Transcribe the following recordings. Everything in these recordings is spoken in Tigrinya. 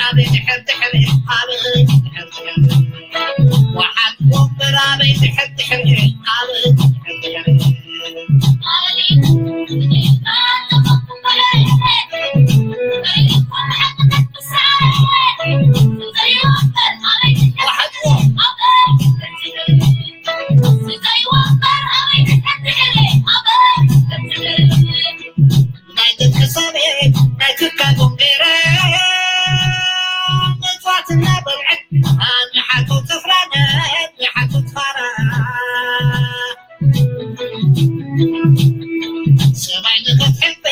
ኣበይ ድሕር ድሕር፣ ኣበይ ድሕር ድሕር፣ ወሓት ወንበር ኣበይ ድሕር ድሕር፣ ኣበይ ድሕር ድሕር። ናይ ደቂ ሰብኤ ናይ ትካል ወንጌረ መጽዋዕትና በልዐት ኣንሓቱ ትፍራነ ኣንሓቱ ትፋራ። ሰማይ ንኸትሕልፈ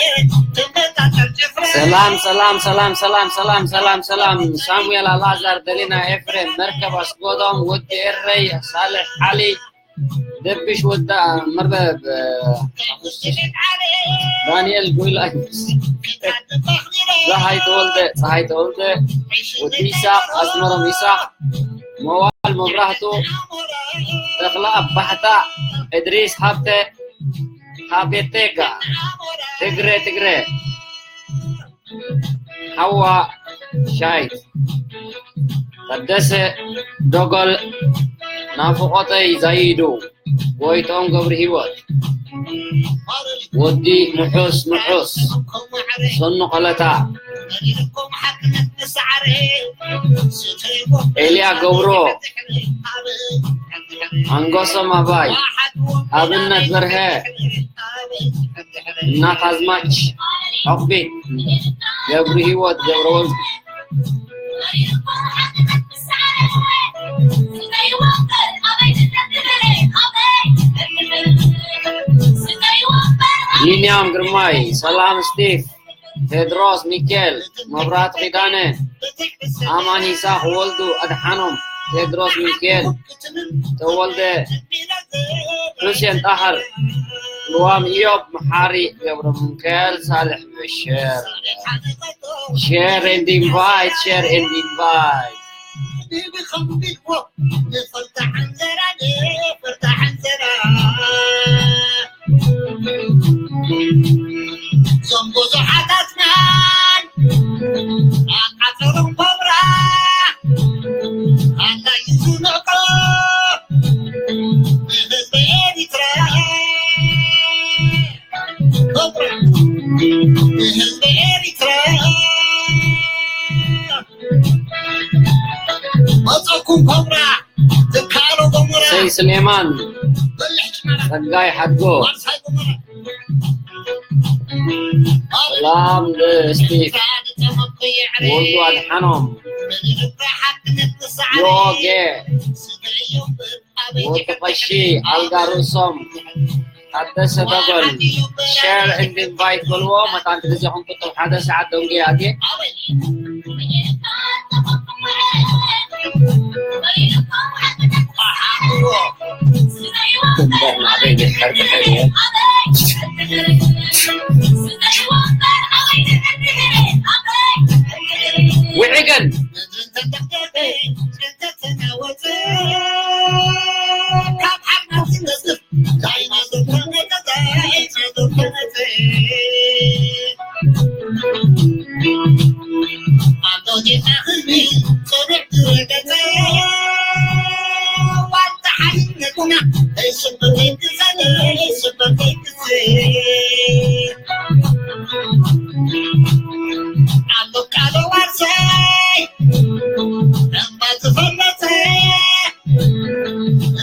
ትመጣጠር ጭፍራ። ሰላም ሰላም ሰላም ሰላም ሰላም ሰላም ሰላም። ሳሙኤል ኣልኣዛር፣ ደሊና ኤፍሬም፣ መርከብ ኣስጎዶም፣ ወዲ ኤረይ፣ ሳልሕ ዓሊ፣ ደብሽ ወዳ መርበብ፣ ዳንኤል ጎይላ፣ ፀሃይ ተወልደ፣ ፀሃይ ተወልደ፣ ወዲ ይሳቅ፣ ኣስመሮም ይሳቅ፣ መዋል መብራህቱ፣ ተኽለ ኣባሕታ፣ እድሪስ ሃብተ፣ ሃቤቴጋ፣ ትግረ ትግረ፣ ሓዋ ሻይት፣ ታደሰ ዶጎል፣ ናፍቖተይ ዛይዱ፣ ጎይቶም ገብረ ህይወት፣ ወዲ ምሑስ ምሑስ፣ ሰኑ ቀለታ፣ ኤልያ ገብሮ፣ ኣንጎሶም ኣባይ፣ ኣብነት በርሀ፣ እናት ኣዝማች ዑቕቢት፣ ገብረ ህይወት ገብረ ወልድ፣ ቢንያም ግርማይ፣ ሰላም ስቲፍ፣ ቴድሮስ ሚካኤል፣ መብራት ኪዳነ፣ ኣማን ይሳኽ ወልዱ፣ ኣድሓኖም፣ ቴድሮስ ሚካኤል፣ ተወልደ፣ ሑሴን ጣሃር፣ ልዋም ኢዮብ፣ መሓሪ ገብረ ሚካኤል፣ ሳልሕ በሽር። Share and invite, share and invite. እዞም ብዙሓት ኣስናን ኣቃጸሎም ኮብራ ኣንታይ እዩ ዝንዕቆ ንህዝቢ ኤሪትራ። ኮብራ ንህዝቢ ኤሪትራ። መጸኩም ኮብራ ትካሎ ጎሞራ። ሰይ ስሌማን፣ በልሕ ጭማራ ጸጋይ ሓድጎ፣ ዋርሳይ ጎሞራ። ሰላም ለስቲፍ ወልዱ ኣድሓኖም፣ ዮጌ፣ ወዲ ቀሺ ኣልጋ ርእሶም፣ ታደሰ ደጎል። Share and invite በልዎ። መታን ግዜኹም ቁጥብ ሓደ ሰዓት ደንጉ ኣትየ። እምበር ናበይ ድሕር ድሕር እየ። ውዒገን።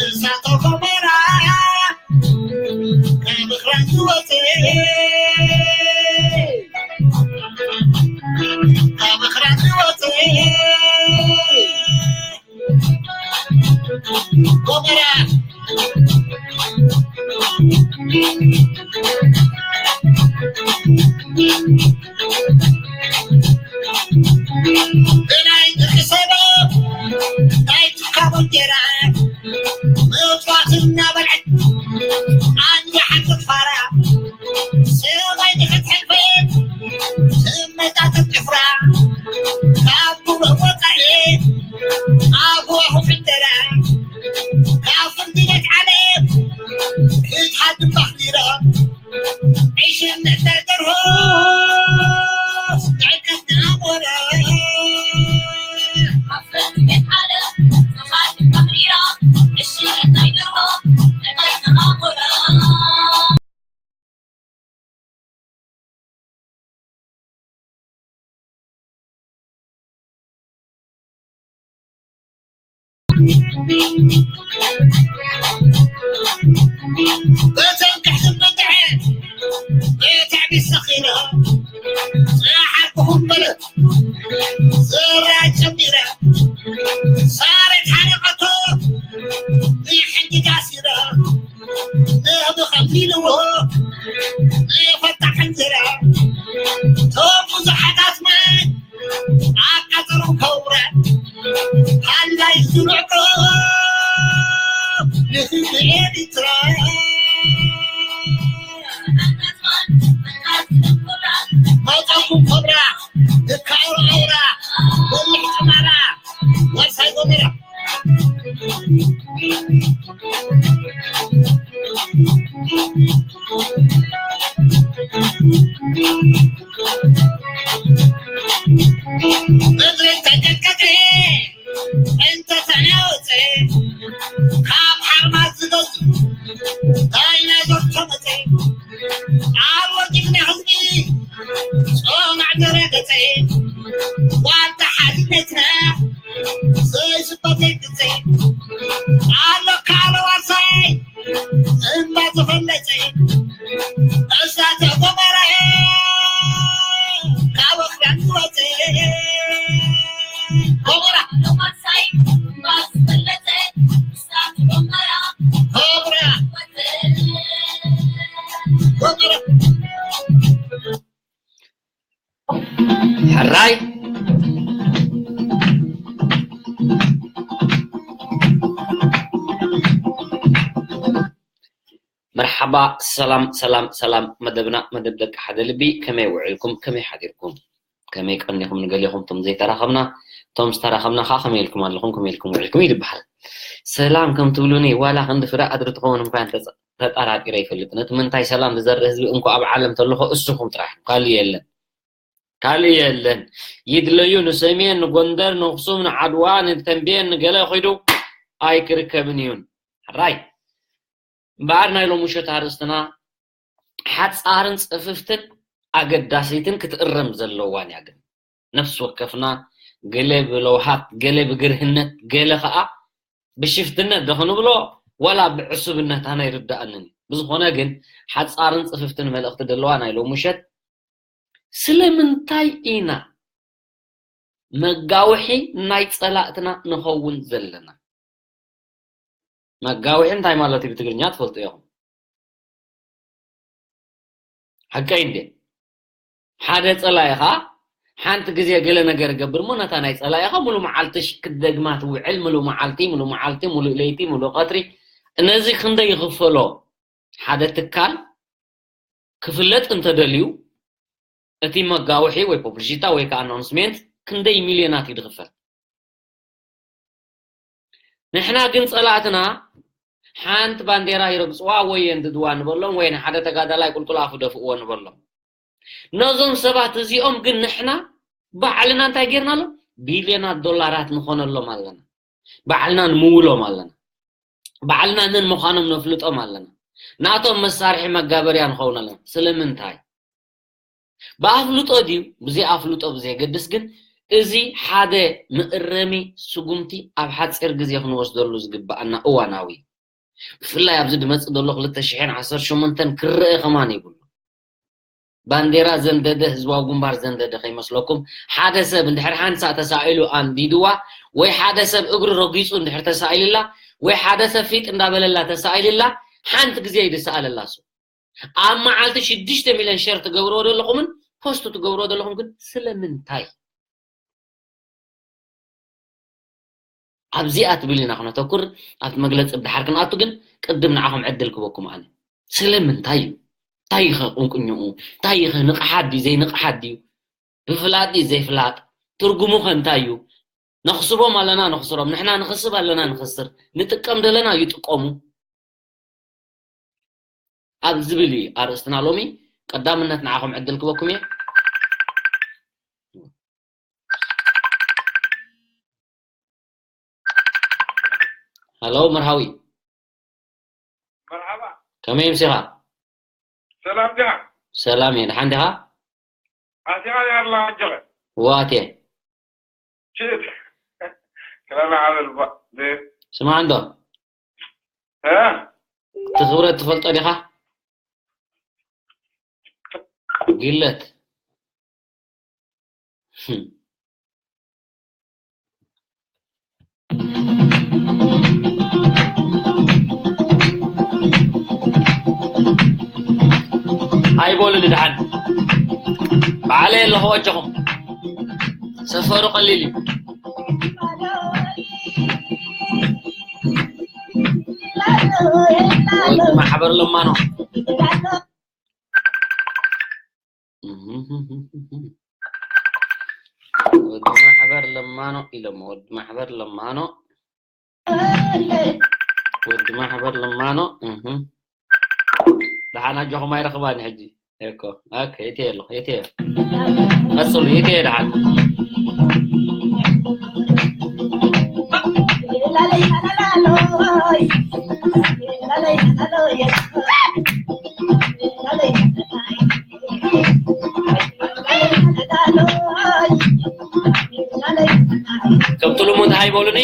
እሳተ ጎመራ ካብ ምኽራን ዝወፀ፣ ካብ ምኽራን ዝወፀ ጎመራ። ብናይ ደቂ ሰበብ ናይ ትካቦ እንጀራ ምጽዋት እናበልዐት ኣንጃ ሓንቲ ፋራ ሰማይ ንኽትሕልፈት ትመጻ ተጭፍራ ካብ ጉልህ ወጻኢ ኣፍዋ ክፍደራ ካብ ፍርዲ ቤት ዓለም ክትሓድም ባኽዲራ ዒሽን ንሕተር ደርሆ ንዕቀት ንኣሞራ። በቶም ክሕዝብ መጥዐ፣ በታዕቢ ሰኺረ፣ ጸሓርኩኹም በለት፣ ዘራ ጨሚረ፣ ሳሬት ሓሪቐቶ፣ ንሕጂ ታሲረ፣ ንህቢ ከፊልዎ፣ ንፈታሕ እንጀራ፣ ቶም ብዙሓት ኣስማት፣ ኣቃጸሎም ከውራ፣ ሃላይ ዝንዕቆ፣ ንህዝቢ ኤርትራ። መጻኩም ከብራ፣ ንካውራ ኣውራ፣ በልሕ ጨማራ፣ ዋርሳይ ጎመራ። ምድሪ ተንቀጥቀጠ፣ እንተ ተናወጸ፣ ካብ ሓርማዝ ዝገዝእ ዳይናዞር ተመጸ። ኣብ ወዲቕና ህዝቢ ጾማዕ ደረገጸ፣ ዋልታ ሓድነትና ዘይስበት ኣይግጸ። ኣሎ ካልእ ዋርሳይ እምባ ዝፈለጸ፣ እሳተ ጎመራ ካብ ኣኽራን ዝወጸ። ጎመራ። ጎመራ። ጎመራ። ሕራይ። መርሓባ፣ ሰላም፣ ሰላም፣ ሰላም። መደብና፣ መደብ ደቂ ሓደ ልቢ። ከመይ ውዒልኩም? ከመይ ሓዲርኩም? ከመይ ቀኒኹም? ንገሊኹም፣ ቶም ዘይተራኸብና፣ ቶም ዝተራኸብና ኸዓ፣ ከመይ ኢልኩም ኣለኹም? ከመይ ኢልኩም ውዒልኩም? ይበሃል። ሰላም ከም ትብሉኒ፣ ዋላ ክንዲ ፍረ ኣድሪ ትኸውን እኳ እንተ-፣ ተጠራጢረ ይፈልጥ። ነቲ ምንታይ ሰላም ዝዘርእ ህዝቢ እንኮ ኣብ ዓለም ተለኹ፣ እስኹም ጥራሕ። ካልእ የለን። ካልእ የለን። ይድለዩ ንሰሜን፣ ንጎንደር፣ ንኣኽሱም፣ ንዓድዋ፣ ንተንቤን፣ ንገለ ኺዱ ኣይክርከብን እዩን። ሕራይ። እምበኣር ናይ ሎሚ ምሸት ኣርእስትና ሓጻርን ጽፍፍትን ኣገዳሲትን ክትእረም ዘለዋን እያ። ግን ነፍሲ ወከፍና ገለ ብለውሃት፣ ገለ ብግርህነት፣ ገለ ኸኣ ብሽፍትነት ዶ ክንብሎ ዋላ ብዕሱብነት ኣነ ኣይርድኣንን እዩ። ብዝኾነ ግን ሓጻርን ጽፍፍትን መልእኽቲ ዘለዋ ናይ ሎሚ ምሸት ስለምንታይ ኢና መጋውሒ ናይ ጸላእትና ንኸውን ዘለና? መጋውሒ እንታይ ማለት እዩ ብትግርኛ ትፈልጡ ኢኹም። ሓቀይ እንዴ? ሓደ ጸላኢኻ ሓንቲ ግዜ ገለ ነገር ይገብር እሞ ነታ ናይ ጸላኢኻ ሙሉ መዓልቲ ሽ-፣ ክትደግማ ትውዕል፣ ሙሉ መዓልቲ፣ ሙሉ መዓልቲ፣ ሙሉ ለይቲ፣ ሙሉ ቀትሪ። ነዚ ክንደይ ይኽፈሎ? ሓደ ትካል ክፍለጥ እንተደልዩ፣ እቲ መጋውሒ ወይ ፖብሊሲታ ወይ ከዓ ኣናውንስሜንት ክንደይ ሚልዮናት እዩ ዝኽፈል? ንሕና ግን ጸላእትና ሓንቲ ባንዴራ ይረግጽዋ ወይ የንድድዋ ንበሎም፣ ወይ ንሓደ ተጋዳላይ ቁልቁል ኣፉ ደፍእዎ ንበሎም። ነዞም ሰባት እዚኦም ግን ንሕና ባዕልና እንታይ ጌርናሎም? ቢልዮናት ዶላራት ንኾነሎም ኣለና። ባዕልና ንምውሎም ኣለና። ባዕልና መን ምዃኖም ነፍልጦም ኣለና። ናቶም መሳርሒ መጋበርያ ንኸውን ኣለና። ስለምንታይ? ብኣፍልጦ ድዩ? ብዘይ ኣፍልጦ ብዘየገድስ ግን፣ እዚ ሓደ መእረሚ ስጉምቲ ኣብ ሓጺር ግዜ ክንወስደሉ ዝግብኣና እዋናዊ። ብፍላይ ኣብዚ ድመጽእ ዘሎ ክልተ ሽሕን ዓሰርተ ሸሞንተን ክረአ ከማን የብሉ። ባንዴራ ዘንደደ፣ ህዝባዊ ግንባር ዘንደደ ከይመስለኩም። ሓደ ሰብ እንድሕር ሓንሳእ ተሳኢሉ ኣንዲድዋ፣ ወይ ሓደ ሰብ እግሩ ረጊጹ እንድሕር ተሳኢልላ፣ ወይ ሓደ ሰብ ፊጥ እንዳበለላ ተሳኢልላ፣ ሓንቲ ግዜ እዩ ዝሰኣለላ እሱ። ኣብ መዓልቲ ሽዱሽተ ሚልዮን ሸር ትገብርዎ ዘለኹምን ፖስት ትገብርዎ ዘለኹም ግን ስለምንታይ? ኣብዚኣ ትብል ኢና ክነተኩር፣ ኣብቲ መግለጺ ብድሓር ክንኣቱ ግን ቅድም ንዓኹም ዕድል ክበኩም ኣነ። ስለምንታይ እዩ? እንታይ ይኸ ቁንቁኝኡ? እንታይ ይኸ ንቕሓት ድዩ ዘይንቕሓት ድዩ? ብፍላጥ ድዩ ዘይፍላጥ? ትርጉሙ ከ እንታይ እዩ? ነኽስቦም ኣለና ነኽስሮም፣ ንሕና ንኽስብ ኣለና ንኽስር፣ ንጥቀም ደለና ይጥቀሙ። ኣብ ዝብል እዩ ኣርእስትና ሎሚ። ቀዳምነት ንዓኹም ዕድል ክበኩም እየ። ሃሎ መርሃዊ። መርሓባ። ከመይ ምሲኻ? ሰላም ዲኻ? ሰላም እየ፣ ደሓን ዲኻ? ኣቲኻ ዲኻ ኣላ ኣጆኸ? እወ ኣትየ። ሽት። ክላና ዓበል ባ-፣ ብ-፣ ስማዕ እንዶ፣ እ? እቲ ክብረት ትፈልጦ ዲኻ? ግለት። ህም። ኣይበሉኒ ደሓን። ባዕለይ ኣለኹ ኣጆኹም። ሰፈሩ ቀሊል እዩ። ወዲ ማሕበር ለማኖ። ወዲ ማሕበር ለማኖ ኢሎም፣ ወዲ ማሕበር ለማኖ። ወዲ ማሕበር ለማኖ። እህ። ደሓን ኣጆኹም ኣይረኽባን ሕጂ። እኮ። ኦኬ፣ የትየ ኣለኹ፣ የትየ። ቀጽሉ፣ የትየ ደሓን። ከምቲ ልሙድ ሃይ በሉኒ።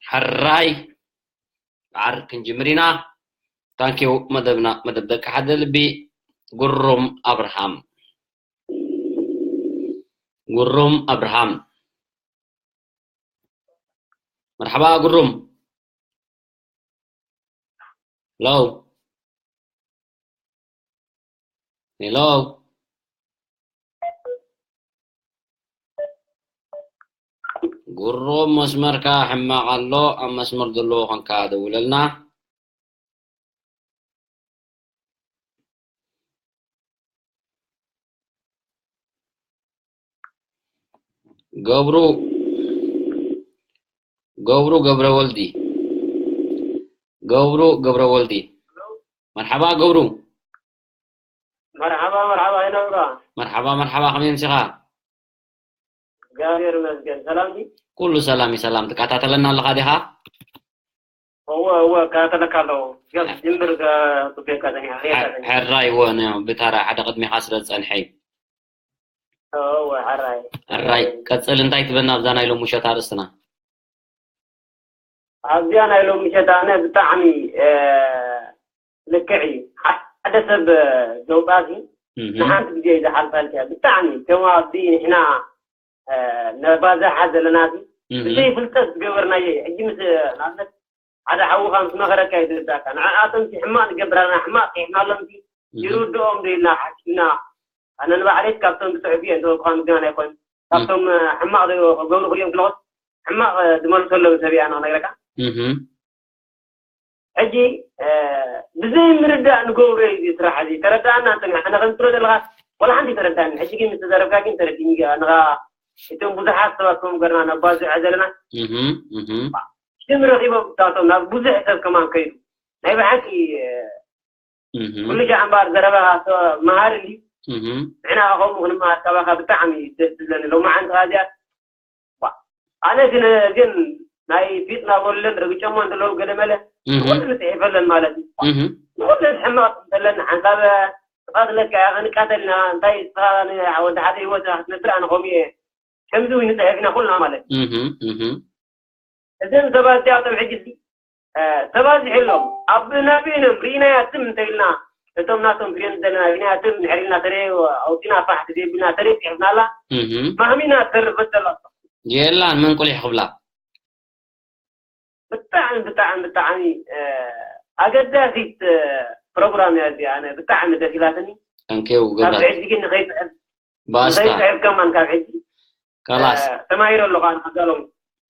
ሕራይ፣ ዳዕር ክንጅምር ኢና። ታንኪዩ። መደብና መደብ ደቂ ሓደ ልቢ። ጉሩም ኣብርሃም፣ ጉሩም ኣብርሃም። መርሓባ ጉሩም። ሄሎ፣ ሄሎ። ጉሩም፣ መስመርካ ሕማቕ ኣሎ። ኣብ መስመር ዘለዎ ኾንካ ደውለልና። ገብሩ፣ ገብሩ ገብረወልዲ፣ ገብሩ ገብረወልዲ። መርሓባ ገብሩ። መርሓባ፣ መርሓባ፣ ይነብራ። መርሓባ፣ መርሓባ፣ ከመይ ኣምሲኻ? እግዚኣብሔር ይመስገን። ሰላም ድዩ? ኩሉ ሰላም እዩ፣ ሰላም። ትከታተለና ኣለኻ ዲኻ? እወ እወ እከታተለካ ኣለኹ። ገብ ጅምር ገ- ጉዳይካ ተኒያ ሬሳ ተኒያ። ሕራይ እወ ነ ብታራ ሓደ ቅድሚኻ ስለ ዝጸንሐ እዩ። እወ ሕራይ። ሕራይ ቀጽል እንታይ ትበና ኣብዛ ናይ ሎሚ ምሸት ኣርእስትና? ኣብዚኣ ናይ ሎሚ ምሸት ኣነ ብጣዕሚ እ፣ ልክዕ እዩ። ሓደ ሰብ ዘውጻሲ ንሓንቲ ግዜ እዩ ዝሓልፈልካ። ብጣዕሚ ከም ኣብዚ ንሕና ነባዛሓ ዘለናሲ ብዘይ ፍልጠት ዝገበርናዮ እዩ። ሕጂ ምስ ንኣብነት ሓደ ሓውኻ ምስ መኸረካ እዩ ዝርዳእካ። ንዓኣቶም ሲ ሕማቕ ንገብር ኣለና፣ ሕማቕ ፂሕፍና ኣሎም ሲ ይርድኦም ዶ ኢልና ሓሲብና። ኣነ ንባዕለይስ ካብቶም ዝፅሕፉ እየ እንተበልኩኻ ምግናን ኣይኮን። ካብቶም ሕማቕ ክገብሩ ክልኦም ክለኹስ ሕማቕ ዝመልሰሎም ሰብ እያ ንክነግረካ። ሕጂ ብዘይ ምርዳእ ንገብሮ እዩ እዚ ስራሕ እዚ። ተረዳእና እንተ ንሕና ከም ትብሎ ዘለኻ ወላ ሓንቲ ተረዳእኒ። ሕጂ ግን ምስ ተዛረብካ ግን ተረዲእኒ። ንኻ እቶም ብዙሓት ሰባት ከም ገርና ነባዝዖ ዘለና ሽም ረኺቦም ብታቶም ናብ ብዙሕ ሰብ ከማን ከይዱ ናይ ብሓቂ ኩሉ ሻዕ እምበኣር ዘረባኻ መሃሪ እንዲ ንሕና ከምኡ ክንመሃር ካባኻ ብጣዕሚ ደስ ዝብለኒ። ሎማዓንቲ እዚኣ ኣነ ግን ግን ናይ ፊጥ ናበሉለን ረግጨሞ እንተለዉ ገለ መለ ንኩሉ ንፅሒፈለን ማለት እዩ። ንኩሉ ሕማቕ እንተለን ሓንሳብ ጥቓት ለካ ክንቃተልና እንታይ ንስኻ ወዲ ሓደ ህይወት ክትነብር ኣነ ከምኡ እየ ከምዚ እውን ንፅሕፍ ኢና ኩልና ማለት እዩ። እዞም ሰባት እዚኣቶም ሕጂ ተባዚሑ ኣሎ። ኣብ ናብኢኖም ርኢናያ ትም እንተኢልና እቶም ናቶም ፍሬንድ ዘለና ርኢናያ ትም ንሕሪልና ተረ ኣውፂና ፋሕ ተዘይብልና ተረ ፅሕፍናላ ማህሚና ተርፈት ዘላ የላን መንቁሊሕ ክብላ ብጣዕሚ ብጣዕሚ ብጣዕሚ ኣገዳሲት ፕሮግራም እያ እዚኣ። ኣነ ብጣዕሚ ደስ ኢላትኒ። ታንኪዩ ካብ ገብራት። ሕጂ ግን ንኸይፅሕፍ ባስታ። ንኸይፅሕፍ ከማን ካብ ሕጂ ካላስ። ተማሂረ ኣለኹ ኣነ ሓጋሎም።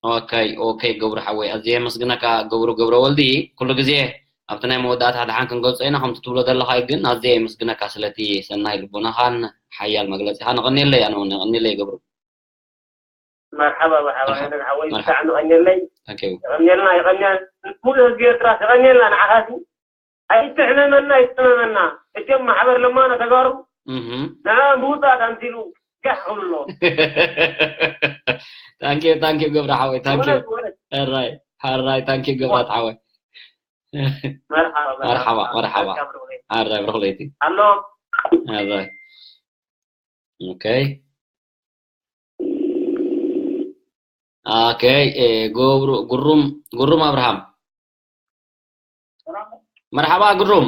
ኦኬ ኦኬ ገብሩ ሓወይ ኣዝየ የመስግነካ። ገብሩ ገብረ ወልዲ ኩሉ ግዜ ኣብቲ ናይ መወዳእታ ድሓን ክንገልጾ ኢና ከምቲ ትብሎ ዘለኻ ግን ኣዝየ የመስግነካ ስለቲ ሰናይ ልቦናኻን ሓያል መግለጺኻ። ነቐንየለይ ኣነ እውን ነቐንየለይ ገብሩ። መርሓባ መርሓባ መርሓባ። ሓወይ መርሓባ። ብጣዕሚ ቀንየለይ። ታንኪዩ። ይቐንየልና ይቐንየል ሙሉ ህዝቢ ኤርትራ ይቐንየልና ንዓኻሲ ኣይትሕመመና ኣይትሕመመና። እቶም ማሕበር ለማኖ ተጋሩ እህ ንዓ ምውፃእ ኣምሲሉ ጋሕ ክብሉ ኣለዎ። ታንኪዩ ታንኪዩ ገብረ ሓወይ ታንኪዩ። እውነት እውነት። ሕራይ ሕራይ ታንኪዩ ገብራት ሓወይ። መርሓባ መርሓባ መርሓባ። መርሓባ። መርሓባ ብሩኽ ለይቲ። ሕራይ ብሩኽ ለይቲ። ኣሎ። ሕራይ። ኦኬ ኦኬ። እ፣ ጉሩ- ጉሩም ጉሩም ኣብርሃም መርሓባ ጉሩም።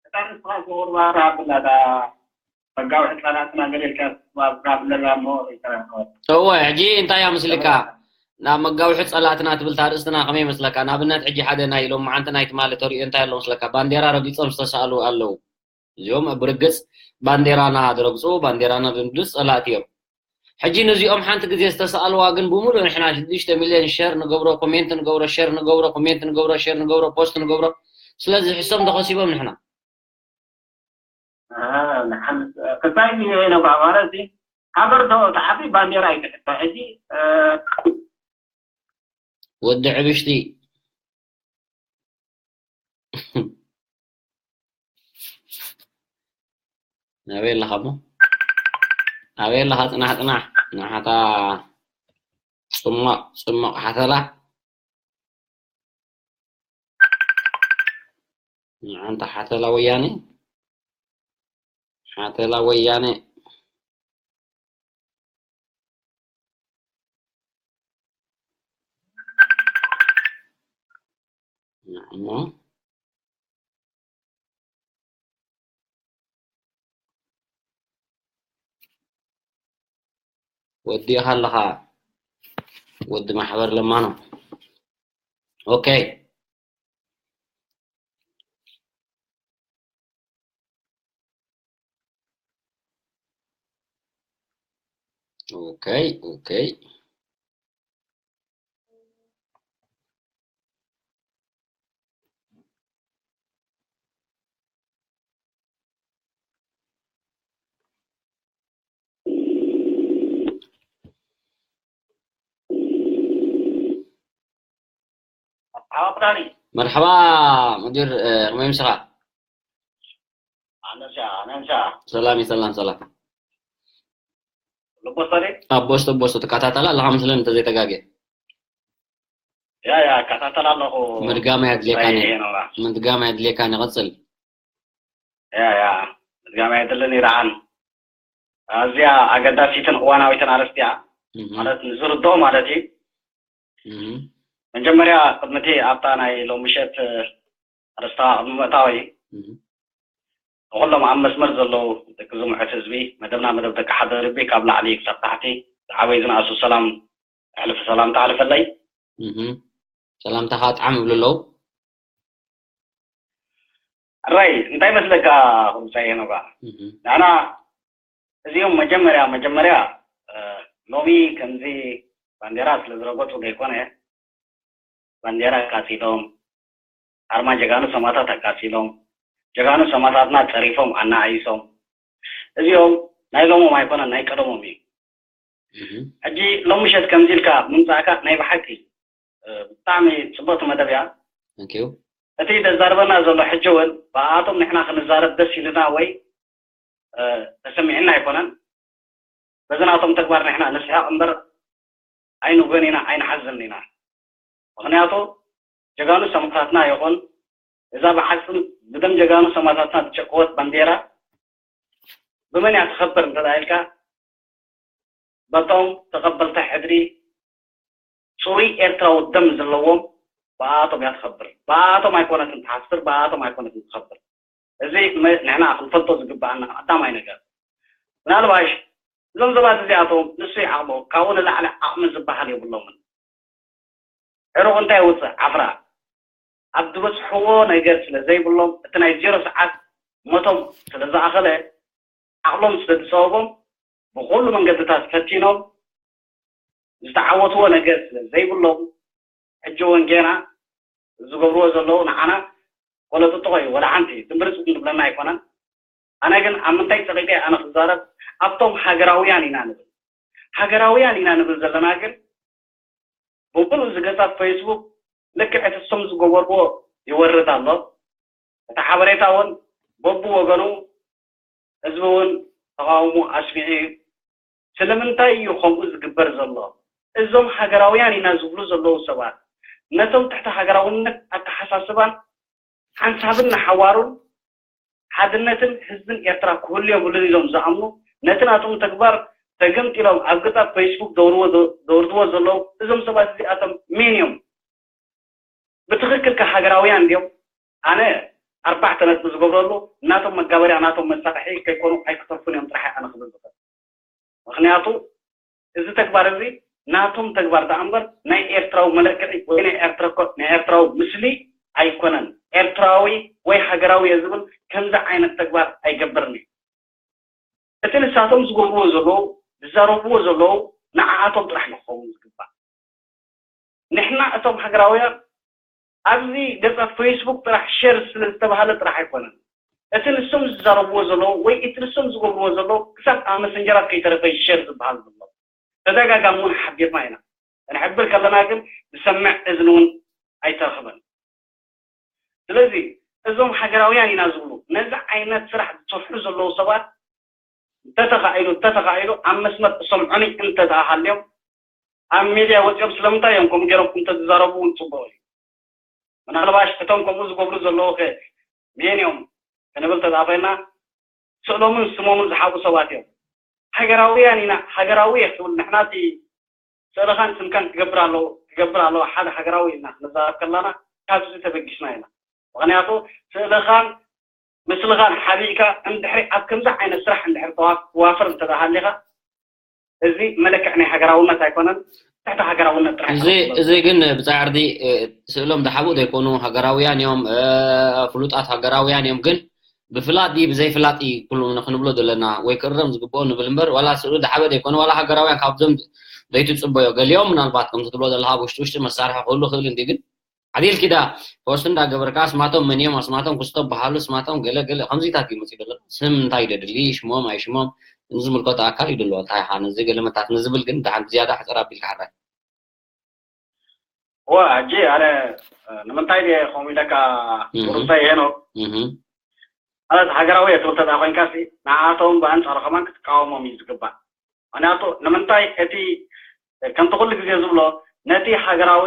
እታ ንስኻ ዝቕርባ ረሃብላታ መጋውሒ ጸላእትና ገለ ኢልካ ስዋ ብራብለላ እሞ ይተረፈወት። እወ ሕጂ እንታይ እያ ምስልካ ናብ መጋውሒ ጸላእትና ትብል ታርእስትና ከመይ ይመስለካ? ንኣብነት ሕጂ ሓደ ናይ ሎም መዓንቲ ናይ ትማሊ ተሪኦ እንታይ ኣሎ መስለካ? ባንዴራ ረጊጾም ዝተሳእሉ ኣለዉ። እዚኦም ብርግጽ ባንዴራና ዝረግጹ፣ ባንዴራና ዝንድስ ጸላእቲ እዮም። ሕጂ ነዚኦም ሓንቲ ግዜ ዝተሳኣልዋ ግን ብምሉእ ንሕና ሽዱሽተ ሚልዮን ሸር ንገብሮ፣ ኮሜንት ንገብሮ፣ ሸር ንገብሮ፣ ኮሜንት ንገብሮ፣ ሸር ንገብሮ፣ ፖስት ንገብሮ። ስለዚ ሕሶም ተኸሲቦም ንሕና። ንሓምስ ክሳይ ሚልዮን እኳ ማለት እዚ ሃገር ተዓቢ ባንዴራ ኣይትሕቶ። ሕጂ ወዲ ሕብሽቲ ናበይ ኣለኻ እሞ? ኣበይ ኣለኻ? ጽናሕ፣ ጽናሕ። ንሓታ ጽሞቕ፣ ጽሞቕ ሓተላ። ንዓንታ ሓተላ ወያነ። ሓተላ ወያነ። እሞ ወዲእኻ ኣለኻ ወዲ ማሕበር ለማኖ። ኦኬ። ኦኬ ኦኬ። መርሓባ ሙዲር፣ ከመይ ምሳኻ? ሰላም እዩ፣ ሰላም ሰላም። ኣቦስቶ ኣቦስቶ ትከታተላ ኣለኻ መስለኒ እንተዘይተጋግየ። ያ ያ እከታተል ኣለኹ። ምድጋም ኣየድልየካን እዩ። ይሄ ነው። ምድጋም ኣየድልየካን፣ ይቐጽል። ያ ያ ምድጋም ኣየድልን ይረዓን። ኣዝያ ኣገዳሲትን እዋናዊትን ኣርእስቲ እያ። እህ፣ ማለት ንዝርድኦ ማለት እዩ። እህ፣ መጀመርያ ቅድሚ እቲ ኣብታ ናይ ሎምሸት ኣርእስታ ቅድሚ ምእታወይ እህ። ንኹሎም ኣብ መስመር ዘለዉ ደቂ ዝምዕት ህዝቢ፣ መደብና መደብ ደቂ ሓደ ርቢ ካብ ላዕሊ ክሳብ ታሕቲ ዝዓበይ ዝነኣሱ ሰላም ኣሕልፊ ሰላም ተሕልፈለይ። እህ፣ ሰላምታኻ ጥዓም ይብሉ ኣለዉ። ሕራይ እንታይ መስለካ? ኩምሳይ ሄኖጋ እህ፣ ንሕና እዚኦም መጀመርያ መጀመርያ እ፣ ሎሚ ከምዚ ባንዴራ ስለ ዝረገጹ ዘይኮነ፣ ባንዴራ ኣቃጺሎም፣ ኣርማ ጀጋኑ ሰማእታት ኣቃጺሎም፣ ጀጋኑ ሰማእታትና ጸሪፎም ኣናኣይሶም፣ እዚኦም ናይ ሎሞም ኣይኮነን፣ ናይ ቀደሞም እዩ። እህ፣ ሕጂ ሎሚ ምሸት ከምዚ ኢልካ ምምጻእካ ናይ ብሓቂ እ፣ ብጣዕሚ ጽብቕቲ መደብ እያ። Thank you። እቲ ዘዛርበና ዘሎ ሕጂ እውን ብኣቶም ንሕና ክንዛረብ ደስ ኢልና ወይ እ፣ ተሰሚዕና ኣይኮነን። በዚ ናቶም ተግባር ንሕና ንስሕቕ እምበር ኣይንጎን ኢና፣ ኣይንሓዝን ኢና። ምኽንያቱ ጀጋኑ ሰማእታትና ይኹን እዛ ብዓጽም ብደም ጀጋኑ ሰማእታትና ዝጨቀወት ባንዴራ ብመን እያ ትኸብር እንተ ኢልካ፣ በቶም ተቐበልቲ ሕድሪ ጽሩይ ኤርትራዊ ደም ዘለዎም ብኣቶም እያ ትኸብር። ብኣቶም ኣይኮነትን ትሓፍር፣ ብኣቶም ኣይኮነትን ትኸብር። እዚ መ-፣ ንሕና ክንፈልጦ ዝግብኣና ቀዳማይ ነገር። ምናልባሽ እዞም ሰባት እዚኣቶም ንሱ ይዓቕሞ፣ ካብኡ ንላዕሊ ዓቕሚ ዝበሃል የብሎምን። ዕሩቕ እንታይ ይውፅእ? ዓፍራ። ኣብ ዝበፅሕዎ ነገር ስለ ዘይብሎም፣ እቲ ናይ ዜሮ ሰዓት ሞቶም ስለ ዝኣኸለ፣ ዓቕሎም ስለ ዝፀበቦም፣ ብኹሉ መንገድታት ፈቲኖም ዝተዓወትዎ ነገር ስለ ዘይብሎም፣ ሕጂ እውን ጌና ዝገብርዎ ዘለዉ ንዓና ወለጥጥቖ እዩ፣ ወላ ሓንቲ ድምብርፅ ክንብለና ኣይኮነን። ኣነ ግን ኣብ ምንታይ ፀቒጠ ኣነ ክዛረብ? ኣብቶም ሃገራውያን ኢና ንብል። ሃገራውያን ኢና ንብል ዘለና ግን ብምሉእ ዝገጻት ፌስቡክ ልክዕ እቲ እሶም ዝገበርዎ ይወርድ ኣሎ። እቲ ሓበሬታ እውን በብወገኑ ህዝቢ እውን ተቓውሞ ኣስሚዑ እዩ። ስለምንታይ እዩ ከምኡ ዝግበር ዘሎ? እዞም ሃገራውያን ኢና ዝብሉ ዘለዉ ሰባት ነቶም ትሕቲ ሃገራውነት ኣተሓሳስባን ሓንሳብን ንሓዋሩን ሓድነትን ህዝብን ኤርትራ ክህሉ የብሉን ኢሎም ዝኣምኑ፣ ነቲ ናቶም ተግባር ተገምጢሎም ኣብ ገጻት ፌስቡክ ዘውርዎ-፣ ዘውርድዎ ዘለዉ እዞም ሰባት እዚኣቶም መን እዮም? ብትኽክል ከ ሃገራውያን ድዮም? ኣነ ኣርባዕተ ነጥቢ ዝገብረሉ፣ ናቶም መጋበርያ፣ ናቶም መሳርሒ ከይኮኑ ኣይክተርፉን እዮም ጥራሕ ኣነ ክብል ዝኽእል። ምኽንያቱ እዚ ተግባር እዚ ናቶም ተግባር ደኣ እምበር ናይ ኤርትራዊ መለክዒ ወይ ናይ ኤርትራ ኮ-፣ ናይ ኤርትራዊ ምስሊ ኣይኮነን። ኤርትራዊ ወይ ሃገራዊ እየ ዝብል ከምዚ ዓይነት ተግባር ኣይገብርን እዩ። እቲ ንሳቶም ዝገብርዎ ዘለዉ፣ ዝዛረብዎ ዘለዉ ንዓኣቶም ጥራሕ ንክኸውን ዝግባእ። ንሕና እቶም ሃገራውያን ኣብዚ ገጻት ፌስቡክ ጥራሕ ሸር ስለ ዝተባህለ ጥራሕ ኣይኮነን። እቲ ንሶም ዝዛረብዎ ዘለዉ ወይ እቲ ንሶም ዝገብርዎ ዘለዉ ክሳብ ኣብ መሰንጀራት ከይተረፈ ሸር ዝበሃል ዘሎ። ተደጋጋሚ እውን ሓቢርና ኢና። ክንሕብር ከለና ግን ዝሰምዕ እዝኒ እውን ኣይተረኽበን። ስለዚ እዞም ሃገራውያን ኢና ዝብሉ ነዚ ዓይነት ስራሕ ዝሰርሑ ዘለዉ ሰባት እንተተኻኢሉ፣ እንተተኻኢሉ ኣብ መስመር እሶም ዕኑይ እንተ ደኣ ሃልዮም ኣብ ሚድያ ወፂኦም ስለምንታይ እዮም ከምኡ ገይሮም እንተ ዝዛረቡ እውን ፅቡቕ እዩ። ምናልባሽ እቶም ከምኡ ዝገብሩ ዘለዉ ከ መን እዮም ክንብል ተዝኣፈና ስእሎምን ስሞምን ዝሓቁ ሰባት እዮም። ሃገራውያን ኢና፣ ሃገራዊ እየ ክትብል ንሕና እቲ ስእልኻን ስምካን ክገብር ኣለዎ፣ ክገብር ኣለዎ ሓደ ሃገራዊ ኢልና ክንዛረብ ከለና ካብዚ ተበጊስና ኢና። ምኽንያቱ ስእልኻን ምስልኻን ሓቢእካ እንድሕሪ ኣብ ከምዚ ዓይነት ስራሕ እንድሕሪ ተዋ-፣ ትዋፍር እንተ ደኣ ሃሊኻ እዚ መለክዕ ናይ ሃገራውነት ኣይኮነን፣ ትሕቲ ሃገራውነት ጥራሕ እዚ፣ እዩ። እዚ ግን ብጻዕርዲ፣ እ፣ ስእሎም ዝሓብኡ ዘይኮኑ ሃገራውያን እዮም፣ እ፣ ፍሉጣት ሃገራውያን እዮም። ግን ብፍላጥ ድዩ ብዘይፍላጥ እዩ ኩሉ ንክንብሎ ዘለና ወይ ክእረም ዝግብኦ ንብል እምበር፣ ዋላ ስእሉ ዝሓበ ዘይኮነ፣ ዋላ ሃገራውያን ካብዞም ዘይትጽበዮ፣ ገሊኦም ምናልባት ከምቲ ትብሎ ዘለኻ ኣብ ውሽጢ ውሽጢ መሳርሒ ክህሉ ክእል እንዲ፣ ግን ዓዲልኪ ዳ ፖስት እንዳገበርካ ኣስማቶም መን እዮም፣ ኣስማቶም ክስቶ በሃሉ፣ ኣስማቶም ገለ ገለ ከምዚታት እዩ መጺኡ ዘሎ። ስም እንታይ ደድሊ፣ ሽሞም ኣይሽሞም ንዝምልከቶ ኣካል ይድልዎ። እንታይ ሓን እዚ ገለመታት ንዝብል ግን ደሓን ብዝያዳ ሕጽር ኣቢልካ ሕራይ። እወ፣ ሕጂ ኣነ፣ እ፣ ንምንታይ ድየ ከምኡ ኢለካ እህ። ቁርብተይ ሄኖክ? እህ። ማለት ሃገራዊ እየ ትብል ተደኣ ኮይንካሲ፣ ንዓኣቶም ብኣንጻሩ ከማን ክትቃወሞም እዩ ዝግባእ። ምኽንያቱ ንምንታይ እቲ፣ ከምቲ ኩሉ ግዜ ዝብሎ፣ ነቲ ሃገራዊ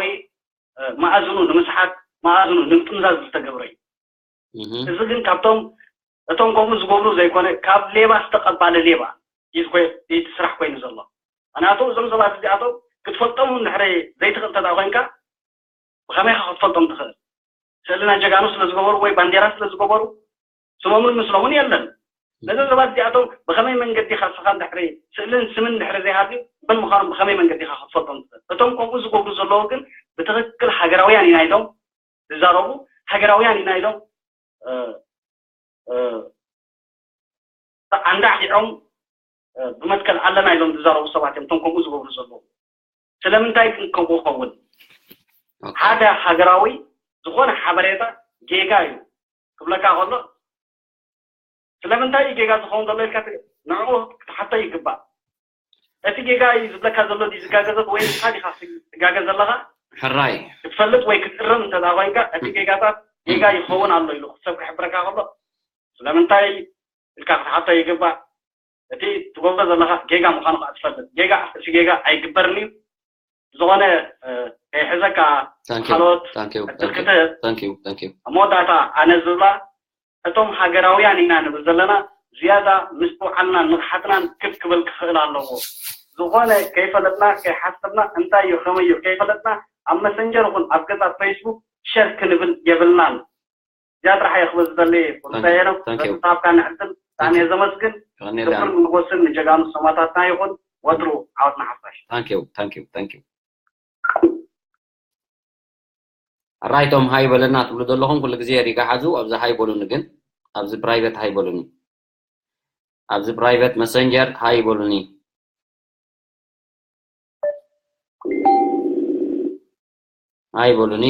እ፣ መኣዝኑ ንምስሓት፣ መኣዝኑ ንምጥምዛዝ ዝተገብረ እዩ። እዚ ግን ካብቶም፣ እቶም ከምኡ ዝገብሩ ዘይኮነ፣ ካብ ሌባ ዝተቐባለ ሌባ እዩ ዝኮ-፣ እቲ ስራሕ ኮይኑ ዘሎ። ምኽንያቱ እዞም ሰባት እዚኣቶም ክትፈልጦም እውን ድሕሪ ዘይትኽእል እንተ ደኣ ኮይንካ፣ ብኸመይ ኢኻ ክትፈልጦም ትኽእል? ስእልና ጀጋኑ ስለ ዝገበሩ ወይ ባንዴራ ስለ ዝገበሩ ስሞምን ምስሎምን የለን። ነዞም ሰባት እዚኣቶም ብኸመይ መንገዲ ኢኻ ንስኻ ድሕሪ ስእልን ስምን ድሕሪ ዘይሃልዩ መን ምዃኖም ብኸመይ መንገዲ ኢኻ ክትፈልጦም ትኽእል? እቶም ከምኡ ዝገብሩ ዘለዉ ግን ብትኽክል ሃገራውያን ኢና ኢሎም ዝዛረቡ፣ ሃገራውያን ኢና ኢሎም፣ እ፣ እ፣ ኣንዳዕዲዖም፣ እ፣ ብመትከል ኣለና ኢሎም ዝዛረቡ ሰባት እዮም እቶም ከምኡ ዝገብሩ ዘለዉ። ስለምንታይ ግን ከምኡ ኸውን? ኦኬ። ሓደ ሃገራዊ ዝኾነ ሓበሬታ ጌጋ እዩ ክብለካ ከሎ፣ ስለምንታይ እዩ ጌጋ ዝኸውን ዘሎ ኢልካ ት-፣ ንዕኡ ክትሓቶ ይግባእ። እቲ ጌጋ እዩ ዝብለካ ዘሎ ድዩ ዝጋገዘት ወይ ንስኻ ዲኻ ትጋገ ዘለኻ? ሕራይ። ክትፈልጥ ወይ ክትእረም እንተ ደኣ ኮይንካ፣ እቲ ጌጋታት ጌጋ ይኸውን ኣሎ ኢሉ ሰብ ክሕብረካ ከሎ፣ ስለምንታይ ኢልካ ክትሓቶ ይግባእ። እቲ ትገብሮ ዘለኻ ጌጋ ምዃኑ ከዓ ትፈልጥ። ጌጋ፣ እቲ ጌጋ ኣይግበርን እዩ። ዝኾነ፣ እ፣ ከይሕዘካ Thank you. ካልኦት Thank you. ዕድል Thank you. ክትህብ። Thank you. Thank you. ኣብ መወዳእታ ኣነ ዝብላ፣ እቶም ሃገራውያን ኢና ንብል ዘለና ዝያዳ ምስትውዓልናን ንቕሓትናን ክብ ክብል ክኽእል ኣለዎ። ዝኾነ ከይፈለጥና፣ ከይሓሰብና፣ እንታይ እዩ፣ ከመይ እዩ ከይፈለጥና፣ ኣብ መሰንጀር ይኹን ኣብ ገጻት ፌስቡክ ሸር ክንብል የብልናን። እዚኣ ጥራሕ እየ ክብል ዝደሊ። Thank you. ሄኖክ፣ Thank you. በቲ ዝሃብካኒ ዕድል ብጣዕሚ እየ ዘመስግን። የቐንየልና። ክብርን ሞጎስን ንጀጋኑ ሰማእታትና ይኹን። ወትሩ ዓወት ንሓፋሽ። Thank you. Thank you. Thank you. ኣራይቶም ሃይ በለና ትብሉ ዘለኹም ኩሉ ግዜ ሪጋ ሓዙ። ኣብዚ ሃይ በሉኒ ግን፣ ኣብዚ ፕራይቬት ሃይ በሉኒ። ኣብዚ ፕራይቬት መሰንጀር ሃይ በሉኒ። ሃይ በሉኒ።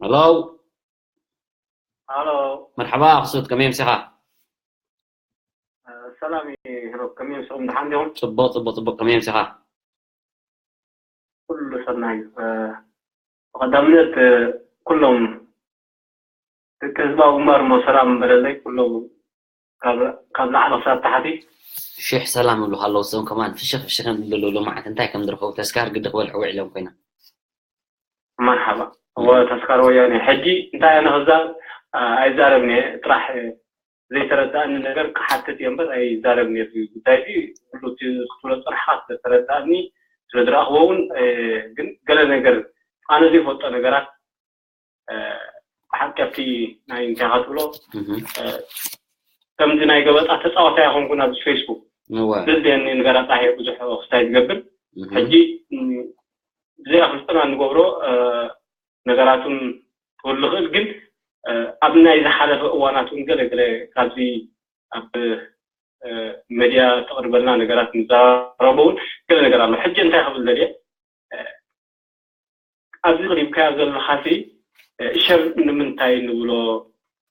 ሄሎ። ሄሎ። መርሓባ ክሱት፣ ከመይ ኣምሲኻ? እ፣ ሰላም እዩ ሄኖክ፣ ከመይ ኣምሲኹም? ደሓን ዲኹም? ጽቡቕ፣ ጽቡቕ፣ ጽቡቕ። ከመይ ኣምሲኻ? ኩሉ ሰናይ እዩ። እ፣ ብቐዳምነት፣ እ፣ ኩሎም ደቂ ህዝባዊ ግንባር እሞ ሰላም በለለይ፣ ኩሎም ካብ፣ ካብ ላዕሊ ክሳብ ታሕቲ። ሽሕ ሰላም ይብሉኻ ኣለዉ፣ እሶም ከማን ፍሽኽ ፍሽኽ እዮም ዝብሉ ኣለዉ። ሎማዓንቲ እንታይ ከም ዝረኸቡ ተስካር ግዲ ክበልዑ ውዒሎም ኮይኖም። መርሓባ። እወ፣ ተስካር ወያኔ። ሕጂ እንታይ ኣነ ክዛብ፣ እ፣ ኣይዛረብን እየ። ጥራሕ፣ እ፣ ዘይተረዳእኒ ነገር ክሓትት እየ እምበር ኣይዛረብን እየ። እዚ ጉዳይ እዚ ኩሉ እቲ ክትብሎ ዝጸናሕካ ስለ ዝተረዳእኒ፣ ስለ ዝረኣኽዎ እውን፣ እ፣ ግን ገለ ነገር ኣነ ዘይፈልጦ ነገራት፣ እ፣ ብሓቂ ኣብቲ ናይ እንታይ ኢኻ ትብሎ፣ እህ። እ፣ ከምዚ ናይ ገበጣ ተጻዋታይ ኣይኮንኩን ኣብዚ ፌስቡክ። እወ። ዘድልየኒ ነገራት ኣየ ብዙሕ ክስታይ ዝገብር። እህ። ሕጂ፣ እም፣ ብዘይ ኣፍልጦና እንገብሮ፣ እ፣ ነገራትን ክህሉ ይኽእል፣ ግን፣ እ፣ ኣብ ናይ ዝሓለፈ እዋናት እውን ገለ ገለ ካብዚ ኣብ፣ እ፣ ሜድያ ተቕርበልና ነገራት ንዘራረቦ እውን ገለ ነገር ኣሎ። ሕጂ እንታይ ክብል ደልየ፣ እ፣ ኣብዚ ቅሪብካዮ ዘለኻሲ፣ እ፣ ሸር ንምንታይ ንብሎ፣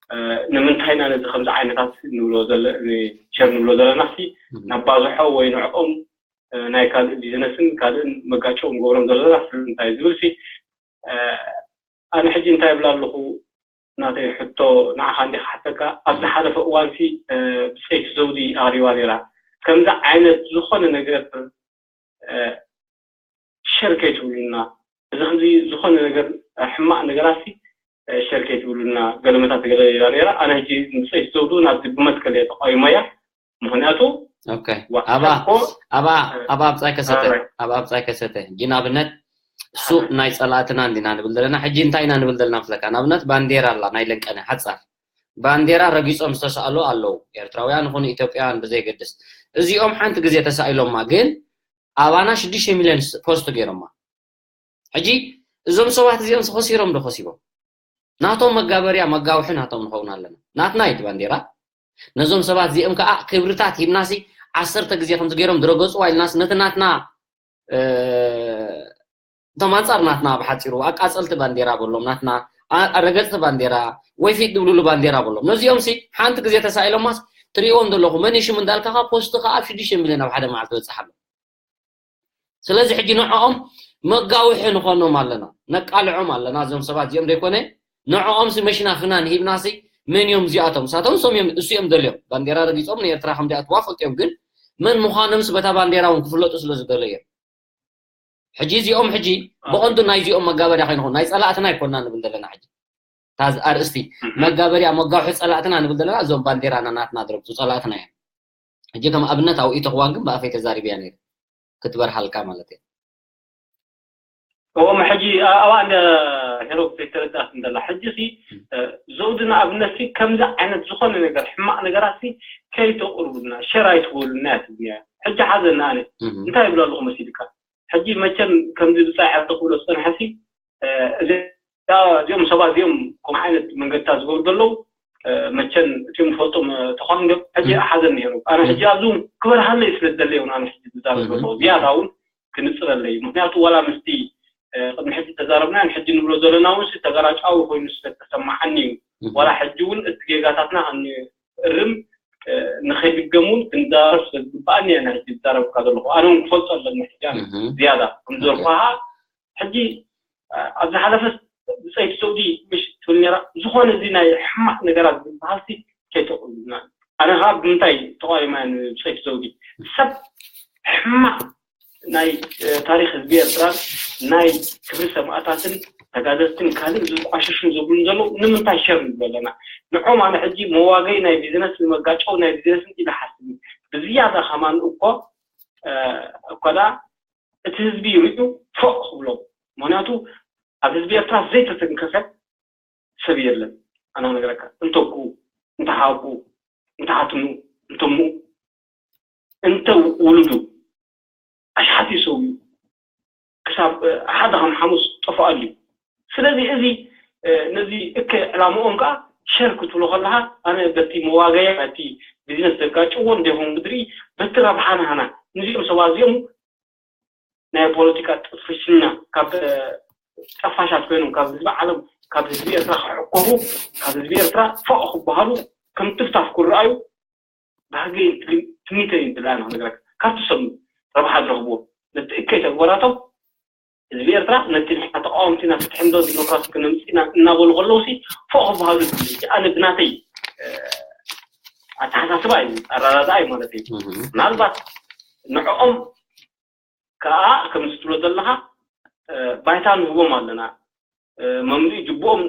እ፣ ንምንታይ ኢና ነዚ ከምዚ ዓይነታት ንብሎ ዘለ-፣ ን-፣ ሸር ንብሎ ዘለናሲ፣ እም። ነባዝሖ ወይ ንዕኦም፣ እ፣ ናይ ካልእ ቢዝነስን ካልእን መጋጨው ንገብሮም ዘለና ስለምንታይ ዝብልሲ፣ እ፣ ኣነ ሕጂ እንታይ ይብል ኣለኹ፣ ናተይ ሕቶ ንዓኻ እንዲኻ ሓተካ፣ ኣብ ዝሓለፈ እዋንሲ፣ እ፣ ብጸይቲ ዘውዲ ኣቕሪባ ነይራ። ከምዚ ዓይነት ዝኾነ ነገር፣ እ፣ ሸር ከይትብሉና፣ እዚ ከምዚ ዝኾነ ነገር፣ እ፣ ሕማቕ ነገራትሲ፣ እ፣ ሸር ከይትብሉና፣ ገለመታት ገለ ኢላ ነይራ። ኣነ ሕጂ ብጸይቲ ዘውዱ ናብዚ ብመትከል እየ ተቃዊመያ። ምኽንያቱ ኦኬ። ዋ-፣ ኣባ፣ እኮ፣ ኣባ፣ እ፣ ኣባ ኣብጻይ ከሰተ፣ ኣረ። ኣባ ኣብጻይ ከሰተ። ሕጂ ንኣብነት እሱ ኣረ። ናይ ጸላእትና እንዲና ንብል ዘለና። ሕጂ እንታይ ኢና ንብል ዘለና መስለካ? ንኣብነት ባንዴራ ኣላ፣ ናይ ለንቀነ ሓጻር። ባንዴራ ረጊጾም ዝተሳእሉ ኣለዉ። ኤርትራውያን ይኹኑ ኢትዮጵያውያን ብዘይገድስ። እዚኦም ሓንቲ ግዜ ተሳኢሎማ፣ ግን ኣባና ሽዱሽተ ሚልዮን ስ-፣ ፖስት ገይሮማ። ሕጂ እዞም ሰባት እዚኦም ከሲሮም ዶ ከሲቦም? ናቶም መጋበርያ መጋውሒ ናቶም ንኸውን ኣለና። ናትና እዩ እቲ ባንዴራ። ነዞም ሰባት እዚኦም ከዓ ክብርታት ሂብናሲ ዓሰርተ ግዜ ከምዚ ገይሮም ዝረገጽዋ ኢልናስ ነቲ ናትና፣ እ፣ እቶም ኣንጻር ናትና ብሓጺሩ ኣቃጸልቲ ባንዴራ በሎም፣ ናትና ኣ-፣ ረገጽቲ ባንዴራ ወይ ፊት ዝብሉሉ ባንዴራ በሎም። ነዚኦምሲ ሓንቲ ግዜ ተሳኢሎማስ ትርእይዎም ዘለኹ መን እዩ ሽሙ እንዳልካ ከዓ ፖስት ከዓ ኣብ ሽዱሽተ ሚልዮን ኣብ ሓደ መዓልቲ በጽሕ ኣሎ። ስለዚ ሕጂ ንዕኦም መጋውሒ ንኾኖም ኣለና፣ ነቃልዖም ኣለና። እዞም ሰባት እዚኦም ዘይኮነ ንዕኦምሲ መሽና ፍናን ሂብናሲ መን እዮም እዚኣቶም? እሳቶም እሶም እዮም፣ እሱ እዮም ደልዮም። ባንዴራ ረጊጾም ንኤርትራ ከም ዲኣትዋ ፈልጥዮም፣ ግን መን ምዃኖምስ በታ ባንዴራ እውን ክፍለጡ ስለ ዝደለዩ እዮም። ሕጂ እዚኦም ሕጂ ብቐንዱ ናይ እዚኦም መጋበርያ ከይንኾን፣ ናይ ጸላእትና ኣይኮና ንብል ዘለና። ሕጂ ታዝ ኣርእስቲ መጋበርያ መጋውሒ ጸላእትና ንብል ዘለና፣ እዞም ባንዴራና ናትና ድረግጹ ጸላእትና እዮም። ሕጂ ከም ኣብነት ኣብኡ ኢተኽዋን ግን ብኣፈይ ተዛሪብያ ነይረ፣ ክትበርሃልካ ማለት እየ። እዎም ሕጂ ኣብኣ እንደ ሄሮብ ዘይተረዳእት እንደላ። ሕጂ ሲ ዘውዲ ንኣብነት ሲ ከምዚ ዓይነት ዝኾነ ነገር ሕማቕ ነገራት ሲ ከይተቕርቡልና፣ ሸር ኣይትበሉልና እያ ትብልያ። ሕጂ ሓዘና ኣነ እንታይ ይብሎ ኣለኹ መሲልካ? ሕጂ መቸም ከምዚ ብጻይ ዓዲ ክብሎ ዝጸንሐ ሲ እዚኦም ሰባት እዚኦም ከምኡ ዓይነት መንገድታት ዝገብሩ ዘለዉ መቸን እቲኦም ዝፈልጦም ተኳንገብ ሕጂ ሓዘን ነይሩ። ኣነ ሕጂ ኣብዚ እውን ክበርሃለይ ስለ ዝደለየ እውን ኣነ ሕጂ ዝዛረብ ዘለኹ ዝያዳ እውን ክንፅረለይ። ምክንያቱ ዋላ ምስቲ ቅድሚ ሕጂ ተዛረብናዮን ሕጂ ንብሎ ዘለና እውን ተገራጫዊ ኮይኑ ስለ ተሰማዓኒ እዩ። ዋላ ሕጂ እውን እቲ ጌጋታትና ክንእርም ንኸይድገም እውን ክንዛረብ ስለ ዝግባኣኒ እየ ሕጂ ዝዛረብካ ዘለኹ። ኣነ እውን ክፈልጦ ኣለኒ ሕጂ ኣነ ዝያዳ ከም ዝበልኩኻ ሕጂ ኣብ ዝሓለፈስ ብፀይቲ ዘውዲ ምሽ ትብል ነራ። ዝኾነ እዚ ናይ ሕማቕ ነገራት ዝበሃል ሲ ከይተቕርቡልና። ኣነ ከዓ ብምንታይ ተቃዊማ ብፀይቲ ዘውዲ ሰብ ሕማቕ ናይ ታሪክ ህዝቢ ኤርትራን ናይ ክብሪ ሰማእታትን ተጋደልትን ካልእ ዝቋሽሹን ዘብሉን ዘለዉ ንምንታይ ሸር ንብሎ ኣለና? ንዖም ኣነ ሕጂ መዋገይ ናይ ቢዝነስ ንመጋጨው ናይ ቢዝነስን ኢለ ሓስብ ብዝያዳ ከማን እኮ እኮ ዳ እቲ ህዝቢ ሪኡ ፎቕ ክብሎ። ምክንያቱ ኣብ ህዝቢ ኤርትራ ዘይተተንከፈ ሰብ የለን። ኣና ነገረካ እንተኩ እንተሓቁ እንተሓትኑ እንተሙ እንተ ውሉዱ ኣሽሓት ይሰው ክሳብ ሓደ ከም ሓሙስ ጠፍኣሉ እዩ። ስለዚ እዚ ነዚ እከ ዕላምኦም ከዓ ሸር ክትብሎ ከለካ ኣነ በቲ መዋገያ በቲ ቢዝነስ ዘጋጭዎ እንዲኹም ምድሪ በቲ ረብሓ ናህና ንዚኦም ሰባት እዚኦም ናይ ፖለቲካ ጥፍሽና ካብ ጠፋሻት ኮይኖም ካብ ህዝቢ ዓለም ካብ ህዝቢ ኤርትራ ክሕከቡ ካብ ህዝቢ ኤርትራ ፎቕ ክበሃሉ ከም ትፍታፍ ክረኣዩ ባህገይ ትሚተይ እንትለና ንነግረካ ካብቲ ሰብ ረብሓ ዝረኽብዎ ነቲ እከይ ተግባራቶም ህዝቢ ኤርትራ ነቲ ንሕና ተቃወምቲ ኢና ፍትሒ እንዶ ዲሞክራሲ ክነምፅእ ኢና እናበሉ ከለውሲ ፎቕ ክበሃሉ ኣነ ብናተይ ኣተሓሳስባ እዩ ኣረዳድኣ እዩ ማለት እዩ ምናልባት ንዕኦም ከዓ ከምዚ ትብሎ ዘለካ ባይታ ንህቦም ኣለና መምልኢ ጅብኦም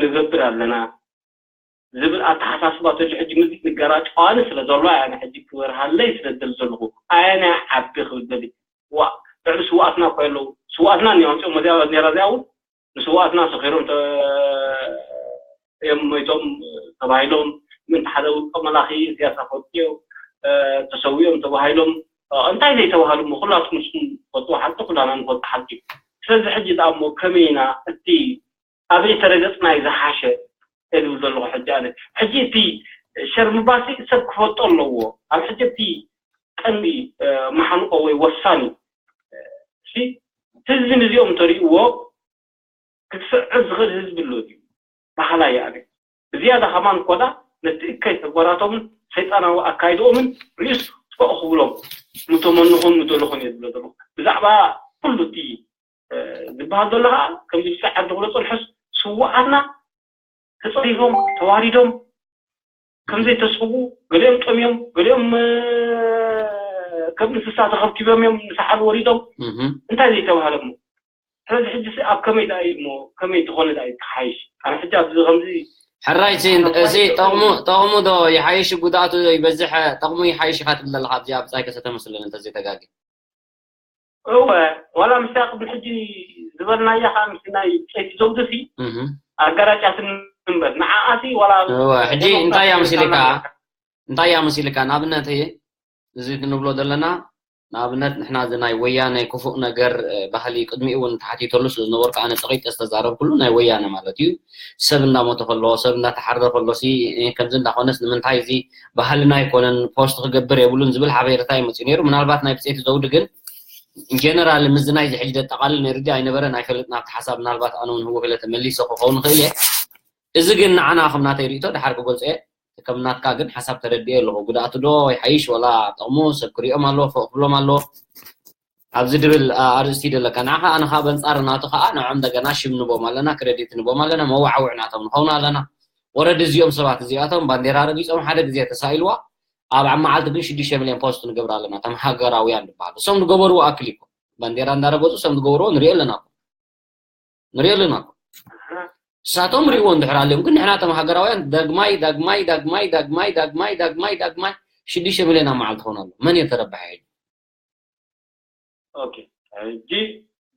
ንገብር ኣለና ዝብል ኣተሓሳስባ ተሉ ሕጂ ምዚ ንገራ ጨዋኒ ስለ ዘሎ ኣነ ሕጂ ክበርሃለይ ስለ ዝደል ዘለኹ ኣየናይ ዓቢ ክብል ደሊ ዋ ልዕሊ ስዋኣትና እኮ ኣለዉ ስዋኣትና እኒኦም ኣምፅኦም መዚያ ነራ እዚኣ እውን ንስዋኣትና ሰኺሮም እዮም ሞይቶም ተባሂሎም ምእንቲ ሓደ ውልቀ መላኺ ስያሳ ፈልጥዮ ተሰዊኦም ተባሂሎም እንታይ ዘይተባሃሉ እሞ ኩላትኩም ንስኩም ትፈልጥዎ ሓቂ ኩላና ንፈልጦ ሓቂ ስለዚ ሕጂ ደኣ እሞ ከመይ ኢና እቲ ኣበይ ተረገፅና እዩ ዝሓሸ እብል ዘለኹ ሕጂ ኣነ ሕጂ እቲ ሸር ምባሲ ሰብ ክፈልጦ ኣለዎ ኣብ ሕጂ እቲ ቀንዲ መሓንቆ ወይ ወሳኒ ህዝቢ ንዚኦም ተሪእዎ ክትስዕር ዝኽእል ህዝቢ ኣሎ ድዩ ባህላ ይኣነ ብዝያዳ ከማን ኮዳ ነቲ እከይ ተግባራቶምን ሰይጣናዊ ኣካይድኦምን ርእስ ፎቕ ክብሎም ምተመንኹን ምደለኹን እየ ዝብሎ ዘለኹ ብዛዕባ ኩሉ እቲ ዝበሃል ዘሎ ከዓ ከምዚ ብስዕ ዓዲ ክብሎ ፀንሖስ ስዋኣትና ተፀሪፎም ተዋሪዶም ከምዘይተስሕቡ ገሊኦም ጠምዮም ገሊኦም ከም እንስሳ ተኸብኪቦም እዮም ንሰሓቢ ወሪዶም እንታይ ዘይተባሃለ እሞ ስለዚ ሕጂ ኣብ ከመይ ዳ እሞ ከመይ ተኾነ ዳ ትሓይሽ ኣነ ሕጂ ኣብዚ ከምዚ ሕራይ እዚ ጠቕሙ ጠቕሙ ዶ ይሓይሽ ጉድኣቱ ይበዝሕ ጠቕሙ ይሓይሽ ኢኻ ትብል ዘለኻ ኣብዚኣ ብጻይ ከሰተ መስለኒ እንተዘይተጋጊ እወ ዋላ ምስታ ቅድሚ ሕጂ ዝበልናያ ከዓ ምስ ናይ ጸይቲ ዘውዲ ሲ ኣጋራጫትን እምበር ንዓኣሲ ዋላ እወ ሕጂ እንታይ እያ መሲልካ እንታይ እያ መሲልካ ንኣብነት እዚ ክንብሎ ዘለና ንኣብነት ንሕና እዚ ናይ ወያነ ክፉእ ነገር ባህሊ ቅድሚኡ እውን ተሓቲተሉ ስለ ዝነበርኩ ኣነ ጸቒጠ ዝተዛረብኩሉ ናይ ወያነ ማለት እዩ ሰብ እንዳሞተ ከሎ ሰብ እንዳተሓረረ ከሎ ሲ ከምዚ እንዳኾነስ ንምንታይ እዚ ባህልና ኣይኮነን ፖስት ክገብር የብሉን ዝብል ሓበሬታ እዩ መፅኡ ነይሩ ምናልባት ናይ ብፀይቲ ዘውዲ ግን ጀነራል ምዚ ናይ ዝሕጂ ደጠቃልል ነይሩ ድዩ ኣይነበረን ኣይፈልጥን ኣብቲ ሓሳብ ምናልባት ኣነ እውን ህወ ኢለ ተመሊሰ ክኸውን ይኽእል እየ እዚ ግን ንዓና ከም ናተይ ርእቶ ድሓር ክገልፆ እየ ከም ናትካ ግን ሓሳብ ተረድኤ ኣለኹ ጉድኣቱ ዶ ይሓይሽ ወላ ጠቕሙ ሰብ ክሪኦም ኣለዎ ፎቕ ክብሎም ኣለዎ ኣብዚ ድብል ኣርእስቲ ደለካ ንዓኻ ኣነ ካብ ኣንፃር ናቱ ከዓ ንዕኦም እንደገና ሽም ንቦም ኣለና ክረዲት ንቦም ኣለና መዋዕውዕ ናቶም ንኸውን ኣለና ወረዲ እዚኦም ሰባት እዚኣቶም ባንዴራ ረጊጾም ሓደ ግዜ ተሳኢልዋ ኣብ ኣብ መዓልቲ ግን ሽዱሽተ ሚልዮን ፖስት ንገብር ኣለና እቶም ሃገራውያን ዝበሃሉ እሶም ዝገበርዎ ኣክል ይኮ ባንዴራ እንዳረገጹ እሶም ዝገበርዎ ንሪኦ ኣለና እኮ ንሪኦ ኣለና እኮ ንሳቶም ሪእዎ እንድሕር ኣልዮም ግን ንሕና እቶም ሃገራውያን ዳግማይ ዳግማይ ዳግማይ ዳግማይ ዳግማይ ዳግማይ ዳግማይ ሽዱሽተ ሚልዮን ኣብ መዓልቲ ክኾን ኣሎ መን እየ ተረባሒ ሕጂ ኦኬ ሕጂ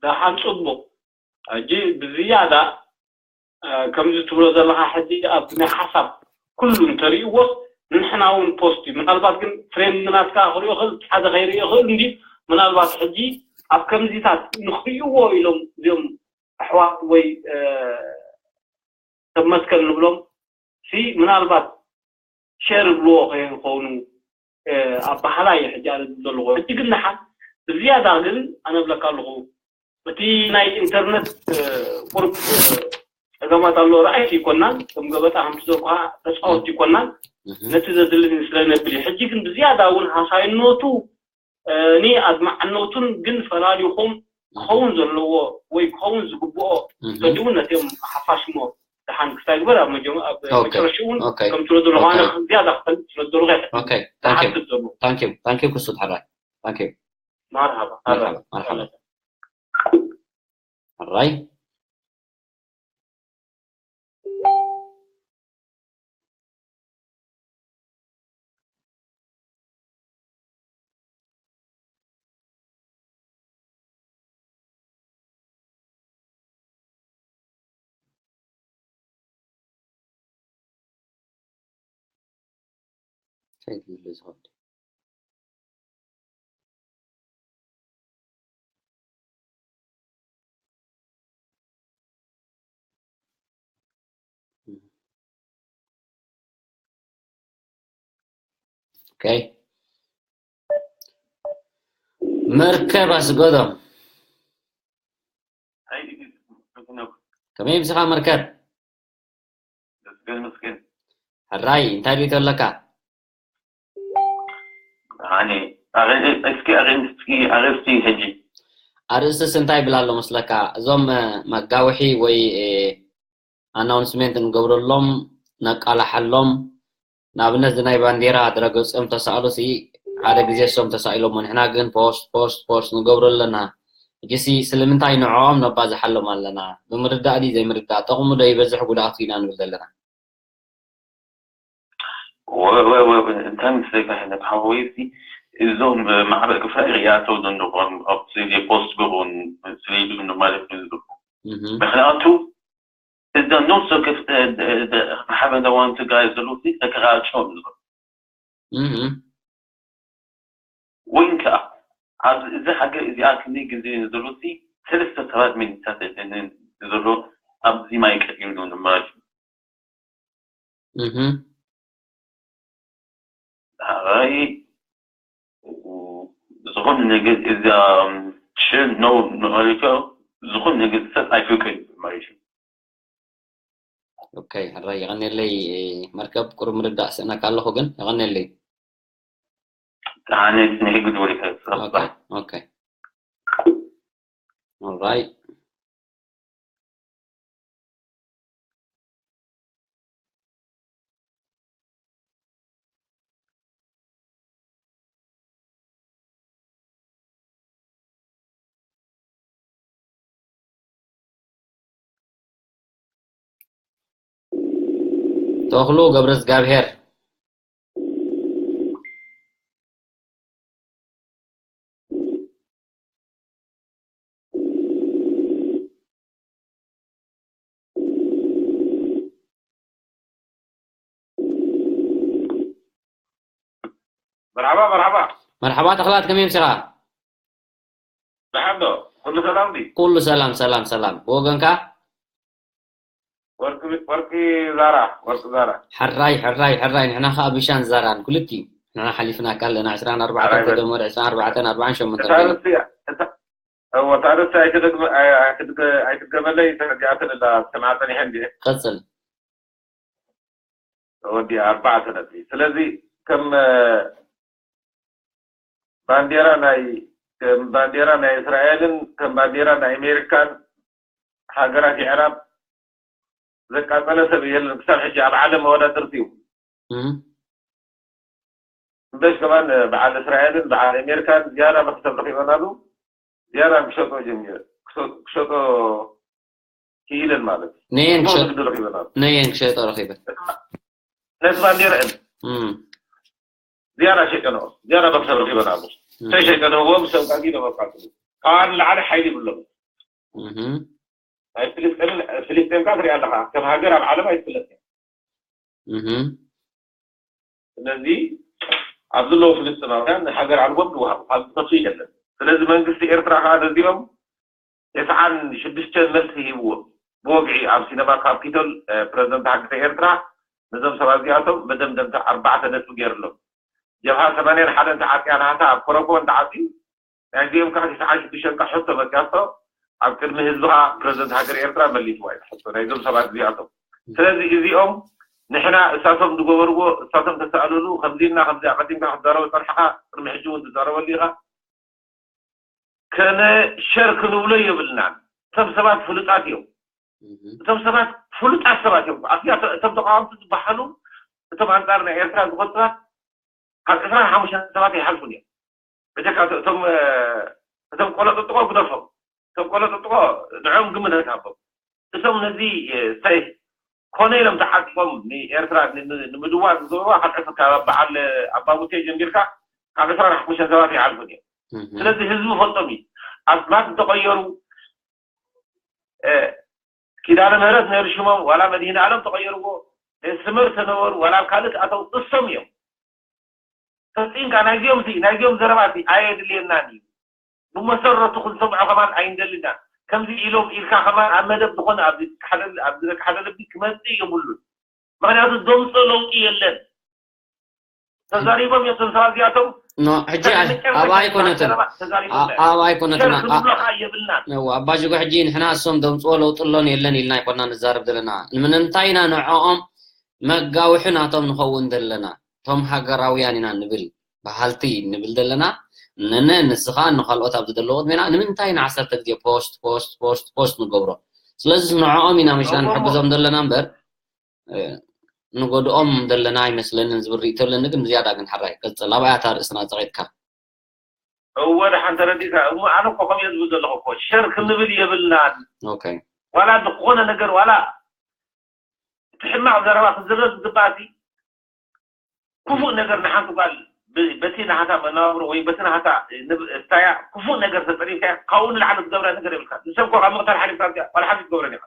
ደሓን ፅቡቅ ሕጂ ብዝያዳ ከምዚ ትብሎ ዘለካ ሕጂ ኣብ ናይ ሓሳብ ኩሉ እንተሪእዎስ ንንሕና እውን ፖስት እዩ ምናልባት ግን ፍሬንድ ናትካ ክሪኦ ክእል ሓደ ከይሪኦ ክእል እንዲ ምናልባት ሕጂ ኣብ ከምዚታት ንክሪእዎ ኢሎም እዚኦም ኣሕዋት ወይ ሰብ መስከል ንብሎም ሲ ምናልባት ሸር ይብልዎ ከይኮኑ ኣባህላ እዩ ሕጂ ኣነ ዝብል ዘለኹ ሕጂ ግን ንሓ ብዝያዳ ግን ኣነ ብለካ ኣለኹ እቲ ናይ ኢንተርነት ቁርብ ፀገማት ኣሎ ረኣይቲ ይኮናን ከም ገበጣ ከምቲ ዘልኩካ ተፃወት ይኮናን ነቲ ዘድልኒ ስለነብል እዩ ሕጂ ግን ብዝያዳ እውን ሃሳይነቱ ኒ ኣድማዕነቱን ግን ፈላሊኹም ክኸውን ዘለዎ ወይ ክኸውን ዝግብኦ ፈሊውን ነቲኦም ሓፋሽ ሞ ደሓን ክሳይ ግበር ኣብ መጀመ- ኣብ ኦኬ፣ መጨረሽኡ እውን ኦኬ፣ ከም ትረዱ ዝኾነ ኦኬ። ዝያዳ ክፈልጥ ስለ ዝደለኹ እየ ኦኬ፣ thank you፣ ሓስብ ዘሎ thank you፣ thank you ክሱት ሓራይ፣ thank you። መርሃባ መርሓባ፣ መርሓባ። ሓራይ። መርከብ ኣስገዶም ከመይ ምሳኻ መርከብ ሕራይ እንታይ ሪኢቶ ኣለካ እስኪ ኣርእስቲ ሕጂ ኣርእስትስ እንታይ ይብል ኣሎ መስለካ እዞም መጋውሒ ወይ ኣናውንስመንት ንገብረሎም ነቃላሓሎም ንኣብነት ናይ ባንዴራ ድረገፅም ተሳእሉ ሲ ሓደ ግዜ ሶም ተሳኢሎሞ ንሕና ግን ፖስት ፖስት ፖስት ንገብሮ ኣለና እጅሲ ስለምንታይ ንዕኦም ነባዝሓሎም ኣለና ብምርዳእ ድዩ ዘይምርዳእ ጠቕሙ ዶ ይበዝሕ ጉድኣቱ ኢና ንብል ዘለና እንታይ ምስለካ ሕነ ብሓወይሲ እዞም ማዕበል ክፍላይ ሪኣተው ዘንድቆም ኣብ ስሌ ፖስት ግሩን ስሌዱ ንማለት ዝግቡ ምክንያቱ እዛ ኖት ማሕበረ ዋንቲ ጋይ ዘሉሲ ተከራጭኦም ዝብል ወይን ከዓ ኣብዚ እዚ ሃገር እዚኣ ክንደይ ግዜ ዘሉሲ ሰለስተ ሰባት ሚኒታት ዘሎ ኣብዚ ማይ ቀዲም ዶ ንመራጭ ራይ ዝኾነ ነገር እዛ ሽን ነው ንመሪካ ዝኾነ ነገር ሰብ ኣይፍቅር ማለት እዩ ኦኬ ሕራይ የቐኔለይ መርከብ ቁሩብ ምርዳእ ስእነካ ኣለኹ ግን የቐኔለይ ኣነ ንሕጊ ድወሊካ ኦኬ ኦኬ ኦራይ ተኽሉ ገብረዝጋብሄር መርሓባ መርሓባ መርሓባ ተኽላት ከመይ ምሲኻ ደሓን ዶ ኩሉ ሰላም ድዩ ኩሉ ሰላም ሰላም ሰላም ብወገንካ ወርቂ ዛራ ወርቂ ዛራ ሕራይ ሕራይ ሕራይ ንሕና ከዓ ብሻን ዛራን ክልቲኡ ንሕና ሓሊፍናካ ኣለና ዕስራን ኣርባዕተን ተደመረ ዕስራን ኣርባዕተን ኣርባዓን ሸሞንተን እታ ርእሲ እታ ርእሲ ኣይትድገመለይ ተረዲኣትን እላ ሰምዓ ፀኒሐ እንዲ ቀፅል ወዲ ኣርባዕተ ነጥቢ ስለዚ ከም ባንዴራ ናይ ከም ባንዴራ ናይ እስራኤልን ከም ባንዴራ ናይ ኣሜሪካን ሃገራት የዕራብ ዘቃጸለ ሰብ የለን ክሳብ ሕጂ ኣብ ዓለም መወዳድርቲ እዩ። እም። እምበሽ ከማን በዓል እስራኤልን በዓል ኣሜሪካን ዝያዳ መክሰብ ረኺበናሉ፣ ዝያዳ ክሸጦ ጀሚረ፣ ክሸ-፣ ክሸጦ ክኢለን ማለት እዩ። ነየን ክሸ-፣ ንግዲ ረኺበናሉ። ነየን ክሸጦ ረኺበን። ነቲ ባንዴረአን እም። ዝያዳ ሸይጠንኦ፣ ዝያዳ መክሰብ ረኺበናሉ። እም። ተሸይጠንዎም ሰብ ቃጊ ለመቃጽሉ። ካብ ንላዕሊ ሓይሊ ይብሎም። እም። ናይ ፍልስጤምን፣ ፍልስጤም ካ ትሪኣ ኣለኻ፣ ከም ሃገር ኣብ ዓለም ኣይትፍለጥን። እም። ስለዚ ኣብ ዘለዉ ፍልስጤማውያን ንሃገር ኣልቦም ንወሃቡ፣ ካብ ዝኸሱ የለን። ስለዚ መንግስቲ ኤርትራ ከዓ ነዚኦም ተስዓን ሽዱሽተን መልሲ ሂብዎም። ብወግዒ ኣብ ሲነማ ካፒቶል፣ እ፣ ፕረዚደንት ሃገረ ኤርትራ ነዞም ሰባት እዚኣቶም መደምደምታ ኣርባዕተ ነጥቢ ገይርሎም። ጀብሃ ሰማንያን ሓደን ተዓጽያ ናህታ ኣብ ኮረኮ እንተዓጽዩ፣ ናይዚኦም ከዓ ተስዓን ሽዱሽተን ከዓ ሕቶ መጽያቶ ኣብ ቅድሚ ህዝቢ ከዓ ፕረዚደንት ሃገረ ኤርትራ መሊስዋ እዩ ሕቶ ናይዞም ሰባት እዚኣቶም። ስለዚ እዚኦም ንሕና እሳቶም ዝገበርዎ፣ እሳቶም ተሳእልሉ፣ ከምዚ ኢልና ከምዚ ኣቐዲምካ ክትዛረቦ ጸንሕኻ፣ ቅድሚ ሕጂ እውን ትዛረበሉ ኢኻ። ከነ ሸር ክንብሎ የብልናን። እቶም ሰባት ፍሉጣት እዮም። እም። እቶም ሰባት ፍሉጣት ሰባት እዮም። ኣብዚኣ እቶ-፣ እቶም ተቃወምቲ ዝበሃሉ፣ እቶም ኣንጻር ናይ ኤርትራ ዝኾኑ ሰባት ካብ ዕስራን ሓሙሽተን ሰባት ኣይሓልፉን እዮም። ብጀካ እቶ-፣ እቶም፣ እ፣ እቶም ቆሎ ጥጥቆ ግደፎም። እቶም ቆሎ ጥጥቆ ንዕኦም ግምት ኣይትሃቦም። እቶም ነዚ፣ እ፣ እንታይ ኮነ ኢሎም ተዓጢቆም ንኤርትራ ን-፣ ን-፣ ንምድዋር ዝገብርዋ ካብ ዕስራ፣ ካብ በዓል ኣባሙቴ ጀሚርካ ካብ ዕስራን ሓሙሽተን ሰባት ኣይሓልፉን እዮም። እም። ስለዚ ህዝቢ ፈልጦም እዩ። ኣስማት እንተቐየሩ፣ እ፣ ኪዳነ ምህረት ነይሩ ሽሞም፣ ዋላ መድህን ኣለም ተቐየርዎ፣ ስመር ተነበሩ፣ ዋላ ኣብ ካልእ ኣተው እሶም እዮም። ፈጺምካ ናይዚኦም ሲ፣ ናይዚኦም ዘረባ ሲ ኣየድልየናን እዩ። ብመሰረቱ ክንሰምዖ ከማን ኣይንደልናን። ከምዚ ኢሎም ኢልካ ከማን ኣብ መደብ ዝኾነ ኣብዚ ደቂ ሓደ፣ ኣብዚ ደቂ ሓደ ልቢ ክመጽእ የብሉን። ምኽንያቱ ዘምጽኦ ለውጢ የለን። ተዛሪቦም እዮም እቶም ሰባት እዚኣቶም። ኖ፣ ሕጂ ኣብ መጨረሻ ኣብኣ ኣይኮነትን። ዘረባ ተዛሪቦም ኣ-፣ እዮም። ኣብኣ ኣይኮነትን። ሸርፊ ኣ-፣ ንብሎ ከዓ የብልናን። እዋ፣ ኣባ ጅጎ፣ ሕጂ ንሕና እሶም ዘምጽኦ ለውጢ ኣሎን የለን ኢልና ኣይኮና ንዛረብ ዘለና። ንምንታይ ኢና ንዕኦም መጋውሒ ናቶም ንኸውን ዘለና? እቶም ሃገራውያን ኢና ንብል፣ በሃልቲ ንብል ዘለና። ነነ ንስኻ ንኻልኦት ኣብዚ ዘለዉ ቅድሜና ንምንታይ ንዓሰርተ ግዜ ፖስት፣ ፖስት፣ ፖስት፣ ፖስት ንገብሮ? ስለዚ ንዕኦም ኢና መሽና እሞ ንሕግዞም ዘለና እምበር፣ እ፣ ንጎድኦም ዘለና ኣይመስለንን ዝብል ርእይቶ ኣለኒ፣ ግን ዝያዳ ግን ሓራይ ቀጽል። ኣብኣ እያ እታ ርእስና ጸቒጥካ። እወ፣ ደሓን ተረዲእካ። እሞ ኣነ እኮ ከምኡ እየ ዝብል ዘለኹ እኮ። ሸር ክንብል የብልናን። ኦኬ። ዋላ ዝኾነ ነገር፣ ዋላ እቲ ሕማቕ ዘረባ ክዝረብ ዝግባእ፣ እቲ ክፉእ ነገር ንሓንቲ ጓል ብ-፣ በቲ ናሃታ መነባብሮ ወይ በቲ ናሃታ ንብ-፣ ስታያ ክፉእ ነገር ተጸሪፍካያ፣ ካብኡ ንላዕሊ ትገብራ ነገር የብልካ። ንሰብ እኮ ካብ ምቕታል ሓሊፍካ እዚኣ ዋላ ሓንቲ ትገብረን ኢኻ።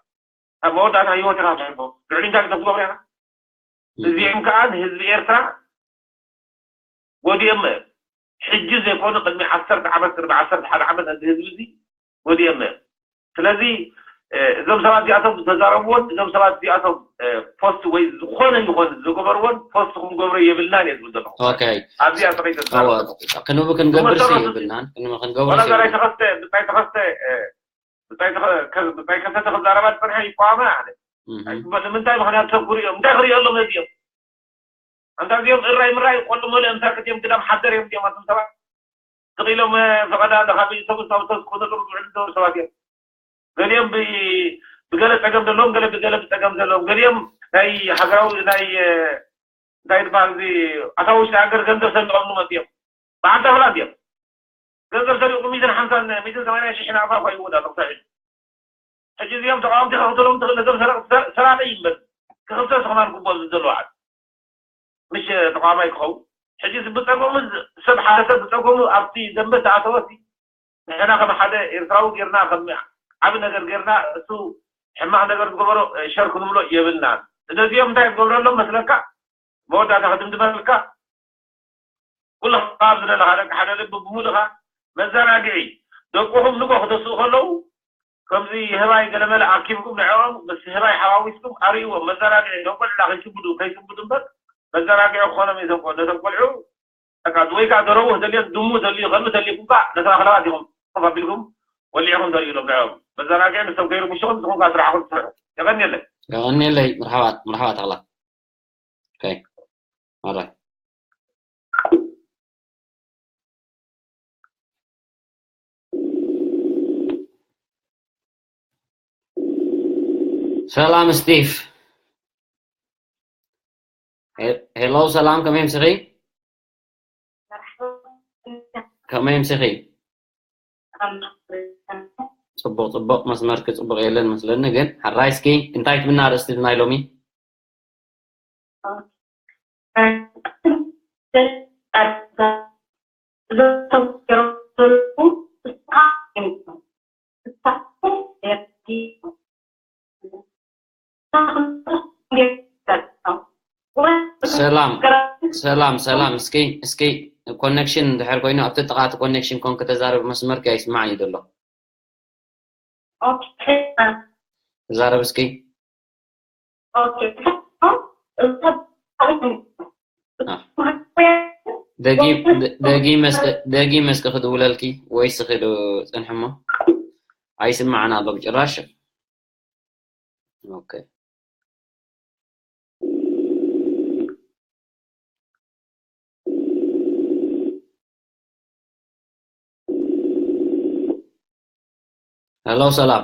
ኣብ መወዳእታ ህይወት ኢኻ ትሕልፎ። ልዕሊ እንታይ ክትገብሮ ኢኻ? እዚኦም ከዓ ንህዝቢ ኤርትራ ጎዲኦም፣ ሕጂ ዘይኮኑ ቅድሚ ዓሰርተ ዓመት፣ ቅድሚ ዓሰርተ ሓደ ዓመት ነዚ ህዝቢ እዚ ጎዲኦም። ስለዚ፣ እ፣ እዞም ሰባት እዚኣቶም ዝተዛረብዎን እዞም ሰባት እዚኣቶም፣ እ፣ ፖስት ወይ ዝኾነ ይኾን ዝገበርዎን ፖስት ክንገብሮ የብልናን እየ ዝብል ዘለኹ። ኦኬ። ኣብዚኣ ጥራይ እወ፣ ተዛረብ። ክንብ-፣ ክንገብር ሲ ብመሰረቱ የብልናን፣ ክንብ-፣ ክንገብር ዋላ ሲ እዛ ናይ የብልናን። ተኸስተ፣ ብጻይ ተኸስተ፣ እ፣ ብጻይ ተኸ-፣ ከ-፣ ብጻይ ከሰተ ክዛረባ ዝጸንሐ ይቋወማ ኣለ። እህ። ኣይትበል። ንምንታይ? ምኽንያቱ ሰብ ክርእዮም። እንታይ ክርእየሎም ነዚኦም? ኣንታ እዚኦም እራይ ምራይ ቆሉ መለ እንታ ክትዮም ግዳም ሓደር እዮም እዚኦም ኣቶም ሰባት። ስቕ ኢሎም፣ እ፣ ፈቐዳ ኣለኻ ብኢሰቡ ሳውቶስ ክነጥሩ ዝውዕሉ ዘለዉ ሰባት እዮም። ገሊኦም ብ-፣ ብገለ ጸገም ዘለዎም፣ ገለ ብገለ ብጸገም ዘለዎም፣ ገሊኦም ናይ ሃገራዊ፣ ናይ፣ እ፣ እንታይ ዝበሃል እዚ ኣታዊ ውሽጢ ሃገር ገንዘብ ሰኒቖምሉ መጺኦም። በዓል ዳፍላ እንድዮም። ገንዘብ ሰሪቑ ሚእትን ሓምሳን፣ ሚእትን ሰማንያን ሽሕ ናቕፋ እኳ ይወዳ ኣሎ ክሳብ ሕጂ። ሕጂ እዚኦም ተቃወምቲ ከኽተሎም ትኽእል፣ ነዞም ሰረቕ-፣ ሰር-፣ ሰራቂ ይንበር። ክኽሰስ ከማን ግቡእ ኣብዚ ዘለዎ ዓዲ። ምሽ ተቃዋማይ ክኸውን። ሕጂ እዚ ብጸገሙ፣ ሰብ ሓደ ሰብ ብጸገሙ ኣብቲ ደንበ ተኣተወ፣ እቲ ንሕና ከም ሓደ ኤርትራዊ ጌርና፣ ከም ዓቢ ነገር ጌርና፣ እሱ ሕማቕ ነገር ዝገበሮ፣ እ፣ ሸር ክንብሎ የብልናን። ስለዚኦም እንታይ ክገብረሎም መስለካ? መወዳእታ ክድምድመልካ፣ ኩልኻ ኣብ ዝደለኻ ደቂ ሓደ ልቢ ብምሉእኻ መዘናግዒ፣ ደቅኹም ንጎ ክተስኡ ከለዉ፣ ከምዚ ህባይ ገለመለ ኣኪብኩም ንዕኦም ምስ ህባይ ሓዋዊስኩም ኣርእይዎም። መዘናግዒ፣ ነቆልዕላ ከይስንብዱ፣ ከይስንብዱ እምበር፣ መዘናግዒ ክኾኖም እዩ። እዞም ቆ-፣ ነቶም ቆልዑ፣ በቃ፣ ወይ ከዓ ደረውህ ተልዮም፣ ድሙ ተልዩ፣ ከልቢ ተልይኩም ከዓ፣ ነተባኽለባት ኢኹም ኮፍ ኣቢልኩም፣ ወሊዕኹም ተርእዩሎም ንዕኦም። መዘናግዒ ንሶም ከይርብሽኹም፣ ንስኹም ከዓ ስራሕኹም ትሰርሑ። የቐንየለይ። የቐንየለይ። መርሓባ፣ መርሓባ ተኽላ። ኦኬ። ኦራይት። ሰላም ስቲቭ። ሄ-፣ ሄሎ፣ ሰላም፣ ከመይ ኣምሲኺ? ከመይ ኣምሲኺ? ጽቡቕ፣ ጽቡቕ፣ መስመርኪ ጽቡቕ የለን መስለኒ፣ ግን ሕራይ እስኪ እንታይ ትብልና ኣርእስቲ ናይ ሎሚ? ሰላም፣ ሰላም፣ ሰላም። እስኪ፣ እስኪ ኮኔክሽን እንድሕር ኮይኑ ኣብቲ ጥቓ እቲ ኮኔክሽን ኮንክ ተዛረብ፣ መስመርኪ ኣይስማዕን እዩ ዘሎ። ኦኬ። ተዛረብ እስኪ። ኦኬ። አ። ደጊ-፣ ደ-፣ ደጊመ እስከ፣ ደጊመ እስከ ክድውለልኪ ወይ እስኺ ዶ ጽንሒ እሞ? ኣይስማዕን ኣሎ ብጭራሽ። ኦኬ። ሄሎ፣ ሰላም።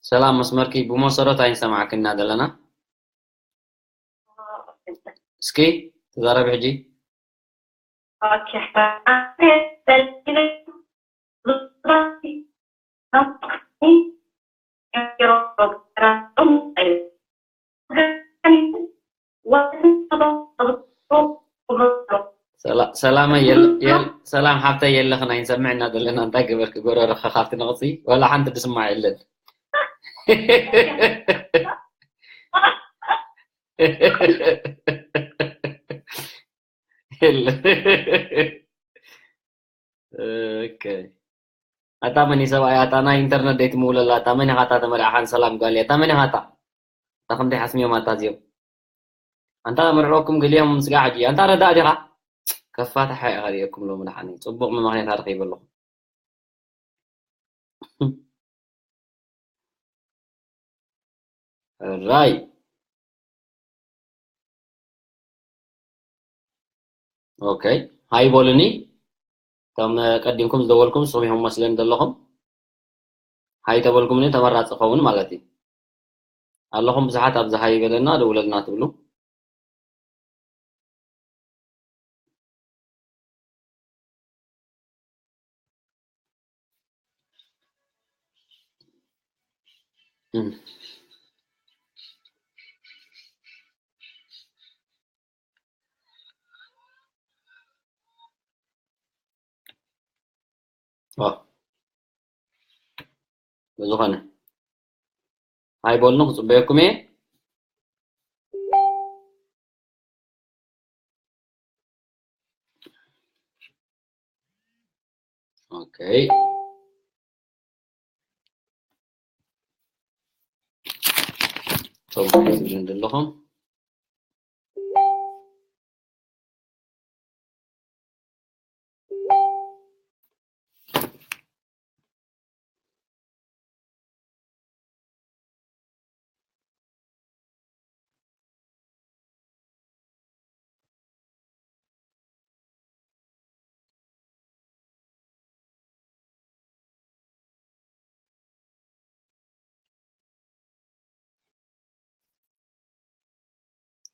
ሰላም፣ መስመርኪ ብመሰረት ኣይንሰማዕክን ኢና ዘለና። እስኪ ተዛረቢ ሕጂ። ኦኬ። ሰላ-፣ ሰላመይ የል-፣ የል-፣ ሰላም ሓብተይ የለኽን ኣይንሰምዕ እና ዘለና እንታይ ገበርክ ጎረርኻ ካብቲ ነቕፂ ዋላ ሓንቲ ድስማዕ የለን። የለን። ኦኬ። ኣታ መን እዩ ሰብኣይ? ኣታ ናይ ኢንተርነት ደይ ትምውለላ? ኣታ መን ኢኻ? ኣታ ተመሪዕኻን ሰላም ጓል እያ። ኣታ መን ኢኻ? ኣታ፣ ኣታ ክንደይ ሓስሚዮም ኣታ እዚኦም። ኣንታ መርዕወኩም ገሊኦም ስጋ ሕጂ። ኣንታ ረዳእ ዲኻ? ከፋታሓ ኢኻ ሪኤኩም ሎሚ ደሓን እዩ። ጽቡቕ መማኽኔታ ረኺበ ኣለኹ። ራይ። ኦኬ። ሃይ በሉኒ። እቶም ቀዲምኩም ዝደወልኩም ንስኹም ኢኹም መስለኒ ዘለኹም። ሃይ ተበልኩምኒ ተመራጺ ኸውን ማለት እዩ። ኣለኹም ብዙሓት ኣብዚ ሃይ በለና ደውለልና ትብሉ። እም። ዋ። ብዝኾነ። ሃይ በሉኒ ክጽበየኩም እየ። ኦኬ። ቶም ትብልን ዘለኹም።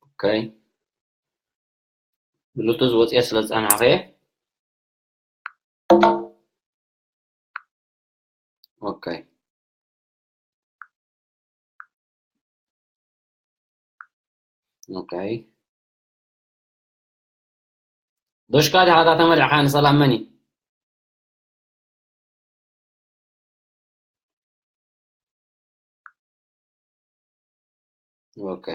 ኦኬ። ብሉቱዝ ወፂአ ስለ ዝፀናሕኸ እየ። ኦኬ። ኦኬ። ዶሽካ ዲኻ እታ ተመሪዕካ ንሰላም መን እዩ? ኦኬ።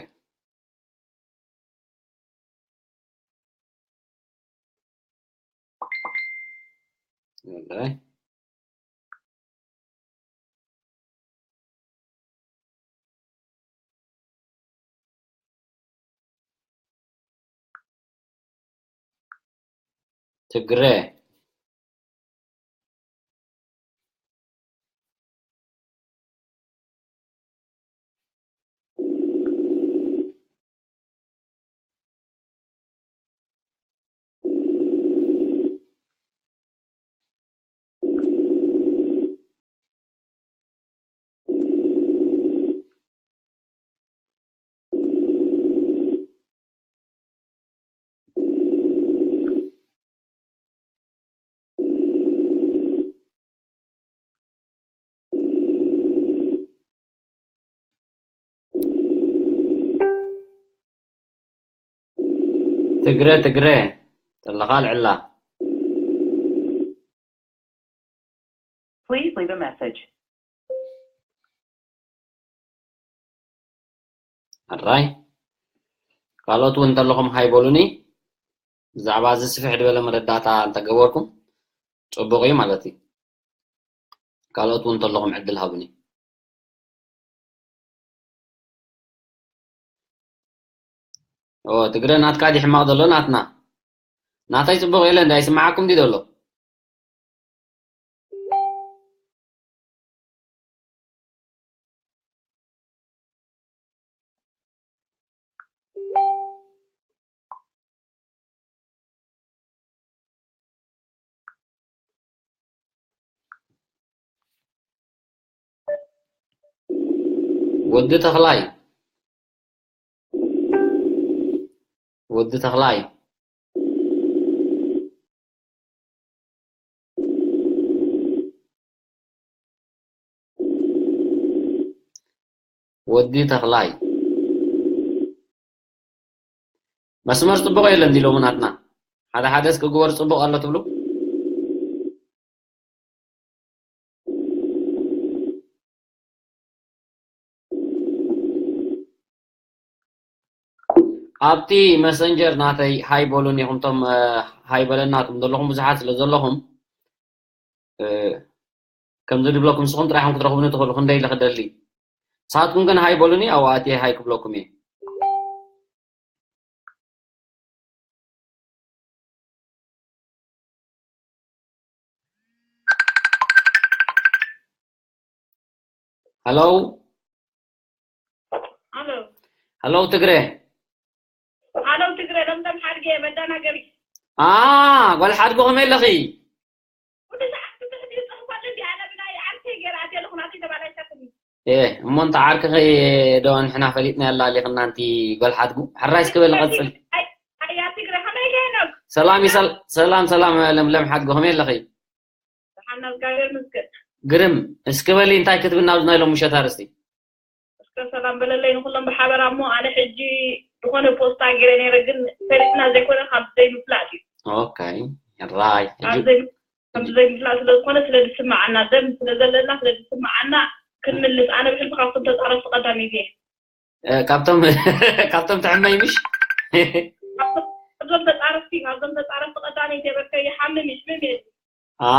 ወላሂ። ትግረ። ትግረ ትግረ ተለኻ ኣልዕላ። Please leave a message. ኣራይ ካልኦት እውን እንተለኹም ሃይ በሉኒ። ብዛዕባ እዚ ስፍሕ ዝበለ መረዳእታ እንተገበርኩም ጽቡቕ እዩ ማለት እዩ። ካልኦት እውን እንተለኹም ዕድል ሃቡኒ። ኦ ትግረ ናትካ ድዩ ሕማቕ ዘሎ ናትና? ናተይ ጽቡቕ የለ እንዳ ይስምዓኩም ድዩ ዘሎ? ወዲ ተኽላይ ወዲ ተኽላይ ወዲ ተኽላይ መስመር ጽቡቕ የለን ዲሎሙ ናትና ሓደ ሓደ እስኪ ግበር ጽቡቕ ኣሎ ትብሉ። ኣብቲ መሰንጀር ናተይ ሃይ በሉን ኢኹም ቶም ሃይ በለናኩም ዘለኹም ብዙሓት ስለ ዘለኹም ከምዚ ድብለኩም ንስኹም ጥራይኹም ክትረኽቡኒ ትኽእሉ ክንደይ ኢለ ክደሊ ንስኻትኩም ግን ሃይ በሉኒ ኣብኡ ኣትየ ሃይ ክብለኩም እየ። Hello. Hello. Hello ትግረ። Hello ትግረ ለምለም ሓድገ መዳናገሪ። አ ጓል ሓድጎ ከመይ ኣለኺ? ኩሉ ሰዓት ክትሕዲ ጽሕፋ ለዲ ኣነ ብናይ ዓርከይ ገይራ ኣትየ ኣለኹ ናተይ ተባላሽታትኒ። እ እሞ እንተ ዓርክኺ ዶ ንሕና ፈሊጥና ያላ ኣሊኽና ኣንቲ ጓል ሓድጉ። ሕራይ እስኪ በሊ ቀጽል። ኣያ ትግረ ከመይ ገይኖክ? ሰላም ይሰል ሰላም ሰላም ለምለም ሓድጉ ከመይ ኣለኺ? ደሓን ናብ እግዚኣብሔር ይመስገን። ግርም እስኪ በሊ እንታይ ክትብና ኣብዚ ናይ ሎም ምሸት ኣርእስቲ? እስከ ሰላም በለለይ ንኩሎም ብሓበራ እሞ ኣነ ሕጂ ዝኾነ ፖስታ ገይረ ነይረ ግን ፈሊጥና ዘይኮነ ካብ ዘይምፍላጥ እዩ። ኦኬ ሕራይ ሕጂ ካብ ዘይምፍላጥ ስለ ዝኾነ ስለ ዝስምዓና ደም ስለ ዘለና ስለ ዝስምዓና ክንምልስ ኣነ ብሕልፊ ካብቶም ተፃረፍቲ ቀዳመይቲ እየ። ካብቶም ካብቶም ትሕመይ ምሽ ካብዞም ተፃረፍቲ ካብዞም ተፃረፍቲ ቀዳመይቲ እየ በርከ ይሓምም ይሕምም እየ።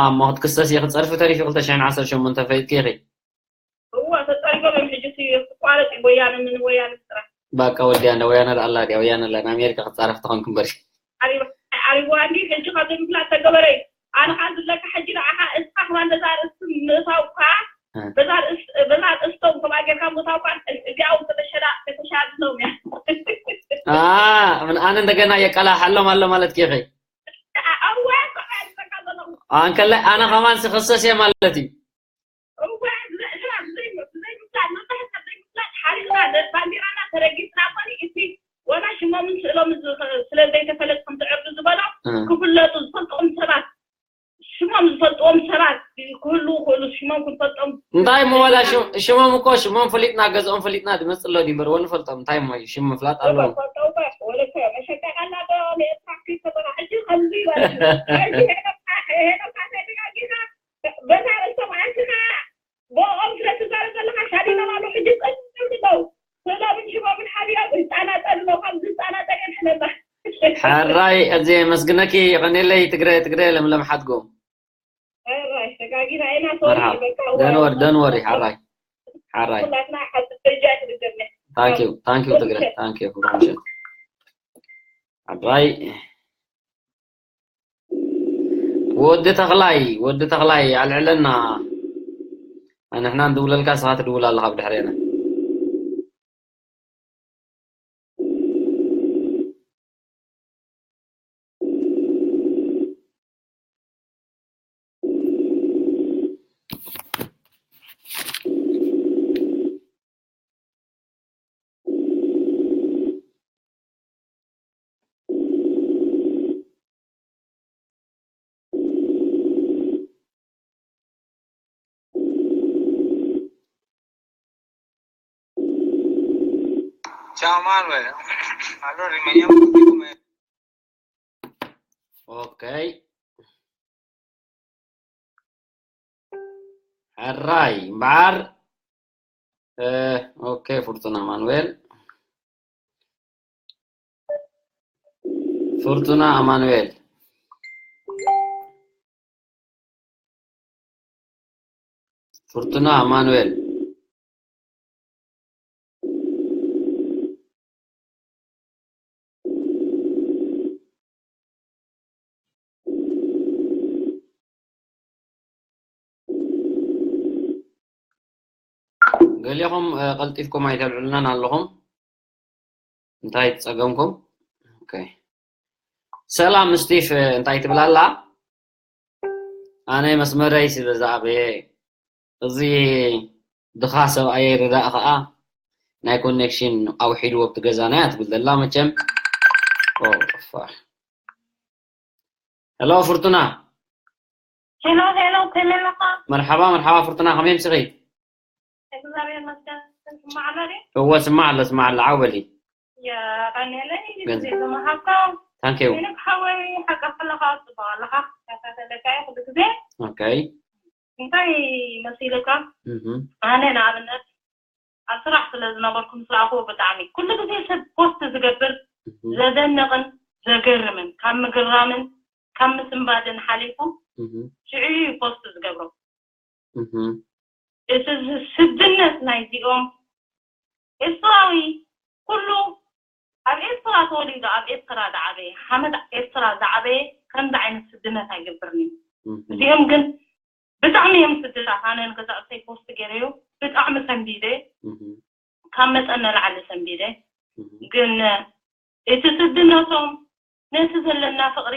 እሞ ክትክሰስ እየ ክትፀርፊ ተሪፊ ክልተ ሽሕን ዓሰርተ ሸሞንተን ፈሊጥኪ ኢኺ። እዋ ተፀሪፎም እዮም ሕጂ እቲ ክቋረፅ እዩ ወያነ ምን ወያነ ስራሕ። ባቃ ወዲያ እንዳ ወያነ ዳ ኣላ ድያ ወያነ ኣላ ንኣሜሪካ ክትፃረፍ ተኾንክ እምበር። ዓሪዋ እንዲ ሕጂ ካብ ዘይምፍላጥ ተገበረ እዩ። ኣነ ከዓ ዝብለካ ሕጂ ንዓኻ እስኻ ክባ እንደዛ ርእሲ ምእታውካ በዛ ርእስቶም ከምኣ ጌርካ ምእታውካ እዚኣ እውን ከተሸላ ከተሻድሎም እያ። ምን ኣነ እንደገና የቀላሓሎም ኣሎ ማለት ኬኸይ ኣወ ከምኣ ዝብለካ ዘለኹ። ኣንከለ ኣነ ከማን ስኽሰስ እየ ማለት እዩ። እወ፣ ብዘይ-፣ ብዘይ-፣ ብዘይምፍላጥ፣ መብዛሕትኡ ካብ ዘይምፍላጥ ሓሪቕና፣ ደ-፣ ባንዲራና ተረጊጽና እኮ እቲ ወላ ሽሞምን ስእሎምን ዝ-፣ ስለ ዘይተፈለጥ ከም ትዕርዱ ዝበሎ፣ እ። ክፍለጡ ዝፈልጥዎም ሰባት፣ ሽሞም ዝፈልጥዎም ሰባት ክህልዉ ይኽእሉ፣ ሽሞም ክንፈልጦም እንታይ እሞ ዋላ ሽም-፣ ሽሞም እኮ ሽሞም ፈሊጥና፣ ገዝኦም ፈሊጥና ዝመጽእ ኣሎ ድዩ እምበር፣ ወንፈልጦም እንታይ እሞ እዩ ሽም ምፍላጥ እወ፣ ኣለዎም። ፈልጦም እወ፣ ወለከ መሸቀል ኣላ ዶ ንኤርትራ ክይተበላ፣ ሕጂ ከምዚ ይበል፣ ሕጂ ሄኖካ፣ ሄኖካ ተደጋጊና፣ በዛ ርእሶም ኣንትና ብኦም ስለ ትዛረብ ዘለኻ ሻዲኖም ኣለዉ። ሕጂ ጸጥ ይብሉ ኣለዉ። ስእሎምን ሽሞምን ሓቢኦም ይጣናጠሉ ኣለዉ። ካብ ዝጣናጠል የድሕነና። ሕራይ፣ እዚ የመስግነኪ። የቐኔለይ ትግረ፣ ትግረ ለምለም ሓድጎ። ሕራይ፣ ተጋጊና ኢና። ሶሪ፣ መርሓባ። በቃ፣ Don't እዋ፣ worry፣ don't worry፣ ሕራይ። ሕራይ። ኩላትና ሓንቲ ደረጃ እያ ትድገምና። Thank you፣ thank you ትግረ፣ thank you። ብሩኽ ምሸት። ሕራይ። ወዲ ተኽላይ፣ ወዲ ተኽላይ ኣልዕለና። ንሕና ንድውለልካ፣ ንስኻ ትድውል ኣለኻ ብድሕሬና። Chao, Manuel. Allora rimaniamo così come ኦኬ። ሕራይ እምበኣር፣ እ፣ ኦኬ፣ ፍርቱና ኣማኑኤል። ፍርቱና ኣማኑኤል። ፍርቱና ኣማኑኤል። ገሊኹም፣ እ፣ ቀልጢፍኩም ኣይተልዕሉናን ኣለኹም። እንታይ ጸገምኩም? ኦኬ። ሰላም ስቲፍ፣ እንታይ ትብል ኣላ? ኣነ መስመረይ ስለ ዝኣበየ፣ እዚ ድኻ ሰብኣየይ ርዳእ ኸኣ ናይ ኮኔክሽን ኣውሒድዎ ኣብቲ ገዛና እያ ትብል ዘላ መቸም። ኦ፣ ጠፋ። ሄሎ ፍርቱና። ሄሎ፣ ሄሎ፣ ከመይ ኣለኻ? መርሓባ፣ መርሓባ ፍርቱና፣ ከመይ ኣምሲኺ? እግዚኣብሔር ይመስገን። ትስማዕ ኣሎ ድዩ? እወ፣ ስማዕ ኣሎ፣ ስማዕ ኣሎ፣ ዓው በሊ። የቐንየለይ፣ ገንዘብ። ግዜ ዝመሃብካ። ታንክ ዩ። ሄኖክ ሓወይ፣ ሓቂ ከለኻ ጽቡቕ ኣለኻ። ተኸታተለካ እየ ኩሉ ግዜ። ኦኬ። እንታይ መሲልካ? እህ። ኣነ ንኣብነት ኣብ ስራሕ ስለ ዝነበርኩ ምስ ረኣኽዎ ብጣዕሚ ኩሉ ግዜ ሰብ ፖስት ዝገብር እህ። ዘደንቕን ዘገርምን ካብ ምግራምን ካብ ምስንባድን ሓሊፉ እህ። ሽዑ እዩ ፖስት ዝገብሮ። እህ። እቲ ዝ-፣ ስድነት ናይዚኦም ኤርትራዊ ኩሉ ኣብ ኤርትራ ተወሊዱ ኣብ ኤርትራ ዝዓበየ ሓመድ ኤርትራ ዝዓበየ ከምዚ ዓይነት ስድነት ኣይገብርን እዩ። እህ። እዚኦም ግን ብጣዕሚ እዮም ስድታት። ኣነ ንገዛእተይ ፖስት ገይረዮ ብጣዕሚ ሰንቢደ፣ እህ። ካብ መጠን ንላዕሊ ሰንቢደ። እህ። ግን እቲ ስድነቶም ነቲ ዘለና ፍቕሪ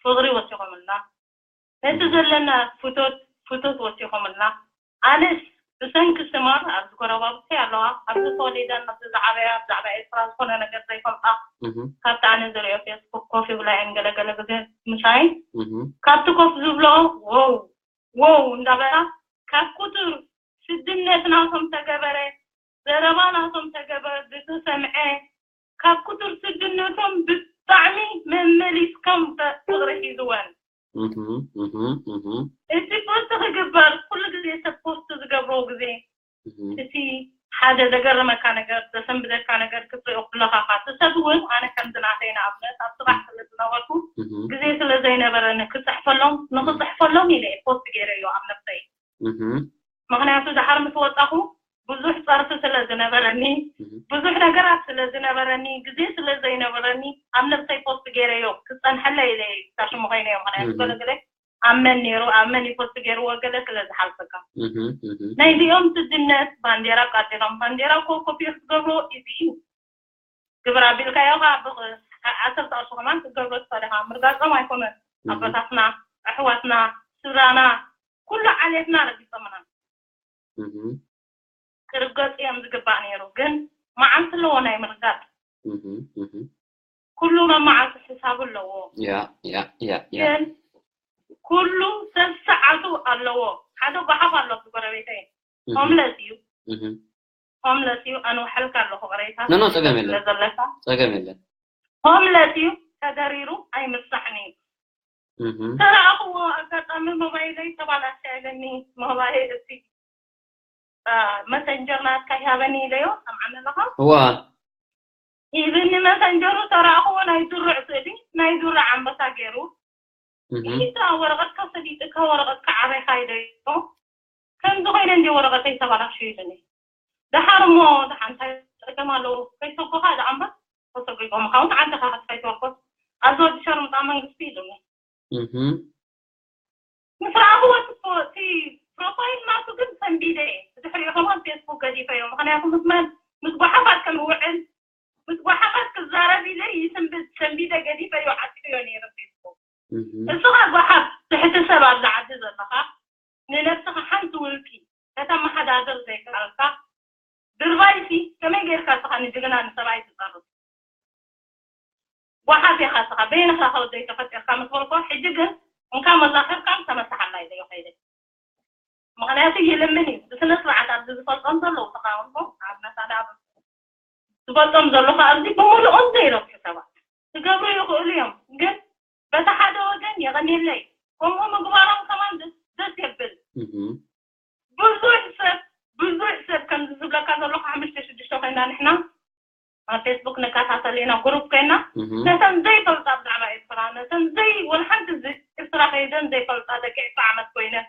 ፍቕሪ ወሲኾምልና፣ ነቲ እህ። ዘለና ፍቶት ፍቶት ወሲኾምልና። ኣነስ ብሰንኪ ስማር ኣብዚ ጎረባብቲ ኣለዋ፣ ኣብዚ ተወሊደን ኣብዚ ዝዓበያ ብዛዕባ ኤርትራ ዝኾነ ነገር ዘይፈልጣ፣ እህ። ካብቲ ኣነ ዝሪኦ ፌስቡክ ኮፍ ይብላ እየን ገለገለ ግዜ ምሳይ። እህ። ካብቲ ኮፍ ዝብልኦ፣ ዎው፣ ዎው እንዳበላ ካብ ቁጽር ስድነት ናቶም ተገበረ፣ ዘረባ ናቶም ተገበረ፣ ዝተሰምዐ፣ ካብ ቁጽር ስድነቶም ብጣዕሚ መመሊስኩም ተ-፣ ፍቕሪ ሒዝወን። እህ፣ እህ፣ እህ። እቲ ፖስት ክግበር ኩሉ ግዜ ሰብ ፖስት ዝገብሮ ግዜ እህ። እቲ ሓደ ዘገርመካ ነገር፣ ዘሰንብደካ ነገር ክትሪኦ ከለኻ፣ እቲ ሰብ እውን ኣነ ከምዚ ናተይ ንኣብነት ኣብ ስራሕ ስለ ዝነበርኩ እህ። ግዜ ስለ ዘይነበረኒ ክጽሕፈሎም፣ ንኽጽሕፈሎም ኢለ እየ ፖስት ገይረዮ ኣብ ነብሰይ። እህ። ምኽንያቱ ድሓር ምስ ወጻኹ ብዙሕ ጸርፊ ስለ ዝነበረኒ፣ እህ። ብዙሕ ነገራት ስለ ዝነበረኒ፣ ግዜ ስለ ዘይነበረኒ ኣብ ነብሰይ ፖስት ገይረዮ ክጸንሐለይ ኢለ እየ ሽሙ ኮይነዮ። ምኽንያቱ እህ። ገለገለ ኣብ መን ነይሩ፣ ኣብ መን እዩ ፖስት ገይርዎ ገለ ስለ ዝሓልፈካ። እህ፣ እህ። ናይዚኦም ስድነት ባንዴራ ኣቃጺሎም፣ ባንዴራ እኮ ኮፒ ክትገብርዎ ኢዚ እዩ። ግብር ኣቢልካዮ ኸዓ ብቕ-፣ ዓ-፣ ዓሰርተ ቅርሺ ከማን ክትገብሮ ትኽእል ኢኻ። ምርጋጾም ኣይኮነን። እህ። ኣቦታትና፣ ኣሕዋትና፣ ስድራና፣ ኩሉ ዓሌትና ረጊጾምና። እህ። ክርገጹ እዮም ዝግባእ ነይሩ። ግን መዓልቲ ኣለዎ ናይ ምርጋጽ። እህ፣ እህ። ኩሉ መመዓልቱ ሕሳቡ ኣለዎ። ያ፣ ያ፣ ያ፣ ያ። ግን ኩሉ ሰብ ሰዓቱ ኣለዎ። ሓደ ጓሓፍ ኣሎ ኣብዚ ጎረቤተይ። እህ። ሆምለስ እዩ። እህ። ሆምለስ እዩ። ኣንውሓልካ ኣለኹ ቅሬታ። ኖ፣ ኖ፣ ጸገም የለን። ስለ ዘለካ። ጸገም የለን። ሆምለስ እዩ። ተደሪሩ ኣይምሳሕን እዩ። እህ። ተረኣኽዎ ኣጋጣሚ ሞባይለይ ተባላሽያ ኢለኒ። ሞባይል እቲ፣ አ፣ መሰንጀር ናትካ ይሃበኒ ኢለዮ። ሰምዓኒ ኣለኻ? እዋ። ሂብኒ መሰንጀሩ ተረኣኽዎ ናይ ዝሩዕ ስእሊ፣ ናይ ዝሩዕ ኣንበሳ ገይሩ። እህ። ኢልካ ወረቐትካ ሰሊጥካ ወረቐትካ ዓበይካ ኢለዮ። ከምዚ ኮይነ እንዲ ወረቐተይ ተባላሽዩ ኢሉኒ። ደሓር እሞ ደሓን እንታይ ጸገም ኣለዎ? ከይሰጎኻ ደኣ እምበር ተሰጒጎምኻ እውን ዓድኻ ከይተወርኮስ ኣብዚ ወዲ ሸርሙጣ መንግስቲ ኢሉኒ። እህ። ምስ ረኣኽዎ እቲ ፎ-፣ እቲ ፕሮፋይል ናቱ ግን ሰንቢደ እየ። ብድሕሪኡ ከማን ፌስቡክ ገዲፈዮ። ምኽንያቱ ምስ መን፣ ምስ ጓሓፋት ከም ዝውዕል፣ ምስ ጓሓፋት ክዛረብ ኢለ ይስንብድ፣ ሰንቢደ ገዲፈዮ፣ ዓጺዮዮ ነይረ ፌስቡክ። እህ። እስኻ ጓሓፍ ትሕቲ ሰብ ኣብዚ ዓዲ ዘለኻ፣ ንነብስኻ ሓንቲ ውልቂ ከተመሓዳድር ዘይከኣልካ፣ ድርባይሲ ከመይ ጌርካ እስኻ ንጅግና ንሰብኣይ ትጸርፍ? ጓሓፍ ኢኻ እስኻ፣ በይንኻ ከወደይ ተፈጢርካ ምስ በልኮ፣ ሕጂ ግን እንካ መዛኸርካን ተመሳሓላ ኢለዮ ከይደ። ምኽንያቱ ይልምን እዩ። ብስነ ስርዓት ኣብዚ ዝፈልጦም ዘለዉ ተቓወምቶ፣ ኣብ መሳዳ ኣብ ዝፈልጦም ዘለኹ ኣብዚ ብምሉኦም ዘይረብሑ ሰባት ክገብሩ ይኽእሉ እዮም። ግን በቲ ሓደ ወገን ኮይና ግሩፕ ኮይና ነተን ዘይፈልጣ ብዛዕባ ኤርትራ ነተን ዘይ ወላ ሓንቲ ዝ- ኤርትራ ከይደን ዘይፈልጣ ደቂ ዕስራ ዓመት ኮይነን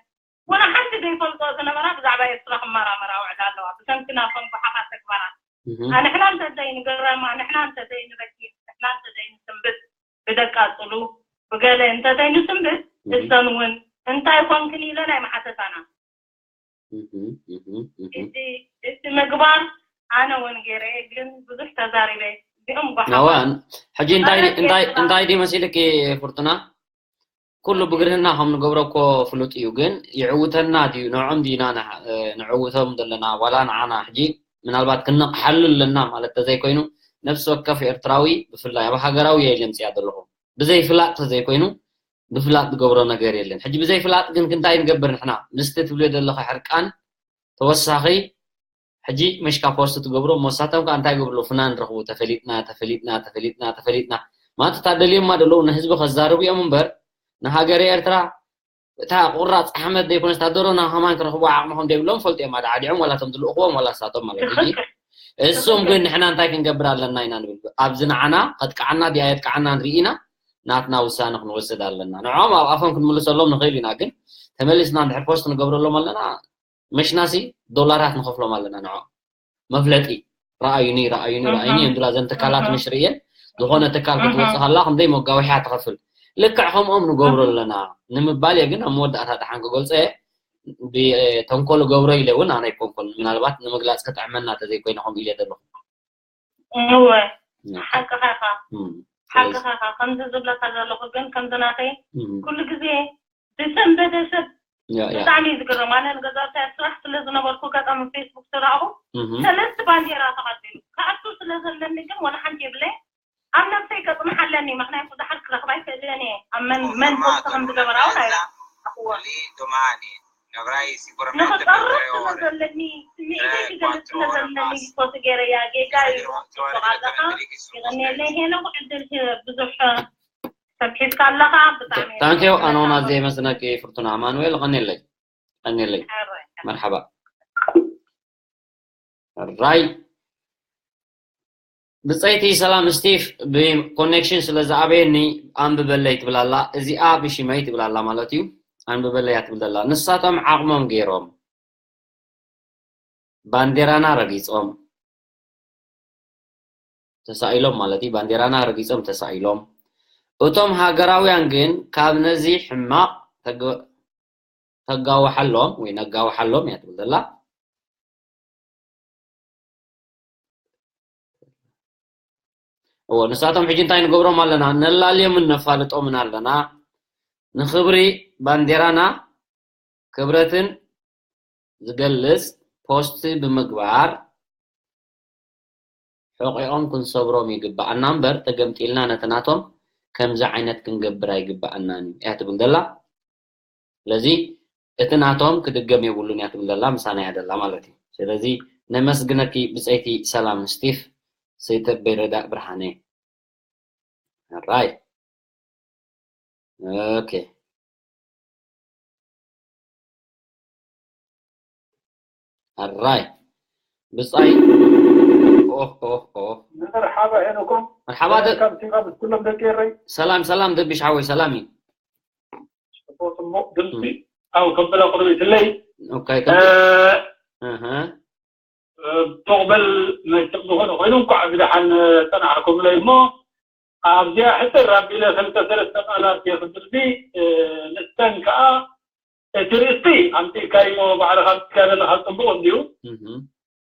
ወላ ሓንቲ ዘይፈልጦ ዝነበራ ብዛዕባ ኤርትራ ክመራመራ ውዕላ ኣለዋ። ብሰንኪ ናቶም ጉሓፋት ተግባራት ኣንሕና እንተዘይንገረማ ንሕና እንተዘይንበኪ ንሕና እንተዘይንስንብት ብደቃ ጽሉ ብገለ እንተዘይንስንብት እሰን እውን እንታይ ኮንክን ኢለን ኣይመሓተታና። እቲ ምግባር ኣነ እውን ገይረ ግን ብዙሕ ተዛሪበ እዚኦም ጓሓ ሕጂ እንታይ ድዩ መሲልኪ ፍርቱና? ኩሉ ብግርህና ከም ንገብሮ እኮ ፍሉጥ እዩ፣ ግን ይዕውተና ድዩ ንዕኦም ድዩና ንዕውቶም ዘለና ዋላ ንዓና ሕጂ ምናልባት ክነቕሓሉ ኣለና ማለት ተዘይኮይኑ ነፍሲ ወከፍ ኤርትራዊ ብፍላይ ኣብ ሃገራዊ እየ ለምፅያ ዘለኹ ብዘይ ፍላጥ ተዘይኮይኑ ብፍላጥ ዝገብሮ ነገር የለን። ሕጂ ብዘይ ፍላጥ ግን ክንታይ ንገብር ንሕና ምስቲ ትብልዮ ዘለኻ ሕርቃን ተወሳኺ ሕጂ መሽካ ፖስት ትገብሮ እሞ ንሳቶም ከዓ እንታይ ገብርሉ ፍናን ረኽቡ ተፈሊጥና ተፈሊጥና ተፈሊጥና ተፈሊጥና ማለት እታ ደልዮማ ደለዉ ንህዝቢ ከዛርቡ እዮም እምበር ንሃገረ ኤርትራ እታ ቁራፅ ሓመድ ዘይኮነስ እታ ደሮና ከማን ክረኽቡ ዓቕሚ ከም ዘይብሎም ፈልጡ እዮም ኣድዓዲዖም ዋላ እቶም ዝልእኽዎም ዋላ ንሳቶም ማለት እዩ እሶም ግን ንሕና እንታይ ክንገብር ኣለና ኢና ንብል ኣብዚ ንዓና ከጥቅዓና ድያ የጥቅዓና ንርኢ ኢና ናትና ውሳነ ክንወስድ ኣለና ንዕኦም ኣብ ኣፎም ክንምልሰሎም ንኽእል ኢና ግን ተመሊስና እንድሕር ፖስት ንገብረሎም ኣለና መሽናሲ ዶላራት ንኸፍሎም ኣለና ንዕኦም መፍለጢ ረኣዩኒ ረኣዩኒ ረኣዩኒ እዮም ዝብላ ዘን ትካላት ምሽ ርእየን ዝኾነ ትካል ክትወፅእ ከላ ክንደይ መጋውሕያ ትኸፍል ልክዕ ከምኦም ንገብሮ ኣለና ንምባል እየ ግን ኣብ መወዳእታ ደሓን ክገልፆ እየ ብተንኮል ገብሮ ኢለ እውን ኣነ ኣይኮንኩን ምናልባት ንምግላፅ ክጥዕመና ተዘይኮይነ ከምኡ ኢለ ዘለኹ እወ ሓቅኻ ኢኻ ሓቅኻ ኢኻ ከምዚ ዝብለካ ዘለኹ ግን ከምዚ ናተይ ኩሉ ግዜ ዝሰንበደ ሰብ ብጣዕሚ እዩ ዝግርም ኣነ ንገዛውቲ ኣብ ስራሕ ስለ ዝነበርኩ ኣጋጣሚ ፌስቡክ ተራእኹ ሰለስተ ባንዴራ ተቐቢሉ ክኣቱ ስለ ዘለኒ ግን ወላ ሓንቲ የብለይ ኣብ ነብሰይ ከፅንሓ ኣለኒ ምክንያቱ ድሓር ክረኽባ ኣይክእልን እየ ኣብ መን መን ፖስት ከም ዝገበራ እውን ኣይረኣኹዎን ንኽፀርፍ ስለ ዘለኒ ስምዒተይ ክገልፅ ስለ ዘለኒ ፖስት ገይረያ ጌጋ እዩ ኣለኻ ይቕንየለይ ሄኖክ ዕድል ብዙሕ ሰብ ሒዝካ ኣለኻ ብጣዕሚ ታንኪዩ ኣነ እውን ኣዝየ የመስግነኪ ፍርቱና ኣማኑኤል ቐንየለይ ቐንየለይ መርሓባ ራይ ብፀይቲ ሰላም ስቲፍ ብኮኔክሽን ስለ ዝኣበየኒ ኣንብበለይ ትብላላ እዚኣ ብሽመይ ትብላላ ማለት እዩ ኣንብበለይ እያ ትብል ዘላ ንሳቶም ዓቕሞም ገይሮም ባንዴራና ረጊፆም ተሳኢሎም ማለት እዩ ባንዴራና ረጊፆም ተሳኢሎም እቶም ሃገራውያን ግን ካብ ነዚ ሕማቕ ተጋውሓሎም ወይ ነጋውሓሎም እያ ትብል ዘላ እዎ ንሳቶም ሕጂ እንታይ ንገብሮም ኣለና ነላልዮምን ነፋልጦምን ኣለና ንኽብሪ ባንዴራና ክብረትን ዝገልጽ ፖስት ብምግባር ሕቂኦም ክንሰብሮም ይግባኣና እምበር ተገምጢልና ነቲ ናቶም ከምዚ ዓይነት ክንገብር ኣይግባኣናን እዩ እያ ትብል ዘላ ስለዚ እቲ ናቶም ክድገም የብሉን እያ ትብል ዘላ ምሳና እያ ዘላ ማለት እዩ ስለዚ ነመስግነኪ ብፀይቲ ሰላም ስቲፍ ሰይተበይ ረዳእ ብርሃነ ራይ ኦኬ ኣራይ ብጻይ ኦህ ኦህ ኦህ መርሓባ ሄኖኮም መርሓባ ደ- ካብ ሲቃ ምስ ኩሎም ደቂ ኤረይ ሰላም ሰላም ደቢሽ ሓወይ ሰላም እዩ ጽቡቅ ጽቡቅ ድምፂ ኣው ከበላ ቁርቢትለይ ኦኬ እ፣ ከም- እህ ቶቕበል መጭቕ ዝኾነ ኮይኑ እንኳዕ ብደሓን ጸናሕኩምለይ እሞ ኣብዚኣ ሕፅር ኣቢለ ክልተ ሰለስተ ቃላት እየ ክድርቢ ንስተን ከዓ እቲ ርእስቲ ኣምፂእካዮ ባዕልካ ኣምፂእካ ዘለካ ፅቡቅ እንድዩ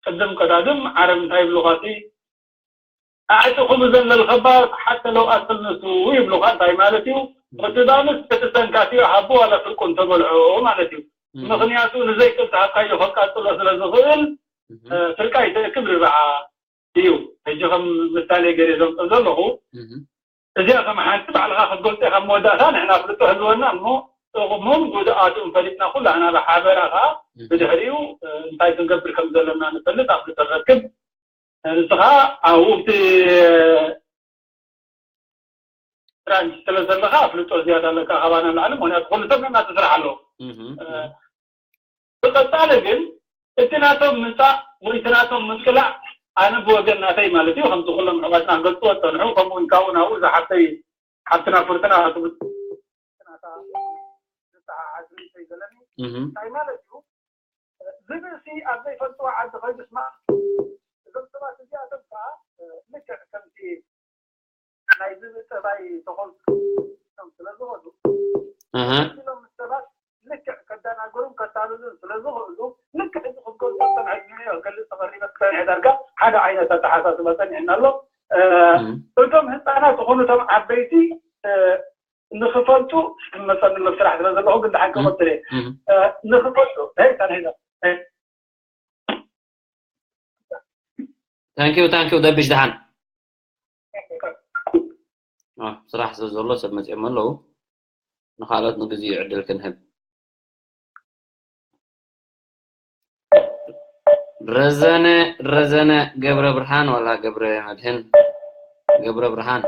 ቅድም ቀዳድም ዓረብ እንታይ ይብሉካ እቲ ኣዕጥኹም እዘን ለልከባ ሓተ ለው ኣትልንሱ ይብሉካ እንታይ ማለት እዩ ቅድዳምስ እቲ ሰንካትዮ ሃቡ ዋላ ፍርቁ እንተበልዖ ማለት እዩ ምኽንያቱ ንዘይቅልጥሃካዮ ከቃፅሎ ስለ ዝኽእል ፍርቃ ይተእክብ ርብዓ እዩ። ሕጂ ከም ምሳሌ ገይረ ዘምፅእ ዘለኹ እዚኣ ከም ሓንቲ ባዕልኻ ክትገልፆ ኢኻ መወዳእታ ንሕና ፍልጦ ህልወና እሞ ጥቕሙን ጉድኣቱን ፈሊጥና ኩላህና ብሓበራ ከዓ ብድሕሪኡ እንታይ ክንገብር ከም ዘለና ንፈልጥ ኣፍልጦ ንረክብ ንስኻ ኣብኡ ብቲ ብራንች ስለ ዘለኻ ኣፍልጦ ዝያዳ ኣለካ ካባና ንላዕሊ ምክንያቱ ኩሉ ሰብ ነና ትስራሕ ኣለዎ ብቐፃሊ ግን እቲ ናቶም ምፃእ ወይ እቲ ናቶም ምቅላዕ ኣነ ብወገን ናተይ ማለት እዩ፣ ከምቲ ኩሎም ኣሕዋትና ክገልፅዎ ዝፀንሑ፣ ከምኡ እውን ካብኡ ናብኡ እዛ ሓፍተይ፣ ሓፍትና ፍርትና ክትብል ዝተሓሓዝ ርእይቶ ይዘለኒ። እህ። እንታይ ማለት እዩ? ዝብእሲ ኣብ ዘይፈልጥዎ ዓዲ ከይዱ ስማዕ፣ እዞም ሰባት እዚኣቶም ከዓ ልክዕ ከምቲ ናይ ዝብኢ ጠባይ ተኾልኩሎም ስለ ዝኸዱ፣ ኣሃ። ኢሎም ምስ ሰባት ልክዕ ከደናግሩን ከታልሉን ስለ ዝኽእሉ፣ ልክዕ እዚ ክገልጾ ዝጸንሐ፣ ንዕኡ ክገልጽ ተቐሪበ ክጸንሐ ዳርጋ ሓደ ዓይነት ኣተሓሳስባ ጸኒሕና ኣሎ። እ፣ እም። እቶም ህጻናት ይኹኑ እቶም ዓበይቲ፣ እ፣ ንኽፈልጡ ክመጸኒ ስራሕ ስለ ዘለኹ ግን ደሓን እም። ክቐጽል እየ። እም። እ፣ ንኽፈልጡ፣ ሄይ፣ ጸንሒና። ሄይ። ታንኪዩ፣ ታንኪዩ፣ ደብሽ ደሓን። አ፣ ስራሕ ስለ ዘሎ ሰብ መጺኦም ኣለዉ። ንኻልኦት ንግዚኡ ዕድል ክንህብ። ረዘነ፣ ረዘነ ገብረ ብርሃን ዋላ ገብረ መድህን? ገብረ ብርሃን።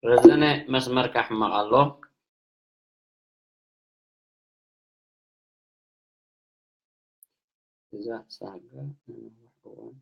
ረዘነ መስመርካ ሕማቕ ኣሎ። እዛ ሳጋ ነዊሕ እዋን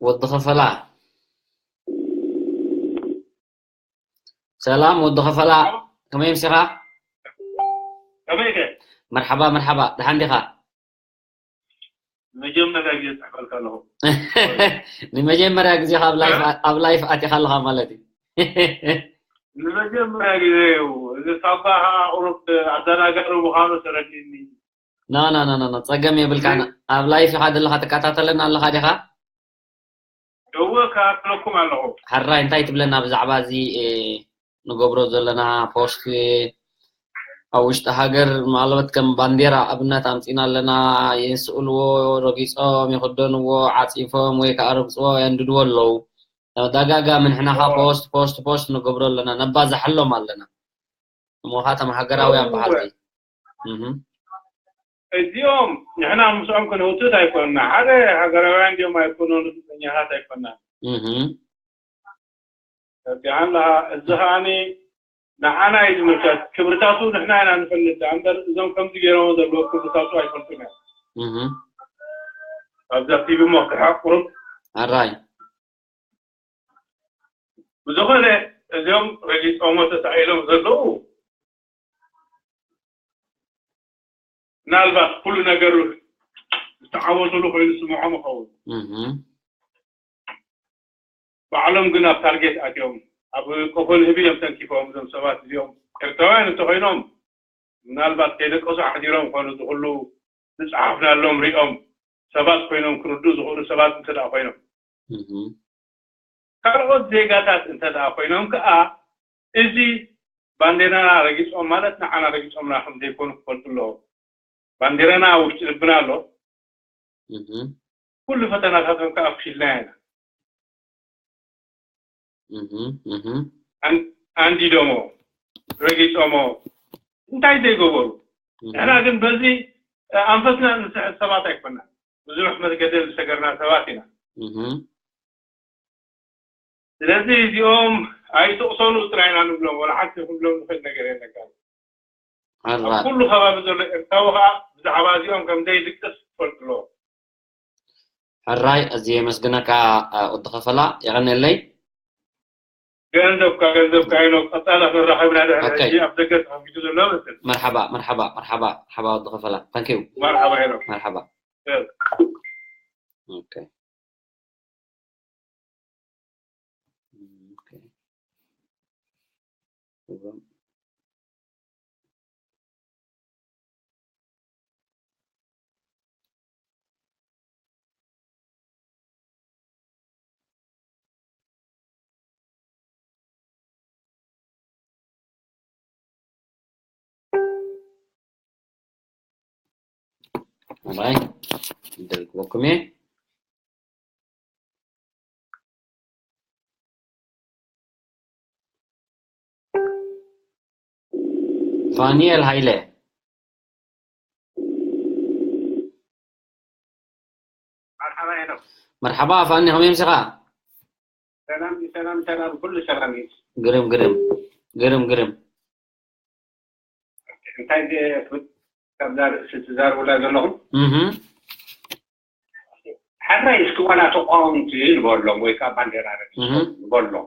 ወዲ ኸፈላ። ሰላም ወዲ ኸፈላ፣ ከመይ ምሲኻ? ከመይ ኢኻ? መርሓባ፣ መርሓባ፣ ደሓን ዲኻ? መጀመርያ ግዜ ጽሕፈልካ ኣለኹ። ንመጀመርያ ግዜኻ ኣብ ላይፍ፣ ኣብ ላይፍ ኣቲኻ ኣለኻ ማለት እዩ። ንመጀመርያ ግዜ እዩ። እዚ ሳባ ኸኣ ቁሩብ ኣደናጋሪ ምዃኑ ተረዲእኒ። ኖ፣ ኖ፣ ኖ፣ ኖ፣ ኖ፣ ጸገም የብልካን። እ? ኣብ ላይፍ ኢኻ ዘለኻ፣ ትከታተለና ኣለኻ ዲኻ? እወ፣ እከታተለኩም ኣለኹ። ሕራይ፣ እንታይ ትብለና ብዛዕባ እዚ፣ እ፣ ንገብሮ ዘለና ፖስት ኣብ ውሽጢ ሃገር? ማለት ከም ባንዴራ ኣብነት ኣምጺና ኣለና፣ ይስእልዎ፣ ረጊጾም ይኽደንዎ፣ ዓጺፎም ወይ ከኣ ረግጽዎ፣ የንድድዎ ኣለዉ። ተደጋጋሚ ንሕና ኸኣ እወ። ፖስት፣ ፖስት፣ ፖስት ንገብሮ ኣለና፣ ነባዝሓሎም ኣለና። እሞ ኸኣ እቶም ሃገራውያን እወ። በዓልቲ። እህ። እዚኦም ንሕና ምስኦም ክንህውትት ኣይኮንና። ሓደ ሃገራውያን ድዮም ኣይኮኑን፣ ርእሰኛታት ኣይኮንናን። እህ። ረቢዓን ለሃ፣ እዚ ኸኣኒ ንዓና እዩ ዝምልከት። ክብርታቱ ንሕና ኢና ንፈልጥ። እምበር እዞም ከምዚ ገይሮም ዘለዉ ክብርታቱ ኣይፈልጡን እዮም። እህ። ኣብዛ ቲቪ እሞ ክሓቕ ቁሩብ። ኣራይ። ብዝኾነ፣ እዚኦም ረጊጾሞ ተሳኢሎም ዘለዉ፣ ምናልባት ኩሉ ነገሩ ዝተዓወቱሉ ኮይኑ ዝስምዖም ይኸውን። እህ። ባዕሎም ግን ኣብ ታርጌት ኣትዮም፣ ኣብ ቆፎ ንህቢ እዮም ተንኪፎም። እዞም ሰባት እዚኦም ኤርትራውያን እንተኾይኖም፣ ምናልባት ከይደቀሱ ሓዲሮም ኮኑ፣ እዚ ኩሉ ዝጸሓፍናሎም ሪኦም ሰባት ኮይኖም፣ ክርድኡ ዝኽእሉ ሰባት እንተ ደኣ ኮይኖም። እህ። ካልኦት ዜጋታት እንተ ደኣ ኮይኖም ከኣ፣ እዚ ባንዴራና ረጊጾም ማለት ንዓና ረጊጾምና ከም ዘይኮኑ ክፈልጡ ኣለዎም። ባንዴራና ኣብ ውሽጢ ልብና ኣሎ። እህ። ኩሉ ፈተናታቶም ከኣ ኣፍሺልናዮ ኢና። እህ፣ እህ። ኣን-፣ ኣንዲዶሞ፣ ረጊጾሞ፣ እንታይ ዘይገበሩ? እህ። ንሕና ግን በዚ፣ እ፣ ኣንፈትና እንስሕት ሰባት ኣይኮናን። ብዙሕ መገደል ዝሰገርና ሰባት ኢና። እህ። ስለዚ እዚኦም ኣይትቕሰኑ ጥራይ ኢና ንብሎም፣ ወላ ሓንቲ ክንብሎም ንኽእል ነገር የለን። ካብ ኣብ ኣራይ። ኩሉ ከባቢ ዘሎ ኤርትራዊ ኸኣ ብዛዕባ እዚኦም ከም ዘይድቅስ ክፈልጡ ኣለዎ። ሕራይ፣ ኣዝየ የመስግነካ፣ እ፣ ወዲ ኸፈላ፣ የቐንየለይ። ገንዘብካ፣ ገንዘብካ ኢሎም ቀጻሊ ክንራኸብ ኢና ድሕሪ ኦኬ። ሕጂ ኣብ ደገ ተኸፊቱ ዘሎ መስል። መርሓባ፣ መርሓባ፣ መርሓባ፣ መርሓባ ወዲ ኸፈላ። ታንክ ዩ። መርሓባ ኢሎም። መርሓባ። ገንዘብ። ኦኬ። ኦኬ። ባይ፣ ይደግመኩም እየ። ፋኒኤል ሃይለ። መርሓባ ሄኖክ። መርሓባ ፋኒ፣ ከመይ ምሲኻ? ሰላም እዩ፣ ሰላም፣ ሰላም፣ ኩሉ ሰላም እዩ። ግርም ግርም ግርም ግርም። እንታይ ዝ-፣ ካብዛ ርእሲ ትዛረቡላ ዘለኹም? እህ ሓራይ እስኪ ዋላ ተቃወምቲ ንበሎም ወይ ከዓ ባንዴራ ረጊጾም እህ ንበሎም።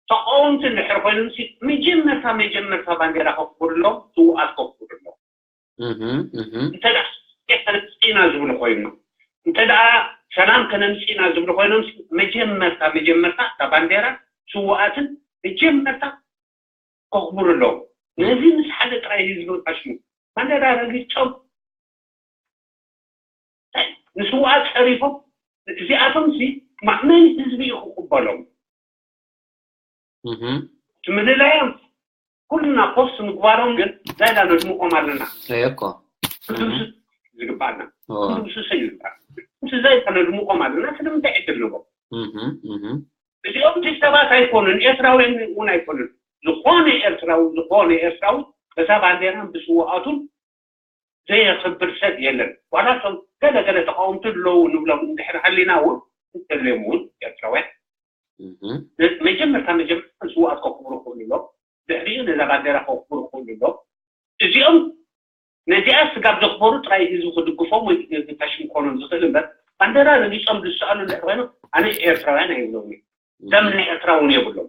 ተቃወምቲ እንድሕር ኮይኖም ሲ መጀመርታ መጀመርታ ባንዴራ ከክብርሎም፣ ስውኣት ከክብርሎም። እህ እህ እንተ ደኣ ከነምጽእ ኢና ዝብሉ ኮይኖም፣ እንተ ደኣ ሰላም ከነምጽእ ኢና ዝብሉ ኮይኖም ሲ መጀመርታ መጀመርታ እታ ባንዴራ ስውኣትን መጀመርታ ከኽብሩ ኣለዎም። ነዚ ምስ ሓደ ጥራይ ህዝቢ ቃሽሙ ባንዴራ ረጊጾም ንስውኣት ጸሪፎም እዚኣቶም ሲ መን ህዝቢ እዩ ክቕበሎም? እህ እቲ ምልላዮም ኩልና ፖስት ምግባሮም ግን ዛይዳ ነድምቖም ኣለና። እኮ ክድምስስ ዝግባኣና ኦ ክድምስስ እዩ ዝግባእ። እቲ ዛይዳ ነድምቖም ኣለና። ስለምንታይ ዕድል ንቦም? እህ እህ እዚኦም ቲ ሰባት ኣይኮኑን፣ ኤርትራውያን እውን ኣይኮኑን። ዝኾነ ኤርትራዊ፣ ዝኾነ ኤርትራዊ በዛ ባንዴራን ብስውኣቱን ዘየኽብር ሰብ የለን። ዋላ እቶም ገለ ገለ ተቃወምቲ ኣለዉ ንብሎም እንድሕር ሃሊና እውን እንተልዮም እውን ኤርትራውያን እህ መጀመርታ መጀመርታ ስውኣት ከኽብሩ ክኽእሉ ኣለዎም። ድሕሪኡ ነዛ ባንዴራ ከኽብሩ ክኽእሉ ኣለዎም። እዚኦም ነዚኣ ስጋብ ዘኽበሩ ጥራይ ህዝቢ ክድግፎም ወይ ህዝቢ ታሽም ክኾኖም ዝኽእል እምበር ባንዴራ ረጊጾም ዝሰኣሉ እንድሕር ኮይኖም ኣነ ኤርትራውያን ኣይብሎም እዩ። ደም ናይ ኤርትራ እውን የብሎም።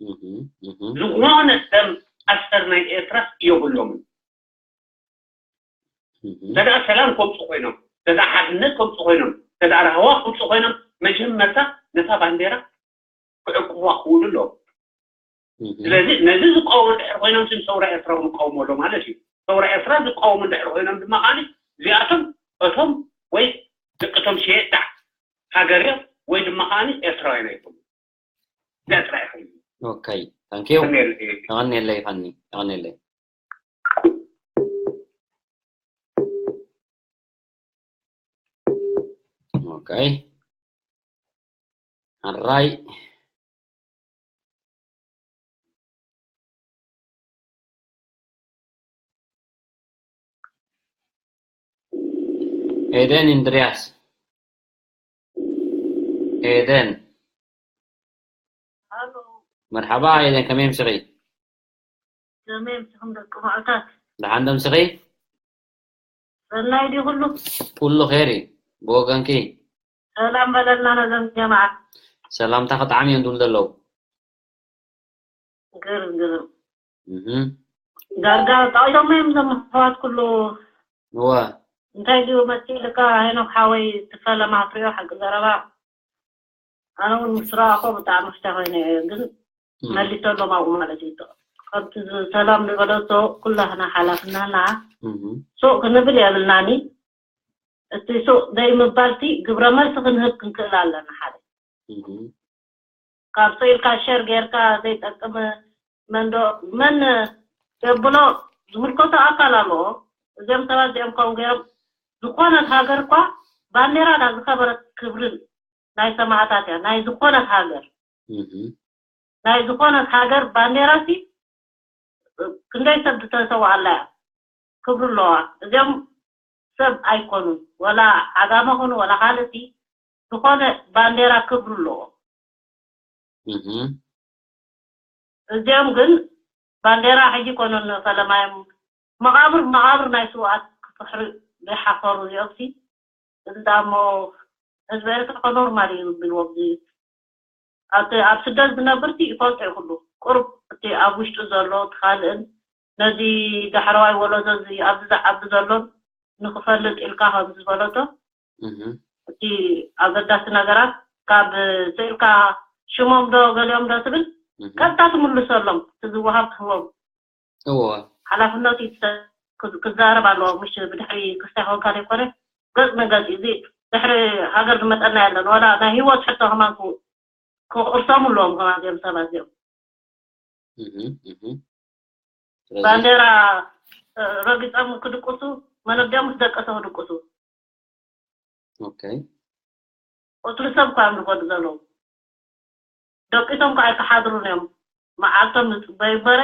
እህ እህ ዝኾነ ደም ኣሰር ናይ ኤርትራ የብሎምን። እህ እንተ ደኣ ሰላም ከምፁ ኮይኖም፣ እንተ ደኣ ሓድነት ከምፁ ኮይኖም፣ እንተ ደኣ ራህዋ ከምፁ ኮይኖም መጀመርታ ነታ ባንዴራ ክዕቅቡዋ ክኽእሉ ኣለዎም። እህ ስለዚ ነዚ ዝቃወሙ እንድሕር ኮይኖም ስም ሰውራ ኤርትራ እውን ይቃወሙ ኣሎ ማለት እዩ። ሰውራ ኤርትራ ዝቃወሙ እንድሕር ኮይኖም ድማ ከዓኒ እዚኣቶም እቶም ወይ ደቂ እቶም ሸየጥታ ሃገር እዮም ወይ ድማ ከዓኒ ኤርትራውያን ኣይኮኑ። እዚኣ ጥራይ ይኽእል። ኦኬ ታንክ ዩ። ከመይ ተቐንየለይ ፋኒ፣ ተቐንየለይ። ኦኬ ሓራይ ኤደን እንድርያስ። ኤደን ኣሎ። መርሓባ ኤደን፣ ከመይ ኣምሲኺ? ከመይ ኣምሲኹም ደቂ ማዕታት? ደሓን ዶ ኣምሲኺ? ሰናይ ድዩ ኩሉ? ኩሉ ኸይር እዩ። ብወገንኪ? ሰላም በለልና ነዞም ጀማዓ። ሰላምታ ክጥዓም እዮም ዝብሉ ዘለዉ። ግርም ግርም። እህ ዳርጋ ጠቒሶም እዮም እዞም ኣሕዋት ኩሉ። እወ እንታይ ድዩ መሲልካ ሄኖክ ሓወይ? ትፈለማ ትሪኦ ሓቂ ዘረባ። ኣነ እውን ምስ ረኣኹ ብጣዕሚ ፍተ ኮይነ እየ፣ ግን እህ መሊሰሎም ኣብኡ ማለት እዩ። ከምቲ ዝ-፣ ሰላም ዝበለቶ ኩላህና ሓላፍነትና እህ ሱቕ ክንብል የብልናኒ። እቲ ሱቕ ዘይምባልቲ ግብረ መልሲ ክንህብ ክንክእል ኣለና። ሓደ እህ ካብ ስኢልካ ሸር ጌርካ ዘይጠቅም መንዶ መን የብሎ ዝምልከቶ ኣካል ኣለዎ። እዚኦም ሰባት እዚኦም ከምኡ ገይሮም ዝኾነት ሃገር እኳ ባንዴራ ዳ ዝኸበረት ክብርን ናይ ሰማዕታት እያ ናይ ዝኾነት ሃገር እህ ናይ ዝኾነት ሃገር ባንዴራ ሲ ክንደይ ሰብ ዝተሰውኣላ እያ ክብሩ ኣለዋ። እዚኦም ሰብ ኣይኮኑን ወላ ዓጋመ ኹኑ ወላ ካልእ ሲ ዝኾነ ባንዴራ ክብሩ ኣለዎ። እህ እዚኦም ግን ባንዴራ ሕጂ ኮኖን ፈለማዮም መቓብር መቓብር ናይ ስውኣት ክፍሕሪ ዘይሓፈሩ እዚኦም ሲ እንዳ እሞ ህዝቢ ኤርትራ ኖርማል እዩ ዝብልዎ። እዚ ኣብቲ ኣብ ስደት ዝነብር እቲ ይፈልጦ እዩ ኩሉ ቁሩብ እቲ ኣብ ውሽጡ ዘሎ እቲ ካልእን ነዚ ዳሕረዋይ ወለዶ እዚ ኣብዚ ዝዓቢ ዘሎን ንክፈልጥ ኢልካ ከም ዝበለቶ እህ እቲ ኣገዳሲ ነገራት ካብ ስእልካ ሽሞም ዶ ገሊኦም ዶ ትብል እህ ቀጥታ ትምልሰሎም እቲ ዝወሃብ ትህቦም እወ ሓላፍነቱ ክዛረብ ኣለዎ። ምሽ ብድሕሪ ክስታይ ኮንካ ዘይኮነ ገፅ ንገፅ እዚ ድሕሪ ሃገር ዝመፀና የለን። ዋላ ናይ ሂወት ሕቶ ከማን ክቕርሶም ኣለዎም ከማን እዚኦም ሰባት እዚኦም እህ እህ ስለዚ ባንዴራ ረጊፆም ክድቅሱ መነዲኦም ምስ ደቀሰ ክድቅሱ ኦኬ ቁፅሪ ሰብ እኳ እዮም ዝጎዱ ዘለዉ። ደቂሶም ከዓ ኣይክሓድሩን እዮም። መዓልቶም ዝፅበዩ በረ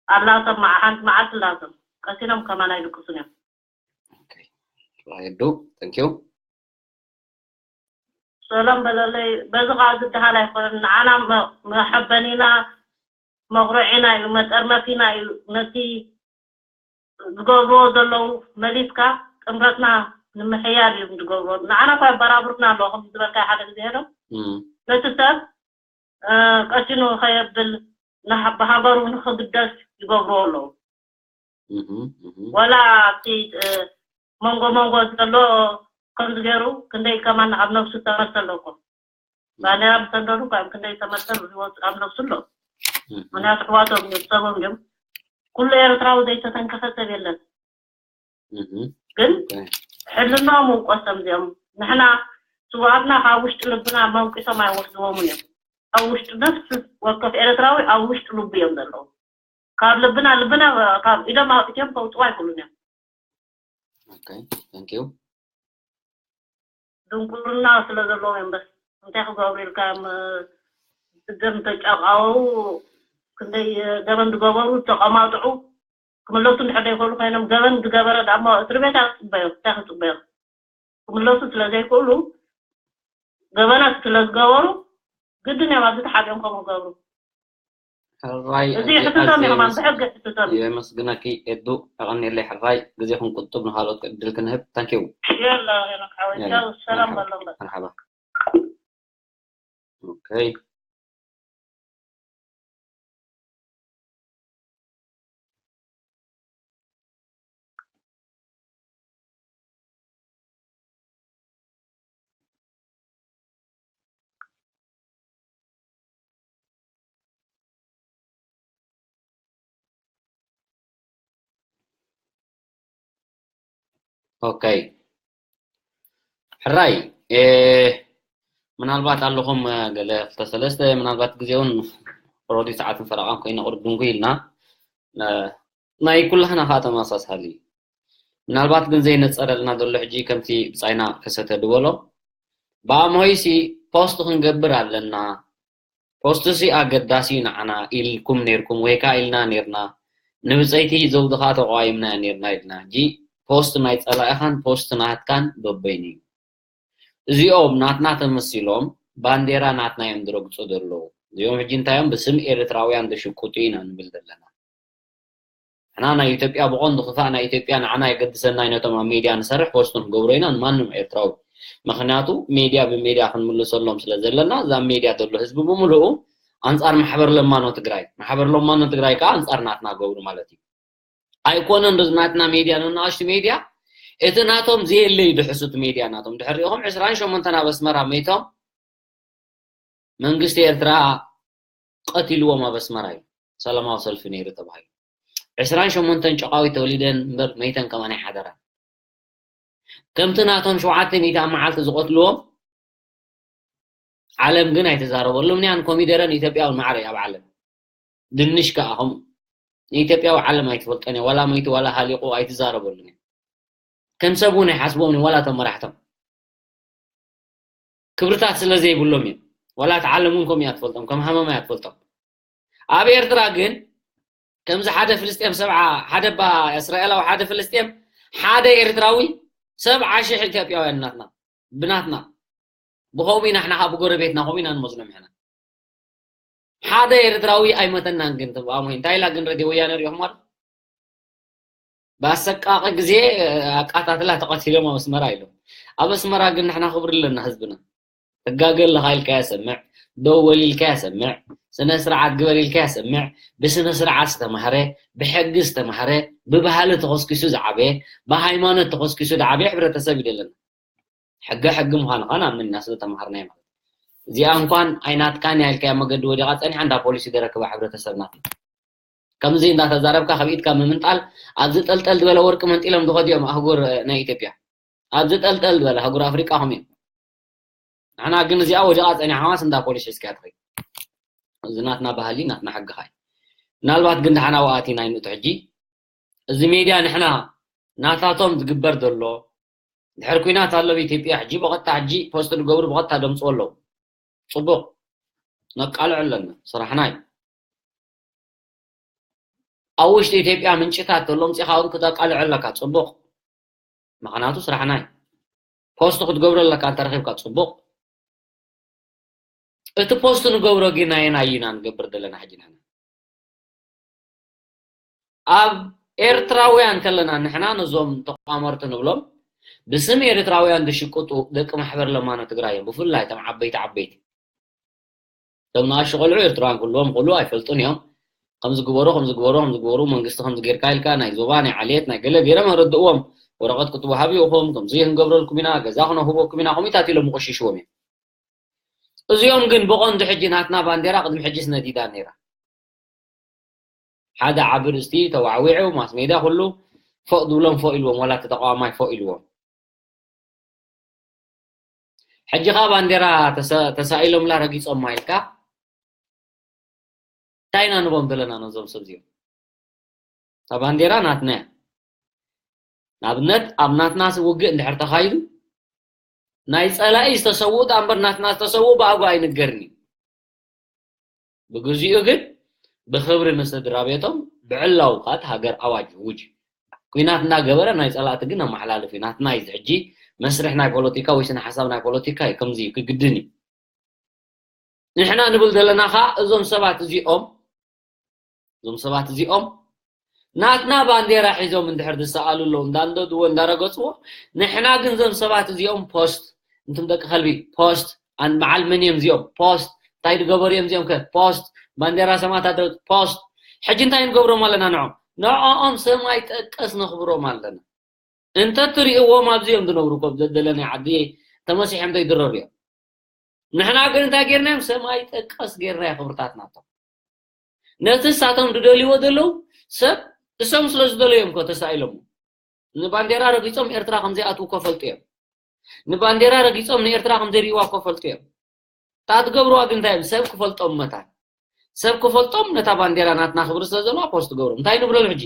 ኣላቶም፣ መዓ-፣ ሓንቲ መዓልቲ ኣላቶም። ቀሲኖም ከማን ኣይድቅሱን እዮም። ኦኬ። ራይዱ፣ thank you። ሰላም በለለይ። በዚ ከዓ ዝደሃል ኣይኮነን። ንዓና መ-፣ መሐበኒና፣ መቑርዒና እዩ፣ መጠርነፊና እዩ። ነቲ ዝገብርዎ ዘለዉ መሊስካ ጥምረትና ንምሕያል እዮም ዝገብርዎ። ንዓና እኳ የበራብሩና ኣለዉ፣ ከምዚ ዝበልካዮ ሓደ ግዜ ሄዶም እም፣ ነቲ ሰብ፣ እ፣ ቀሲኑ ከየብል ንሃ-፣ ብሃገሩ ንኽግደስ ይገብርዎ ኣለዉ። እም፣ እም፣ ወላ ኣብቲ፣ እ፣ መንጎ መንጎ ዘሎ ከምዚ ገይሩ ክንደይ ከማን ኣብ ነብሱ ተመልሰ ኣሎ እኮ። ባንዴራ ብሰንደሉ እኳ ኣብ ክንደይ ተመልሰ ህይወት ኣብ ነብሱ ኣሎ። እም፣ ምክንያቱ ኣሕዋቶም እዮም፣ ሰቦም እዮም። ኩሉ ኤርትራዊ ዘይተተንከፈ ሰብ የለን። እም፣ ግን ኦኬ። ሕልናኦም ውቀሶም እዚኦም። ንሕና ስውኣትና ካብ ውሽጢ ልብና መንቂሶም ኣይወስድዎምን እዮም። ኣብ ውሽጢ ነፍሲ ወከፍ ኤርትራዊ ኣብ ውሽጢ ልቡ እዮም ዘለዉ። ካብ ልብና፣ ልብና ካብ ኢዶም ኣውጢቶም ከውፅዋ ኣይክእሉን እዮም። ኦኬ፣ thank you። ድንቁርና ስለ ዘለዎም እዮም። በስ እንታይ ክገብሩ ኢልካ፣ ም-፣ ብደም ተጫቃወው፣ ክንደይ ገበን ዝገበሩ ተቀማጥዑ፣ ክምለሱ እንድሕር ዘይክእሉ ኮይኖም፣ ገበን ዝገበረ ዳሞ እስር ቤት ኣጽበዮ፣ እንታይ ክጽበዮ? ክምለሱ ስለ ዘይክእሉ፣ ገበናት ስለ ዝገበሩ፣ ግድን እዮም ኣብዚ ተሓቢኦም ከምኡ ክገብሩ። ሕራይ እዚ ኣዚ-፣ ሕትቶም እዩ፣ ኣዚ-፣ ከማን ብሕጊ ሕትቶም እዩ። የመስግነኪ ኤዱ፣ ኣቐኒለይ ሕራይ፣ ግዜኹም ቁጥብ ንኻልኦት ዕድል ክንህብ። Thank you። የላ፣ ሄኖክ ሓወይ፣ የላ፣ ቻው፣ ሰላም መርሓባ። በሎም በቃ። መርሓባ። ኦኬ። ኦኬ። ሕራይ፣ እ፣ ምናልባት ኣለኹም፣ እ፣ ገለ ክልተ ሰለስተ፣ ምናልባት ግዜ እውን ኦልሬዲ ሰዓትን ፈረቓን ኮይና ቁሩብ ድንጉይ ኢልና፣ እ፣ ናይ ኩላህና ከዓ ተመሳሳሊ እዩ። ምናልባት ግን ዘይነፀረልና ዘሎ ሕጂ ከምቲ ብጻይና ከሰተ ዝበሎ፣ ብኣምሆይሲ ፖስት ክንገብር ኣለና፣ ፖስትሲ ኣገዳሲ እዩ ንዓና ኢልኩም ኔርኩም ወይ ከዓ ኢልና ኔርና፣ ንብፀይቲ ዘውዲ ከዓ ተቋይምና ኔርና ኢልና። ሕጂ ፖስት ናይ ፀላኢኻን ፖስት ናትካን በበይኑ እዩ። እዚኦም ናትና ተመሲሎም ባንዴራ ናትና እዮም ዝረግፁ ዘለዉ። እዚኦም ሕጂ እንታይ እዮም ብስም ኤርትራውያን ዝሽቁጡ ኢና ንብል ዘለና። ንሕና ናይ ኢትዮጵያ ብቐንዱ ክፋእ ናይ ኢትዮጵያ ንዓና የገድሰና እዩ፣ ነቶም ኣብ ሜድያ ንሰርሕ ፖስት ንገብሮ ኢና ንማንም ኤርትራዊ። ምኽንያቱ ሜድያ ብሜድያ ክንምልሰሎም ስለ ዘለና፣ እዛ ሜድያ ዘሎ ህዝቢ ብምልኡ ኣንጻር ማሕበር ለማኖ ትግራይ፣ ማሕበር ለማኖ ትግራይ ከዓ ኣንጻር ናትና ገብሩ ማለት እዩ። ኣይኮነን ዶ ናትና ሜድያ፣ ነናእሽቱ ሜድያ፣ እቲ ናቶም ዘየለ እዩ ድሕሱ እቲ ሜድያ ናቶም። ድሕሪኦም ዕስራን ሸሞንተን ኣብ ኣስመራ መይቶም መንግስቲ ኤርትራ ቀቲልዎም ኣብ ኣስመራ እዩ። ሰላማዊ ሰልፊ ነይሩ ተባሂሉ። ዕስራን ሸሞንተን ጨቃዊት ተወሊደን እምበር መይተን ከማን ኣይሓደራን። ከምቲ ናቶም ሸውዓተ ሚእቲ ኣብ መዓልቲ ዝቐትልዎም ዓለም ግን ኣይተዛረበሉም። ንያን ኮሚደረን ኢትዮጵያውን ማዕረ እዩ ኣብ ዓለም። ድንሽ ከኣ ከምኡ። ንኢትዮጵያዊ ዓለም ኣይትፈልጦን እያ። ዋላ መይቱ ዋላ ሃሊቑ ኣይትዛረበሉን እያ። ከም ሰብ እውን ኣይሓስቦምን እዮም ዋላ እቶም መራሕቶም። ክብርታት ስለ ዘይብሎም እዮም። ዋላ እቲ ዓለም እውን ከምኡ እያ ትፈልጦም፣ ከም ሃመማ እያ ትፈልጦም። ኣብ ኤርትራ ግን ከምዚ ሓደ ፍልስጤም ሰብዓ፣ ሓደ ባ እስራኤላዊ፣ ሓደ ፍልስጤም፣ ሓደ ኤርትራዊ ሰብዓ ሽሕ ኢትዮጵያውያን ናትና፣ ብናትና። ብኸምኡ ኢና ንሕና ከዓ ብጎረቤትና ከምኡ ኢና ንመስሎም ንሕና። ሓደ ኤርትራዊ ኣይመተናን ግን ትብኣሞ እንታይ ኢላ ግን ረድዮ ወያነ ሪኢኹም ኣሎ? ብኣሰቃቂ ግዜ ኣቃታትላ ተቐቲሎም ኣብ ኣስመራ ኢሎም። ኣብ ኣስመራ ግን ንሕና ክብሪ ኣለና ህዝብና። ትጋገ ኣለኻ ኢልካዮ ሰምዕ፣ ደው በል ኢልካዮ ሰምዕ፣ ስነ ስርዓት ግበር ኢልካዮ ሰምዕ። ብስነ ስርዓት ዝተማህረ፣ ብሕጊ ዝተማህረ፣ ብባህሊ ተኾስኪሱ ዝዓበየ፣ ብሃይማኖት ተኾስኪሱ ዝዓበየ ሕብረተሰብ እዩ ዘለና። ሕገ ሕጊ ምዃኑ ኸዓ ንኣምን ኢና ስለ ተማሃርናዮ ማለት እዩ። እዚኣ እንኳን ኣይናትካን እያ ኢልካያ መገዲ ወዲቓ ጸኒሓ እንዳ ፖሊስ እዩ ደረክባ ሕብረተሰብና። ከምዚ እንዳተዛረብካ ካብ ኢድካ ምምንጣል ኣብዚ ጠልጠል ዝበለ ወርቂ መንጢሎም ዝኸዱ እዮም ኣህጉር ናይ ኢትዮጵያ። ኣብዚ ጠልጠል ዝበለ ኣህጉር ኣፍሪቃ ኹም እዮም። ንሕና ግን እዚኣ ወዲቓ ጸኒሓ ኸማስ እንዳ ፖሊስ ሒዝካያ ትኸይድ። እዚ ናትና ባህሊ ናትና ሕጊ ኸዓ እዩ። ምናልባት ግን ደሓን ኣብኡ ኣቲና ኣይንእቶ ሕጂ። እዚ ሜድያ ንሕና ናታቶም ዝግበር ዘሎ ድሕር ኩናት ኣሎ ኣብ ኢትዮጵያ ሕጂ ብቐጥታ ሕጂ ፖስት ዝገብሩ ብቐጥታ ደምፅዎ ኣለዉ። ፅቡቕ ነቃልዕ ኣለና ስራሕና እዩ። ኣብ ውሽጢ ኢትዮጵያ ምንጭታት ተሎ ምጽኻ እውን ክተቃልዖ ኣለካ። ጽቡቕ። ምኽንያቱ ስራሕና እዩ። ፖስት ክትገብሮ ኣለካ እንተ ረኺብካ። ጽቡቕ። እቲ ፖስት ንገብሮ ግን ናየናይ ኢና ንገብር ዘለና ሕጂ ንሕና? ኣብ ኤርትራውያን ከለና ንሕና ነዞም ተቋመርቲ ንብሎም ብስም ኤርትራውያን ዝሽቅጡ ደቂ ማሕበር ለማኖ ትግራይ እዮም። ብፍላይ እቶም ዓበይቲ ዓበይቲ እቶም ንኣሽቱ ቆልዑ ኤርትራውያን ክህልዎም ክህሉ ኣይፈልጡን እዮም። ከምዚ ግበሩ፣ ከምዚ ግበሩ፣ ከምዚ ግበሩ፣ መንግስቲ ከምዚ ጌርካ ኢልካ ናይ ዞባ ናይ ዓሌት ናይ ገለ ገይሮም ኣረድእዎም። ወረቐት ክትወሃቡ ኢኹም፣ ከምዚ ክንገብረልኩም ኢና፣ ገዛ ክነህበኩም ኢና፣ ከምኡታት ኢሎም ይቆሽሽዎም እዮም። እዚኦም ግን ብቐንዱ ሕጂ ናትና ባንዴራ ቅድሚ ሕጂስ ነዲዳ ነይራ። ሓደ ዓቢ ርእስቲ ተዋዕዊዑ ማስ ሜድያ ኩሉ ፎእ ዝብሎም ፎእ ኢልዎም፣ ዋላ እቲ ተቃዋማይ ፎእ ኢልዎም። ሕጂ ኸኣ ባንዴራ ተሰ- ተሳኢሎምላ ረጊጾማ ኢልካ እንታይ ኢና ንቦም ዘለና ነዞም ሰብ እዚኦም? እታ ባንዴራ ናትና እያ። ንኣብነት ኣብ ናትና ውግእ እንድሕር ተኻይዱ ናይ ጸላኢ ዝተሰውኡ ደኣ እምበር ናትና ዝተሰውኡ ብኣግባቡ ኣይንገርን እዩ። ብግዚኡ ግን ብኽብሪ ንስድራ ቤቶም ብዕላዊ ከኣ እቲ ሃገር ኣዋጅ ይውጅ። ኲናት እናገበረ ናይ ጸላእቲ ግን ኣመሓላልፍ እዩ። ናትና እዩ እዚ ሕጂ መስርሕ ናይ ፖለቲካ ወይ ስነ ሓሳብ ናይ ፖለቲካ እዩ። ከምዚ እዩ ክግድን እዩ። ንሕና ንብል ዘለና ከኣ እዞም ሰባት እዚኦም እዞም ሰባት እዚኦም ናትና ባንዴራ ሒዞም እንድሕር ዝሰኣሉ ኣለዉ እንዳንደድዎ እንዳረገፅዎ ንሕና ግን እዞም ሰባት እዚኦም ፖስት እንቱም ደቂ ከልቢ ፖስት ኣን በዓል መን እዮም እዚኦም ፖስት እንታይ ዝገበሩ እዮም እዚኦም ከ ፖስት ባንዴራ ሰማእታት ፖስት ሕጂ እንታይ ንገብሮም ኣለና ንዖም ንዕኦም ሰማይ ጠቀስ ነኽብሮም ኣለና እንተ ትሪእዎም ኣብዚ እዮም ዝነብሩ ኮ ዘደለናይ ዓዲ ተመሲሖም ዘይድረሩ እዮም ንሕና ግን እንታይ ጌርናዮም ሰማይ ጠቀስ ጌርናዮ ክብርታትና ነቲ እሳቶም ዝደልይዎ ዘለዉ ሰብ እሶም ስለ ዝደለዮም ኮ ተሳኢሎም ንባንዴራ ረጊጾም ኤርትራ ከም ዘይኣትዉ ኮ ፈልጡ እዮም ንባንዴራ ረጊጾም ንኤርትራ ከም ዘይርእይዋ ኮ ፈልጡ እዮም እታ ትገብርዋ ግን እንታይ እዮም ሰብ ክፈልጦም መታን ሰብ ክፈልጦም ነታ ባንዴራ ናትና ክብሪ ስለ ዘለዋ ፖስት ትገብሮም እንታይ ንብሎም ሕጂ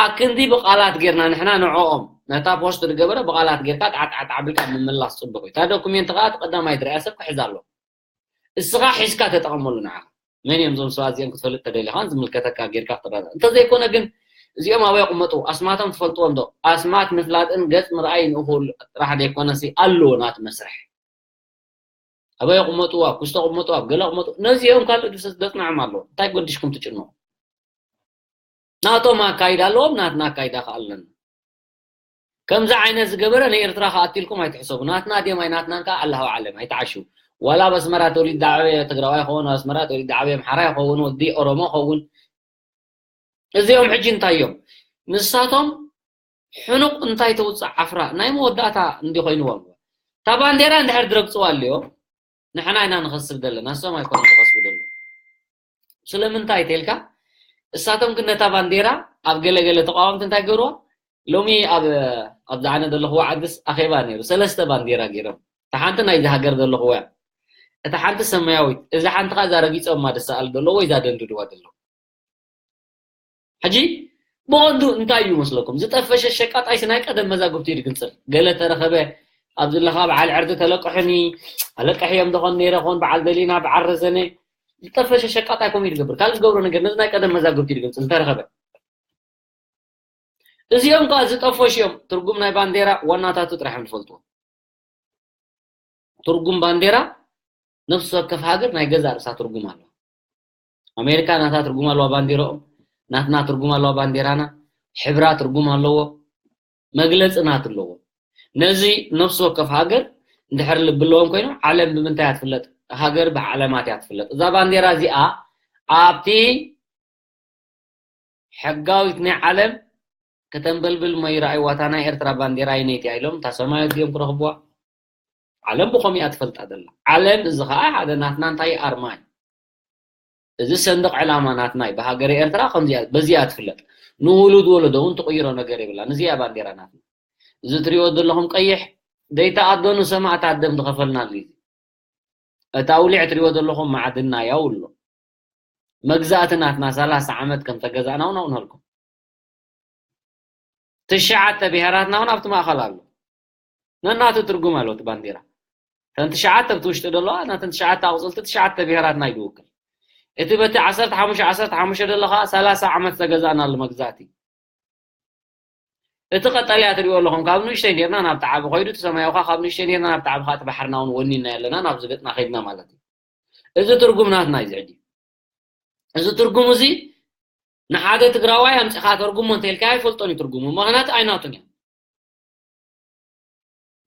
ኣክንዲ ብቃላት ጌርና ንሕና ንዕኦም ነታ ፖስት ዝገበረ ብቃላት ጌርካ ጣዕጣዕጣዕ ኣቢልካ ምምላስ ጽቡቅ እዩ እታ ዶኩሜንት ከኣ እቲ ቀዳማይ ዝረኣያ ሰብ ክሕዛ ኣለዎ እስኻ ሒዝካ ተጠቐመሉ ንዓኻ መን እዮም እዞም ሰባት እዚኦም ክትፈልጥ ተደሊኻን ዝምልከተካ ጌርካ ክትረዳ እንተዘይኮነ ግን እዚኦም ኣበይ ይቕመጡ ኣስማቶም ትፈልጥዎም ዶ ኣስማት ምፍላጥን ገጽ ምርኣይ ንእኹል ጥራሕ ዘይኮነሲ ኣለዎ ናቱ መስርሕ ኣበይ ይቕመጡ ኣብ ኩስቶ ይቕመጡ ኣብ ገለ ይቕመጡ ነዚኦም ካልእ ድሰስ ዘጽንዖም ኣለዎ እንታይ ገዲሽኩም ትጭነቑ ናቶም ኣካይዳ ኣለዎም ናትና ኣካይዳ ከኣ ኣለና ከምዚ ዓይነት ዝገበረ ንኤርትራ ክኣትልኩም ኣይትሕሰቡ ናትና ድዮም ኣይናትናን ከኣ ኣላሁ ኣዕለም ኣይትዓሽው ዋላ ኣብ ኣስመራ ተወሊዱ ዝዓበየ ትግራዋይ ይኸውን ኣብ ኣስመራ ተወሊዱ ዝዓበየ ኣምሓራ ይኸውን ወዲ ኦሮሞ ይኸውን እዚኦም ሕጂ እንታይ እዮም ንሳቶም ሕኑቕ እንታይ ተውፅእ ዓፍራ ናይ መወዳእታ እንዲ ኮይንዎም እታ ባንዴራ እንድሕር ድረግፅዋ ኣለዮ ንሕና ኢና ንኸስብ ዘለና እሶም ኣይኮነን ዝኸስቡ ዘለዉ ስለምንታይ ተልካ እሳቶም ግን ነታ ባንዴራ ኣብ ገለገለ ተቃወምቲ እንታይ ገይርዋ ሎሚ ኣብ ኣብዛ ኣነ ዘለኽዎ ዓድስ ኣኼባ ነይሩ ሰለስተ ባንዴራ ገይሮም እታ ሓንቲ ናይዚ ሃገር ዘለኽዎ እያ እታ ሓንቲ ሰማያዊት እዛ ሓንቲ ኸዓ እዛ ረጊፆማ ዝሰኣል ዘለዉ ወይ እዛ ደንድድዋ ዘለዉ ሕጂ ብቐንዱ እንታይ እዩ መስለኩም ዝጠፈሸ ሸቃጣይስ ናይ ቀደም መዛግብቲ እዩ ዝግንፅል ገለ ተረኸበ ኣብ ዘለኻ በዓል ዕርዲ ተለቅሑኒ ኣለቅሕዮም ዝኾን ነይረ ኾን በዓል ደሊና በዓል ረዘነ ዝጠፈሸ ሸቃጣይ ከምኡ እዩ ዝገብር ካልእ ዝገብሮ ነገር ነዚ ናይ ቀደም መዛግብቲ እዩ ዝግንፅል እንተረኸበ እዚኦም ከዓ ዝጠፈሹ እዮም ትርጉም ናይ ባንዴራ ዋናታቱ ጥራሕ እዮም ዝፈልጥዎ ትርጉም ባንዴራ ነፍሲ ወከፍ ሃገር ናይ ገዛ ርእሳ ትርጉም ኣለዋ ኣሜሪካ ናታ ትርጉም ኣለዋ ባንዴራኦም ናትና ትርጉም ኣለዋ ባንዴራና ሕብራ ትርጉም ኣለዎ መግለፂ ናት ኣለዎ ነዚ ነፍሲ ወከፍ ሃገር እንድሕር ልቢ ኣለዎም ኮይኖም ዓለም ብምንታይ እያ ትፍለጥ ሃገር ብዓለማት እያ ትፍለጥ እዛ ባንዴራ እዚኣ ኣብቲ ሕጋዊት ናይ ዓለም ከተንበልብል እሞ ይረኣይዋ እታ ናይ ኤርትራ ባንዴራ ኣየነይቲ እያ ኢሎም እታ ሰማያዊት ድዮም ክረኽብዋ ዓለም ብኸምኡ እያ ትፈልጣ ዘላ ዓለም እዚ ኸዓ ሓደ ናትና እንታይ ኣርማ እዩ እዚ ሰንደቕ ዕላማ ናትና እዩ ብሃገረ ኤርትራ ከምዚ በዚ እያ ትፍለጥ ንውሉድ ወለዶ እውን ትቕይሮ ነገር የብላን እዚ እያ ባንዴራ ናትና እዚ ትሪእዎ ዘለኹም ቀይሕ ዘይተኣደኑ ሰማእታት ደም ዝኸፈልናሉ እዩ እቲ ኣውሊዕ ትሪእዎ ዘለኹም ማዕድና ያው ኣሎ መግዛእቲ ናትና ሰላሳ ዓመት ከም ተገዛእና እውን ኣውነልኩም ትሽዓተ ብሄራትና እውን ኣብቲ ማእኸል ኣሎ ነናቱ ትርጉም ኣሎ እቲ ባንዴራ እተን ትሽዓተ ኣብቲ ውሽጢ ዘለዋ ነተን ትሽዓተ ኣቑፅልቲ ትሽዓተ ብሄራትና እዩ ዝውክል እቲ በቲ ዓሰርተ ሓሙሽተ ዓሰርተ ሓሙሽተ ዘሎ ኸዓ ሰላሳ ዓመት ዝተገዛእናሉ መግዛእቲ። እቲ ቀጠልያ ትሪእዎ ኣለኹም፣ ካብ ንእሽተይ ኔርና ናብቲ ዓቢ ኸይዱ፣ እቲ ሰማያዊ ኸዓ ካብ ንእሽተይ ኔርና ናብቲ ዓቢ ኸዓ፣ እቲ ባሕርና እውን ወኒንና ኣለና፣ ናብዚ ገጽና ኸይድና ማለት እዩ። እዚ ትርጉም ናትና እዩ። እዚ ሕጂ እዚ ትርጉም እዚ ንሓደ ትግራዋይ ኣምጺኻ ተርጉሞ እንተልካ ኣይፈልጦን እዩ ትርጉሙ፣ ምኽንያቱ ኣይናቱን እዮም።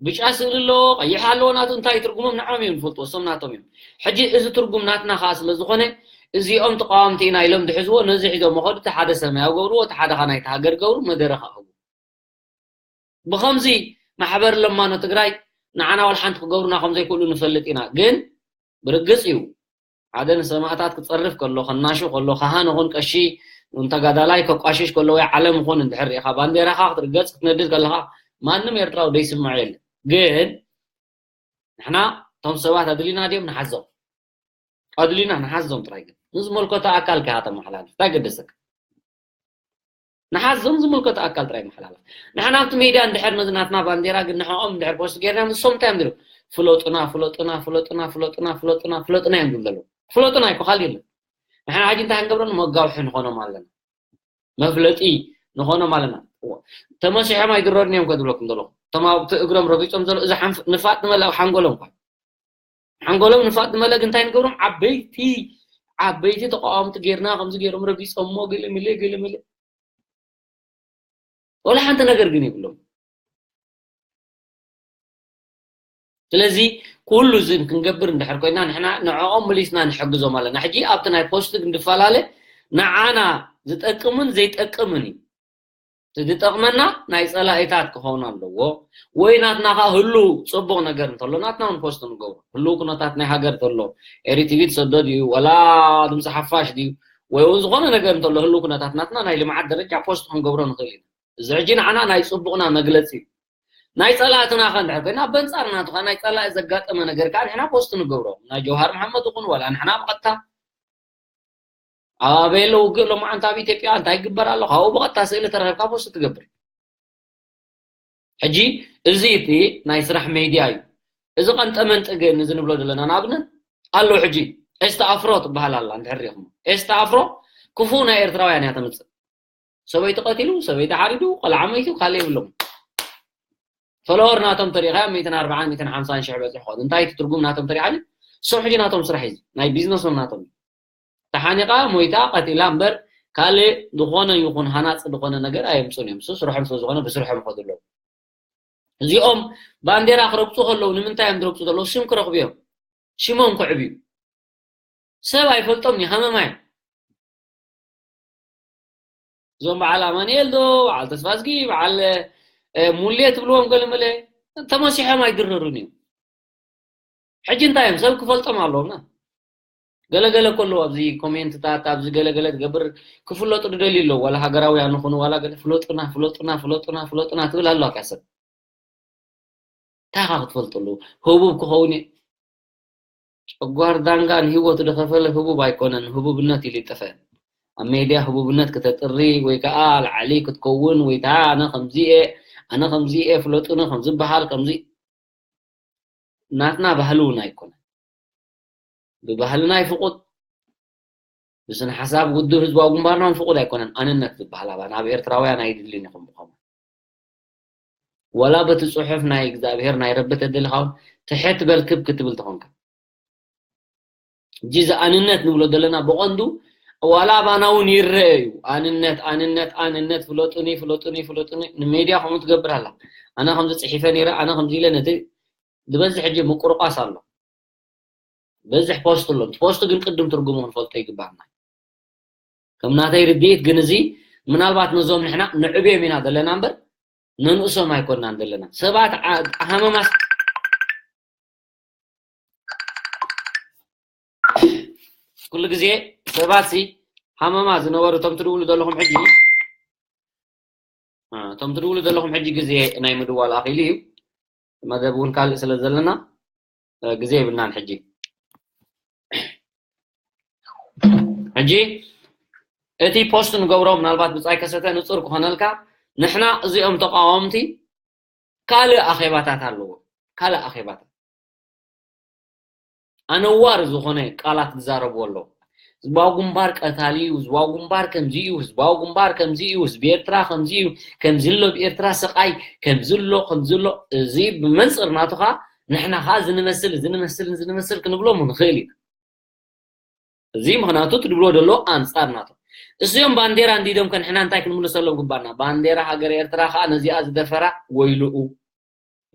ብጫ ስእሊ ኣለዎ፣ ቀይሕ ኣለዎ፣ ናቱ እንታይ ትርጉሞም ንዖም እዮም ዝፈልጥዎ፣ እሶም ናቶም እዮም። ሕጂ እዚ ትርጉም ናትና ኸዓ ስለ ዝኾነ፣ እዚኦም ተቃወምቲ ኢና ኢሎም ዝሕዝዎ፣ ነዚ ሒዞም መኸዱ፣ እቲ ሓደ ሰማያዊ ገብርዎ፣ እቲ ሓደ ኸዓ ናይቲ ሃገር ገብሩ፣ መደረ ኸዓ ህቡ። ብኸምዚ ማሕበር ለማኖ ትግራይ ንዓና ዋላ ሓንቲ ክገብሩና ከም ዘይክእሉ ንፈልጥ ኢና። ግን ብርግጽ እዩ፣ ሓደ ንሰማእታት ክጸርፍ ከሎ፣ ከናሹ ከሎ፣ ካህን ይኹን ቀሺ፣ ተጋዳላይ ከቋሽሽ ከሎ፣ ወይ ዓለም ይኹን እንድሕር ርኢኻ፣ ባንዴራኻ ክትርገጽ ክትነድድ ከለኻ፣ ማንም ኤርትራዊ ዘይስምዖ የለን። ግን ንሕና እቶም ሰባት ኣድሊና ድዮም? ንሓዞም። ኣድሊና ንሓዞም ጥራይ። ግን ንዝመልከቶ ኣካል ከ ተመሓላልፍ፣ እንታይ ገደሰካ? ንሓዞም፣ ዝመልከቶ ኣካል ጥራይ መሓላልፍ። ንሕና ኣብቲ ሜድያ እንድሕር ነዚ ናትና ባንዴራ ግን ንሕኦም እንድሕር ፖስት ጌርና፣ ንሶም እንታይ እዮም ዝብሉ? ፍለጡና፣ ፍለጡና፣ ፍለጡና፣ ፍለጡና፣ ፍለጡና፣ ፍለጡና እዮም ዝብሉ ዘለዉ። ፍለጡና እኮ ካልእ የለን። ንሕና ሕጂ እንታይ ክንገብሮ? ንመጋውሒ ንኾኖም ኣለና። መፍለጢ ንኾኖም ኣለና። እዋ፣ ተመሲሖም ኣይድረሩን እዮም ከ ዝብለኩም ዘለኹ። እቶም ኣብቲ እግሮም ረጊጾም ዘለዉ፣ እዚ ሓንፍ-፣ ንፋጥ ዝመልአ ሓንጎሎም እኳ። ሓንጎሎም ንፋጥ ዝመልአ ግን እንታይ ንገብሮም? ዓበይቲ፣ ዓበይቲ ተቃወምቲ ጌርና፣ ከምዚ ጌሮም ረጊጾሞ፣ ገለ መለ፣ ገለ መለ። ወላ ሓንቲ ነገር ግን የብሎም። ስለዚ ኩሉ እዚ ክንገብር እንድሕር ኮይና፣ ንሕና ንዕኦም መሊስና ንሕግዞም ኣለና። ሕጂ ኣብቲ ናይ ፖስት ክንፈላለ ንዓና ዝጠቅምን ዘይጠቅምን እዩ። እቲ ዝጠቕመና ናይ ጸላኢታት ክኸውን ኣለዎ፣ ወይ ናትና ኸኣ ህሉው ጽቡቕ ነገር እንተሎ ናትና እውን ፖስት ንገብሮ። ህሉው ኩነታት ናይ ሃገር እንተሎ፣ ኤሪ ቲቪ ትሰዶ ድዩ፣ ዋላ ድምፂ ሓፋሽ ድዩ፣ ወይ እውን ዝኾነ ነገር እንተሎ ህሉው ኩነታት ናትና ናይ ልምዓት ደረጃ ፖስት ክንገብሮ ንኽእል ኢና። እዚ ሕጂ ንዓና ናይ ጽቡቕና መግለጺ እዩ። ናይ ጸላእትና ኸ እንድሕር ኮይና፣ በንጻር ናቱ ኸኣ ናይ ጸላኢ ዘጋጠመ ነገር ከኣ ንሕና ፖስት ንገብሮ። ናይ ጀውሃር መሓመድ ይኹን ዋላ ንሕና ብቐጥታ ኣብ ኣበይ ኣሎ ውግእ ሎማዓንቲ ኣብ ኢትዮጵያ፣ እንታይ ይግበር ኣሎ፣ ካብኡ ብቐጥታ ስእሊ ተረኺብካ ፖስት ትገብር። ሕጂ እዚ እቲ ናይ ስራሕ ሜድያ እዩ። እዚ ቀንጠ መንጢ ግን እዚ ንብሎ ዘለና ንኣብነት ኣሎ። ሕጂ ኤስታ ኣፍሮ ትበሃል ኣላ፣ እንድሕር ሪኢኹም። ኤስታ ኣፍሮ ክፉእ ናይ ኤርትራውያን እያ ተምጽእ። ሰበይቲ ቀቲሉ፣ ሰበይቲ ሓሪዱ፣ ቆልዓ መይቱ፣ ካልእ የብሎም። ፎሎወር ናቶም ተሪኢኻ ሚእትን ኣርባዓን ሚእትን ሓምሳን ሽሕ በጺሑ ኾን። እንታይ እቲ ትርጉም ናቶም ተሪኢኻ? እሶም ሕጂ ናቶም ስራሕ እዩ። ናይ ቢዝነሶም ናቶም እዩ። ተሓኒቓ፣ ሞይታ፣ ቀቲላ እምበር ካልእ ዝኾነ ይኹን ሃናጺ ዝኾነ ነገር ኣየምጹን እዮም። እሱ ስርሖም ስለ ዝኾነ ብስርሖም ይኸዱ ኣለዉ። እዚኦም ባንዴራ ክረግጹ ከለዉ ንምንታይ እዮም ዝረግጹ ዘለዉ? ሽም ክረኽቡ እዮም። ሽሞም ከዕብዩ። ሰብ ኣይፈልጦምን እዩ፣ ሃመማ እዮም። እዞም በዓል ኣማኑኤል ዶ፣ በዓል ተስፋዝጊ፣ በዓል፣ እ፣ ሙሌ ትብልዎም ገለመለ ተመሲሖም ኣይድረሩን እዮም። ሕጂ እንታይ እዮም? ሰብ ክፈልጦም ኣለዎም። ገለገለ እኮ ኣለዉ ኣብዚ ኮሜንትታት፣ ኣብዚ ገለገለ ትገብር ክፍለጡ ዝደልዩ ኣለዉ። ዋላ ሃገራውያን ይኹኑ፣ ዋላ ገለ ፍለጡና፣ ፍለጡና፣ ፍለጡና፣ ፍለጡና ትብል ኣለዋ እያ ሰብ። እንታይ ኢኻ ክትፈልጠሉ? ህቡብ ክኸውን እዩ። ጨጓር ዳንጋ ንህይወቱ ዝኸፈለ ህቡብ ኣይኮነን፣ ህቡብነት ኢሉ ይጠፍአ። ኣብ ሜድያ ህቡብነት ክተጥሪ ወይ ከዓ ላዕሊ ክትከውን ወይ ከዓ ኣነ ከምዚ እየ፣ ኣነ ከምዚ እየ፣ ፍለጡኒ ከም ዝበሃል ከምዚ ናትና ባህሊ እውን ኣይኮነን። ብባህልና ይፍቁድ፣ ብስነ ሓሳብ ውድብ ህዝባዊ ግንባርና እውን ፍቁድ ኣይኮነን። ኣንነት ዝበሃል ኣባና ኣብ ኤርትራውያን ኣይድልን ይኹን ብኸምኡ። ወላ በቲ ጽሑፍ ናይ እግዚኣብሔር ናይ ረቢ ተደሊኻ እውን ትሕት በል ክብ ክትብል ተኾንካ። ሕጂ እዚ ኣንነት ንብሎ ዘለና ብቐንዱ ዋላ ኣባና እውን ይረአ እዩ። ኣንነት፣ ኣንነት፣ ኣንነት፣ ፍለጡኒ፣ ፍለጡኒ፣ ፍለጡኒ። ንሜድያ ከምኡ ትገብር ኣላ። ኣነ ከምዚ ጽሒፈ ነይረ፣ ኣነ ከምዚ ኢለ ነቲ ዝበዝሕ ሕጂ ምቁርቋስ ኣሎ። በዝሕ ፖስት ኣሎ። እቲ ፖስት ግን ቅድም ትርጉሙ ክንፈልጦ ይግባና። ከም ናተይ ርድኢት ግን እዚ ምናልባት ነዞም ንሕና ንዕብዮም ኢና ዘለና እምበር ነንእሶም ኣይኮንናን ዘለና። ሰባት ዓ-፣ ሃመማስ-፣ ኩሉ ግዜ ሰባት ሲ ሃመማ ዝነበሩ እቶም ትድውሉ ዘለኹም ሕጂ፣ እ፣ እቶም ትድውሉ ዘለኹም ሕጂ ግዜ ናይ ምድዋል ኣኺሉ እዩ። መደብ እውን ካልእ ስለ ዘለና፣ እ፣ ግዜ የብልናን ሕጂ። ሕጂ እቲ ፖስት ንገብሮ ምናልባት ብጻይ ከሰተ ንጹር ክኾነልካ፣ ንሕና እዚኦም ተቃወምቲ ካልእ ኣኼባታት ኣለዎ። ካልእ ኣኼባታት። ኣነዋሪ ዝኾነ ቃላት ዝዛረብዎ ኣለዉ። ህዝባዊ ግንባር ቀታሊ እዩ፣ ህዝባዊ ግንባር ከምዚ እዩ፣ ህዝባዊ ግንባር ከምዚ እዩ፣ ህዝቢ ኤርትራ ከምዚ እዩ፣ ከምዚ ኣሎ፣ ብኤርትራ ስቓይ ከምዚ ኣሎ፣ ከምዚ ኣሎ። እዚ ብመንፅር ናቱ ከዓ ንሕና ከዓ እዚ ንመስል፣ እዚ ንመስል፣ እዚ ንመስል ክንብሎም ንኽእል ኢና። እዚ ምኽንያቱ እቲ ድብሎ ዘሎ ኣንፃር ናቶም። እዚኦም ባንዴራ እንዲዶም ከ ንሕና እንታይ ክንምልሰሎም ግባና? ባንዴራ ሃገር ኤርትራ ከዓ ነዚኣ ዝደፈራ ወይልኡ።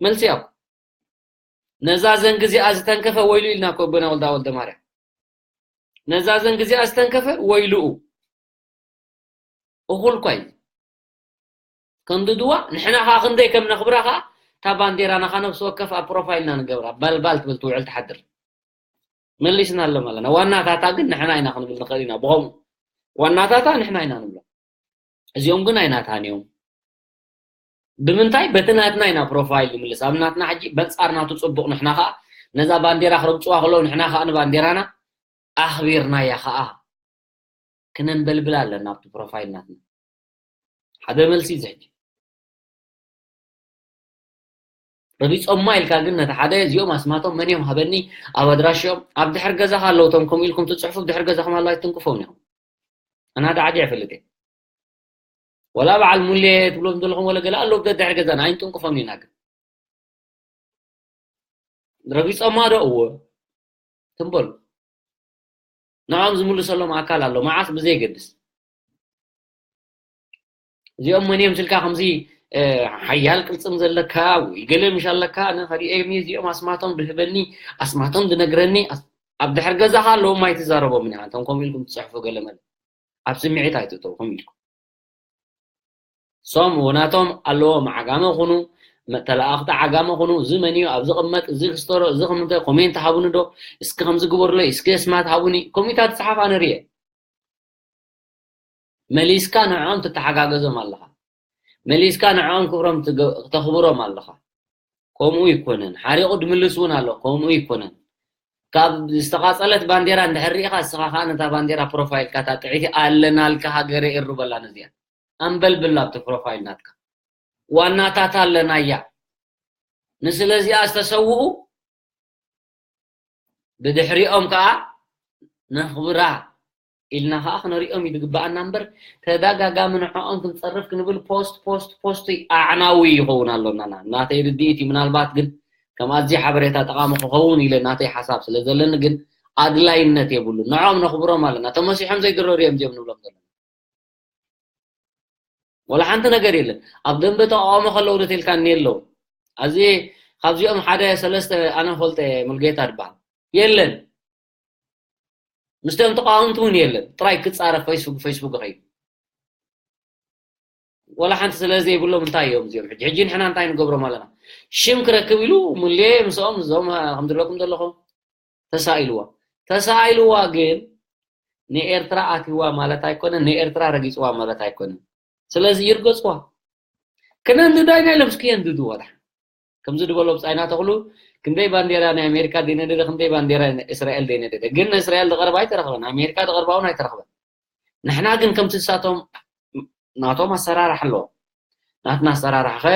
መልሲ ያው ነዛ ዘንግ እዚኣ ዝተንከፈ ወይሉ ኢልና እኮ ኣቦና ወልዳ ወልደ ማርያም። ነዛ ዘንግ እዚኣ ዝተንከፈ ወይልኡ። እኹል እኳ እዩ። ከንድድዋ ንሕና ከዓ ክንደይ ከም ነኽብራ ከዓ እታ ባንዴራ ናኻ ነብሲ ወከፍ ኣብ ፕሮፋይልና ንገብራ። ባልባል ትብል ትውዕል ትሓድር። መሊስና ኣሎ ኣለና። ዋናታታ ግን ንሕና ኢና ክንብል ንኽእል ኢና። ብኸምኡ ዋናታታ ንሕና ኢና ንብሎ። እዚኦም ግን ኣይናታን እዮም። ብምንታይ? በቲ ናትና ኢና ፕሮፋይል ንምልስ። ኣብ ናትና ሕጂ በንጻር ናቱ ጽቡቕ፣ ንሕና ኸኣ ነዛ ባንዴራ ክረግጽዋ ከለዉ ንሕና ኸኣ ንባንዴራና ኣኽቢርናያ ኸኣ ክነንበልብል ኣለና ኣብቲ ፕሮፋይል ናትና። ሓደ መልሲ እዚ ሕጂ። ረቢጾማ ኢልካ ግን ነቲ ሓደ እዚኦም ኣስማቶም መን እዮም ሃበኒ፣ ኣብ ኣድራሽኦም፣ ኣብ ድሕር ገዛኻ ኣለዉ እቶም ከምኡ ኢልኩም ትጽሕፉ፣ ድሕር ገዛኹም ኣለዉ ኣይትንቅፎም ኢኹም። ኣና ዳዕዲ ይፈልጥ እየ። ወላ በዓል ሙሌ ትብሎም ዘለኹም ወለ ገለ ኣለዉ ደድሕር ገዛና ኣይንጥንቅፎም ኢና ግን። ረቢጾማ ዶ? እወ። ትም በሉ። ንዖም ዝምልሰሎም ኣካል ኣሎ፣ መዓስ ብዘይገድስ። እዚኦም መን እዮም ስልካ ከምዚ፣ እ፣ ሓያል ቅልጽም ዘለካ ወይ ገለ ምሽ ኣለካ፣ ኣነ ከሪኤ እዚኦም ኣስማቶም ድህበኒ፣ ኣስማቶም ድነግረኒ፣ ኣስ-፣ ኣብ ድሕር ገዛኻ ኣለዎም ኣይትዛረቦምን ኢኻ። እንቶም ከምኡ ኢልኩም ትጽሕፉ ገለ መለ። ኣብ ስምዒት ኣይትእተዉ፣ ከምኡ ኢልኩም። ሶም ናቶም ኣለዎም፣ ዓጋመ ኩኑ፣ መ-፣ ተለኣኽቲ ዓጋመ ኩኑ፣ እዚ መን እዩ፣ ኣብዚ ቅመጥ፣ እዚ ክስተሮ፣ እዚ ክምንተ፣ ኮሜንት ሃቡኒ ዶ፣ እስኪ ከምዚ ግበሩለይ፣ እስኪ ስማት ሃቡኒ፣ ኮሜንታት ዝጸሓፋ ንርኤ። መሊስካ ንዕኦም ትተሓጋገዞም ኣለኻ። መሊስካ ንዕኦም ክብሮም ትገ-፣ ክተኽብሮም ኣለኻ። ከምኡ ይኮነን። ሓሪቑ ድምልስ እውን ኣሎ። ከምኡ ይኮነን። ካብ ዝተቓጸለት ባንዴራ እንድሕር ርኢኻ፣ እስኻ ኸኣ ነታ ባንዴራ ፕሮፋይልካ፣ እታ ጥዕይቲ ኣለናልካ ሃገረ ኤሩ በላ ነዚኣ። ኣንበልብላ ኣብቲ ፕሮፋይል ናትካ። ዋናታት ኣለናያ። ንስለዚኣ ዝተሰውኡ ብድሕሪኦም ከኣ ነኽብራ ኢልና ከኣ ክነሪኦም እዩ ዝግበኣና እምበር፣ ተደጋጋሚ ንዕኦም ክንጸርፍ ክንብል ፖስት፣ ፖስት፣ ፖስት ኣዕናዊ ይኸውን ኣሎና። ናተይ ርድኢት እዩ። ምናልባት ግን ከም ኣዝዩ ሓበሬታ ጠቓሚ ክኸውን ኢለ ናተይ ሓሳብ ስለ ዘለኒ ግን ኣድላይነት የብሉን። ንዕኦም ነኽብሮም ኣለና። ተመሲሖም ዘይድረሩ እዮም እዚኦም ንብሎም ዘለና። ወላ ሓንቲ ነገር የለን። ኣብ ደንበ ተቃውሞ ከለዉ ዶ ተልካ እኒ የለዉ። ኣዚ ካብዚኦም ሓደ ሰለስተ ኣነ ፈልጠ ሙልጌታ ድበሃል የለን። ምስቶም ተቃወምቲ እውን የለን። ጥራይ ክጻረፍ ፌስቡክ፣ ፌስቡክ ይኸይድ። ወላ ሓንቲ ስለ ዘይብሎም እንታይ እዮም እዚኦም? ሕጂ፣ ሕጂ ንሕና እንታይ ንገብሮም ኣለና? ሽም ክረክብ ኢሉ ሙሌ ምስኦም እዞም፣ እ፣ ከም ዝብለኩም ዘለኹም ተሳኢልዋ። ተሳኢልዋ ግን ንኤርትራ ኣትይዋ ማለት ኣይኮነን፣ ንኤርትራ ረጊጽዋ ማለት ኣይኮነን። ስለዚ ይርገጽዋ። ክነንድዳ ኢና ኢሎም እስኪ የንድድዋ። ከምዚ ዝበሎ ብጻይና ተኽሉ ክንደይ ባንዴራ ናይ ኣሜሪካ ዘይነደደ፣ ክንደይ ባንዴራ ናይ እስራኤል ዘይነደደ። ግን ንእስራኤል ዝቐርባ ኣይተረኽበን፣ ኣሜሪካ ዝቐርባ እውን ኣይተረኽበን። ንሕና ግን ከምቲ ንሳቶም ናቶም ኣሰራርሓ ኣለዎም። ናትና ኣሰራርሓ ኸ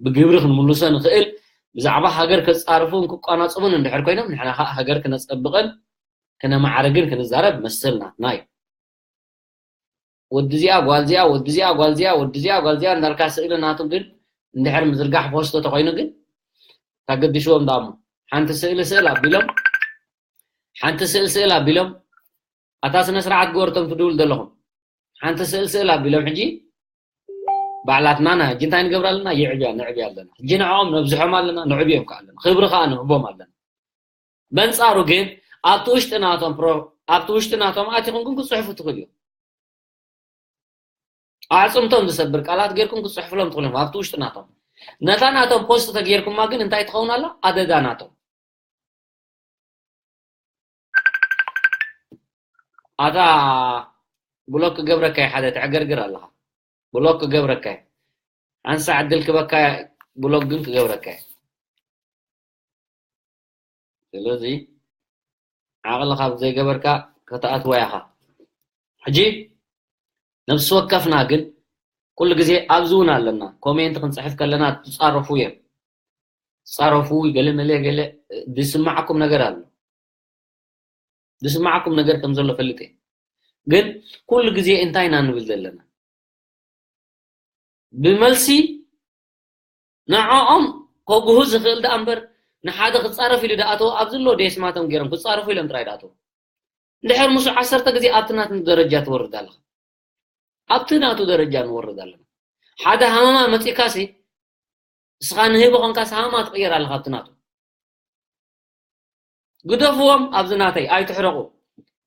ብግብሪ ክንምልሶ ንኽእል፣ ብዛዕባ ሃገር ከጻርፉን ክቋናጽቡን እንድሕር ኮይኖም፣ ንሕና ኸኣ ሃገር ክነጸብቕን ክነማዕርግን ክንዛረብ መሰል ናትና እዩ። ወዲ እዚኣ፣ ጓል እዚኣ፣ ወዲ እዚኣ፣ ጓል እዚኣ፣ ወዲ እዚኣ፣ ጓል እዚኣ እንዳልካ ስእሊ ናቱ ግን እንድሕር ምዝርጋሕ ፖስቶ ተኾይኑ ግን ታገድሽዎም ዳሞ። ሓንቲ ስእሊ ስእል ኣቢሎም፣ ሓንቲ ስእል ስእል ኣቢሎም፣ ኣታ ስነ ስርዓት ግበሩ እቶም ትድውል ዘለኹም። ሓንቲ ስእል ስእል ኣቢሎም ሕጂ ባዕላትና ና-፣ ሕጂ እንታይ ንገብር ኣለና? ይዕብያ፣ ንዕብያ ኣለና። ሕጂ ንዕኦም ነብዝሖም ኣለና፣ ንዕብዮም ከኣ ኣለና። ክብሪ ከኣ ንህቦም ኣለና። በንጻሩ ግን ኣብቲ ውሽጢ ናቶም ፕሮ-፣ ኣብቲ ውሽጢ ናቶም ኣቲኹም ግን ክጽሕፉ ትኽእሉ እዮም። ኣዕጽምቶም ዝሰብር ቃላት ጌርኩም ክጽሕፍሎም ትኽእሉ እዮም፣ ኣብቲ ውሽጢ ናቶም። ነታ ናቶም ፖስት ተጌርኩማ ግን እንታይ ትኸውን ኣላ? ኣደዳ ናቶም። ኣታ ብሎክ ክገብረካ እየ፣ ሓደ ትዕገርግር ኣለኻ። ብሎክ ክገብረካ እየ። ሓንሳዕ ዕድል ክበካ እየ፣ ብሎክ ግን ክገብረካ እየ። ስለዚ ዓቕሊ ካብ ዘይገበርካ ከተኣትዋ ኢኻ። ሕጂ ነብሲ ወከፍና ግን ኩሉ ግዜ ኣብዚ እውን ኣለና። ኮሜንት ክንጽሕፍ ከለና ትጻረፉ እዮም። ትጻረፉ፣ ገለ መለ ገለ ዝስማዓኩም ነገር ኣሎ። ዝስማዓኩም ነገር ከም ዘሎ ፈልጥ እየ። ግን ኩሉ ግዜ እንታይ ኢና ንብል ዘለና? ብመልሲ ንዕኦም ከጉሁ ዝኽእል ደኣ እምበር፣ ንሓደ ክጻረፍ ኢሉ ደኣ ኣተው ኣብዚ ኣሎ ደየስማቶም ገይሮም ክጻረፉ ኢሎም ጥራይ ደኣ ኣተው። እንድሕር ምስኡ ዓሰርተ ግዜ ኣብቲ ናቱ ደረጃ ትወርድ ኣለኻ። ኣብቲ ናቱ ደረጃ ንወርድ ኣለና። ሓደ ሃመማ መጺእካሲ፣ እስኻ ንህቢ ኾንካስ ሃመማ ትቕየር ኣለኻ ኣብቲ ናቱ። ግደፍዎም ኣብዚ ናተይ፣ ኣይትሕረቑ።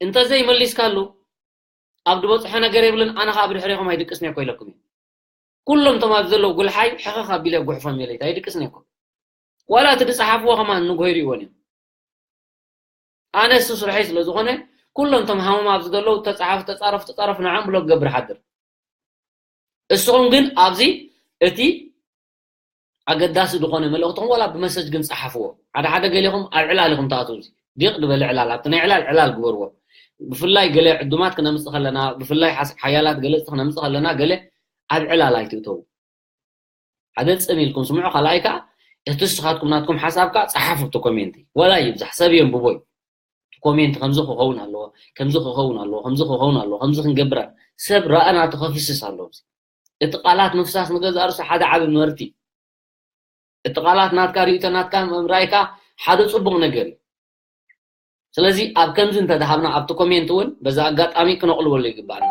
እንተዘይመሊስካሉ፣ ኣብ ዝበጽሖ ነገር የብልን፣ ኣነ ኸኣ ብድሕሬኹም ኣይድቅስን እየ እኮ ኢለኩም እየ። ኩሎም እቶም ኣብዚ ዘለዉ ጉልሓይ ሕኽኽ ኣቢለ ጉሕፎም እየ ለይቲ፣ ኣይድቅስን እየ እኮ። ዋላ እቲ ዝጸሓፍዎ ከማን ንግሆ ይርእይዎን እዮም። ኣነ እሱ ስርሐይ ስለ ዝኾነ፣ ኩሎም እቶም ሃመማ ኣብዚ ዘለዉ ተጻሓፉ፣ ተጻረፉ፣ ተጻረፉ፣ ንዕኦም ብሎ ክገብር ሓድር። እስኹም ግን ኣብዚ እቲ ኣገዳሲ ዝኾነ መልእኽትኹም ዋላ ብመሰጅ ግን ጸሓፍዎ። ሓደ ሓደ ገሌኹም ኣብ ዕላል ኢኹም ትኣትዉ። እዚ ዲቕ ዝበለ ዕላል፣ ኣብቲ ናይ ዕላል ዕላል ግበርዎ። ብፍላይ ገለ ዕዱማት ክነምጽእ ከለና፣ ብፍላይ ሓስ-፣ ሓያላት ገለጽቲ ክነምጽእ ከለና፣ ገለ ኣብ ዕላል ኣይትእተዉ። ሓደ ጽን ኢልኩም ስምዑ፣ ካልኣይ ከኣ እቲ ንስኻትኩም ናትኩም ሓሳብ ከኣ ጸሓፉ ኣብቲ ኮሜንቲ። ዋላ ይብዛሕ ሰብ የንብቦ እዩ። እቲ ኮሜንቲ ከምዚ ክኸውን ኣለዎ፣ ከምዚ ክኸውን ኣለዎ፣ ከምዚ ክኸውን ኣለዎ፣ ከምዚ ክንገብር ኣለ-፣ ሰብ ረኣ ናቱ ከፍስስ ኣለዎ። እቲ ቃላት ምፍሳስ ንገዛእ ርእሱ ሓደ ዓቢ ምህርቲ። እቲ ቃላት ናትካ ርእይቶ ናትካ ምእምራይካ ሓደ ጽቡቕ ነገር እዩ። ስለዚ ኣብ ከምዚ እንተደሃብና ኣብቲ ኮሜንት እውን በዛ ኣጋጣሚ ክነቕልበሉ ይግባኣና።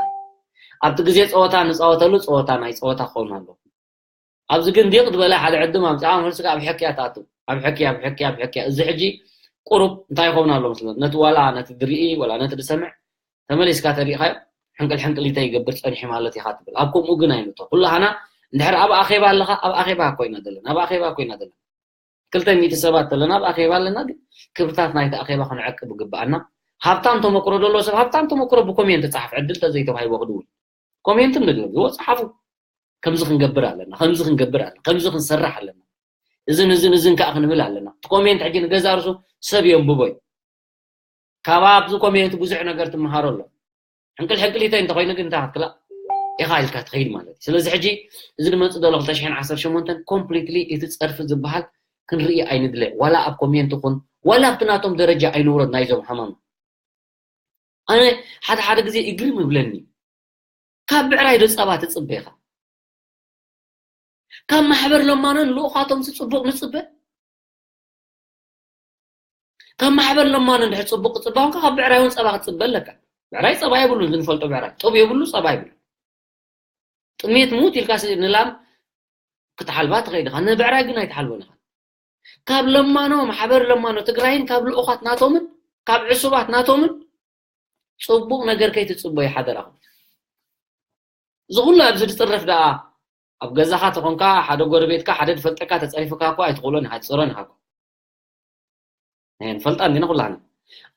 ኣብቲ ግዜ ጸወታ ንጻወተሉ ጸወታ ናይ ጸወታ ክኸውን ኣለዎ። ኣብዚ ግን ዲቕ ዝበለ ሓደ ዕድም ኣምጻኣ መልስካ ኣብ ሕክያ ትኣቱ። ኣብ ሕክያ፣ ኣብ ሕክያ፣ ኣብ ሕክያ። እዚ ሕጂ ቁሩብ እንታይ ይኸውን ኣሎ መስለኒ? ነቲ ዋላ ነቲ ድርኢ ወላ ነቲ ድሰምዕ ተመሊስካ ተሪኢኻዮ ሕንቅል ሕንቅሊተ ይገብር ጸኒሑ ማለት ኢኻ ትብል። ኣብ ከምኡ ግን ኣይንእቶ። ኩሉ ሃና እንድሕር ኣብ ኣኼባ ኣለኻ፣ ኣብ ኣኼባ ኮይና ዘለና፣ ኣብ ኣኼባ ኮይና ዘለና። ክልተ ሚእቲ ሰባት ኣለና፣ ኣብ ኣኼባ ኣለና፣ ግን ክብርታት ናይቲ ኣኼባ ክንዕቅብ ይግብኣና። ሃብታም ተመክሮ ዘለዎ ሰብ ሃብታም ተመክሮ ብኮሜንት ጻሓፍ፣ ዕድል ተዘይተዋሂቦ ክድውል። ኮሜንት ንግለጽዎ ጻሓፉ። ከምዚ ክንገብር ኣለና፣ ከምዚ ክንገብር ኣለና፣ ከምዚ ክንሰርሕ ኣለና። እዝን እዝን እዝን ከኣ ክንብል ኣለና። እቲ ኮሜንት ሕጂ ንገዛ ርሱ ሰብ የንብቦ እዩ። ካብ ኣብዚ ኮሜንት ብዙሕ ነገር ትመሃሮ ኣሎ። ሕንቅል ሕንቅሊተይ እንተኾይኑ ግን እንታይ ክትክላ ኢኻ ኢልካ ትኸይድ ማለት እዩ። ስለዚ ሕጂ እዚ ዝመጽእ ዘሎ ክልተ ሽሕን ዓሰርተ ሸሞንተን ኮምፕሊትሊ እቲ ጸርፊ ዝበሃል ክንርኢ ኣይንድለ። ዋላ ኣብ ኮሜንት ይኹን፣ ዋላ ኣብቲ ናቶም ደረጃ ኣይንውረድ ናይዞም ሃማማ። ኣነ ሓደ ሓደ ግዜ ይግርም ይብለኒ። ካብ ብዕራይ ዶ ጸባ ትጽበ ኢኻ? ካብ ማሕበር ለማኖን ልኡኻቶም ጽቡቕ ንጽበ? ካብ ማሕበር ለማኖ እንድሕር ጽቡቕ ክጽበ ኮንካ፣ ካብ ብዕራይ እውን ጸባ ክትጽበ ኣለካ። ብዕራይ ጸባ የብሉን፣ ዝንፈልጦ ብዕራይ። ጡብ የብሉ፣ ጸባ የብሉ። ጥሜት ሙት ኢልካ ስ-፣ ንላም ክትሓልባ ትኸይድ ኢኻ። ንብዕራይ ግን ኣይትሓልቦን ኢኻ። ካብ ለማኖ፣ ማሕበር ለማኖ ትግራይን ካብ ልኡኻት ናቶምን፣ ካብ ዕሱባት ናቶምን ጽቡቕ ነገር ከይትጽበዩ ሓደራኹም። እዚ ኩሉ ኣብዚ ዝጽረፍ ደኣ ኣብ ገዛኻ ተኾንካ፣ ሓደ ጎረቤትካ፣ ሓደ ዝፈልጠካ ተጸሪፉካ እኮ ኣይትኽእሎን ኢኻ፣ ትጽሮን ኢኻ እኮ። እህ፣ ንፈልጣ እንዲና ኩላህና።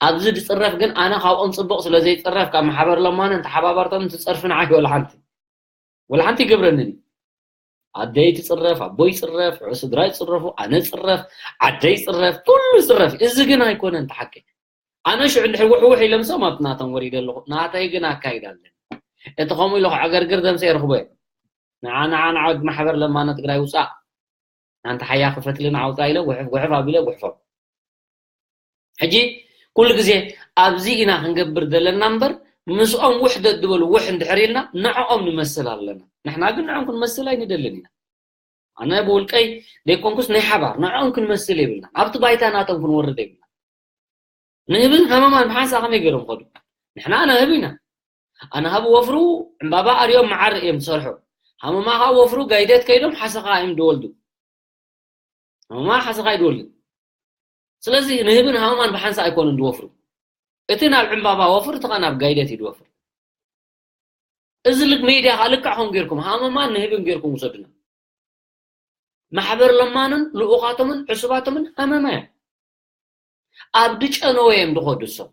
ኣብዚ ዝጽረፍ ግን ኣነ ካብኦም ጽቡቕ ስለ ዘይጽረፍ፣ ካብ ማሕበር ለማንን ተሓባበርቶምን ትጸርፊ ንዓይ ወላ ሓንቲ። ወላ ሓንቲ ይገብረንን እዩ። ኣደይ ትጽረፍ፣ ኣቦይ ይጽረፍ፣ ስድራ ይጽረፉ፣ ኣነ ጽረፍ፣ ዓደይ ይጽረፍ፣ ኩሉ ይጽረፍ። እዚ ግን ኣይኮነን እቲ ሓቂ። ኣነ ሽዑ እንድሕር ውሕውሕ ኢለ ምስኦም ኣብቲ ናቶም ወሪደ ኣለኹ። ናተይ ግን ኣካይዳ ኣለኒ። እቲ ከምኡ ኢሉ ክዕገርግር ደምሰ የርኽቦ እየ። ንዓ፣ ንዓ፣ ንዓ፣ ወዲ ማሕበር ለማኖ ትግራይ ውጻእ። ኣንታ ሓያ ክፈትልን ኣውጻ ኢለ ጉሕፍ ጉሕፍ ኣቢለ ጉሕፎም። ሕጂ ኩሉ ግዜ ኣብዚ ኢና ክንገብር ዘለና እምበር፣ ምስኦም ውሕደት ዝበሉ ውሕ እንድሕር ኢልና ንዕኦም ንመስል ኣለና። ንሕና ግን ንዕኦም ክንመስል ኣይንደልን ኢና። ኣነ ብውልቀይ ደይኮንኩስ ናይ ሓባር ንዕኦም ክንመስል የብልና። ኣብቲ ባይታ ናቶም ክንወርድ የብልና። ንህብን ሃመማን ብሓንሳእ ከመይ ገይሮም ኸዱ? ንሕና ንህብ ኢና። ኣነ ሃብ ወፍሩ ዕምባባ ኣርዮም መዓር እዮም ዝሰርሑ። ሃመማ ኸዓ ወፍሩ ጋይደት ከይዶም ሓሰኻ እዮም ዝወልዱ። ሃመማ ሓሰኻ እዩ ዝወልድ። ስለዚ ንህብን ሃመማን ብሓንሳእ ኣይኮኑን ዝወፍሩ። እቲ ናብ ዕምባባ ወፍር፣ እቲ ኸዓ ናብ ጋይደት እዩ ዝወፍር። እዚ ልክ ሜድያ ኸዓ ልክዕ ከምኡ ጌርኩም ሃመማን ንህብን ጌርኩም ውሰዱና። ማሕበር ለማንን ልኡኻቶምን ዕሱባቶምን ሃመማ እዮም። ኣብ ድጨነወ እዮም ዝኸዱ እሶም።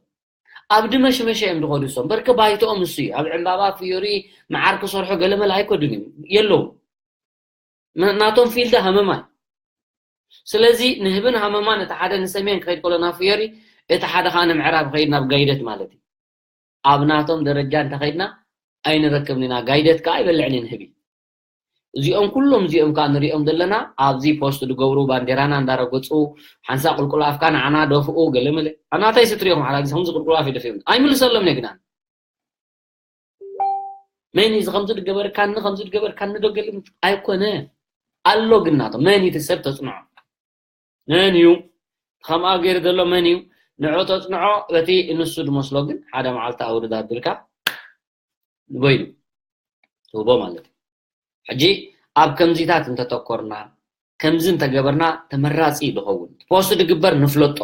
ኣብ ድመሽመሸ እዮም ዝኸዱ እሶም። በርኪ ባይቶኦም እሱ እዩ። ኣብ ዕምባባ ፍዮሪ መዓር ክሰርሑ ገለመለ ኣይከዱን እዮም። የለውም። ም-፣ ናቶም ፊልድ ሃመማ እዩ። ስለዚ ንህብን ሃመማን እቲ ሓደ ንሰሜን ክኸይድ ከሎ ናብ ፍዮሪ፣ እቲ ሓደ ኸዓ ንምዕራብ ክኸይድ ናብ ጋይደት ማለት እዩ። ኣብ ናቶም ደረጃ እንተኸይድና ኣይንረክብን ኢና። ጋይደት ከኣ ኣይበልዕን እየ ንህቢ። እዚኦም ኩሎም እዚኦም ከኣ ንሪኦም ዘለና ኣብዚ ፖስት ዝገብሩ ባንዴራና እንዳረገጹ ሓንሳእ ቁልቁል ኣፍካ ንዓና ደፍኡ ገለመለ። ኣናታይ ስትሪኦም ሓላ ግዜ ከምዚ ቁልቁል ኣፍ ይደፍኦም። ኣይምልሰሎም እየ ግና። መን እዩ እዚ ከምዚ ድገበርካኒ፣ ከምዚ ድገበርካኒ ዶ ገለ ኣይኮነ። ኣሎ ግን ናቶ መን እዩ እቲ ሰብ ተጽንዖ? መን እዩ ከምኣ ገይሩ ዘሎ? መን እዩ ንዑ ተጽንዖ? በቲ ንሱ ዝመስሎ ግን ሓደ መዓልቲ ኣውርድ ኣቢልካ ንበይኑ ትህቦ ማለት እዩ። ሕጂ ኣብ ከምዚታት እንተተኮርና፣ ከምዚ እንተገበርና ተመራጺ እዩ ዝኸውን። ፖስት ድግበር ንፍለጦ።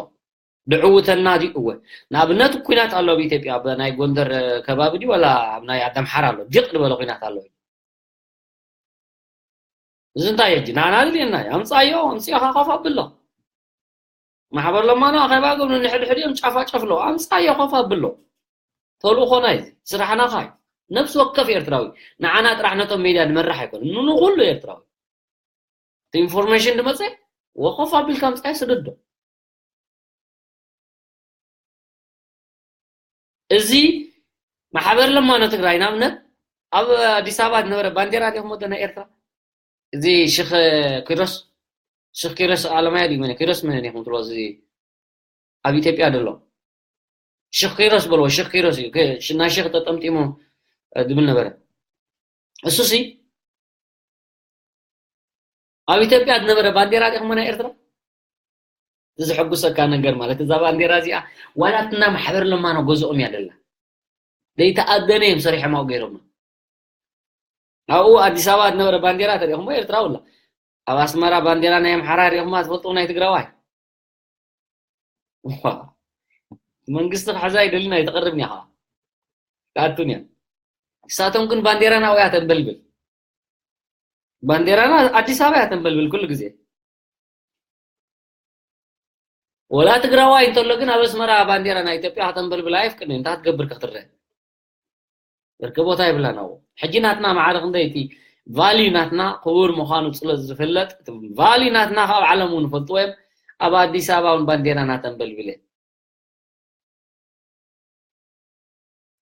ድዕውተና ድዩ? እወ። ንኣብነት ኩናት ኣሎ ኣብ ኢትዮጵያ፣ ኣብ ናይ ጎንደር ከባቢ ድዩ ወላ ኣብ ናይ ኣደምሓራ ኣሎ? ጅቕ ዝበለ ኩናት ኣሎ። እዚ እንታይ እጂ ንዓና ድልየና እዩ? ኣምጻዮ፣ ኣምጺኦኻ ኮፍ ኣብሎ። ማሕበር ለማኖ ኣኼባ ገብሩ ንሕድሕድ እዮም ጫፋ ጨፍሎ። ኣምጻዮ ኮፍ ኣብሎ። ተልእኾና እዩ። ስራሕና ኸ እዩ። ነፍሲ ወከፍ ኤርትራዊ ንዓና ጥራሕ ነቶም ሜድያ ንመራሕ ኣይኮነን። ንኹሉ ኤርትራዊ። እቲ ኢንፎርሜሽን ድመጸ ወኮፍ ኣቢልካ ኣምጻዮ ስደዶ። እዚ ማሕበር ለማኖ ትግራይ ንኣብነት ኣብ ኣዲስ ኣበባ ዝነበረ ባንዴራ ዲኹም ወደ ናይ ኤርትራ? እዚ ሽኽ ኪሮስ፣ ሽኽ ኪሮስ ኣለማያ ድዩ መን? ኪሮስ መን ኢኹም ትብሎ? እዚ ኣብ ኢትዮጵያ ዘሎ ሽኽ ኪሮስ በልዎ። ሽኽ ኪሮስ እዩ። ከ-፣ ሽ-፣ ናይ ሽኽ ተጠምጢሙ፣ እ፣ ድብል ነበረ። እሱሲ ኣብ ኢትዮጵያ ዝነበረ ባንዴራ ዲኹም ናይ ኤርትራ? እዚ ዘሐጉሰካ ነገር ማለት እዛ ባንዴራ እዚኣ ዋላ እትና ማሕበር ለማኖ ገዝኦም እያ ደላ። ዘይተኣደነ እዮም ሰሪሖም ኣብኡ ገይሮማ። ኣብኡ ኣዲስ ኣበባ ዝነበረ ባንዴራ ተሪእኹሞ ኤርትራ ውላ። ኣብ ኣስመራ ባንዴራ ናይ ኣምሓራ ሪእኹማ ትፈልጡ ናይ ትግራዋይ? እኳ መንግስቲ ክሕዛ ይደልን ኣይትቐርብን እያ ኸዓ። ትኣቱን እያ። ንሳቶም ግን ባንዴራና ኣብኡ እያ ተንበልብል። ባንዴራና ኣዲስ ኣበባ እያ ተንበልብል ኩሉ ግዜ። ወላ ትግራዋይ እንተሎ ግን ኣብ ኣስመራ ባንዴራ ናይ ኢትዮጵያ ከተንበልብል ኣየፍቅድን። እንታይ ክትገብር ክትረአ? ብርኪ ቦታ የብላን ኣብኡ። ሕጂ ናትና ማዕረ ክንደይ እቲ ቫልዩ ናትና ክቡር ምዃኑ ስለ ዝፍለጥ፣ እቲ ቫልዩ ናትና ካብ ዓለም እውን ይፈልጥዎ እዮም። ኣብ ኣዲስ ኣበባ እውን ባንዴራና ተንበልብል እየ።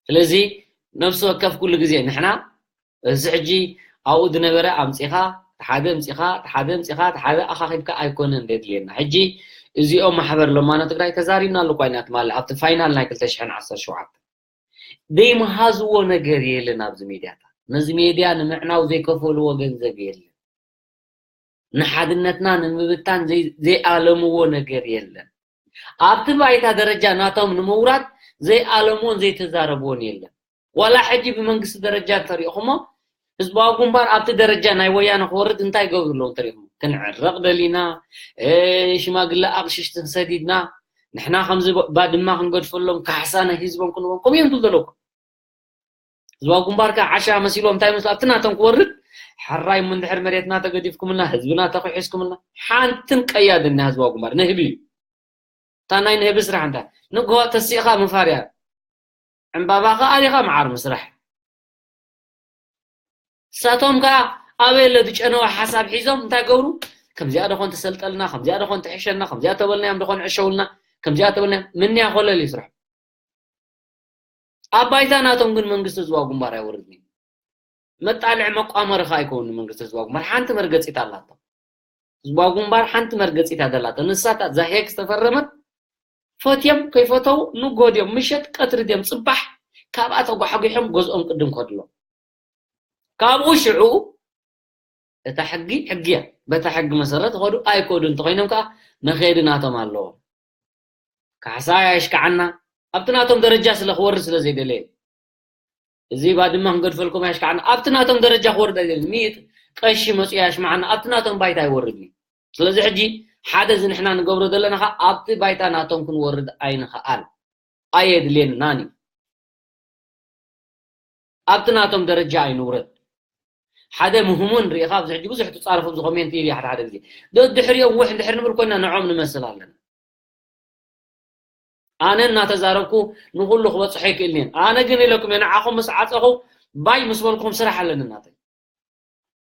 ስለዚ ነፍሲ ወከፍ ኩሉ ግዜ ንሕና እዚ ሕጂ ኣብኡ ዝነበረ ኣምጺኻ፣ ሓደ ኣምጺኻ፣ ሓደ ኣምጺኻ፣ ሓደ ኣኻኺብካ ኣይኮነን ዘድልየና። ሕጂ እዚኦም ማሕበር ለማኖ ትግራይ ተዛሪብናሉ እኳ ኢና ትማሊ ኣብቲ ፋይናል ናይ ክልተ ሽሕን ዓሰርተ ሸውዓተን። ዘይመሃዝዎ ነገር የለን ኣብዚ ሚድያታት። ነዚ ሚድያ ንምዕናው ዘይከፈልዎ ገንዘብ የለን። ንሓድነትና ንምብታን ዘይ-፣ ዘይኣለምዎ ነገር የለን። ኣብቲ ባይታ ደረጃ ናቶም ንምውራድ ዘይኣለምዎን ዘይተዛረብዎን የለን። ዋላ ሕጂ ብመንግስቲ ደረጃ እንተሪእኹሞ፣ ህዝባዊ ግንባር ኣብቲ ደረጃ ናይ ወያነ ክወርድ እንታይ ይገብሩ ኣለዉ እንተሪእኹሞ? ክንዕረቕ ደሊና፣ እ፣ ሽማግለ ኣቕሽሽቲ ክሰዲድና፣ ንሕና ከምዚ ባ-፣ ባድማ ክንገድፈሎም፣ ካሕሳ ናይ ህዝቦም ክንቦም፣ ከምኡ እዮም ትብሉ ዘለዉ። ህዝባዊ ግንባር ከ ዓሻ መሲሎም እንታይ መስሉ ኣብቲ ናቶም ክወርድ፣ ሕራይ እሞ እንድሕር መሬትና ተገዲፍኩምልና፣ ህዝብና ተኺሒስኩምልና፣ ሓንትን ቀያድን ናይ ህዝባዊ ግንባር ንህቢ እዩ። እታ ናይ ንህቢ ስራሕ እንታይ? ንግሆ ተሲእኻ ምፋር እያ። ዕምባባ ከኣ ኣሊኻ መዓር ምስራሕ። ንሳቶም ከኣ ኣበይ ኣሎ ዝጨነወ ሓሳብ ሒዞም እንታይ ገብሩ? ከምዚኣ ደኾን ትሰልጠልና፣ ከምዚኣ ደኾን ትሕሸና፣ ከምዚኣ ተበልናዮም ደኾን ዕሸውልና፣ ከምዚኣ ተበልናዮም ምንያ ኮለል እዩ ስራሕ። ኣብ ባይታ ናቶም ግን መንግስቲ ህዝባዊ ግንባር ኣይወርድን እዩ። መጣልዒ መቋመሪ ኸኣ ኣይከውን ንመንግስቲ ህዝባዊ ግንባር። ሓንቲ መርገጺት ኣላቶ። ህዝባዊ ግንባር ሓንቲ መርገጺት እያ ዘላቶ። ንሳ እታ እዛ ሄግ ዝተፈረመት ፈትዮም ከይፈተው ንጎድዮም ምሸት ቀትሪ ድዮም ጽባሕ ካብኣ ተጓሕጒሖም ገዝኦም ቅድም ከድሎ። ካብኡ ሽዑ እታ ሕጊ ሕጊ እያ። በታ ሕጊ መሰረት ኸዱ ኣይከዱ እንተኾይኖም ከኣ መኸዲ ናቶም ኣለዎም። ካሕሳ ኣየሽክዓና ኣብቲ ናቶም ደረጃ ስለ ክወርድ ስለ ዘይደለየ። እዚ ባድመ ክንገድፈልኩም ኣየሽክዓና ኣብቲ ናቶም ደረጃ ክወርድ ኣይደልን። ሚጥ ቀሺ መጽኡ ኣየሽምዓና ኣብቲ ናቶም ባይታ ኣይወርድን እዩ። ስለዚ ሕጂ ሓደ እዚ ንሕና ንገብሮ ዘለና ኸኣ ኣብቲ ባይታ ናቶም ክንወርድ ኣይንኽኣል። ኣየድልየናን እዩ። ኣብቲ ናቶም ደረጃ ኣይንውረድ። ሓደ ምህሙን ርኢኻ ኣብዚ ሕጂ ብዙሕ ትጻረፎ ኣብዚ ኮሜንት ይርኢ ሓደ ሓደ ግዜ። ደድሕሪኦም ውሕ እንድሕር ንብል ኮይና ንዖም ንመስል ኣለና። ኣነ እናተዛረብኩ ንኹሉ ክበጽሖ ኣይክእልን እየ። ኣነ ግን ኢለኩም እየ ንዓኹም ምስ ዓጸኹ ባይ ምስ በልኩም ስራሕ ኣለኒ እናተይ።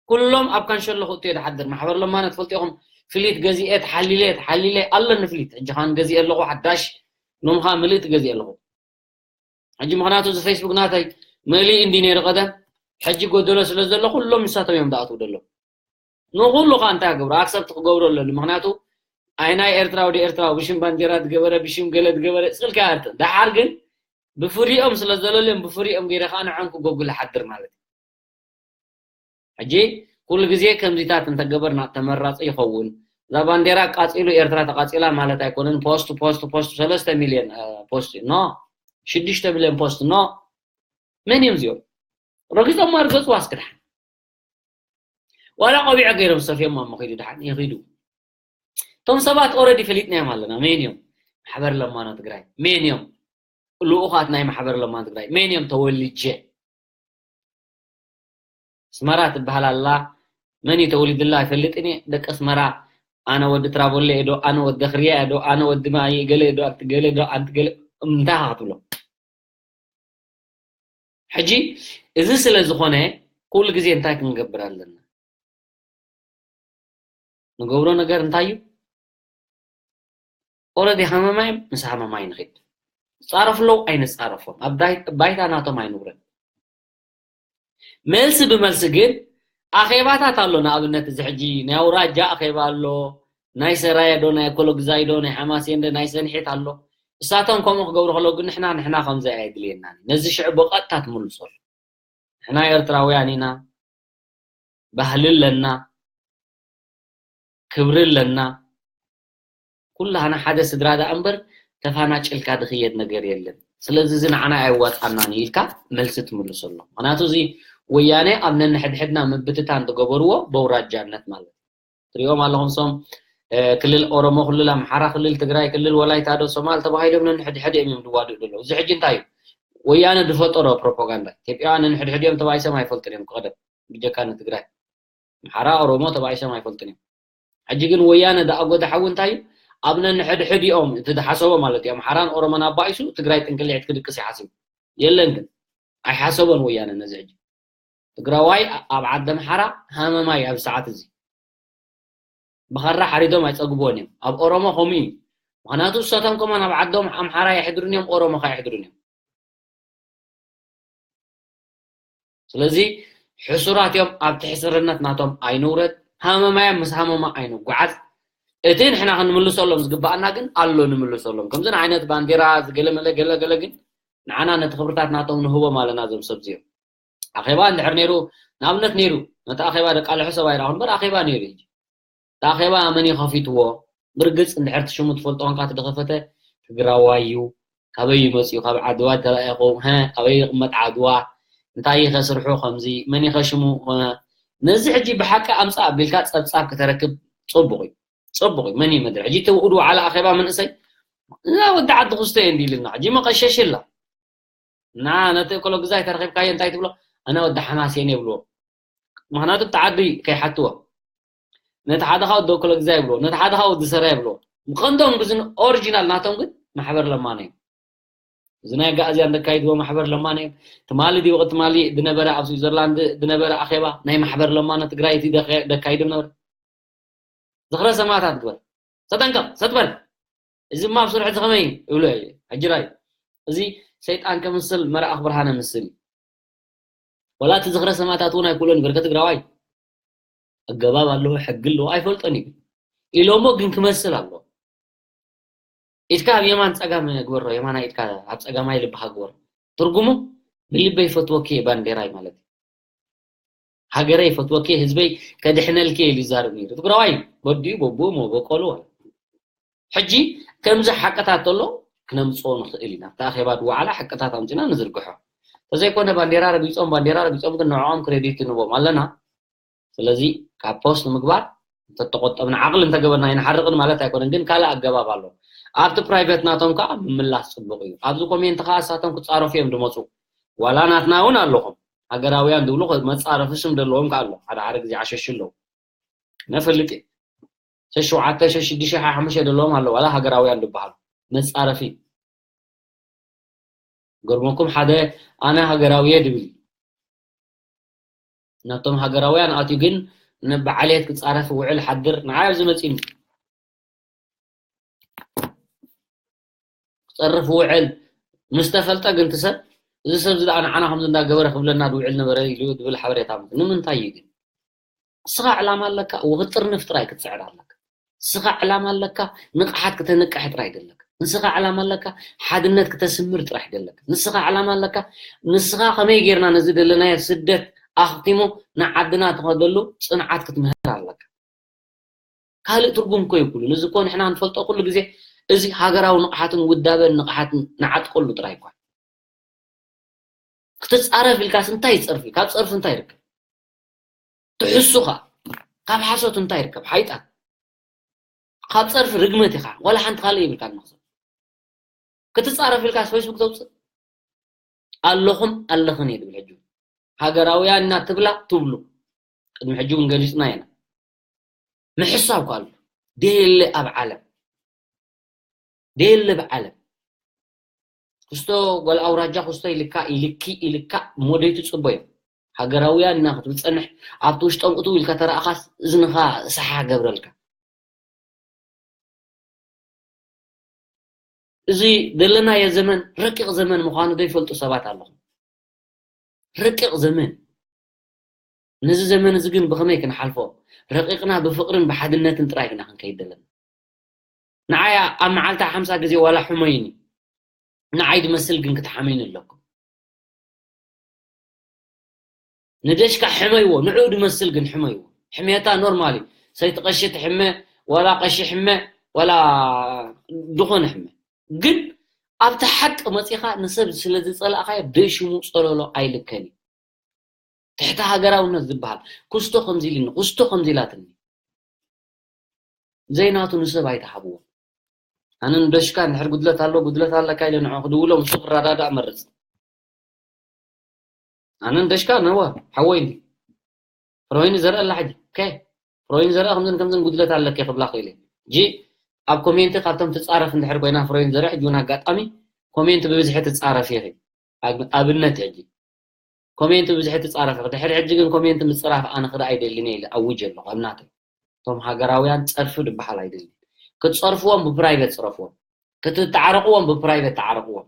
ኩሎም ኣብ ካንሸሎ ክእቱ እየ ድሓድር። ማሕበር ለማነ ትፈልጡ ኢኹም። ፍሊት ገዚኤ ተሓሊለ ተሓሊለ ኣለኒ ፍሊት። ሕጂ ኻን ገዚኤ ኣለኹ ሓዳሽ ሎም ኻን ምልእቲ ገዚኤ ኣለኹ። ሕጂ ምኽንያቱ እዚ ፌስቡክ ናተይ መሊኡ እንዲ ነይሩ ቀደም። ሕጂ ጎደሎ ስለ ዘሎ ኩሎም ንሳቶም እዮም ዝኣትዉ ዘለዉ። ንኹሉ ኻን እንታይ ክገብሩ? ኣክሰፕት ክገብሩ ኣለኒ። ምኽንያቱ ኣይ ናይ ኤርትራዊ ዶ ኤርትራዊ ብሽም ባንዴራ ዝገበረ ብሽም ገለ ዝገበረ ስልካ ኣርት። ደሓር ግን ብፍሪኦም ስለ ዘለልዮም ብፍሪኦም ገይረ ኻኣ ንዖም ክጎግል ሓድር ማለት እዩ። ሕጂ ኩሉ ግዜ ከምዚታት እንተገበርና ተመራፂ ይኸውን። እዛ ባንዴራ ቃፂሉ ኤርትራ ተቃፂላ ማለት ኣይኮነን። ፖስት ፖስት ፖስት ሰለስተ ሚልዮን ፖስት ኖ ሽዱሽተ ሚልዮን ፖስት ኖ መን እዮም እዚኦም? ረጊፆም ማርገፁ ዋስክዳ ዋላ ቆቢዐ ገይሮም ሰፍዮም ማሞ ኺዱ ድሓን ይኺዱ። እቶም ሰባት ኦረዲ ፈሊጥናዮም ኣለና። መን እዮም? ማሕበር ለማኖ ትግራይ። መን እዮም? ልኡኻት ናይ ማሕበር ለማኖ ትግራይ መን እዮም? ተወልጀ ስመራ ትበሃል ኣላ። መን እዩ ተወሊድላ ኣይፈልጥን እየ። ደቂ ኣስመራ ኣነ ወዲ ትራቦለ እየ ዶ ኣነ ወዲ ክርያ እየ ዶ ኣነ ወዲ ማይ ገለ እየ ዶ ኣንቲ ገለ ዶ ኣንቲ ገለ እንታይ ክትብሎ? ሕጂ እዚ ስለ ዝኾነ ኩሉ ግዜ እንታይ ክንገብር ኣለና? ንገብሮ ነገር እንታይ እዩ? ኦረዲ ሃመማይ ምስ ሃመማይ ንኽድ ፃረፍለው ኣይንፃረፎም ኣብ ባይታ ናቶም ኣይንውረድ። መልሲ ብመልሲ ግን ኣኼባታት ኣሎ። ንኣብነት እዚ ሕጂ ናይ ኣውራጃ ኣኼባ ኣሎ፣ ናይ ሰራየ ዶ ናይ ኮሎግዛይ ዶ ናይ ሓማሴን ዶ ናይ ሰንሒት ኣሎ። እሳቶም ከምኡ ክገብሩ ከለዉ ግን ንሕና ንሕና ከምዚ ኣየድልየናን እዩ። ነዚ ሽዑ ብቐጥታ ትምልሶ ኣሎ። ንሕና ኤርትራውያን ኢና፣ ባህሊ ኣለና፣ ክብሪ ኣለና። ኩላህና ሓደ ስድራ ደኣ እምበር ተፋናጭልካ ድኽየድ ነገር የለን። ስለዚ እዚ ንዓና ኣየዋፃናን ኢልካ መልሲ ትምልሰሎም። ምክንያቱ እዚ ወያነ ኣብ ነንሕድሕድና ምብትታን ዝገበርዎ በውራጃነት ማለት እዩ። ትሪኦም ኣለኹም ሶም ክልል ኦሮሞ፣ ክልል ኣምሓራ፣ ክልል ትግራይ፣ ክልል ወላይታ ዶ ሶማል ተባሂሎም ነንሕድሕድ እዮም እዮም ዝዋድኡ ዘለዉ። እዚ ሕጂ እንታይ እዩ? ወያነ ዝፈጠሮ ፕሮፓጋንዳ። ኢትዮጵያውያን ነንሕድሕድ እዮም ተባኢሶም ኣይፈልጡን እዮም ክቐደም ብጀካ ንትግራይ። ኣምሓራ ኦሮሞ ተባኢሶም ኣይፈልጡን እዮም። ሕጂ ግን ወያነ ዝኣጎደ ሓዊ እንታይ እዩ? ኣብ ነንሕድሕዲኦም እቲ ዝሓሰቦ ማለት እዩ ኣምሓራን ኦሮሞን ኣባኢሱ ትግራይ ጥንቅልዒት ክድቅስ ይሓስብ የለን። ግን ኣይሓሰቦን ወያነ ነዚ ሕጂ ትግራዋይ ኣብ ዓዲ ኣምሓራ ሃመማይ ኣብ ሰዓት እዚ ብኸራ ሓሪዶም ኣይፀግብዎን እዮም። ኣብ ኦሮሞ ከምኡ እዩ። ምክንያቱ እሳቶም ከማን ኣብ ዓዶም ኣምሓራ የሕድሩን እዮም ኦሮሞ ከ የሕድሩን እዮም። ስለዚ ሕሱራት እዮም። ኣብቲ ሕስርነት ናቶም ኣይንውረድ። ሃመማዮም ምስ ሃመማ ኣይንጓዓዝ። እቲ ንሕና ክንምልሰሎም ዝግባኣና ግን ኣሎ ንምልሰሎም። ከምዚ ዓይነት ባንዲራ ዝገለመለ ገለገለ ግን ንዓና ነቲ ክብርታት ናቶም ንህቦም ኣለና። እዞም ሰብ እዚኦም ኣኼባ እንድሕር ነይሩ ንኣብነት ነይሩ ነቲ ኣኼባ ደቃልሖ ሰብ ኣይረኣኹን እምበር ኣኼባ ነይሩ እዩ። እቲ ኣኼባ መን እዩ ከፊትዎ? ብርግፅ እንድሕር እቲ ሽሙ ትፈልጦ ኮንካ እቲ ዝኸፈተ ትግራዋይ እዩ። ካበይ እዩ መፂኡ? ካብ ዓድዋ ተላኢኹ? ሀ፣ ካበይ ይቕመጥ ዓድዋ? እንታይ እዩ ከስርሑ ከምዚ? መን እዩ ከሽሙ? ነዚ ሕጂ ብሓቂ ኣምፃእ ኣቢልካ ፀብፃብ ክተረክብ ፅቡቕ እዩ። ፅቡቕ እዩ። መን እዩ መድረክ? ሕጂ እቲ ውኡድ ዋዕላ ኣኼባ መንእሰይ እዛ ወዲ ዓዲ ክስቶ እየ እንዲልና ሕጂ መቐሸሽላ እና ነቲ እኮሎ ግዛይ ተረኺብካዮ እንታይ ትብሎ? ኣነ ወዲ ሓማሴን የብልዎ። ምክንያቱ እቲ ዓዲ ከይሓትዎ ነቲ ሓደ ካብ ወዲ እኮሎ ግዛይ የብልዎ፣ ነቲ ሓደ ካብ ወዲ ሰራ የብልዎ። ምቐንዶም ግን ኦሪጂናል ናቶም ግን ማሕበር ለማኖ እዮም። እዚ ናይ ጋእዝያን ደካይድዎ ማሕበር ለማኖ እዮም። ትማሊ ድዩ ትማሊ ድነበረ ኣብ ስዊዘርላንድ ድነበረ ኣኼባ ናይ ማሕበር ለማኖ ትግራይ እቲ ደካይዱ ነበረ። ዝኽረ ሰማእታት ግበር። ተጠንቀቕ፣ ሰጥ በል። እዚ እማ ኣብ ስርሑ እዚ ከመይ ይብሎ እዩ? ሕጂ ራይ። እዚ ሰይጣን ከምስል መርኣኽ ብርሃነ ምስል እዩ። ወላ እቲ ዝኽረ ሰማእታት እውን ኣይክእሎን ይበል ከትግራዋይ። ኣገባብ ኣለዎ፣ ሕጊ ኣለዎ፣ ኣይፈልጦን እዩ። ኢሎሞ ግን ክመስል ኣለዎ። ኢድካ ኣብ የማን ጸጋም ግበሮ፣ የማናይ ኢድካ ኣብ ጸጋማይ ልብኻ ግበሮ። ትርጉሙ ብልበይ ይፈትወኪ እየ ባንዴራይ ማለት እዩ። ሃገረይ ይፈትወኪ እየ፣ ህዝበይ ከድሕነልኪ እየ ኢሉ ይዛረብ ነይሩ። ትግራዋይ ወዲኡ በብኡ መበቆሉ ዋላ። ሕጂ ከምዚ ሓቅታት ተሎ ክነምፅኦ ንኽእል ኢና። ኣብቲ ኣኼባ ዋዕላ ሓቅታት ኣምፂና ንዝርግሖ። ተዘይኮነ ባንዴራ ረጊፆም፣ ባንዴራ ረጊፆም ግን ንዕኦም ክሬዲት ንቦም ኣለና። ስለዚ ካብ ፖስት ምግባር እንተተቆጠብና ዓቕሊ እንተገበርና ኣይንሓርቕን ማለት ኣይኮነን፣ ግን ካልእ ኣገባብ ኣሎ። ኣብቲ ፕራይቬት ናቶም ከዓ ምምላስ ፅቡቕ እዩ። ኣብዚ ኮሜንት ከዓ እሳቶም ክፃረፉ እዮም ዝመፁ። ዋላ ናትና እውን ኣለኹም ሃገራውያን ዝብሉ መፃረፊ ስም ዘለዎም ከዓ ኣሎ። ሓደ ሓደ ግዜ ዓሸሽ ኣለዉ። ነፈልጥ እየ። ሸሽ ሸውዓተ ሸሽ ሽዱሽተ ሓሙሽተ ዘለዎም ኣለዉ። ዋላ ሃገራውያን ዝበሃሉ መፃረፊ ገርመኩም ሓደ ኣነ ሃገራዊ እየ ድብል እዩ። ናብቶም ሃገራውያን ኣትዩ ግን ንበዓልየት ክፃረፍ ውዕል ሓድር ንዓይ ኣብዚ መፂኒ ክፀርፍ ውዕል ምስ ተፈልጠ ግን እቲ ሰብ እዚ ሰብ እዚ ደኣ ንዓና ከምዚ እንዳገበረ ክብለና ድውዕል ነበረ ኢሉ ድብል ሓበሬታ መፅእ። ንምንታይ እዩ ግን? ንስኻ ዕላማ ኣለካ፣ እወ፣ ክትጥርንፍ ጥራይ ክትስዕር ኣለካ። ንስኻ ዕላማ ኣለካ፣ ንቕሓት ክተንቅሕ ጥራይ ደለካ። ንስኻ ዕላማ ኣለካ፣ ሓድነት ክተስምር ጥራሕ ደለካ። ንስኻ ዕላማ ኣለካ፣ ንስኻ ከመይ ጌርና ነዚ ደለናዮ ስደት ኣኽቲሙ ንዓድና ትኸደሉ ጽንዓት ክትምህር ኣለካ። ካልእ ትርጉም እኮ የብሉን። እዚ እኮ ንሕና ንፈልጦ ኩሉ ግዜ እዚ ሃገራዊ ንቕሓትን ውዳበን ንቕሓትን ንዓጥቀሉ ጥራይ እኳ። ክትጻረፍ ኢልካስ እንታይ ጸርፊ? ካብ ጸርፊ እንታይ ይርከብ? ትሕሱ ኸኣ ካብ ሓሶት እንታይ ይርከብ? ሓይጣን። ካብ ጸርፊ ርግመት ኢኻ። ዋላ ሓንቲ ካልእ የብልካን መኽሰብ። ክትጻረፍ ኢልካስ ፌስቡክ ተውጽእ? ኣለኹም ኣለኽን እየ ድብል ሕጂ። ሃገራውያን ኢና ትብላ ትብሉ። ቅድሚ ሕጂ እውን ገሊጽና ኢና። ምሕሳብ እኳ ኣሎ። ደየለ ኣብ ዓለም። ደየለ ኣብ ዓለም። ክስቶ ጓል ኣውራጃ ክስቶ ኢልካ፣ ኢልኪ፣ ኢልካ ሞዴቱ ጽቦ እዮም። ሃገራውያን ኢና ክትብል ጸንሕ፣ ኣብቲ ውሽጦም እትው ኢልካ ተረኣኻስ እዝንኻ ሰሓ ገብረልካ። እዚ ዘለናዮ ዘመን ረቂቕ ዘመን ምዃኑ ዘይፈልጡ ሰባት ኣለኹም። ረቂቕ ዘመን። ነዚ ዘመን እዚ ግን ብኸመይ ክንሓልፎ? ረቂቕና ብፍቕርን ብሓድነትን ጥራይ ግና ክንከይድ ኣለና። ንዓይ ኣብ መዓልቲ ሓምሳ ግዜ ዋላ ሕሞይኒ፣ ንዓይ ድመስል ግን ክትሓመይኒ ኣለኩም። ንደሽካ ሕመይዎ፣ ንዕኡ ድመስል ግን ሕመይዎ። ሕሜታ ኖርማል እዩ። ሰይቲ ቀሺ ትሕመ፣ ዋላ ቀሺ ሕመ፣ ዋላ ዝኾነ ሕመ። ግን ኣብቲ ሓቂ መጺኻ ንሰብ ስለ ዝጸላእኻዮ ደይ ሽሙ ጸለሎ ኣይልከን እዩ። ትሕቲ ሃገራውነት ዝበሃል፣ ክስቶ ከምዚ ኢልኒ፣ ክስቶ ከምዚ ኢላትኒ። ዘይናቱ ንሰብ ኣይትሃብዎ። ኣነ ንደሽካ እንድሕር ጉድለት ኣሎ፣ ጉድለት ኣለካ ኢለ ንዕኡ ክድውሎ፣ ምስኡ ክረዳዳእ እመርጽ። ኣነ ንደሽካ ነዋ፣ ሓወይ እንዲ። ፍሮይኒ ዘርአ ኣላ ሕጂ። ኦኬ። ፍሮይኒ ዘርአ ከምዝን ከምዝን ጉድለት ኣለኪ ክብላ ክእል እየ። ሕጂ ኣብ ኮሜንቲ ካብቶም ትጻረፍ እንድሕር ኮይና ፍሮይኒ ዘርአ፣ ሕጂ እውን ኣጋጣሚ ኮሜንቲ ብብዝሒ ትጻረፍ ኢኺ። ኣብ-፣ ኣብነት ሕጂ ኮሜንቲ ብዝሒ ትጻረፍ። ድሕሪ ሕጂ ግን ኮሜንቲ ምጽራፍ ኣነ ክርኢ ኣይደልን እየ ኢለ ኣውጅ ኣለኹ። ኣብ ናተይ እቶም ሃገራውያን ጸርፊ ዝበሃል ኣይደልን። ክትጸርፍዎም ብፕራይቬት ጽረፍዎም። ክትተዓረቕዎም ብፕራይቬት ተዓረቕዎም።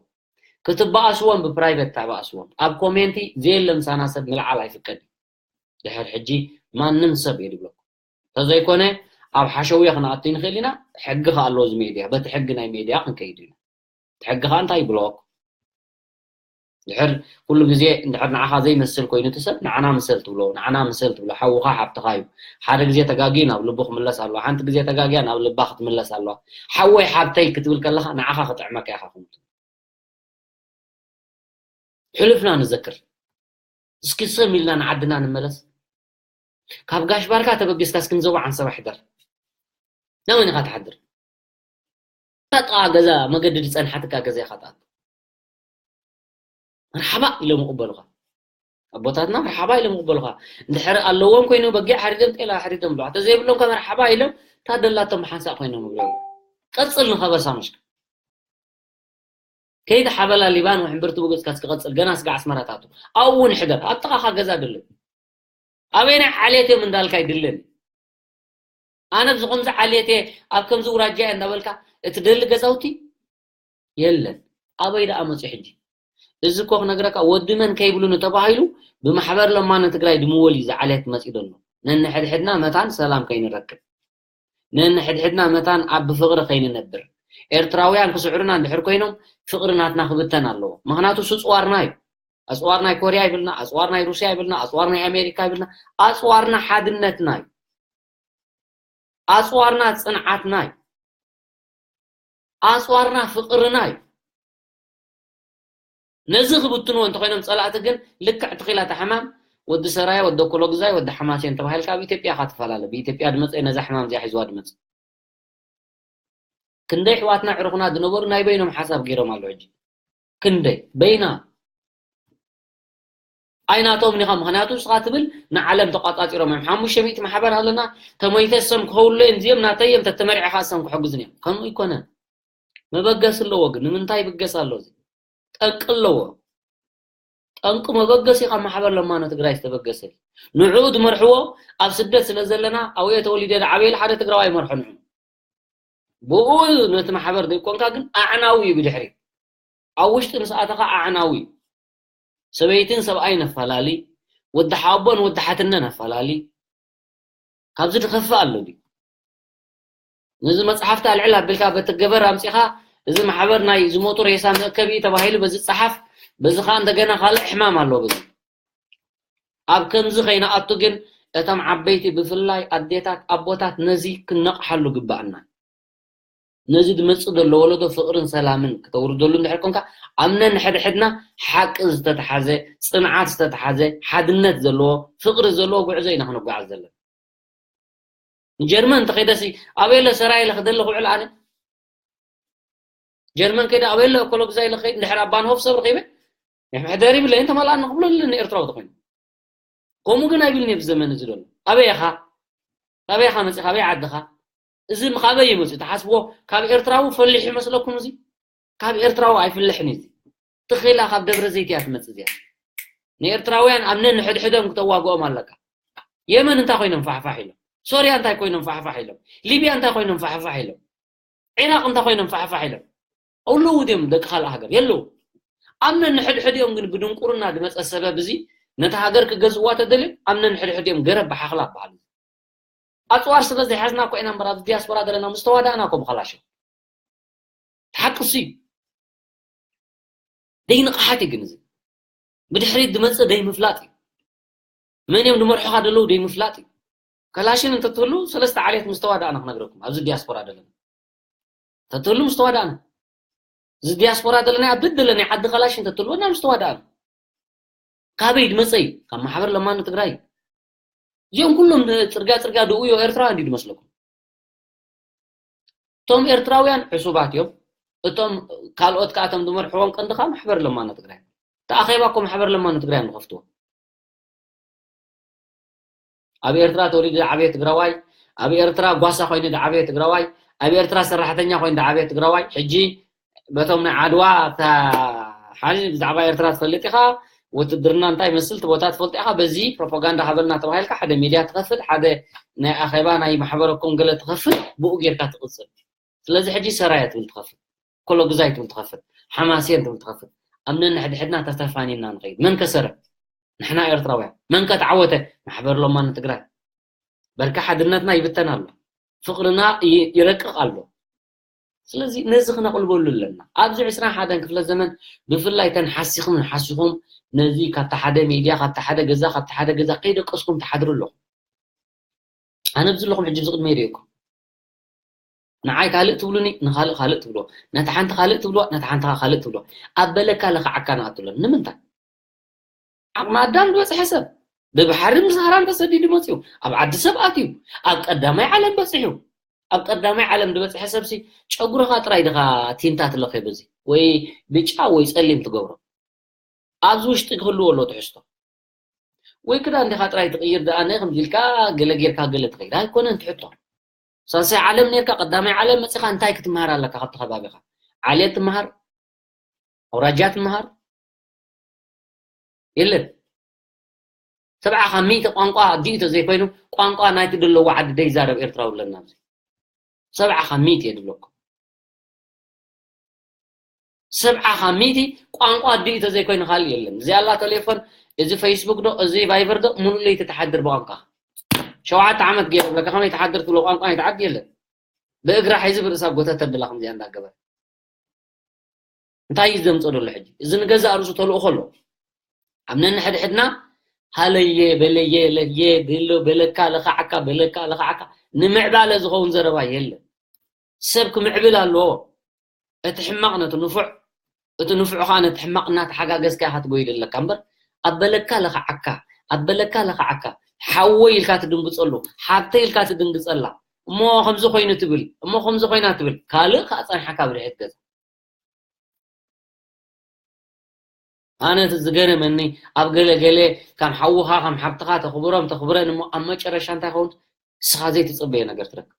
ክትበኣስዎም ብፕራይቬት ተባኣስዎም። ኣብ ኮሜንቲ ዘየለ ምሳና ሰብ ምልዓል ኣይፍቀድ። ድሕሪ ሕጂ ማንም ሰብ እየ ድብለኩም። እንተዘይኮነ ኣብ ሓሸውየ ክንኣቱ ንኽእል ኢና። ሕጊ ከኣ ኣለዎ እዚ ሜድያ። በቲ ሕጊ ናይ ሜድያ ክንከይድ ኢና። እቲ ሕጊ ከኣ እንታይ ይብሎ? ድሕር ኩሉ ግዜ እንድሕር ንዓኻ ዘይመስል ኮይኑ እቲ ሰብ ንዓና ምሰል ትብሎ፣ ንዓና ምሰል ትብሎ፣ ሓውኻ ሓብትኻ እዩ። ሓደ ግዜ ተጋግዩ ናብ ልቡ ክምለስ ኣለዎ፣ ሓንቲ ግዜ ተጋግያ ናብ ልባ ክትምለስ ኣለዋ። ሓወይ ሓብተይ ክትብል ከለኻ ንዓኻ ክጥዕመካ ኢኻ ከምኡ ትብል። ሕሉፍና ንዘክር። እስኪ ሰም ኢልና ንዓድና ንመለስ። ካብ ጋሽ ባርካ ተበጊስካ እስኪ ንዞባ ዓንሰባ ሕደር። ናበይ ኢኻ ትሓድር? እታ ጥቓ ገዛ መገዲ ዝጸንሓትካ ገዛ ኢኻ ትኣቱ። መርሓባ ኢሎም ይቕበሉኻ። ኣቦታትና መርሓባ ኢሎም ይቕበሉኻ። እንድሕር ኣለዎም ኮይኑ በጊዕ ሓሪዶም ጤል ሓሪዶም ኣለዋ። እንተዘይብሎም ከ መርሓባ ኢሎም እታ ደላቶም ብሓንሳእ ኮይኖም ይብሉ። ቀጽል ንኸበሳ ምሽካ። ከይዲ ሓበላ ሊባን ወሕምብርቲ ብገጽካ እስኪ ቀጽል። ገና ስጋዕ ኣስመራ ትኣቱ። ኣብኡ እውን ሕደር። ኣብ ጥቓኻ ገዛ ደሎ። ኣበየናይ ዓሌት እዮም እንዳልካ ይድለን። ኣነ ኣብዚ ከምዚ ዓሌት እየ፣ ኣብ ከምዚ ውራጃ እየ እንዳበልካ እትደሊ ገዛውቲ የለን። ኣበይ ደኣ መፅዩ ሕጂ? እዚ እኮ ክነግረካ ወዲ መን ከይብሉኒ ተባሂሉ ብማሕበር ለማኒ ትግራይ ድምወል እዩ እዚ ዓሌት መፅዩ ዘሎ። ነንሕድሕድና መታን ሰላም ከይንረክብ፣ ነንሕድሕድና መታን ኣብ ብፍቕሪ ከይንነብር። ኤርትራውያን ክስዕሩና እንድሕር ኮይኖም ፍቕሪ ናትና ክብተን ኣለዎ። ምኽንያቱ እሱ ፅዋርና እዩ። ኣፅዋር ናይ ኮርያ ይብልና፣ ኣፅዋር ናይ ሩስያ ይብልና፣ ኣፅዋር ናይ ኣሜሪካ ይብልና። ኣፅዋርና ሓድነትና እዩ። ኣፅዋርና ፅንዓትና እዩ። ኣፅዋርና ፍቕርና እዩ። ነዚ ክብትንዎ እንተኾይኖም ፀላእቲ ግን ልክዕ ትኺላታ ሕማም ወዲ ሰራየ፣ ወዲ ኮሎግዛይ፣ ወዲ ሓማሴን ተባሂልካ ኣብ ኢትዮጵያ ኢኻ ትፈላለ። ብኢትዮጵያ ድመፀ ነዛ ሕማም እዚኣ ሒዝዋ ድመፀ። ክንደይ ኣሕዋትና ዕሩኽና ዝነበሩ ናይ በይኖም ሓሳብ ገይሮም ኣለዉ። ሕጂ ክንደይ በይና ኣይናቶም ኢኻ። ምኽንያቱ ንስኻ ትብል ንዓለም ተቋጻጺሮም እዮም። ሓሙሽተ ሚእቲ ማሕበር ኣለና፣ ተሞይተ እሶም ክኸውሉ እዮም፣ እዚኦም ናተይ እዮም፣ ተተመሪዕኻ እሶም ክሕግዙን እዮም። ከምኡ ኣይኮነን። መበገሲ ኣለዎ። ግን ንምንታይ ይብገስ ኣሎ? እዚ ጠንቂ ኣለዎ። ጠንቂ መበገሲ ካብ ማሕበር ለማኖ ትግራይ ዝተበገሰ እዩ። ንዕኡ ዝመርሕዎ ኣብ ስደት ስለ ዘለና ኣብኡ ተወሊደ ዝዓበየ ሓደ ትግራዋይ ይመርሖ ንዕኡ። ብኡ ነቲ ማሕበር ዘይኮንካ ግን ኣዕናዊ እዩ ብድሕሪ። ኣብ ውሽጢ ምስ ኣተኻ ኣዕናዊ እዩ። ሰበይትን ሰብኣይን ኣፈላሊ፣ ወዲ ሓቦን ወዲ ሓትነን ኣፈላሊ። ካብዚ ዝኸፍእ ኣሎ ድዩ? ነዚ መጽሓፍቲ ኣልዕል ኣቢልካ በቲ ገበር ኣምጺኻ፣ እዚ ማሕበር ናይ ዝሞቱ ሬሳ መእከቢ እዩ ተባሂሉ በዚ ጸሓፍ፣ በዚ ኸኣ እንደገና ካልእ ሕማም ኣሎ በዚ። ኣብ ከምዚ ከይንኣቱ ግን እቶም ዓበይቲ ብፍላይ ኣዴታት ኣቦታት ነዚ ክነቕሓሉ ግባኣና። ነዚ ዝመጽእ ዘሎ ወለዶ ፍቕርን ሰላምን ክተውርደሉ እንድሕር ኮንካ ኣብ ነንሕድሕድና ሓቂ ዝተተሓዘ ጽንዓት ዝተተሓዘ ሓድነት ዘለዎ ፍቕሪ ዘለዎ ጉዕዞ ኢና ክንጓዓዝ ዘለና። ንጀርመን እንተኸይደሲ ኣበይ ኣሎ ሰራይ ኢለ ክደሊ ክውዕል ኣነ ጀርመን ከይደ ኣበይ ኣሎ ኮሎግዛ ኢለ ከይድ እንድሕር ኣብ ባንሆፍ ሰብ ረኺበ መሕደሪ ይብለይ እንተመልኣኒ ክብሎ ኣለኒ ኤርትራዊ ተኮይኑ ከምኡ ግን ኣይብልን እየ ብዘመን እዚ ዘሎ ኣበይ ኢኻ ካበይ ኢኻ መፂኻ ኣበይ ዓድኻ እዚ ካበይ እዩ መፅኡ ተሓስብዎ ካብ ኤርትራዊ ፈሊሑ ይመስለኩም እዚ ካብ ኤርትራዊ ኣይፍልሕን እዩ እዚ ትኺላ ካብ ደብረ ዘይት እያ ትመፅእ እዚኣ ንኤርትራውያን ኣብ ነንሕድሕዶም ክተዋግኦም ኣለካ የመን እንታይ ኮይኖም ፋሕፋሕ ኢሎም ሶርያ እንታይ ኮይኖም ፋሕፋሕ ኢሎም ሊብያ እንታይ ኮይኖም ፋሕፋሕ ኢሎም ዒራቕ እንታይ ኮይኖም ፋሕፋሕ ኢሎም ኣለዉ ድዮም ደቂ ካልእ ሃገር የለዉ ኣብ ነንሕድሕዲኦም ግን ብድንቁርና ዝመፀ ሰበብ እዚ ነቲ ሃገር ክገዝእዋ ተደልዮም ኣብ ነንሕድሕዲኦም ገረብ ብሓኽላ በሃል ኣፅዋር ስለ ዘይሓዝና እኮ ኢና እምበር ኣብዚ ዲያስፖራ ዘለና ምስ ተዋዳእና እኮ ብኸላሽን ሓቂ እሱ እዩ ደይንቕሓት እዩ ግን እዚ ብድሕሪት ዝመፅእ ደይምፍላጥ እዩ መን እዮም ዝመርሑኻ ዘለዉ ደይምፍላጥ እዩ ከላሽን እንተትህሉ ሰለስተ ዓሌት ምስ ተዋዳእና ክነግረኩም ኣብዚ ዲያስፖራ ዘለና እንተትህሉ ምስ ተዋዳእና እዚ ዲያስፖራ ዘለና ኣብ ብድለ ናይ ዓዲ ከላሽን እንተትህልወና ምስ ተዋዳእና ካበይ ድመፀ እዩ ካብ ማሕበር ለማኒ ትግራይ እዩ እዚኦም ኩሎም ጽርግያ ጽርግያ ድኡ እዮ ኤርትራውያን ድዩ ድመስለኩም እቶም ኤርትራውያን ዕሱባት እዮም እቶም ካልኦት ከኣቶም ዝመርሕዎም ቀንዲ ከዓ ማሕበር ለማኒ ትግራይ ተኣኼባ እኮ ማሕበር ለማኒ ትግራይ ንኸፍትዎ ኣብ ኤርትራ ተወሊዱ ዝዓበየ ትግራዋይ ኣብ ኤርትራ ጓሳ ኮይኑ ዝዓበየ ትግራዋይ ኣብ ኤርትራ ሰራሕተኛ ኮይኑ ዝዓበየ ትግራዋይ ሕጂ በቶም ናይ ዓድዋ ሓኒ ብዛዕባ ኤርትራ ትፈልጥ ኢኻ ውትድርና እንታይ መስል ቦታ ትፈልጥ ኢኻ በዚ ፕሮፓጋንዳ ሃበልና ተባሂልካ ሓደ ሚድያ ትኸፍት ሓደ ናይ ኣኼባ ናይ ማሕበረ ኮንገለ ትኸፍት ብኡ ጌርካ ትቕጽል ስለዚ ሕጂ ሰራየ ትብል ትኸፍት ኮሎግዛይ ትብል ትኸፍት ሓማሴን ትብል ትኸፍት ኣብ ነንሕድሕድና ተተፋኒና ንኸይድ መን ከሰረ ንሕና ኤርትራውያን መን ከተዓወተ ማሕበር ሎማ ንትግራይ በርካ ሓድነትና ይብተን ኣሎ ፍቕርና ይረቅቕ ኣሎ ስለዚ ነዚ ክነቕልበሉ ኣለና ኣብዚ ዕስራን ሓደን ክፍለ ዘመን ብፍላይ ተን ሓሲኹም ሓሲኹም ነዚ ካብቲ ሓደ ሚድያ ካብቲ ሓደ ገዛ ካብቲ ሓደ ገዛ ከይደቀስኩም ትሓድሩ ኣለኹም ኣነ ኣብዚ ኣለኹም ሕጂ ብዚ ቅድመይ ርእየኩም ንዓይ ካልእ ትብሉኒ ንኻልእ ካልእ ትብልዎ ነቲ ሓንቲ ካልእ ትብልዋ ነቲ ሓንቲ ካልእ ትብልዋ ኣብ በለካ ለኽዓካ ንኣትብለን ንምንታይ ዓቕሚ ኣዳም ዝበፅሐ ሰብ ብባሕሪ ምስ ሃራን ተሰዲዱ መፅዩ ኣብ ዓዲ ሰብ ኣትዩ ኣብ ቀዳማይ ዓለም በፂሑ ኣብ ቀዳማይ ዓለም ዝበፅሐ ሰብሲ ጨጉርኻ ጥራይ ድኻ ቲንታ ትለኸ በዚ ወይ ብጫ ወይ ፀሊም ትገብሮ ኣብዚ ውሽጢ ክህልዎ ኣሎ ትሕዝቶ ወይ ክዳን ዲኻ ጥራይ ትቕይር ደኣ ነ ከምዚ ኢልካ ገለ ጌርካ ገለ ትኸይድ ኣይኮነን ትሕቶ ሳልሳይ ዓለም ኔርካ ቀዳማይ ዓለም መፂኻ እንታይ ክትመሃር ኣለካ ካብቲ ከባቢኻ ዓሌት ትመሃር ኣውራጃ ትመሃር የለን ሰብዓ ካብ ሚእቲ ቋንቋ ኣዲኡ ተዘይኮይኑ ቋንቋ ናይቲ ደለዎ ዓዲ ደይዛረብ ኤርትራዊ ኣለና ኣብዚ ሰብዓ ካብ ሚእቲ እየ ድብለኩም ሰብዓ ካብ ሚእቲ ቋንቋ ኣዲኡ ተዘይኮይኑ ካልእ የለን እዚኣ ኣላ ቴሌፎን እዚ ፌስቡክ ዶ እዚ ቫይበር ዶ ሙሉእ ለይቲ ትሓድር ብቋንቋ ሸውዓተ ዓመት ገይረ ብለካ ከመይ ትሓድር ትብሎ ቋንቋ ናይ ትዓዲ የለን ብእግራ ሒዚ ብርእሳ ጎተት ተብላ ከምዚኣ እንዳገበረ እንታይ እዩ ዘምፅኦ ዘሎ ሕጂ እዚ ንገዛእ ርእሱ ተልእኾ ኣሎ ኣብ ነንሕድሕድና ሃለየ በለየ ለየ ድሎ በለካ ለኻዓካ በለካ ለኻዓካ ንምዕባለ ዝኸውን ዘረባ የለን ሰብ ክምዕብል ኣለዎ እቲ ሕማቕ ነቲ ንፉዕ እቲ ንፉዕ ከዓ ነቲ ሕማቕ እናተሓጋገዝካ ኢኻ ትጎይድ ኣለካ እምበር ኣብ በለካ ለኻዓካ ኣብ በለካ ለኻዓካ ሓወይ ኢልካ ትድንግፀሉ ሓብተይ ኢልካ ትድንግፀላ እሞ ከምዚ ኮይኑ ትብል እሞ ከምዚ ኮይና ትብል ካልእ ከዓ ፀንሓካ ብድሕት ገዛ ኣነ እቲ ዝገረመኒ ኣብ ገለ ገለ ከም ሓውኻ ከም ሓብትኻ ተኽብሮም ተኽብረን እሞ ኣብ መጨረሻ እንታይ ኸውን ንስኻ ዘይትፅበዮ ነገር ትረክብ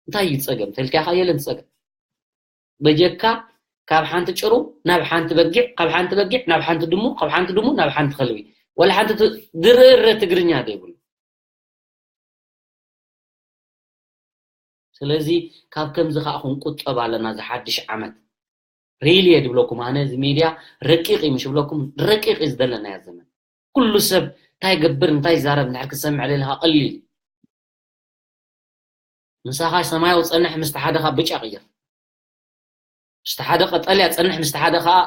እንታይ እዩ ፀገም ተልካ ኢኻ የለን ፀገም በጀካ ካብ ሓንቲ ጭሩ ናብ ሓንቲ በጊዕ ካብ ሓንቲ በጊዕ ናብ ሓንቲ ድሙ ካብ ሓንቲ ድሙ ናብ ሓንቲ ከልቢ ወላ ሓንቲ ድርረ ትግርኛ ዘይብሉ ስለዚ ካብ ከምዚ ከዓ ክንቁጠብ ኣለና ዝሓድሽ ዓመት ሪል እየ ድብለኩም ኣነ እዚ ሚድያ ረቂቕ እዩ ምሽ ብለኩም ረቂቕ እዩ ዝደለናያ ዘመን ኩሉ ሰብ እንታይ ገብር እንታይ ይዛረብ እንድሕር ክሰምዕ ደለካ ቀሊል ምሳኻ ሰማያዊ ፀንሕ ምስቲ ሓደ ከዓ ብጫ ቅይር ምስቲ ሓደ ቀጠልያ ፀንሕ ምስቲ ሓደ ከዓ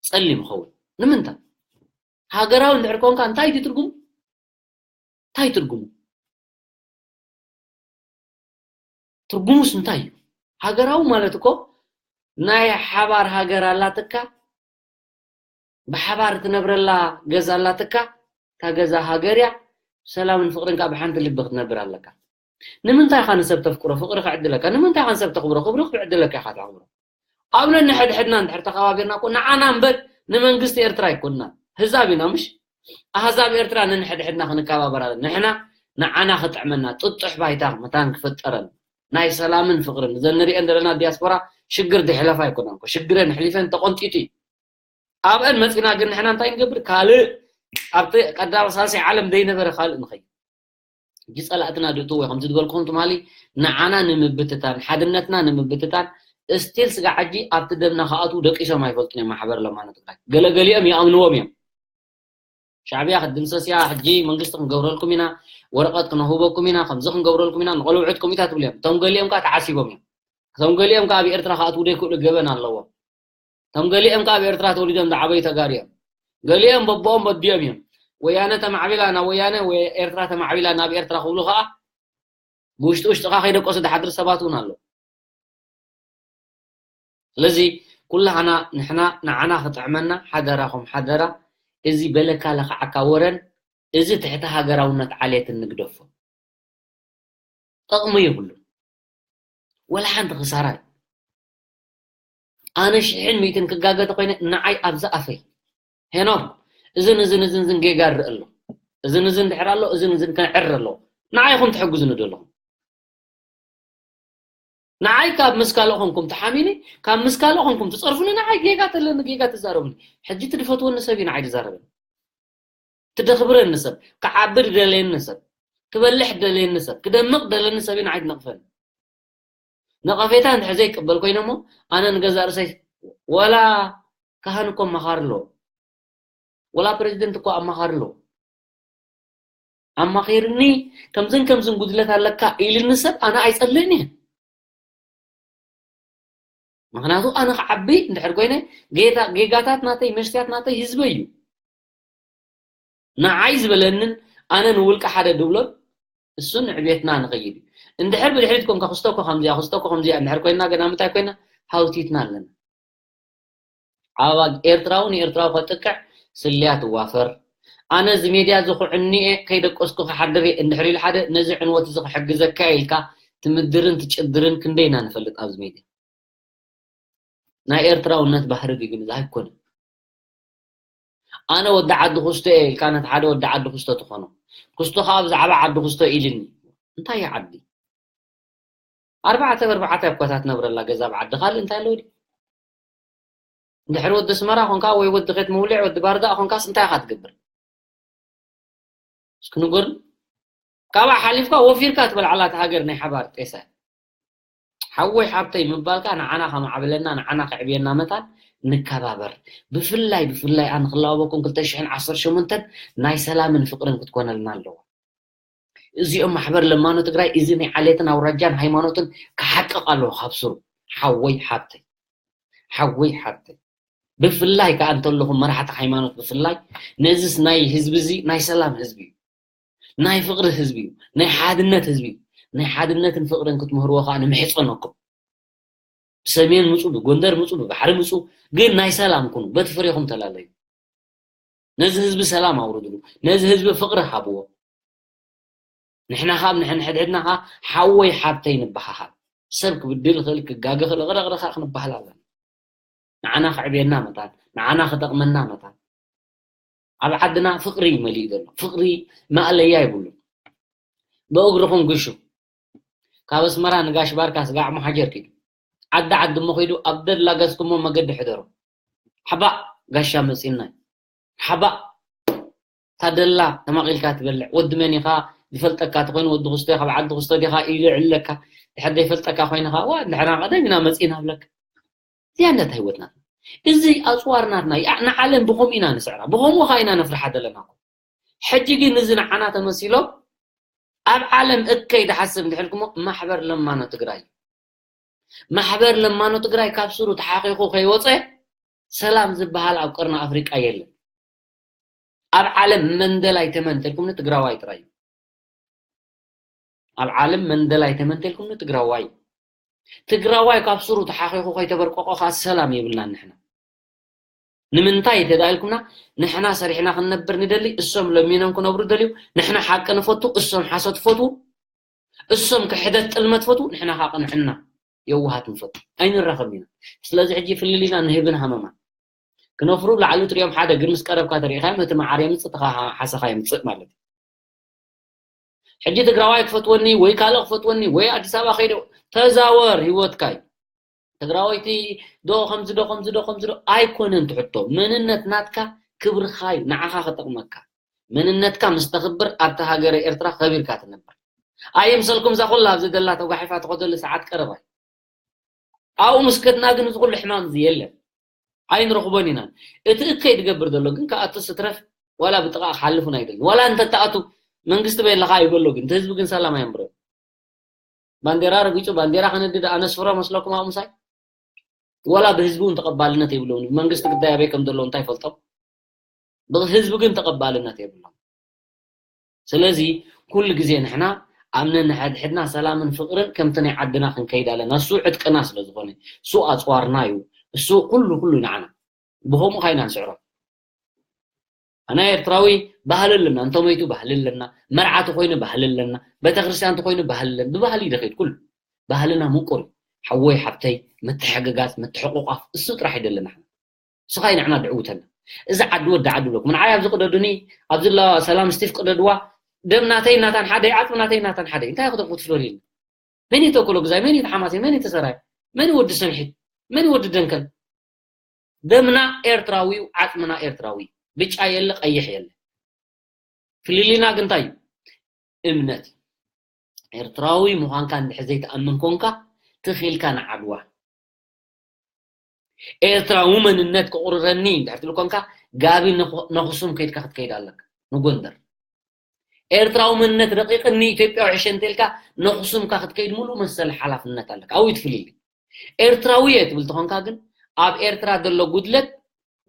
ጸሊም ይኸውን። ንምንታይ? ሃገራዊ እንድሕር ኮንካ እንታይ እዩ ትርጉሙ? እንታይ ትርጉሙ? ትርጉሙስ እንታይ እዩ? ሃገራዊ ማለት እኮ ናይ ሓባር ሃገር ኣላትካ፣ ብሓባር ትነብረላ ገዛ ኣላትካ፣ እታ ገዛ ሃገር እያ፣ ሰላምን ፍቕርን ከዓ ብሓንቲ ልቢ ክትነብር ኣለካ። ንምንታይ ኢኻ ንሰብ ተፍቅሮ? ፍቕሪ ክዕድለካ። ንምንታይ ኢኻ ንሰብ ተኽብሮ? ክብሪ ክዕድለካ ኢኻ ተኽብሮ። ኣብ ነንሕድሕድና እንድሕር ተኸባቢርና እኮ ንዓና እምበር ንመንግስቲ ኤርትራ ኣይኮንና። ህዛብ ኢና ምሽ? ኣህዛብ ኤርትራ ነንሕድሕድና ክንከባበር ኣለና። ንሕና ንዓና ክጥዕመና ጥጡሕ ባይታ መታን ክፍጠረን ናይ ሰላምን ፍቕርን እዘን ንሪአን ዘለና ዲያስፖራ ሽግር ድሕለፋ ኣይኮናን እኮ። ሽግረን ኣሕሊፈን ተቆንጢጡ እዩ። ኣብአን መፂና ግን ንሕና እንታይ ንገብር? ካልእ ኣብቲ ቀዳማይ ሳልሳይ ዓለም ዘይነበረ ካልእ ንኸይድ። ሕጂ ጸላእትና ድእትዎ ከምዚ ዝበልኩም ትማሊ ንዓና ንምብትታን ሓድነትና ንምብትታን ስቲል ስጋ ሕጂ ኣብቲ ደምና ክኣትዉ ደቂሶም ኣይፈልጡን እዮም። ማሕበር ለማኖ ትግራይ ገለገሊኦም ይኣምንዎም እዮም። ሻዕብያ ክትድምሰስ እያ፣ ሕጂ መንግስቲ ክንገብረልኩም ኢና፣ ወረቐት ክነህበኩም ኢና፣ ከምዚ ክንገብረልኩም ኢና፣ ንቆልውዕት ከምኡ ኢታ ትብሉ እዮም። እቶም ገሊኦም ከዓ ተዓሲቦም እዮም። እቶም ገሊኦም ከዓ ኣብ ኤርትራ ክኣትዉ ዘይክእሉ ገበን ኣለዎም። እቶም ገሊኦም ከዓ ኣብ ኤርትራ ተወሊዶም ዝዓበዩ ተጋሩ እዮም። ገሊኦም በቦኦም በዲኦም እዮም። ወያነ ተማዕቢላ ናብ ወያነ ወይ ኤርትራ ተማዕቢላ ናብ ኤርትራ ክብሉ ከዓ ብውሽጢ ውሽጥኻ ከይደቀሱ ዝሓድር ሰባት እውን ኣለዉ። ስለዚ ኩላህና ንሕና ንዓና ክጥዕመና ሓደራኹም ሓደራ፣ እዚ በለካ ለኽዓካ ወረን እዚ ትሕቲ ሃገራውነት ዓሌትን ንግደፎ። ጠቕሚ የብሉን። ወላ ሓንቲ ክሳራ እዩ። ኣነ ሽሕን ሚእትን ክጋገ ተኮይነ ንዓይ ኣብዛ ኣፈይ ሄኖክ እዝን እዝን እዝን እዝን ጌጋ ይረአ ኣሎ፣ እዝን እዝን ድሕር ኣሎ፣ እዝን እዝን ከዕር ኣሎ። ንዓይ ኢኹም ትሕግዙኒ ዘለኹም። ንዓይ ካብ ምስ ካልእ ኮንኩም ትሓሚኒ፣ ካብ ምስ ካልእ ኮንኩም ትጸርፉኒ፣ ንዓይ ጌጋ ተለኒ ጌጋ ትዛረቡኒ። ሕጂ ትድፈትወኒ ሰብ እዩ ንዓይ ዝዛረበኒ። ትደኽብረኒ ሰብ፣ ክዓቢ ድደለየኒ ሰብ፣ ክበልሕ ድደለየኒ ሰብ፣ ክደምቕ ድደለኒ ሰብ እዩ ንዓይ ትነቕፈኒ። ነቐፌታ እንድሕር ዘይቅበል ኮይነ እሞ ኣነ ንገዛእ ርእሰይ ወላ ካህን እኮ ኣማኻሪ ኣለዎ፣ ወላ ፕሬዚደንት እኮ ኣማኻሪ ኣለዎ። ኣማኺርኒ ከምዝን ከምዝን ጉድለት ኣለካ ኢልኒ ሰብ ኣነ ኣይጸልእን እየ። ምኽንያቱ ኣነ ክዓቢ እንድሕር ኮይነ ጌታ ጌጋታት ናተይ መስትያት ናተይ ህዝበይ እዩ። ንዓይ ዝበለንን ኣነ ንውልቂ ሓደ ድብሎን እሱን ዕቤትና ንኸይድ እዩ። እንድሕር ብድሕሪት ኮንካ ክስቶ እኮ ከምዚኣ ክስቶ እኮ ከምዚኣ እንድሕር ኮይና ገና ምንታይ ኮይና ሃውቲትና ኣለና። ኣባ ኤርትራዊ ንኤርትራዊ ከጥቅዕ ስልያ ትዋፈር። ኣነ እዚ ሜድያ ዝኹዕኒ እየ ከይደቀስኩ ክሓድር እየ እንድሕር ኢሉ ሓደ ነዚ ዕንወት እዚ ክሕግዘካ ኢልካ ትምድርን ትጭድርን ክንደይ ኢና ንፈልጥ ኣብዚ ሜድያ። ናይ ኤርትራውነት ባህሪ ድዩ ግን እዚ ኣይኮነን። ኣነ ወዲ ዓዲ ኩስቶ እየ ኢልካ ነቲ ሓደ ወዲ ዓዲ ኩስቶ ትኾኖ። ኩስቶ ከዓ ብዛዕባ ዓዲ ኩስቶ ኢልኒ። እንታይ እዩ ዓዲ? ኣርባዕተ ብኣርባዕተ እኳ እታ ትነብረላ ገዛ ብዓዲ ካልእ እንታይ ኣለዎ ድዩ? እንድሕር ወዲ ኣስመራ ኾንካ ወይ ወዲ ኸት መውሊዕ ወዲ ባርዳእ ኾንካስ እንታይ ኢኻ ትገብር? እስኪ ንገሩኒ። ካብኣ ሓሊፍካ ወፊርካ ትበልዓላ እታ ሃገር ናይ ሓባር ጤሳ። ሓወይ ሓብተይ ምባልካ ንዓና ከማዕብለና ንዓና ከዕብየና መታን ንከባበር። ብፍላይ ብፍላይ ኣነ ክላበበኩም ክልተ ሽሕን ዓሰርተ ሸሞንተን ናይ ሰላምን ፍቅርን ክትኮነልና ኣለዋ። እዚኦም ማሕበር ለማኖ ትግራይ እዚ ናይ ዓሌትን ኣውራጃን ሃይማኖትን ክሓቅቕ ኣለዎ ካብ ስሩ። ሓወይ ሓብተይ ሓወይ ሓብተይ ብፍላይ ከዓ እንተለኹም መራሕቲ ሃይማኖት ብፍላይ ነዚስ ናይ ህዝቢ እዚ ናይ ሰላም ህዝቢ እዩ። ናይ ፍቅሪ ህዝቢ እዩ። ናይ ሓድነት ህዝቢ እዩ። ናይ ሓድነትን ፍቅርን ክትምህርዎ ከዓ ንምሕፀነኩም። ብሰሜን ምፁ፣ ብጎንደር ምፁ፣ ብባሕሪ ምፁ፣ ግን ናይ ሰላም ኩኑ። በቲ ፍሬኹም ተላለዩ። ነዚ ህዝቢ ሰላም ኣውርድሉ። ነዚ ህዝቢ ፍቅሪ ሃብዎ። ንሕና ካብ ንሕንሕድሕድና ከዓ ሓወይ ሓብተይ ንበሃሃል። ሰብ ክብድል ይኽእል፣ ክጋገ ይኽእል፣ እቕረቕረ ከዓ ክንበሃል ኣለና። ንዓና ከዕብየና መታን፣ ንዓና ክጠቕመና መታን። ኣብ ዓድና ፍቅሪ እዩ መሊኡ ዘሎ። ፍቅሪ ማእለያ የብሉን። ብእግርኹም ግሹ። ካብ ኣስመራ ንጋሽ ባርካ ስጋዕ መሓጀር ኪዱ። ዓዲ ዓዲ እሞ ኪዱ ኣብ ደላ ገዝኩሞ መገዲ ሕደሩ። ሓባእ ጋሻ መፂና። ሓባእ ታደላ ተማቒልካ ትበልዕ። ወዲ መን ኢኻ? ዝፈልጠካ ተኾይኑ ወዲ ክስቶ ኢኻ፣ በዓል ክስቶ ዲኻ ኢሉ ይዕለካ። ድሕር ዘይፈልጠካ ኮይንኻ፣ ዋ፣ ድሕና ቀደም ኢና መፂና ብለካ። እዚኣ ነታ ህይወት ናትና። እዚ ኣፅዋር ናትና። ያ፣ ንዓለም ብኸምኡ ኢና ንስዕራ። ብኸምኡ ኸዓ ኢና ነፍርሓ ዘለና እኮ። ሕጂ ግን እዚ ንዓና ተመሲሎም ኣብ ዓለም እከይ ድሓስብ እንድሕልኩሞ ማሕበር ለማኖ ትግራይ። ማሕበር ለማኖ ትግራይ ካብ ስሩ ተሓቂቑ ከይወፀ ሰላም ዝበሃል ኣብ ቀርኒ ኣፍሪቃ የለን። ኣብ ዓለም መንደላይ ተመንተልኩም ትግራዋይ ጥራይ እዩ። ኣብ ዓለም መንደላይ ተመንተልኩም ትግራዋይ እዩ። ትግራዋይ ካብ ስሩ ተሓኺኹ ከይተበርቀቆ ከዓ ሰላም የብልናን ንሕና። ንምንታይ ተዳኢልኩምና? ንሕና ሰሪሕና ክንነብር ንደሊ፣ እሶም ለሚኖም ክነብሩ ደልዩ። ንሕና ሓቂ ንፈቱ፣ እሶም ሓሶት ፈቱ። እሶም ክሕደት ጥልመት ፈቱ፣ ንሕና ከዓ ቅንዕና የዋሃት ንፈቱ። ኣይንራኸብ ኢና። ስለዚ ሕጂ ፍልሊና ንህብን ሃመማን ክነፍሩ ላዕሊ ትሪኦም ሓደ፣ ግን ምስ ቀረብካ ተሪኢኻዮም እቲ መዓር የምፅእ፣ እቲ ሓሰኻ የምፅእ ማለት እዩ። ሕጂ ትግራዋይ ክፈትወኒ ወይ ካልእ ክፈትወኒ ወይ ኣዲስ ኣበባ ከይደ፣ ተዛወር፣ ህይወትካ እዩ። ትግራወይቲ ዶ ከምዚ ዶ ከምዚ ዶ ከምዚ ዶ ኣይኮነን ትሕቶ። መንነት ናትካ ክብርኻ እዩ፣ ንዓኻ ክጠቕመካ። መንነትካ ምስ ተኽብር ኣብቲ ሃገረ ኤርትራ ከቢርካ ትነብር። ኣይምሰልኩም እዛ ኩላ ኣብዚ ደላ ተጓሒፋ ትኸደሉ ሰዓት ቀረባ እዩ። ኣብኡ ምስ ከድና ግን እዚ ኩሉ ሕማም እዚ የለን። ኣይንረኽቦን ኢና። እቲ እከይ ዝገብር ዘሎ ግን ክኣቱ ስትረፍ ዋላ ብጥቓ ክሓልፉን ኣይደልን። ዋላ እንተተኣቱ መንግስቲ በየለኻ ይበሎ ግን እቲ ህዝቢ ግን ሰላም ኣየንብሮ። ባንዴራ ረጊጹ ባንዴራ ከነድድ ኣነስፍሮ መስለኩም ኣብኡ ምሳይ? ዋላ ብህዝቢ እውን ተቐባልነት የብለውን። መንግስቲ ግዳይ ኣበይ ከም ዘሎ እንታይ ይፈልጦም? ብህዝቢ ግን ተቐባልነት የብሎም። ስለዚ ኩሉ ግዜ ንሕና ኣብ ነንሕድሕድና ሰላምን ፍቕርን ከምቲ ናይ ዓድና ክንከይድ ኣለና። እሱ ዕጥቅና ስለ ዝኾነ፣ እሱ ኣጽዋርና እዩ፣ እሱ ኩሉ ኩሉ ንዓና። ብኸምኡ ካይና ንስዕሮ። ኣና ኤርትራዊ ባህሊ ኣለና፣ እንተሞይቱ ባህሊ ኣለና፣ መርዓ ተኾይኑ ባህሊ ኣለና፣ ቤተክርስትያን ተኾይኑ ባህሊ ኣለና። ብባህሊ እዩ ዝኸይድ ኩሉ። ባህልና ምቁር እዩ። ሓወይ ሓብተይ፣ ምትሕግጋዝ፣ ምትሕቑቋፍ፣ እሱ ጥራሕ ይደለና። ንስኻ ንዓና ድዕውተና። እዚ ዓዲ ወዲ ዓዲ ብለኩም። ንዓይ ኣብዚ ቅደዱኒ፣ ኣብዚ ላ ሰላም ስቲፍ ቅደድዋ። ደም ናተይ ናታን ሓደ፣ ዓጽሚ ናተይ ናታን ሓደ። እንታይ ክትብሉ ትፍለዩ? መን እዩ ተኩሎ ግዛይ? መን እዩ ተሓማሲ? መን እዩ ተሰራይ? መን እዩ ወዲ ሰምሒት? መን እዩ ወዲ ደንከል? ደምና ኤርትራዊ እዩ፣ ዓጽምና ኤርትራዊ እዩ። ብጫ የለ፣ ቀይሕ የለ። ፍልልይና ግን እንታይ እዩ? እምነት። ኤርትራዊ ምዃንካ እንድሕር ዘይትኣምን ኮንካ፣ ትኽ ኢልካ ንዓድዋ። ኤርትራዊ መንነት ክቑርረኒ እንድሕር ትብል ኮንካ፣ ጋቢ ነኹ-፣ ነኹሱም ከይድካ ክትከይድ ኣለካ፣ ንጎንደር። ኤርትራዊ መንነት ረቂቕኒ፣ ኢትዮጵያዊ ሕሸ እንተልካ፣ ነኹሱምካ ክትከይድ ሙሉእ መሰል ሓላፍነት ኣለካ። ኣብኡ እዩ እቲ ፍልልይ። ኤርትራዊ እየ ትብል ተኾንካ ግን፣ ኣብ ኤርትራ ዘሎ ጉድለት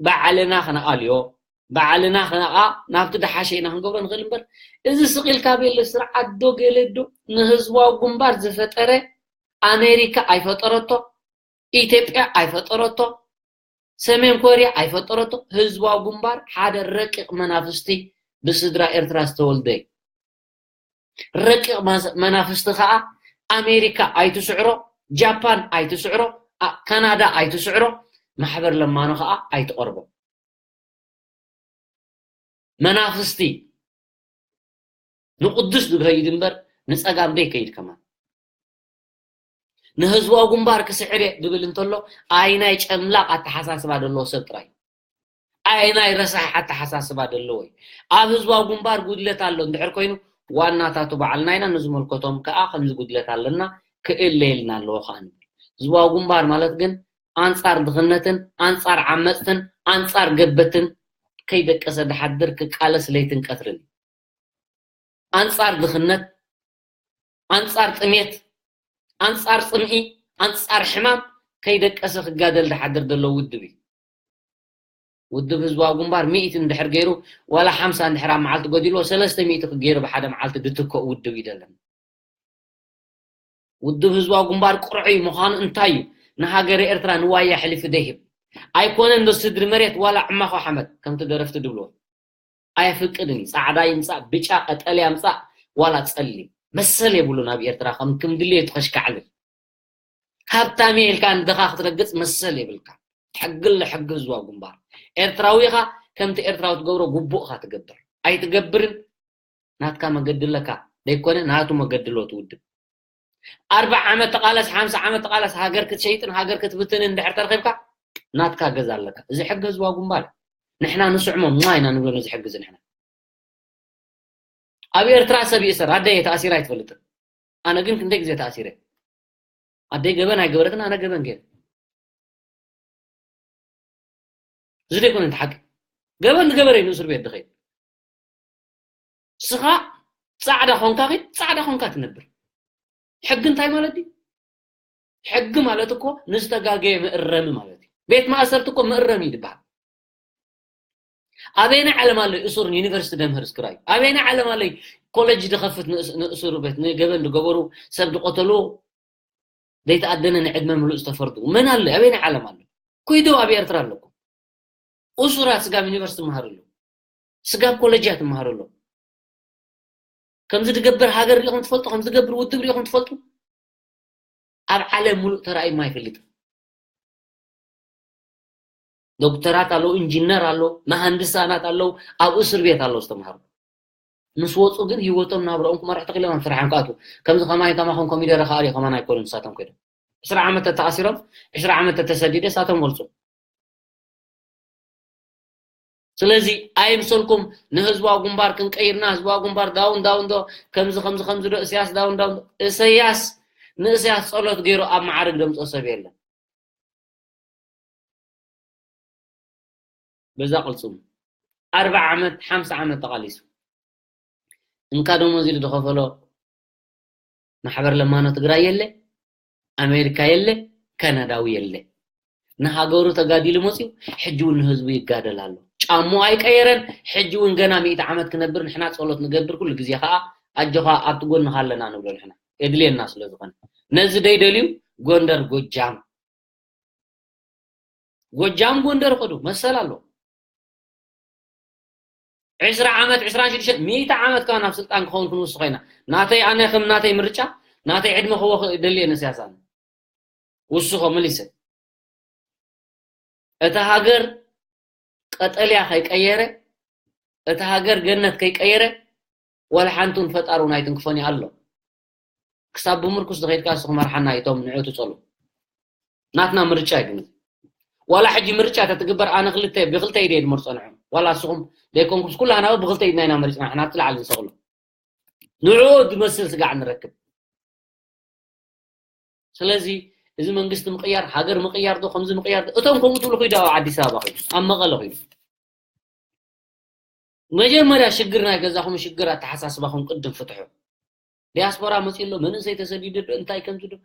ባዕልና ክነቓልዮ፣ ባዕልና ክነቓ ናብቲ ደሓሸ ኢና ክንገብሮ ንኽእል እምበር፣ እዚ ስቕ ኢልካ ቤለ ስርዓት ዶ ገለ ዶ ንህዝባዊ ግንባር ዝፈጠረ ኣሜሪካ ኣይፈጠረቶ፣ ኢትዮጵያ ኣይፈጠረቶ፣ ሰሜን ኮርያ ኣይፈጠረቶ። ህዝባዊ ግንባር ሓደ ረቂቕ መናፍስቲ ብስድራ ኤርትራ ዝተወልደ እዩ። ረቂቕ መስ-፣ መናፍስቲ ኸኣ ኣሜሪካ ኣይትስዕሮ፣ ጃፓን ኣይትስዕሮ፣ ኣ-፣ ካናዳ ኣይትስዕሮ፣ ማሕበር ለማኖ ኸኣ ኣይትቐርቦ። መናፍስቲ ንቕዱስ ዝኸይድ እምበር ንጸጋም ደይከይድ ከማን። ንህዝባዊ ግንባር ክስዕር እየ ዝብል እንተሎ፣ ኣይናይ ጨምላቕ ኣተሓሳስባ ዘለዎ ሰብ ጥራይ። ኣይናይ ረሳሕ ኣተሓሳስባ ዘለዎ እዩ። ኣብ ህዝባዊ ግንባር ጉድለት ኣሎ እንድሕር ኮይኑ፣ ዋናታቱ ባዕልና ኢና፣ ንዝመልከቶም ከኣ ከምዚ ጉድለት ኣለና፣ ክእለየልና ኣለዎ ከኣ ንብል። ህዝባዊ ግንባር ማለት ግን ኣንጻር ድኽነትን፣ ኣንጻር ዓመጽትን፣ ኣንጻር ገበትን ከይደቀሰ ድሓድር ክቃለስ ለይትን ቀትርን እዩ። ኣንጻር ድኽነት፣ ኣንጻር ጥሜት፣ ኣንጻር ጽምኢ፣ ኣንጻር ሕማም ከይደቀሰ ክጋደል ድሓድር ዘሎ ውድብ እዩ። ውድብ ህዝባዊ ግንባር ሚእቲ እንድሕር ገይሩ፣ ዋላ ሓምሳ እንድሕር ኣብ መዓልቲ ጎዲልዎ፣ ሰለስተ ሚእቲ ክገይሩ ብሓደ መዓልቲ ድትከእ ውድብ እዩ ደለና። ውድብ ህዝባዊ ግንባር ቅርዑይ ምዃኑ እንታይ እዩ? ንሃገረ ኤርትራ ንዋያ ሕሊፉ ደይህብ። ኣይኮነን ዶ ስድሪ መሬት ዋላ ዕማኾ ሓመድ ከምቲ ደረፍቲ ድብልዎ። ኣየፍቅድን እዩ። ጻዕዳ ይምጻእ፣ ብጫ፣ ቀጠልያ ይምጻእ፣ ዋላ ጸሊም። መሰል የብሉን ኣብ ኤርትራ ከም፣ ከም ድሌቱ ከሽካዕልል። ሃብታም እየ ኢልካ ንድኻ ክትረግጽ መሰል የብልካ። ሕጊ ኣሎ፣ ሕጊ ህዝባዊ ግንባር። ኤርትራዊ ኢኻ፣ ከምቲ ኤርትራዊ ትገብሮ ግቡእ ኢኻ ትገብር። ኣይትገብርን፣ ናትካ መገዲ ኣለካ። ደይኮነ፣ ናቱ መገዲ ኣሎ እቲ ውድብ። ኣርብዓ ዓመት ተቓለስ፣ ሓምሳ ዓመት ተቓለስ፣ ሃገር ክትሸይጥን ሃገር ክትብትንን እንድሕር ተረኺብካ፣ ናትካ ገዛ ኣለካ። እዚ ሕጊ ህዝባዊ ግንባር እዩ። ንሕና ንስዕሞ፣ እማ ኢና ንብሎ ነዚ ሕጊ እዚ ንሕና። ኣብ ኤርትራ ሰብ ይእሰር፣ ኣደይ ተኣሲራ ኣይትፈልጥን። ኣነ ግን ክንደይ ግዜ ተኣሲረ። ኣደይ ገበን ኣይገበረትን፣ ኣነ ገበን ገይረ። እዚ ደይኮነ እቲ ሓቂ። ገበን ዝገበረ እዩ ንእስር ቤት ዝኸይድ። ንስኻ ጻዕዳ ኾንካ ኺድ፣ ጻዕዳ ኾንካ ትነብር። ሕጊ እንታይ ማለት እዩ? ሕጊ ማለት እኮ ንዝተጋገየ መእረሚ ማለት እዩ። ቤት ማእሰርቲ እኮ መእረም እዩ ዝበሃል። ኣበየናይ ዓለም ኣሎ እሱር ንዩኒቨርሲቲ ደምህር እስክራይ? ኣበየናይ ዓለም ኣሎ ኮሌጅ ድኸፍት ንእስ- ንእሱር ቤት ንገበን ድገበሩ ሰብ ድቆተሉ ዘይተኣደነ ንዕድመ ምሉእ ዝተፈርዱ መን ኣሎ? ኣበየናይ ዓለም ኣሎ? ኩይዶ ኣብ ኤርትራ ኣለኩም። እሱራት ስጋብ ዩኒቨርሲቲ መሃር ኣሎ። ስጋብ ኮሌጃት መሃር ኣሎ። ከምዚ ድገብር ሃገር ሪኢኹም ትፈልጡ? ከምዚ ገብር ውድብ ሪኢኹም ትፈልጡ? ኣብ ዓለም ሙሉእ ተራእዩ ማይፈልጥ። ዶክተራት ኣለዉ፣ ኢንጂነር ኣለዉ፣ መሃንድሳናት ኣለዉ፣ ኣብ እስር ቤት ኣለዉ ዝተምሃሩ። ምስ ወፁ ግን ህይወቶም ናብረኦም ክመርሑ ተኽኢሎም ኣብ ስራሕ ንክኣትዉ። ከምዚ ከማይ ከማኹም ኮሚደረ ከኣልዩ ከማን ኣይኮኑን ንሳቶም ኮይዶም። ዕስራ ዓመት ተተኣሲሮም፣ ዕስራ ዓመት ተተሰዲደ ሳቶም ወልፁ። ስለዚ ኣይምሰልኩም ንህዝባዊ ግንባር ክንቀይርና ህዝባዊ ግንባር ዳውን ዳውን ዶ ከምዚ ከምዚ ከምዚ ዶ እሰያስ ዳውን ዳውን ዶ እሰያስ ንእሰያስ ጸሎት ገይሩ ኣብ መዓርግ ደምጾ ሰብ የለን። በዛ ቅልጽሙ ኣርብዓ ዓመት ሓምሳ ዓመት ተቓሊሱ እንካ ደሞዝ ኢሉ ዝኸፈሎ ማሕበር ለማኖ ትግራይ የለ፣ ኣሜሪካ የለ፣ ካናዳዊ የለ። ንሃገሩ ተጋዲሉ መፅዩ ሕጂ እውን ንህዝቡ ይጋደል ኣሎ። ጫሙ ኣይቀየረን። ሕጂ እውን ገና ሚእቲ ዓመት ክነብር ንሕና ፀሎት ንገብር ኩሉ ግዜ ከዓ ኣጆኻ ኣብቲ ጎንኻ ኣለና ንብሎ ንሕና የድልየና ስለ ዝኾነ ነዚ ደይደልዩ ጎንደር ጎጃም ጎጃም ጎንደር ኸዱ መሰል ኣሎ። ዕስራ ዓመት ዕስራን ሽዱሽተን ሚእቲ ዓመት ከዓ ናብ ስልጣን ክኸውን ክንውስኾ ኢና። ናተይ ኣነ ከም ናተይ ምርጫ ናተይ ዕድመ ክወ ደልየ ነስያሳን ውስኾ መሊሰ እታ ሃገር ቀጠልያ ከይቀየረ እታ ሃገር ገነት ከይቀየረ ዋላ ሓንቲ እውን ፈጣሪ እውን ኣይትንክፎን እዩ ኣሎ። ክሳብ ብምርኩስ ዝኸይድካ እሱ ክመርሓና እቶም ንዑ ትጸሉ ናትና ምርጫ እዩ ግን ዋላ ሕጂ ምርጫ ተትግበር ኣነ ክልተ ብክልተ ኢደ ድመርጾ ንዑ ዋላ እስኹም ደይኮንኩስ ኩላህና ብክልተ ኢድና ኢና መሪጽና ሕና ትልዓል ንሰቕሎ ንዑ ዝመስል ስጋዕ ንረክብ። ስለዚ እዚ መንግስቲ ምቕያር ሃገር ምቕያር ዶ ከምዚ ምቕያር ዶ እቶም ከምኡ ትብሉ ኪዱ ኣብ ኣዲስ ኣበባ ኪዱ ኣብ መቐለ ኪዱ መጀመርያ ሽግር ናይ ገዛኹም ሽግር ኣተሓሳስባኹም ቅድም ፍትሑ። ዲያስፖራ መፂ ኣሎ መንእሰይ ተሰዲዱ ዶ እንታይ ከምዚ ዶ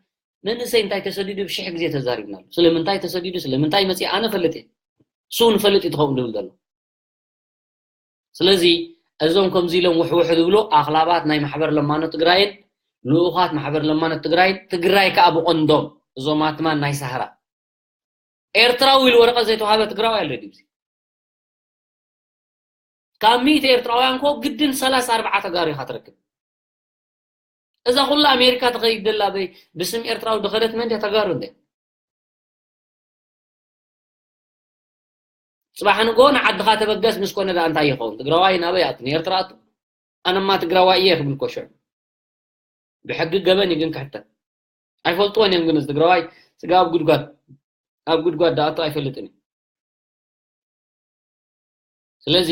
መንእሰይ እንታይ ተሰዲዱ ብሽሕ ግዜ ተዛሪብናሉ። ስለምንታይ ተሰዲዱ ስለምንታይ መፂ ኣነ ፈልጥ እየ። እሱ ንፈልጥ እዩ ትኸውን ድብል ዘሎ። ስለዚ እዞም ከምዚ ኢሎም ውሕውሕ ዝብሉ ኣኽላባት ናይ ማሕበር ለማኖ ትግራይን ልኡኻት ማሕበር ለማኖ ትግራይን ትግራይ ከዓ ብቐንዶም እዞም ኣትማን ናይ ሳህራ ኤርትራዊ ኢሉ ወረቐት ዘይተዋሃበ ትግራዊ ኣሎ ድዩ? ካብ ሚእቲ ኤርትራውያን ኮ ግድን ሰላሳ ኣርባዓ ተጋሩ ኢኻ ትረክብ። እዛ ኩላ ኣሜሪካ ትኸይድ ደላ በይ ብስም ኤርትራዊ ድኸደት መን ድያ ተጋሩ እንደ ጽባሕ ንጎ ንዓድኻ ተበገስ ምስ ኮነ ደኣ እንታይ ይኸውን? ትግራዋይ ናበይ ኣቱ ንኤርትራ ኣቱ ኣነማ ትግራዋይ እየ ክብል ኮ ሽዑ ብሕጊ ገበን እዩ ግን ክሕተት ኣይፈልጥዎን እዮም ግን እዚ ትግራዋይ ስጋ ኣብ ጉድጓድ ኣብ ጉድጓድ ደኣ ኣቱ ኣይፈልጥን እዩ። ስለዚ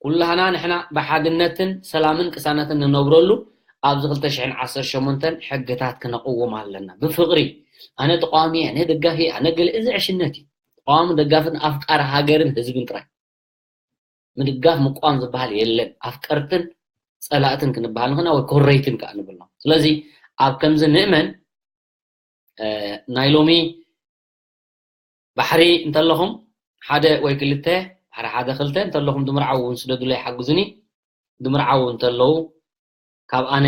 ኩላህና ንሕና ብሓድነትን ሰላምን ቅሳነትን ንነብረሉ ኣብዚ ክልተ ሽሕን ዓሰርተ ሸሞንተን ሕግታት ክነቕውም ኣለና። ብፍቕሪ ኣነ ተቃዋሚ ኣነ ደጋፊ ኣነ ገለ እዚ ዕሽነት እዩ። ተቃዋሚ ደጋፍን ኣፍቃሪ ሃገርን ህዝብን ጥራይ ምድጋፍ ምቋም ዝበሃል የለን። ኣፍቀርትን ፀላእትን ክንበሃል ንኽና ወይ ኮረይትን ከዓ ንብሎም። ስለዚ ኣብ ከምዚ ንእመን ናይ ሎሚ ባሕሪ እንተለኹም ሓደ ወይ ክልተ ባሕሪ ሓደ ክልተ እንተለኹም ድምርዓው እውን ስደዱለይ ሓግዙኒ ድምርዓው እንተለዉ ካብ ኣነ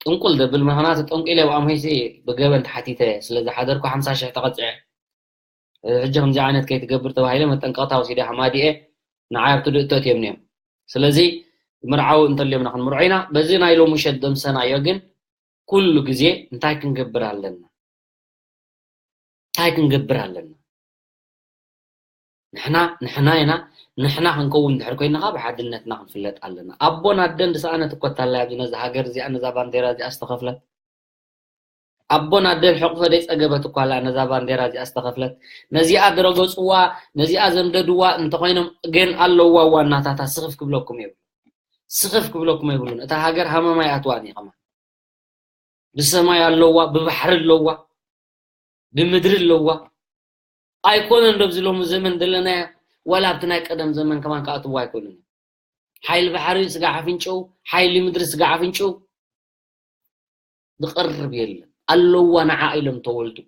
ጥንቁል ዘብል ምኽንያቱ ጠንቂለ ብኣምሄሲ ብገበን ተሓቲተ ስለ ዝሓደርኩ ሓምሳ ሽሕ ተቐፅዐ ሕጂ ከምዚ ዓይነት ከይትገብር ተባሂለ መጠንቀቕታ ወሲደ ሃማዲኤ ንዓይ ኣብቲ ድእቶ እትዮም እዮም ስለዚ ድምርዓው እንተልዮምና ክንምርዖ ኢና በዚ ናይ ሎሚ ምሸት ደምሰናዮ ግን ኩሉ ግዜ እንታይ ክንገብር ኣለና እንታይ ክንገብር ኣለና ንሕና ንሕና ኢና ንሕና ክንከውን ድሕር ኮይንኻ ብሓድነትና ክንፍለጥ ኣለና ኣቦን ኣደን ዝሰኣነት እኮ ታላይ ኣብዚ ነዚ ሃገር እዚኣ ነዛ ባንዴራ እዚኣ ዝተኸፍለት ኣቦን ኣደን ሕቕፎ ደይ ጸገበት እኳ ኣላ ነዛ ባንዴራ እዚኣ ዝተኸፍለት ነዚኣ ድረገጽዋ ነዚኣ ዘንደድዋ እንተኾይኖም ግን ኣለዋ ዋናታታ ስኽፍ ክብለኩም የብሉ ስኽፍ ክብለኩም የብሉን እታ ሃገር ሃመማ ይኣትዋ እኒኣ ከማን ብሰማይ ኣለዋ ብባሕሪ ኣለዋ ብምድሪ ኣለዋ ኣይኮነን ዶ ኣብዚ ሎሚ ዘመን ዘለናያ ዋላ ኣብቲ ናይ ቀደም ዘመን ከማን ክኣትዋ ኣይኮኑን ሓይሊ ባሕሪ ስጋዕ ኣፍንጭኡ ሓይሊ ምድሪ ስጋዕ ኣፍንጭኡ ዝቐርብ የለን ኣለዋ ንዓ ኢሎም ተወልዱ።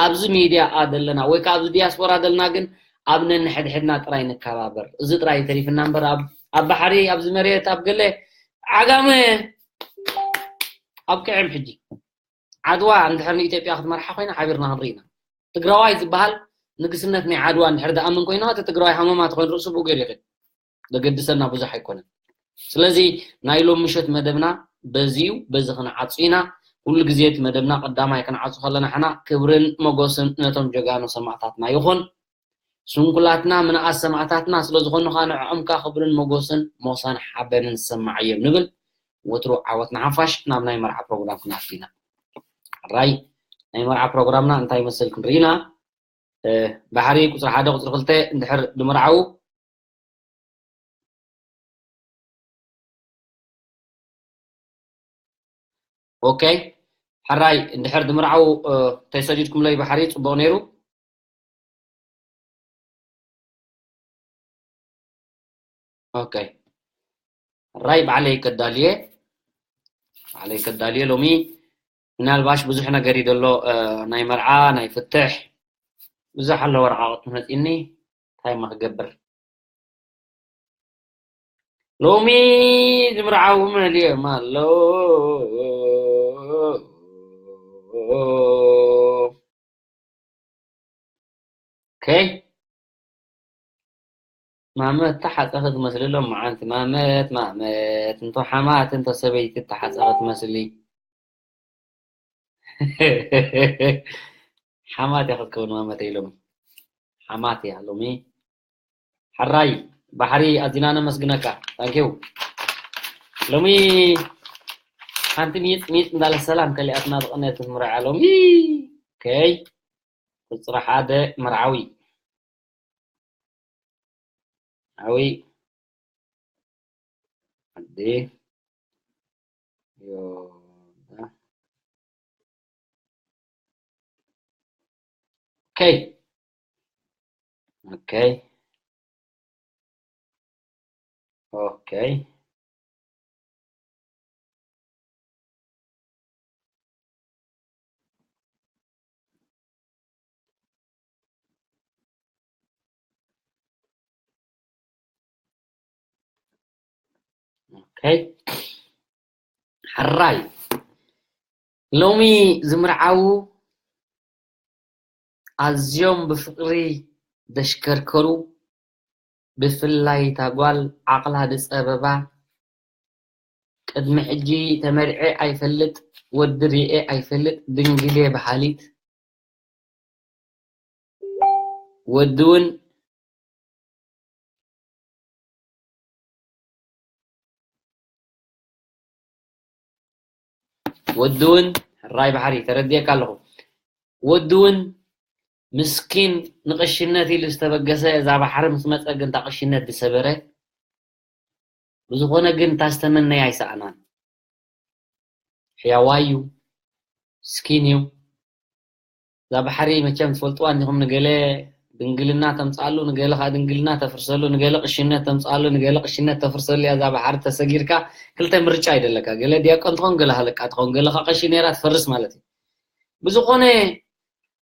ኣብዚ ሚድያ ዘለና ወይ ከዓ ኣብዚ ዲያስፖራ ዘለና ግን ኣብ ነንሕድሕድና ጥራይ ንከባበር። እዚ ጥራይ ተሪፍና እምበር ኣብ ኣብ ባሕሪ ኣብዚ መሬት ኣብ ገለ ዓጋመ ኣብቅዕም ሕጂ ዓድዋ እንድሕር ንኢትዮጵያ ክትመርሓ ኮይና ሓቢርና ክንርኢ ኢና። ትግራዋይ ዝበሃል ንግስነት ናይ ዓድዋ እንድሕር ዝኣምን ኮይኑ እቲ ትግራዋይ ሃመማ ተኮይኑ ርእሱ ብኡ ገይሩ ይኽእል። ዘገድሰና ብዙሕ ኣይኮነን። ስለዚ ናይ ሎም ምሸት መደብና በዚ እዩ፣ በዚ ክንዓጹ ኢና። ኩሉ ግዜ እቲ መደብና ቀዳማይ ክንዓጹ ከለና ሕና ክብርን መጎስን ነቶም ጀጋኑ ሰማእታትና ይኹን። ስንኩላትና ምንኣስ ሰማእታትና ስለ ዝኾኑ ኸኣ ንዕኦም ከኣ ክብርን መጎስን ሞሳን ሓበንን ዝሰማዓዮም ንብል። ወትሩ ዓወት ንሓፋሽ። ናብ ናይ መርዓ ፕሮግራም ክንኣቱ ኢና። ሕራይ ናይ መርዓ ፕሮግራምና እንታይ ይመስል ክንርኢ ኢና። ባሕሪ ቁፅሪ ሓደ ቁፅሪ ክልተ እንድሕር ድምርዓው። ኦኬ ሕራይ እንድሕር ድምርዓው ተይሰዲድኩምለይ ባሕሪ ፅቡቅ ነይሩ። ኦኬ ሕራይ ባዕለይ ከዳልየ ባዕለይ ከዳልየ ሎሚ ምናልባሽ ብዙሕ ነገር እዩ ዘሎ ናይ መርዓ ናይ ፍትሕ ብዙሕ ኣሎ ወረቃቅቲ መፂኒ እንታይ ማ ክገብር ሎሚ ዝምርዓው መሊኦም ኣለዉ ኦኬ ማመት ተሓፀኺ ትመስሊ ሎም መዓንቲ ማመት ማመት እንቶ ሓማት እንቶ ሰበይቲ ተሓፀኺ ትመስሊ ሓማት እያ ክትከውን ማመተይ ሎሚ ሓማት እያ ሎሚ ሕራይ ባሕሪ ኣዚና ነመስግነካ ታንኪው ሎሚ ሓንቲ ሚፅ ሚፅ እንዳለ ሰላም ከሊኣትና ዝቐነየት ክትምርዓ ሎሚ ከይ ቁፅሪ ሓደ መርዓዊ ኣዊ ዓዲ ዮዳ ኦኬ ኦኬ ኦኬ ኦኬ ሕራይ ሎሚ ዝምርዓዉ ኣዝዮም ብፍቕሪ ደሽከርከሩ ብፍላይ እታ ጓል ዓቕላ ዝፀበባ ቅድሚ ሕጂ ተመርዐ ኣይፈልጥ ወዲ ሪኤ ኣይፈልጥ ድንግሌ በሃሊት ወዲ እውን ወዲ እውን ሕራይ ባሕሪ ተረዲኤካ ኣለኹ ወዲ እውን ምስኪን ንቕሽነት ኢሉ ዝተበገሰ እዛ ባሕሪ ምስ መፀ ግን እታ ቅሽነት ዝሰበረ ብዝኾነ ግን እታ ዝተመነያ ኣይሰኣናን ሕያዋይ እዩ ስኪን እዩ እዛ ባሕሪ መቸም ትፈልጥዋ እንዲኹም ንገለ ድንግልና ተምፅኣሉ ንገለ ከዓ ድንግልና ተፍርሰሉ ንገለ ቅሽነት ተምፅኣሉ ንገለ ቅሽነት ተፍርሰሉ እያ እዛ ባሕሪ ተሰጊርካ ክልተ ምርጫ ይደለካ ገለ ዲያቆን ትኾን ገለ ሃለቃ ትኾን ገለ ከዓ ቀሺ ነይራ ትፈርስ ማለት እዩ ብዝኾነ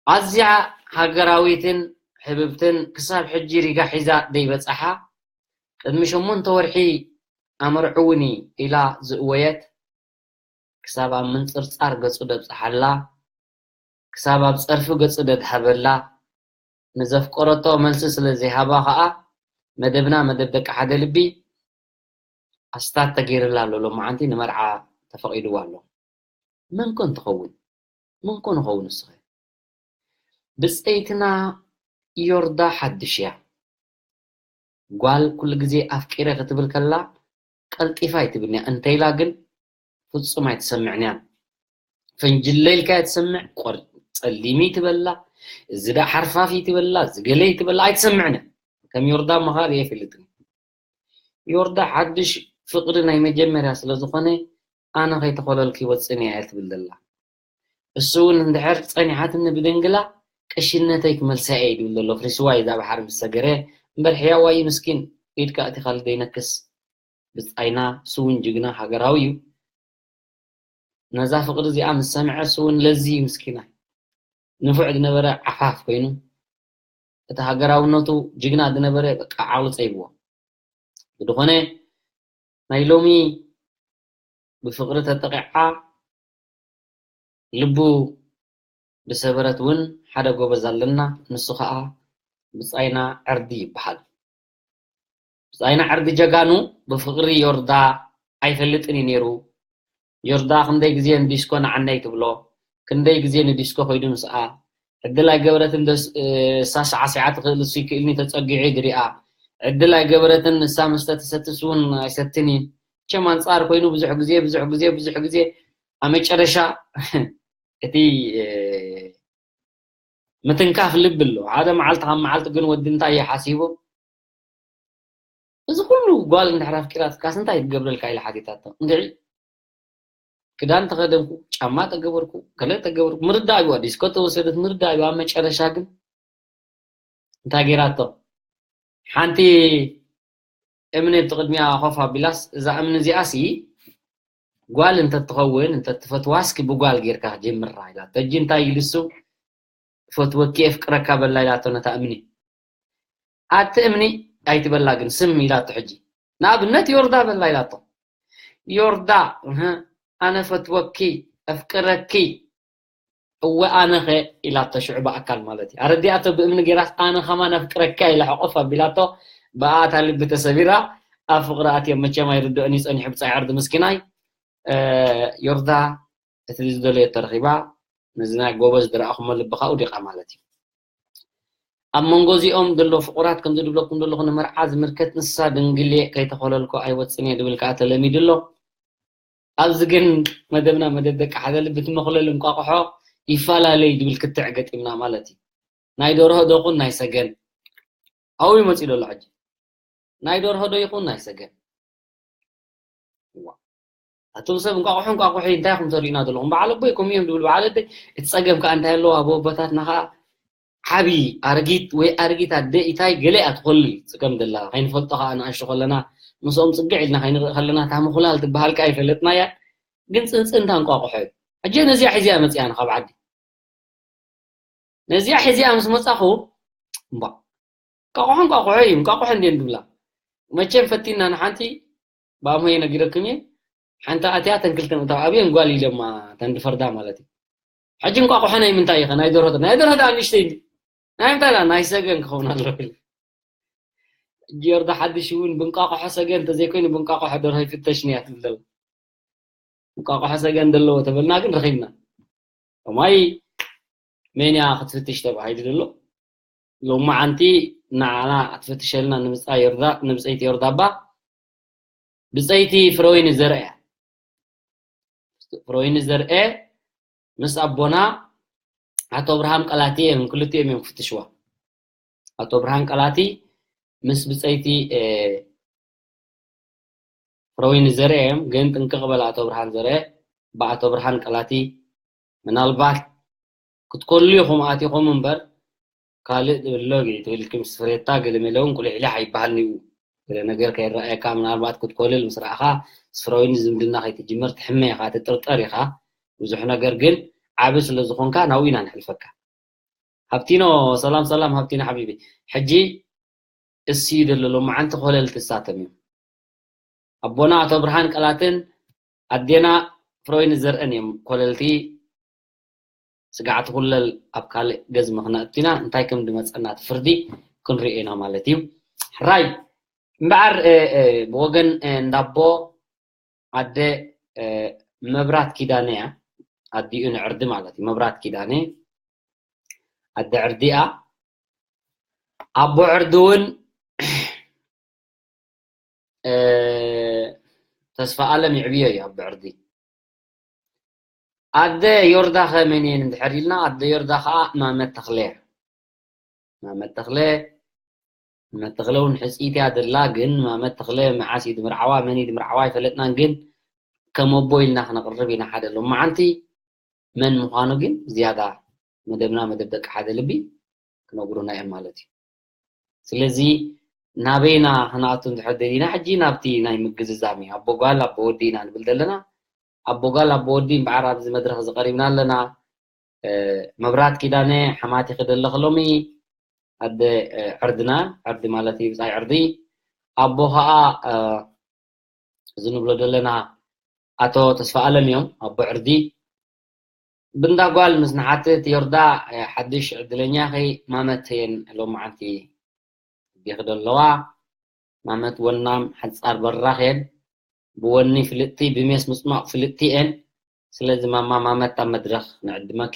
ኣዝያ ሃገራዊትን ሕብብትን ክሳብ ሕጂ ሪጋ ሒዛ ደይበፅሓ ቅድሚ ሸሞንተ ወርሒ ኣመርዕውኒ ኢላ ዝእወየት ክሳብ ኣብ ምንፅርፃር ገፁ ደብፅሓላ ክሳብ ኣብ ፀርፊ ገፁ ደድሃበላ ንዘፍቀረቶ መልሲ ስለ ዘይሃባ ከዓ መደብና መደብ ደቂ ሓደ ልቢ ኣስታት ተገይርላ ኣሎ ሎመዓንቲ ንመርዓ ተፈቒድዋ ኣሎ መን ኮን ትኸውን መን ኮን ይኸውን ንስኸ ብፀይትና ዮርዳ ሓድሽ እያ ጓል ኩሉ ግዜ ኣፍቂረ ክትብል ከላ ቀልጢፋ ኣይትብልንያ እንተኢላ ግን ፍጹም ኣይትሰምዕንያን ፈንጅለ ኢልካ ትሰምዕ ቆር ጸሊሚ ትበላ እዚ ዳ ሓርፋፊ ትበላ እዚ ገለ ትበላ ኣይትሰምዕን ከም ዮርዳ መኻሪ የፈልጥን ዮርዳ ሓድሽ ፍቕሪ ናይ መጀመርያ ስለ ዝኾነ ኣነ ከይተኾለልኪ ወጽን እያ ትብል ዘላ እሱ እውን እንድሕር ጸኒሓትኒ ብደንግላ ቀሽነተይ ክመልሳ እየ ይብል ዘሎ ፍሪስዋይ እዛ ባሕሪ ምስ ሰገረ እምበር ሕያዋይ ምስኪን ኢድካ ኣቲኻሉ ዘይነክስ ብጻይና እሱ እውን ጅግና ሃገራዊ እዩ ነዛ ፍቕሪ እዚኣ ምስ ሰምዐ፣ እሱ እውን ለዚ ምስኪናይ ንፉዕ ዝነበረ ዓፋፍ ኮይኑ፣ እቲ ሃገራውነቱ ጅግና ዝነበረ በቃ ዓቕሉ ጸይብዎ። ብዝኾነ ናይ ሎሚ ብፍቕሪ ተጠቒዓ ልቡ ዝሰበረት እውን ሓደ ጎበዝ ኣለና፣ ንሱ ኸኣ ብጻይና ዕርዲ ይበሃል። ብጻይና ዕርዲ ጀጋኑ ብፍቕሪ ዮርዳ ኣይፈልጥን እዩ ነይሩ። ዮርዳ ክንደይ ግዜ ንዲስኮ ንዓነይ ትብሎ፣ ክንደይ ግዜ ንዲስኮ ከይዱ ምስኣ። ዕድል ኣይገበረትን፣ ደስ ሳስዓ ሲዓ ትኽእል እሱ ይክእልኒ ተጸጊዑ ድሪኣ። ዕድል ኣይገበረትን፣ ንሳ መስተ ትሰትስ እውን ኣይሰትን እዩ። ቸም ኣንጻር ኮይኑ ብዙሕ ግዜ ብዙሕ ግዜ ብዙሕ ግዜ ኣብ መጨረሻ እቲ ምትንካፍ ልቢ ኣሎ። ሓደ መዓልቲ ካብ መዓልቲ ግን ወዲ እንታይ እዩ ሓሲቡ? እዚ ኩሉ ጓል እንድሕር ኣፍቂራትካስ እንታይ ትገብረልካ ኢላ ሓቲታቶ። እንድዒ ክዳን ተኸደንኩ፣ ጫማ ተገበርኩ፣ ገለ ተገበርኩ፣ ምርዳእ እዩ። ዲስኮ ተወሰደት፣ ምርዳእ እዩ። ኣብ መጨረሻ ግን እንታይ ገይራቶ? ሓንቲ እምኒ ኣብቲ ቅድሚኣ ኮፍ ኣቢላስ፣ እዛ እምኒ እዚኣሲ ጓል እንተትኸውን፣ እንተትፈትዋስኪ ብጓል ጌርካ ጀምራ ኢላቶ። ሕጂ እንታይ ኢሉ እሱ? ፈትወኪ፣ የፍቅረካ በላ ኢላቶ ነታ እምኒ። ኣቲ እምኒ ኣይትበላ ግን ስም ኢላቶ። ሕጂ ንኣብነት ዮርዳ በላ ኢላቶ። ዮርዳ፣ እህ፣ ኣነ ፈትወኪ፣ ኣፍቅረኪ፣ እወ ኣነኸ ኢላቶ ሽዑ ብኣካል ማለት እዩ። ኣረዲኣቶ ብእምኒ ጌራስ ኣነ ኸማን ኣፍቅረኪ ኢላ ሕቆፍ ኣቢላቶ። ብኣታ ልቢ ተሰቢራ ኣብ ፍቕሪ ኣትዮም። መቸም ኣይርድኦን እዩ ጸኒሑ ብጻይ ዕርዲ ምስኪናይ። እ፣ ዮርዳ እቲ ዝደለዮ ተረኺባ፣ ነዚ ናይ ጎበዝ ዝረኣኹሞ ልቢ ኻኡ ዲቓ ማለት እዩ። ኣብ መንጎ እዚኦም ዘሎ ፍቑራት ከምዚ ድብለኩም ዘለኹ ንመርዓ ዝምልከት ንሳ ድንግል እየ ከይተኾለልኩ ኣይወጽን እየ ድብል ከኣ ተለሚዱ ኣሎ። ኣብዚ ግን መደብና መደብ ደቂ ሓደ ልቢ እቲ መኹለል እንቋቑሖ ይፈላለዩ ድብል ክትዕ ገጢምና ማለት እዩ። ናይ ደርሆ ዶ ይኹን ናይ ሰገን ኣብኡ ይመጽእ ዘሎ ሕጂ። ናይ ደርሆ ዶ ይኹን ናይ ሰገን? ዋ። ኣቱም ሰብ እንቋቑሖ እንቋቑሖ እንታይ ኢኹም ተሪኡና ዘለኹም? በዓል ኣቦይ ከምኡ እዮም ዝብሉ። በዓል ኣደይ እቲ ጸገም ከኣ እንታይ ኣለዎ? ኣብ ኣቦታትና ከኣ ዓቢ ኣረጊት ወይ ኣረጊት ኣደ ኢታይ ገለ እያ ትኾልል ጸገም ደላ። ከይንፈልጦ ከኣ ንኣሽቱ ከለና ምስኦም ጽግዕ ኢልና ከይንርኢ ከለና እታ ምኹላል ትበሃል ከኣ ኣይፈለጥናያ። ግን ጽንጽንታ እንቋቑሖ እዩ። ሕጂ ነዚኣ ሒዝያ መጺኣ ካብ ዓዲ። ነዚኣ ሒዝያ ምስ መጻኹ፣ እምባ፣ እንቋቑሖ እንቋቑሖ እዩ፣ እንቋቑሖ እንድየን ዝብላ። መቸም ፈቲና ንሓንቲ፣ ብኣምሆየ ነጊረኩም እየ፣ ሓንቲ ኣትያ፣ እተን ክልተ ምእታው ኣብየን ጓል ኢለማ፣ እተን ዝፈርዳ ማለት እዩ። ሕጂ እንቋቑሖ ናይ ምንታይ ኢኸ? ናይ ደርሆ፣ ናይ ደርሆ ደኣ ንእሽተይ እንዲ፣ ናይ ምንታይ ደኣ? ናይ ሰገን ክኸውን ኣለዎ ኢለ። ሕጂ ዮርዳ ሓድሽ እውን ብእንቋቑሖ ሰገን እንተዘይኮይኑ፣ ብእንቋቑሖ ደርሆ ይፍተሽኒ እያ ትብል ዘላ። እንቋቑሖ ሰገን ዘለዎ ተበልና ግን ረኺብና። እማይ መን እያ ክትፍትሽ ተባሂሉ ዘሎ? ሎማዓንቲ ንዓና ክትፍትሸልና ንብጻይ ዮርዳ-፣ ንብጸይቲ ዮርዳ እባ፣ ብጸይቲ ፍረወይኒ ዘርአ እያ። ፍረወይኒ ዘርአ ምስ ኣቦና ኣቶ ኣብርሃም ቀላቲ እዮም፣ ክልቲኦም እዮም ክፍትሽዋ። ኣቶ ኣብርሃም ቀላቲ ምስ ብጸይቲ፣ እ፣ ፍረወይኒ ዘርአ እዮም፣ ግን ጥንቅቕ በል ኣቶ ብርሃን ዘርአ፣ ብኣቶ ብርሃን ቀላቲ ምናልባት ክትኮሉ ኢኹም ኣቲኹም እምበር፣ ካልእ ዝብሎ ትብልኪ ምስ ፍሬታ ገለ መለ እውን ቁሊሕሊሕ ኣይበሃልን እዩ። ገለ ነገር ከይረኣየካ፣ ምናልባት ክትኮልል ምስ ረኣኻ፣ ምስ ፍረወይኒ ዝምድና ከይትጅምር ትሕመ ኢኻ፣ ትጥርጠር ኢኻ። ብዙሕ ነገር ግን ዓቢ ስለ ዝኾንካ ናብኡ ኢና ነሕልፈካ። ሃብቲኖ፣ ሰላም ሰላም ሃብቲኖ ሓቢቢ። ሕጂ እሱ እዩ ዘሎ ሎማዓንቲ ኮለል ትሳተም እዮም። ኣቦና ኣቶ ብርሃን ቀላትን ኣዴና ፍሮይን ዘርእን እዮም ኮለልቲ። ስጋዕ ትኹለል ኣብ ካልእ ገዝሚ ክነእቱ ኢና፣ እንታይ ከም ዝመጸና እቲ ፍርዲ ክንሪኦ ኢና ማለት እዩ። ሕራይ እምበኣር፣ እ፣ እ፣ ብወገን፣ እ፣ እንዳቦ ኣደ፣ እ፣ መብራት ኪዳነ እያ። ኣዲኡ ንዕርዲ ማለት እዩ። መብራት ኪዳነ ኣደ ዕርዲ እያ። ኣቦ ዕርዲ እውን፣ እ፣ ተስፋ ኣለም ይዕብዮ እዩ ኣቦ ዕርዲ። ኣደ ዮርዳ ከ መን እየን እንድሕር ኢልና፣ ኣደ ዮርዳ ከኣ ማመ ተኽለ እያ። ማመ ተኽለ፣ ማመ ተኽለ እውን ሕጽይቲ እያ ዘላ፣ ግን ማመ ተኽለ መዓስ እዩ ዝምርዓዋ፣ መን እዩ ዝምርዓዋ ኣይፈለጥናን፣ ግን ከም ኣቦ ኢልና ክነቕርብ ኢና ሓደ ሎማዓንቲ። መን ምዃኑ ግን ዝያዳ መደብና መደብ ደቂ ሓደ ልቢ ክነግሩና እዮም ማለት እዩ። ስለዚ ናበይና ክንኣቱ እንድሕር ደሊና፣ ሕጂ ናብቲ ናይ ምግዝዛም እዩ። ኣቦ ጓል፣ ኣቦ ወዲ ኢና ንብል ዘለና። ኣቦ ጓል ኣቦ ወዲ እምበዓር ኣብዚ መድረኽ እዚ ቀሪብና ኣለና። መብራት ኪዳነ ሓማት ይኽደለኽ ሎሚ ኣደ ዕርድና፣ ዕርዲ ማለት እዩ ብፃይ ዕርዲ። ኣቦ ከዓ እዚ ንብሎ ዘለና ኣቶ ተስፋ ኣለም እዮም ኣቦ ዕርዲ። ብንዳ ጓል ምስ ንሓትት ዮርዳ ሓድሽ ዕድለኛ ኸይ ማመት የን ሎማዓንቲ ቢኽዶ ኣለዋ። ማመት ወናም ሓፃር በራኽ የን ብወኒ ፍልጥቲ ብሜስ ምፅማቕ ፍልጥቲ የን። ስለዚ ማማ ማመት ኣብ መድረኽ ንዕድመኪ።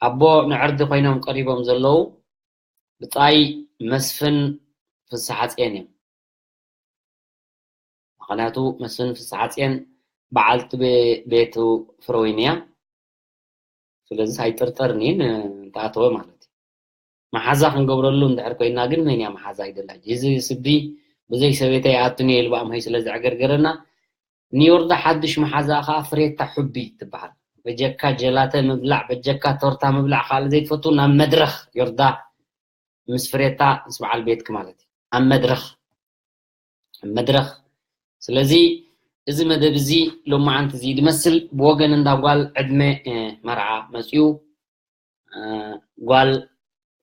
ኣቦ ንዕርዲ ኮይኖም ቀሪቦም ዘለዉ ብፃይ መስፍን ፍስሓፅየን እዮም። ምክንያቱ መስፍን ፍስሓፅየን በዓልቲ ቤቱ ፍረወይን እያ። ስለዚ ኣይጥርጠርኒን እንተኣተወ ማለት እዩ። መሓዛ ክንገብረሉ እንድሕር ኮይና ግን መን እያ መሓዛ ኣይደላ። እዚ ስዲ ብዘይ ሰበይተይ ኣቱኒ ኢልባእምሆይ ስለ ዘዕገርገረና ንዮርዳ ሓድሽ መሓዛ ከዓ ፍሬታ ሑቢ ትበሃል። በጀካ ጀላተ ምብላዕ በጀካ ቶርታ ምብላዕ ካልእ ዘይትፈቱ ናብ መድረኽ ዮርዳ ምስ ፍሬታ ምስ በዓል ቤትክ ማለት እዩ ኣብ መድረኽ ኣብ መድረኽ። ስለዚ እዚ መደብ እዚ ሎማዓንቲ እዚ ዝመስል ብወገን እንዳ ጓል ዕድመ መርዓ መፅኡ። ጓል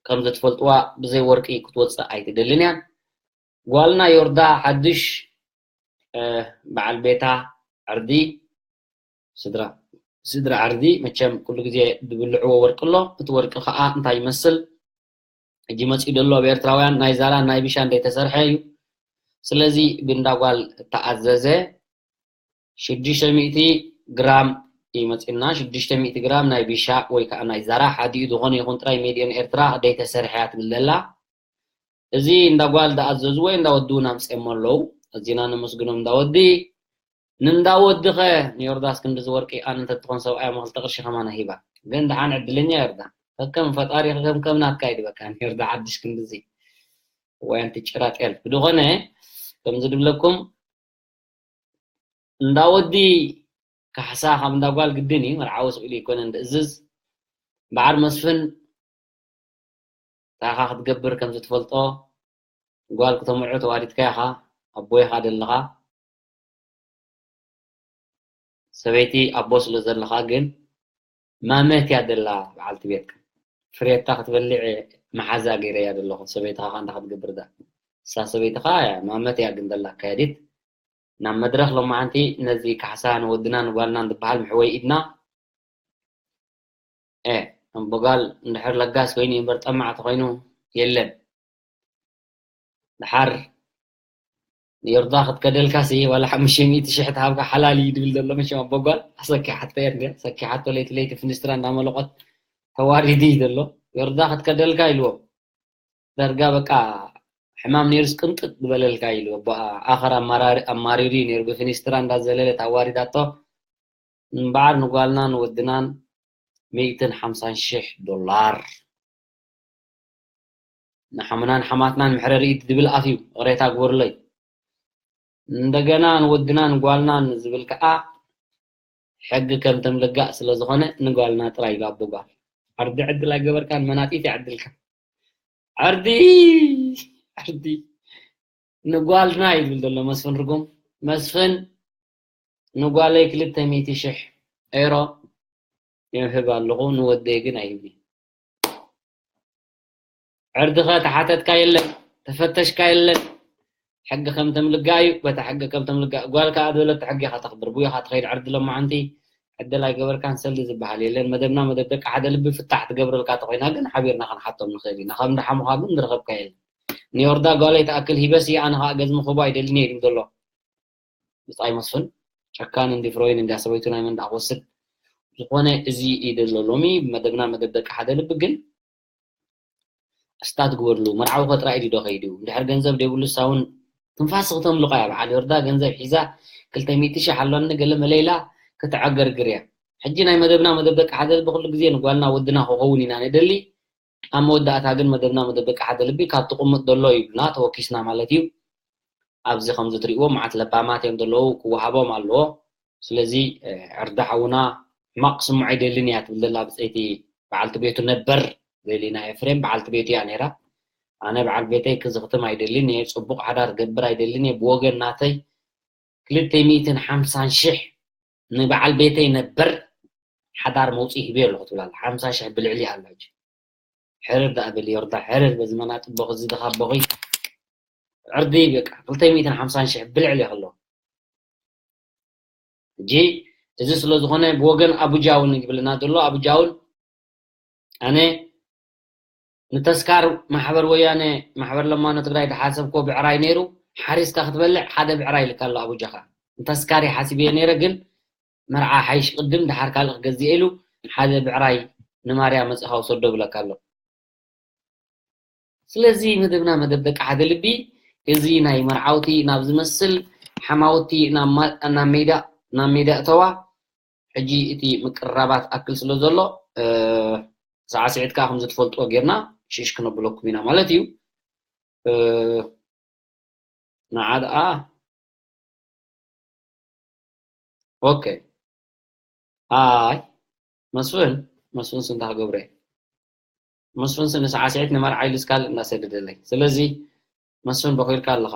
ከም ዘትፈልጥዋ ብዘይ ወርቂ ክትወፅእ ኣይትደልን እያ። ጓልና ዮርዳ ሓድሽ በዓል ቤታ ዕርዲ ስድራ ስድራ ዕርዲ መቸም ኩሉ ግዜ ዝብልዕዎ ወርቂ ኣሎ። እቲ ወርቂ ከዓ እንታይ ይመስል? ሕጂ መፂኡ ዘሎ ኣብ ኤርትራውያን ናይ ዛራ ናይ ቢሻ እንደተሰርሐ እዩ። ስለዚ ብንዳ ጓል እተኣዘዘ ሽዱሽተ ሚእቲ ግራም ይመፅና ሽዱሽተ ሚእቲ ግራም ናይ ቢሻ ወይ ከዓ ናይ ዛራ ሓዲኡ ዝኾነ ይኹን ጥራይ ሜድዮን ኤርትራ ደይተሰርሐ እያ ትብል ዘላ። እዚ እንዳ ጓል ዝኣዘዝዎ እንዳወዲ እውን ኣምፅኦሞ ኣለዉ። ኣዚና ነመስግኖም እንዳወዲ። ንእንዳወድኸ ንዮርዳስ ክንድዚ ወርቂ ኣነ እንተትኾን ሰብኣያ መኽልተ ቅርሺ ከማና ሂባ። ግን ደሓን ዕድለኛ ዮርዳ። ከከም ፈጣሪ ከከም ከም ናትካ እዩ ዝበካ ንዮርዳ ሓድሽ ክንድዚ። እዋይ ኣንቲ ጭራ ጤል። ብድኾነ ከምዚ ድብለኩም እንዳወዲ ካሕሳ ካብ እንዳጓል ግድን እዩ። መርዓዊ ስኢሉ ይኮነ እንድእዝዝ በዓር መስፍን ታኻ ክትገብር ከም ዝትፈልጦ ጓል ክተምዑ ተዋዲድካ ኢኻ ኣቦ ኢኻ ደለኻ ሰበይቲ ኣቦ ስለ ዘለኻ ግን ማመት እያ ደላ በዓልቲ ቤትካ ፍሬታ ክትበልዕ መሓዛ ገይረ እያ ደለኹ ሰበይትኻ ከ እንታይ ክትገብር ዳ እሳ ሰበይትኻ እያ ማመት እያ ግን ደላ ኣካየዲት ናብ መድረኽ ሎማዓንቲ ነዚ ካሕሳ ንወድና ንጓልና ንድበሃል ምሕወይ ኢድና እ እምበጓል እንድሕር ለጋስ ኮይኑ እምበር ጠማዕ ተኮይኑ የለን። ድሓር ንዮርዳ ክትከደልካ ሲ ዋላ ሓሙሽተ ሚእቲ ሽሕ ተሃብካ ሓላል እዩ ድብል ዘሎ መቸም ኣቦጓል ኣሰኪሓቶ እየ እንዲ ኣሰኪሓቶ ለይቲ ለይቲ ፍንስትራ እንዳመለቆት ተዋሪዲ እዩ ዘሎ ዮርዳ ክትከደልካ ኢልዎ ዳርጋ በቃ ሕማም ነይሩስ ቅንጥጥ ዝበለልካ ኢሉ ኣቦኣ ኣኸር ኣማራሪ ኣማሪሩ እዩ ነይሩ ብፍኒስትራ እንዳዘለለት ኣዋሪዳቶ እምበዓር ንጓልናን ወድናን ሚእትን ሓምሳን ሽሕ ዶላር ንሓሙናን ሓማትናን መሕረሪ ኢድ ድብል ኣፍ እዩ እቕሬታ ግበሩለይ እንደገና ንወድናን ጓልናን ዝብል ከዓ ሕጊ ከም ተምልጋእ ስለ ዝኾነ ንጓልና ጥራይ ኢሉ ኣቦ ጓል ዓርዲ ዕድል ኣይገበርካን መናጢት ይዓድልካ ዓርዲ ዓርዲ ንጓልና እዩ ዝብል ዘሎ መስፍን ርጉም መስፍን ንጓለይ ክልተ ሚእቲ ሽሕ ኤሮ ይህብ ኣለኹ ንወደይ ግን ኣይህብኒ ዕርድኸ ተሓተትካ የለን ተፈተሽካ የለን ሕጊ ከም ተምልጋ እዩ በታ ሕጊ ከም ተምልጋ ጓል ከዓ ዝበለቶ ሕጊ ኢኻ ተኽብር ብኡ ኢኻ ትኸይድ ዕርዲ ሎማዓንቲ ዕድል ኣይገበርካን ሰልዲ ዝበሃል የለን መደብና መደብ ደቂ ሓደ ልቢ ፍታሕ ትገብረልካ ተኮይና ግን ሓቢርና ክንሓቶም ንኽእል ኢና ካብ እንዳሓሙኻ ግን ዝረኸብካ የለን ንዮርዳ ጓለይ ትኣክል ሂበሲ ኣነ ከዓ ገዝሚ ክህቦ ኣይደልን እየ ይብል ዘሎ ብፃይ መስፍን ጨካን እንዲ ፍሮይን እንዳ ሰበይቱ ናይ መንዳ ክወስድ ዝኾነ እዚ እዩ ዘሎ ሎሚ መደብና መደብ ደቂ ሓደ ልቢ ግን እስታት ግበርሉ መርዓዊ ከጥራይ ድዶ ከይዱ እንድሕር ገንዘብ ደብሉ ሳውን ትንፋስ ክተምልቆ እያ በዓል ዮርዳ ገንዘብ ሒዛ ክልተ ሚእቲ ሽሕ ኣሎኒ ገለ መለይላ ክትዓገርግር እያ ሕጂ ናይ መደብና መደብ ደቂ ሓደ ልቢ ኩሉ ግዜ ንጓልና ወድና ክኸውን ኢና ንደሊ ኣብ መወዳእታ ግን መደብና መደብ ደቂ ሓደ ልቢ ካብ ትቕምጥ ዘሎ ይብሉና ተወኪስና ማለት እዩ ኣብዚ ከምዚ ትሪእዎ መዓት ለባማት እዮም ዘለዉ ክወሃቦም ኣለዎ ስለዚ ዕርዲ ሓውና ሕማቕ ክስምዖ ኣይደልን እያ ትብል ዘላ ብፀይቲ በዓልቲ ቤቱ ነበር ዘሊና ኤፍሬም በዓልቲ ቤቱ እያ ነይራ ኣነ በዓል ቤተይ ክዝኽትም ኣይደልን እየ ፅቡቕ ሓዳር ክገብር ኣይደልን እየ ብወገን ናተይ ክልተ ሚእትን ሓምሳን ሽሕ ንበዓል ቤተይ ነበር ሓዳር መውፅኢ ሂበዮ ኣለኹ ትብል ኣላ። ሓምሳ ሽሕ ብልዕሊ ኣላ ሕጂ። ሕርር ደኣ በሊ ዮርዳ፣ ሕርር በዚ መናጢ ቦኺ፣ እዚ ድኻ ቦኺ። ዕርዲ በቃ ክልተ ሚእትን ሓምሳን ሽሕ ብልዕሊ ከሎ። ሕጂ እዚ ስለ ዝኾነ ብወገን ኣቡጃ እውን ይብልና ዘሎ። ኣቡጃ እውን ኣነ ንተስካር ማሕበር ወያነ፣ ማሕበር ለማኖ ትግራይ ድሓሰብኮ ብዕራይ ነይሩ፣ ሓሪስካ ክትበልዕ ሓደ ብዕራይ ይልካ ኣሎ ኣቡጃኻ። ንተስካር ይሓሲብ እየ ነይረ፣ ግን መርዓ ሓይሽ ቅድም ድሓር ካልእ ክገዝእ ኢሉ ሓደ ብዕራይ ንማርያ መጽኻ ውሰዶ ብለካ ኣሎ። ስለዚ መደብና መደብ ደቂ ሓደ ልቢ፣ እዚ ናይ መርዓውቲ ናብ ዝመስል ሓማውቲ ናብ ማ-፣ ናብ ሜዳ፣ ናብ ሜዳ እተዋ። ሕጂ እቲ ምቅርራባት ኣክል ስለ ዘሎ፣ እ፣ ሳዕስዒት ከኣ ከም ዝትፈልጥዎ ጌርና ሽሽ ክነብለኩም ኢና ማለት እዩ። እ፣ ንዓ ደኣ፣ ኦኬ። ኣይ፣ መስፍን፣ መስፍን ስንታ ክገብረ? መስፍን ስን ሳዕስዒት ንመርዓ ኢሉ እስካል እንዳሰደደለይ። ስለዚ መስፍን በኺርካ ኣለኻ።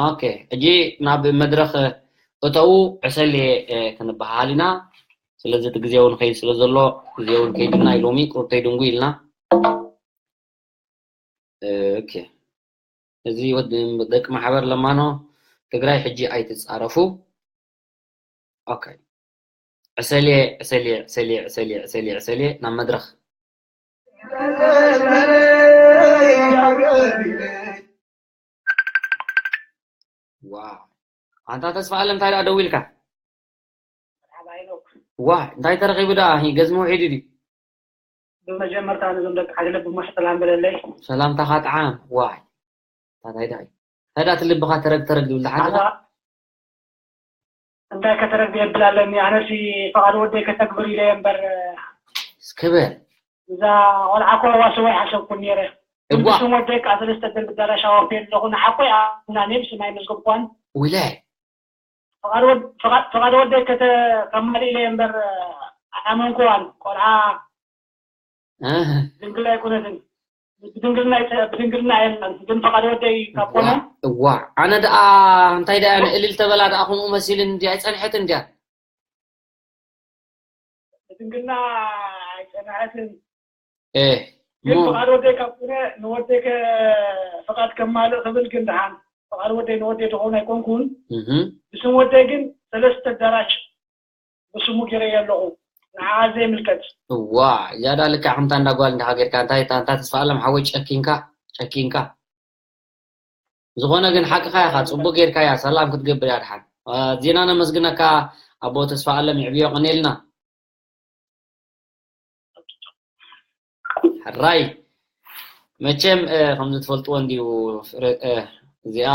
ኦኬ፣ ሕጂ ናብ መድረኽ እተው ዕሰል፣ እ፣ ክንበሃል ኢና። ስለዚ እቲ ግዜ እውን ከይድ ስለ ዘሎ፣ ግዜ እውን ከይድና እዩ ሎሚ፣ ቁሩብ ተይድንጉ ኢልና። ኦኬ። እዚ ወዲ ደቂ ማሕበር ለማኖ ትግራይ ሕጂ ኣይትጻረፉ። ኦኬ። ዕሰልየ፣ ዕሰልየ፣ ዕሰልየ፣ ዕሰልየ፣ ዕሰልየ፣ ዕሰልየ፣ ናብ መድረኽ። ዋው። ኣንታ ተስፋ ኣለም እንታይ ደኣ ደው ኢልካ? ዋ፣ እንታይ ተረኺቡ ደኣ? ሂ፣ ገዝሚ ውሒዱ ድዩ? ብመጀመርታ ነዞም ደቂ ሓደ ልቢ ሞሽ ሰላም በለለይ። ሰላምታኻ ጠዓም። ዋይ። እንታይ ደኣ? እንታይ ደኣ እቲ ልብኻ ተረግ ተረግ ዝብል ደሓን ዲኻ? ኣታ እንታይ ከተረግ የብል ኣለኒ? ኣነሲ ፍቓድ ወደይ ከተግብር ኢለ እየ እምበር፣ እስከ በል። እዛ ቆልዓ እኮ ዋስዋ ይሓሰብኩ ነይረ። ግን እዋ። ብስም ወደይ ከዓ ሰለስተ ደርቢ ዳራሻ ወፍየ ኣለኹ። ንሓቆይ ኣምናኒ ብስም ኣይመዝገብኳን። ውለ። ፍቓድ ወድ-፣ ፍቓድ፣ ፍቓድ ወደይ ከተ-፣ ከማልእ ኢለ እየ እምበር፣ ኣያመንኩዋን። ቆልዓ ኣህ። ድንግል ኣይኮነትን። ብድንግልና ይጸ-፣ ብድንግልና የላን። ግን ፍቓድ ወደይ ካብ ኮነ እዋ፣ እዋ። ኣነ ደኣ እንታይ ደኣ እልል ተበላ ደኣ ከምኡ መሲልን እንድያ፣ ኣይጸንሐትን እንድያ። ብድንግልና ኣይጸንሐትን። ኤ፣ ግን እሞ ፍቓድ ወደይ ካብ ኮነ ንወደይ ከ-፣ ፍቓድ ከማልእ ክብል ግን ደሓን ፍቓድ ወደይ ንወደይ ዝኸውን ኣይኮንኩን። እህ። ብስም ወደይ ግን ሰለስተ ኣዳራሽ ብስሙ ገይረዮ ኣለኹ። ንዓኣ ዘይምልከት። እዋ፣ እዚኣ ደኣ ልክዕ ከምታ እንዳ ጓል እንዲኻ ጌርካ፣ እንታይ፣ እንታይ ተስፋ ኣለም ሓወይ ጨኪንካ፣ ጨኪንካ። ዝኾነ ግን ሓቅኻ ኢኻ፣ ጽቡቅ ጌርካያ፣ ሰላም ክትገብር እያ ድሓን። አ፣ ዜና ነመስግነካ ኣቦ ተስፋ ኣለም ይዕብዮ፣ ቀኔልና። ሕራይ። መቸም፣ እ፣ ከምዚ ትፈልጥዎ እንድዩ፣ ፍረ-፣ እ፣ እዚኣ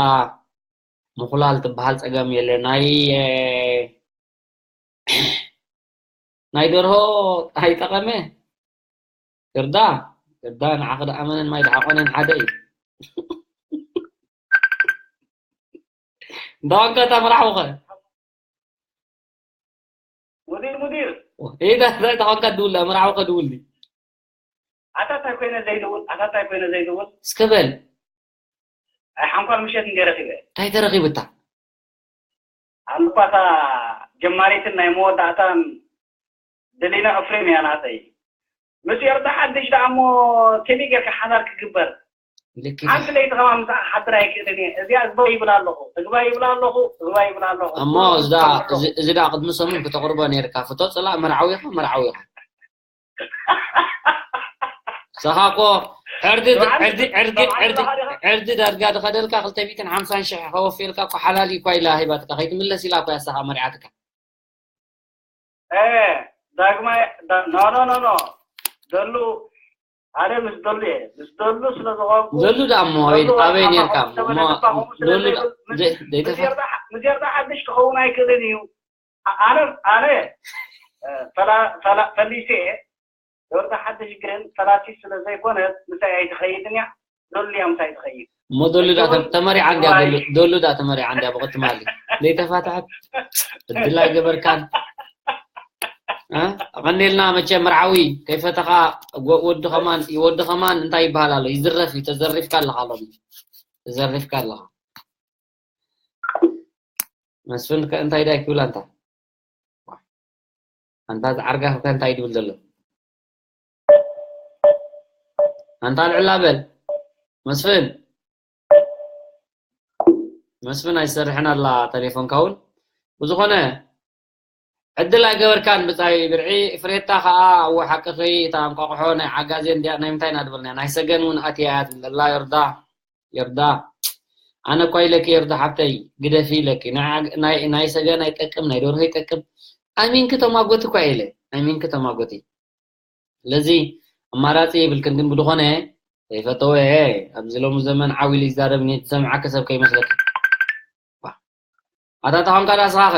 ምኹላል ትበሃል ጸገም የለ። ናይ፣ እ፣ ናይ ደርሆ ኣይጠቐመ። ቅርዳ፣ ቅርዳ ንዓኺ ደኣ ኣመነን ማይ ደሓቆነን ሓደ እዩ። እንዳ ኣንቀታ መራሕውኸ? ሙዲር፣ ሙዲር። ኢዳ፣ እንታይ ተኾንካ ድውል፣ መርዓዊ ከድውል ድዩ? ኣታ እንታይ ኮይነ ዘይድውል፣ ኣታ እንታይ ኮይነ ዘይድውል? እስከ በል። ኣይ ሓንኳል ምሸት እንደ ረኺበ። እንታይ ተረኺብታ? ኣንኳታ ጀማሪትን ናይ መወዳእታን ደሊና ኤፍሬም እያ ናተይ። ምስ ኤርትራ ሓድሽ ደኣ እሞ ከመይ ጌርካ ሓዳር ክግበር? ልክዕ። ሓንቲ ለይቲ ከማን ምሳኻ ክሓድር ኣይክእልን እየ። እዚኣ እግባይ ይብል ኣለኹ፣ እግባይ ይብል ኣለኹ፣ እግባይ ይብል ኣለኹ። እሞ እዚ ደኣ፣ እዚ፣ እዚ ደኣ ቅድሚ ሰሙን ክተቕርቦ ነይርካ። ፍቶ ጽላእ መርዓዊ ኢኻ፣ መርዓዊ ኢኻ። ንስኻ እኮ ዕርዲ፣ ዕርዲ፣ ዕርዲ፣ ዕርዲ፣ ዕርዲ ዳርጋ ዝኸደልካ ክልተ ሚእትን ሓምሳን ሽሕ ከወፍየልካ እኮ ሓላል እዩ እኳ ኢላ ሂባትካ። ከይትምለስ ኢላ እኮ እያ ንስኻ መሪዓትካ። ኤ፣ ዳግማይ፣ ዳ-፣ ኖ፣ ኖ፣ ኖ፣ ኖ። ደሉ፣ ኣነ ምስ ደሉ እየ። ምስ ደሉ ስለ ዝኾንኩ፣ ደሉ ደኣ እሞ ኣበይ፣ ደሉ ኣበይ ኣማ ኔርካ? ከምኡ እሞ ዝተበለ ልባ ከምኡ ስለ ደሉ ደኣ ዘይብል፣ ምስ፣ ዘይ-፣ ዘይተፈ- ምስ ኤርትራ፣ ምስ ኤርትራ ሓድሽ ክኸውን ኣይክእልን እዩ። ኣ-፣ ኣነ፣ ኣነ፣ እ፣ ፈላ-፣ ፈላ-፣ ፈሊሰ እየ። ኤርትራ ሓድሽ ግን ፈላሲት ስለ ዘይኮነት፣ ምሳይ ኣይትኸይድን እያ። ደሉ እያ ምሳይ ትኸይድ። እሞ ደሉ ደኣ ኣይትኸውን፣ ተመሪዓ እንድያ፣ ኣይትኸውን። ደሉ፣ ደሉ ደኣ ተመሪዓ እንድያ፣ ብቕትማሊ። ዘይተፋትሐት፣ ዕድል ኣይገበርካን። እ? ኣቐኒልና መቸም መርዓዊ፣ ከይፈተኻ ጎ-፣ ወዲ ኸማን፣ ወዲ ኸማን እንታይ ይበሃል ኣሎ? ይዝረፍ እዩ፣ ተዘሪፍካ ኣለኻ ሎሚ። ተዘሪፍካ ኣለኻ። መስፍን ከ እንታይ ዳይ ክብል ኣንታ? ኣንታ ዝዓርጋፍካ እንታይ ድብል ዘሎ? ኣንታ ልዕላ በል መስፍን። መስፍን ኣይሰርሕን ኣላ ተሌፎንካ እውን። ብዝኾነ ዕድል ኣይገበርካን ብጻይ ብርዒ። ፍሬታ ከኣ እወ ሓቅኺ፣ እታ እንቋቑሖ ናይ ዓጋዜን ድያ ናይ ምንታይ ኢና ድበልናያ? ናይ ሰገን እውን ኣትያ እያ ትብል ዘላ። ዮርዳ ዮርዳ ኣነ እኳ ኢለኪ ዮርዳ ሓብተይ ግደፊ ኢለኪ። ናይ ዓግ- ናይ ናይ ሰገን ኣይጠቅም፣ ናይ ደርሆ ይጠቅም። ኣሚንኪ ተማጎቲ እኳ ኢለ ኣሚንኪ ተማጎቲ። ስለዚ ኣማራጺ የብልክን። ግን ብዝኾነ ዘይፈተወ ኣብዚ ሎሚ ዘመን ዓው ኢሉ ይዛረብ እኒሄ፣ ዝሰምዓኪ ሰብ ከይመስለኪ። ዋ። ኣታ ተኾንካ ዳ ስኻኸ?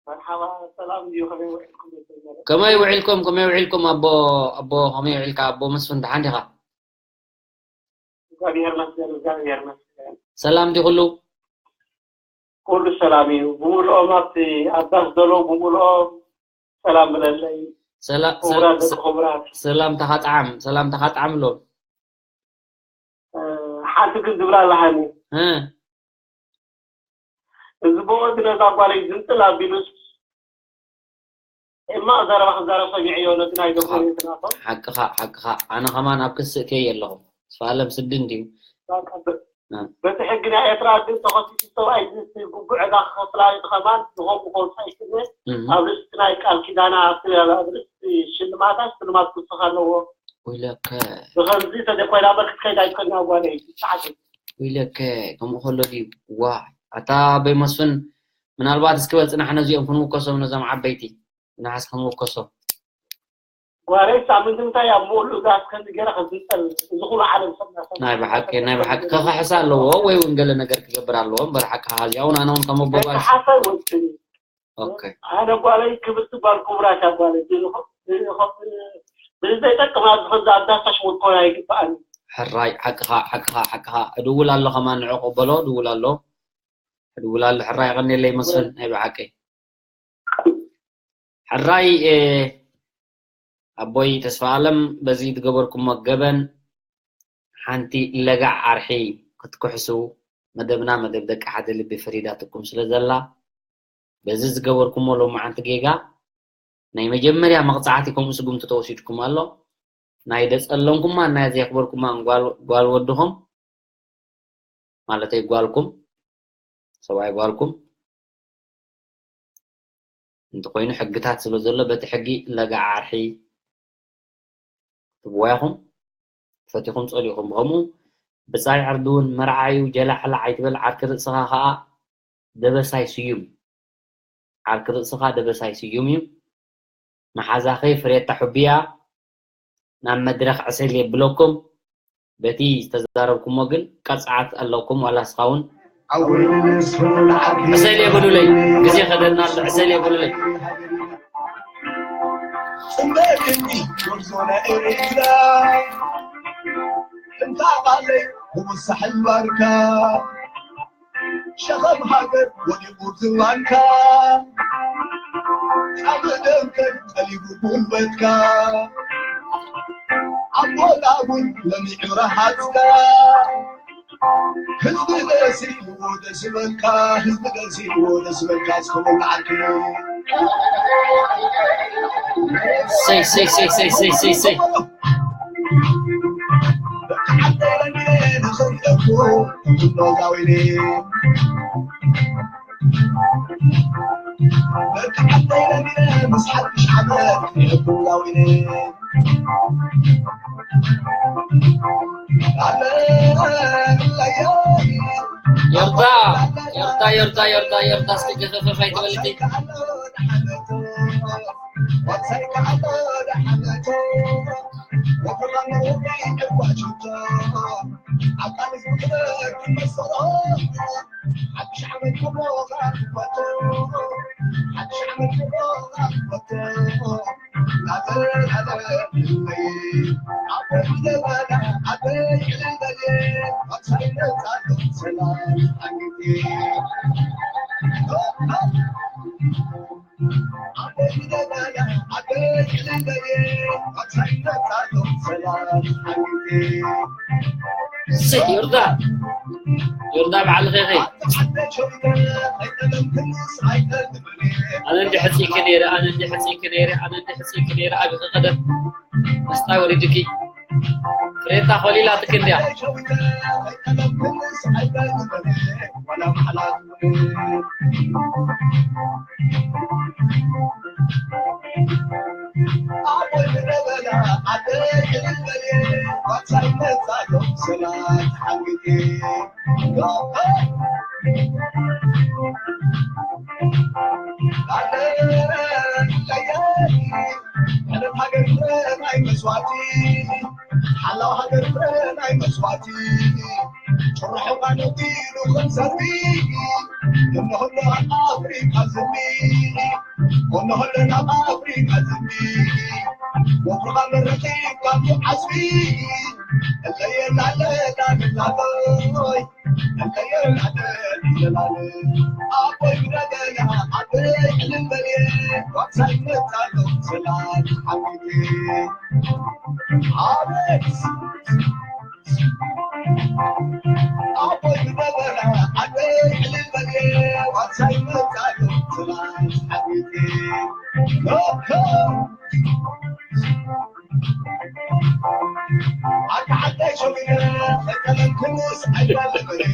መርሓባ፣ ሰላም ድዩ? ከመይ ውዒልኩም? ከመይ ውዒልኩም? ከመይ ውዒልኩም? ኣቦ ኣቦ ከመይ ውዒልካ? ኣቦ መስፍን ደሓን ዲኻ? እግዚኣብሔር ይመስገን፣ እግዚኣብሔር ይመስገን። ሰላም ድዩ ኩሉ? ኩሉ ሰላም እዩ። ብምልኦም ኣብቲ ኣዳስ ዘለዉ ብምልኦም ሰላም ብለለይ። ሰላ- ክቡራት ሰ- ደቂ ክቡራት። ሰላምታኻ ጣዕም፣ ሰላምታኻ ጣዕም ኣሎ። እ፣ ሓንቲ ግን ዝብላ ኣለሃኒ። እ። እዚ ብወዲ ነዛ ጓለይ ዝንጥል ኣቢሉስ ሕማቕ ዘረባ ክዛረብ ሰሚዐዮ ነቲ ናይ ዶክተር ሓቅ- ናቶም። ሓቅኻ፣ ሓቅኻ። ኣነ ከማን ኣብ ክስእ ከይ ኣለኹም። ስፋለም ስዲ እንድዩ። በቃ በ- እ። በቲ ሕጊ ናይ ኤርትራ ግን ተኸሲሱ ሰብኣይ ዝስ ግቡዕ ዕዳ ክኸፍላ እዩ ከማን ዝኾን ምኾን ሳይክል እህ። ኣብ ርእሲ ናይ ቃል ኪዳና ኣብ ርእሲ ሽልማታ ሽልማት ክውስኽ ኣለዎ። ወይለከ። ብኸምዚ ተዘይኮይና እምበር ክትከይድ ኣይትኽእልን እያ ጓለይ። ሰዓት እዩ። ወይለከ፣ ከምኡ ከሎ ድዩ? ዋ፣ ኣታ ኣቦይ መስፍን፣ ምናልባት እስኪ በል ጽናሕ ነዚኦም ክንውከሶም፣ ነዞም ዓበይቲ። ጽናሕ እስኪ ክንውከሶም። ጓለይ ሳምንቲ ምንታይ ኣብ ምሉእ እዛ እስከ ገይረ ከዝንጠል፣ እዚ ኩሉ ዓለም ሰብ እናሰምዐ ናይ ብሓቂ፣ ናይ ብሓቂ ከኽሕስ ኣለዎ ወይ እውን ገለ ነገር ክገብር ኣለዎ እምበር ሓቂ ሓዚ እውን ኣነ እውን ከም ኣቦ ጓል ከይተሓሰብ ወስን። ኦኬ። ኣነ ጓለይ ክብርቲ ጓል ክቡራት እያ ጓለይ። ብዝኾ- ብዝኾ- ብዝዘይጠቅም ኣብዚ ከምዚ ኣብ ዳሳሽ ወድኮን ኣይግባእን። ሕራይ ሓቅኻ፣ ሓቅኻ፣ ሓቅኻ። እድውል ኣሎ ከማን ንዕኡ ቅበሎ፣ እድውል ኣሎ። እድውል ኣሎ። ሕራይ የቐንየለይ መስፍን፣ ናይ ብሓቂ። ሕራይ፣ እ፣ ኣቦይ ተስፋ ኣለም፣ በዚ ዝገበርኩሞ ገበን ሓንቲ ለጋዕ ኣርሒ ክትክሕሱ፣ መደብና መደብ ደቂ ሓደ ልቢ ፈሪዳትኩም ስለ ዘላ፣ በዚ ዝገበርኩሞ ሎማዓንቲ ጌጋ ናይ መጀመርያ መቕጻዕቲ ከምኡ ስጉምቲ ተወሲድኩም ኣሎ። ናይ ደጸለምኩማ፣ ናይ ዘየኽበርኩማ ጓል ጓል ወድኹም፣ ማለተይ ጓልኩም፣ ሰብኣይ ጓልኩም፣ እንተኾይኑ ሕግታት ስለ ዘሎ በቲ ሕጊ ለጋዕ ኣርሒ ክትብዋ ኢኹም። ፈቲኹም ጸሊእኹም። ብኸምኡ ብጻይ ዕርዲ እውን መርዓ እዩ፣ ጀላዕላዕ ኣይትበል፣ ዓርኪ ርእስኻ ኸኣ ደበሳይ ስዩም። ዓርኪ ርእስኻ ደበሳይ ስዩም እዩ። መሓዛኺ ፍሬታ ሑብያ ናብ መድረኽ ዕሰል የብለኩም። በቲ ዝተዛረብኩሞ ግን ቀጽዓት ኣለኩም፣ ዋላ እስኻ እውን ዕሰል የብሉለይ። ግዜ ከደና ኣሎ፣ ዕሰል የብሉለይ። ጽምበል እንዲ ጎርዞ ናይ ኤርትራ፣ እንታ ቃለይ ብሙሳሕል ባርካ፣ ሸኸም ሃገር ወዲቑ ዝባንካ፣ ጻምእ ደምከን ጠሊቡ ጉልበትካ፣ ኣቦ ላቡን ለሚዑ ረሃጽካ፣ ህዝቢ ደስ ኢልዎ ደስ ይበልካ፣ ህዝቢ ደስ ኢልዎ ደስ ይበልካ፣ እስከ በሉ ዓርኪ። ሰይ፣ ሰይ፣ ሰይ። ዮርዳ፣ ዮርዳ፣ ዮርዳ፣ ዮርዳ፣ ዮርዳ፣ እስኪ ገፈፈፍ ኣይትበልቲ። እሰይ፣ ዮርዳ። ዮርዳ በዓል ኸኸይ። ኣነ እንዲ ሕጽይኪ ነይረ፣ ኣነ እንዲ ሕጽይኪ ነይረ፣ ኣነ እንዲ ሕጽይኪ ነይረ፣ ኣቢኺ ቀደም። መስጣ ወሪድኪ። ፍሬታ ኮሊላትኪ እንድያ። ሓላው ሃገር ናይ መስዋዕቲ ጭርሖ ቃልቲ ንኽንሰቲ እንሆ ኣፍሪቃ ዝሚ እንሆ ኣብ ኣፍሪቃ ዝሚ ወትሩኻ መረኺ ካብ ዓስቢ እለየና ኣለና ንላቦይ እለየና ኣለና ኣቦይ ብረገና ኣበይ ዕልል በልየ ዋብሳይ መጻሎ ሰላም ሓቢቢ ኣቤት ኣቦይ ብረገና ኣበይ ዕልል በልየ ዋብሳይ መጻሎ ሰላም ሓቢቢ ኣታ ዓደይ ሸዊተ ከይጠለምክንስ ኣይባልምን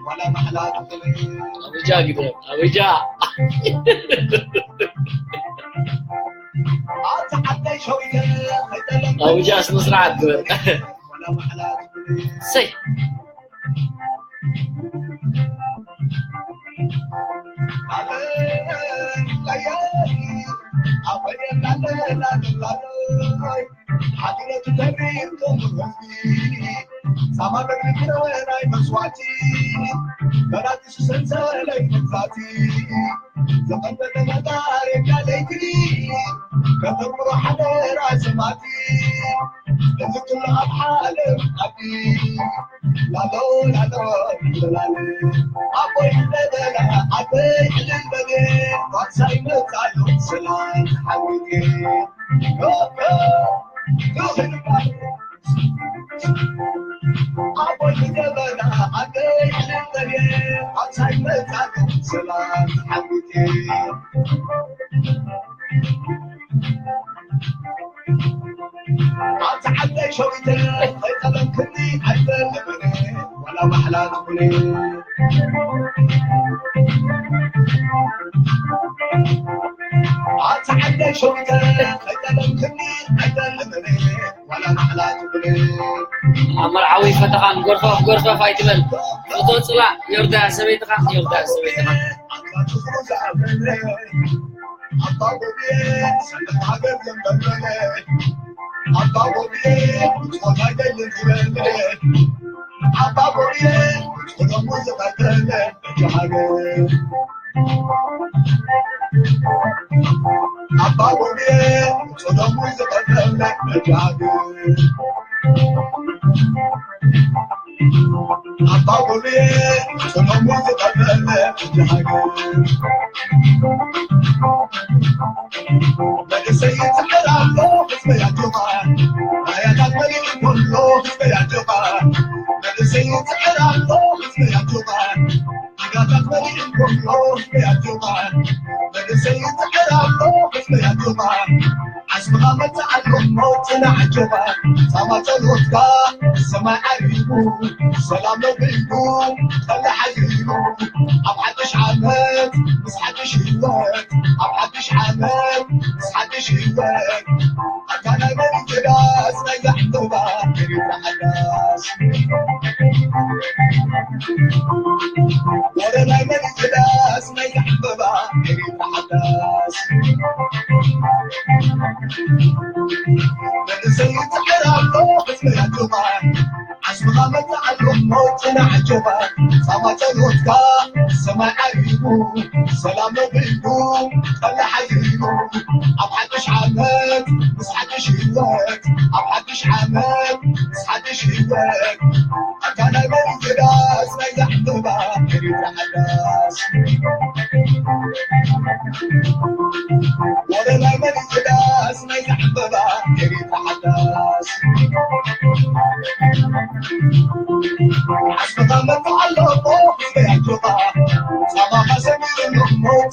ዋላ ማሕላ ትኽእል ኣበጃ ግደ ኣበጃ ኣታ ዓደይ ሸዊተ ከይጠለምክንስ ኣበጃ ስነ ስርዓት ግበር ዋላ ማሕላ ትኽእል ሰይ ኣብ መርዓዊ ፈተኻን ጎርፈፍ ጎርፈፍ ኣይትበል። እቶ ጽላእ ዮርዳያ ሰበይትኻ ዮርዳያ ሰበይትኻ።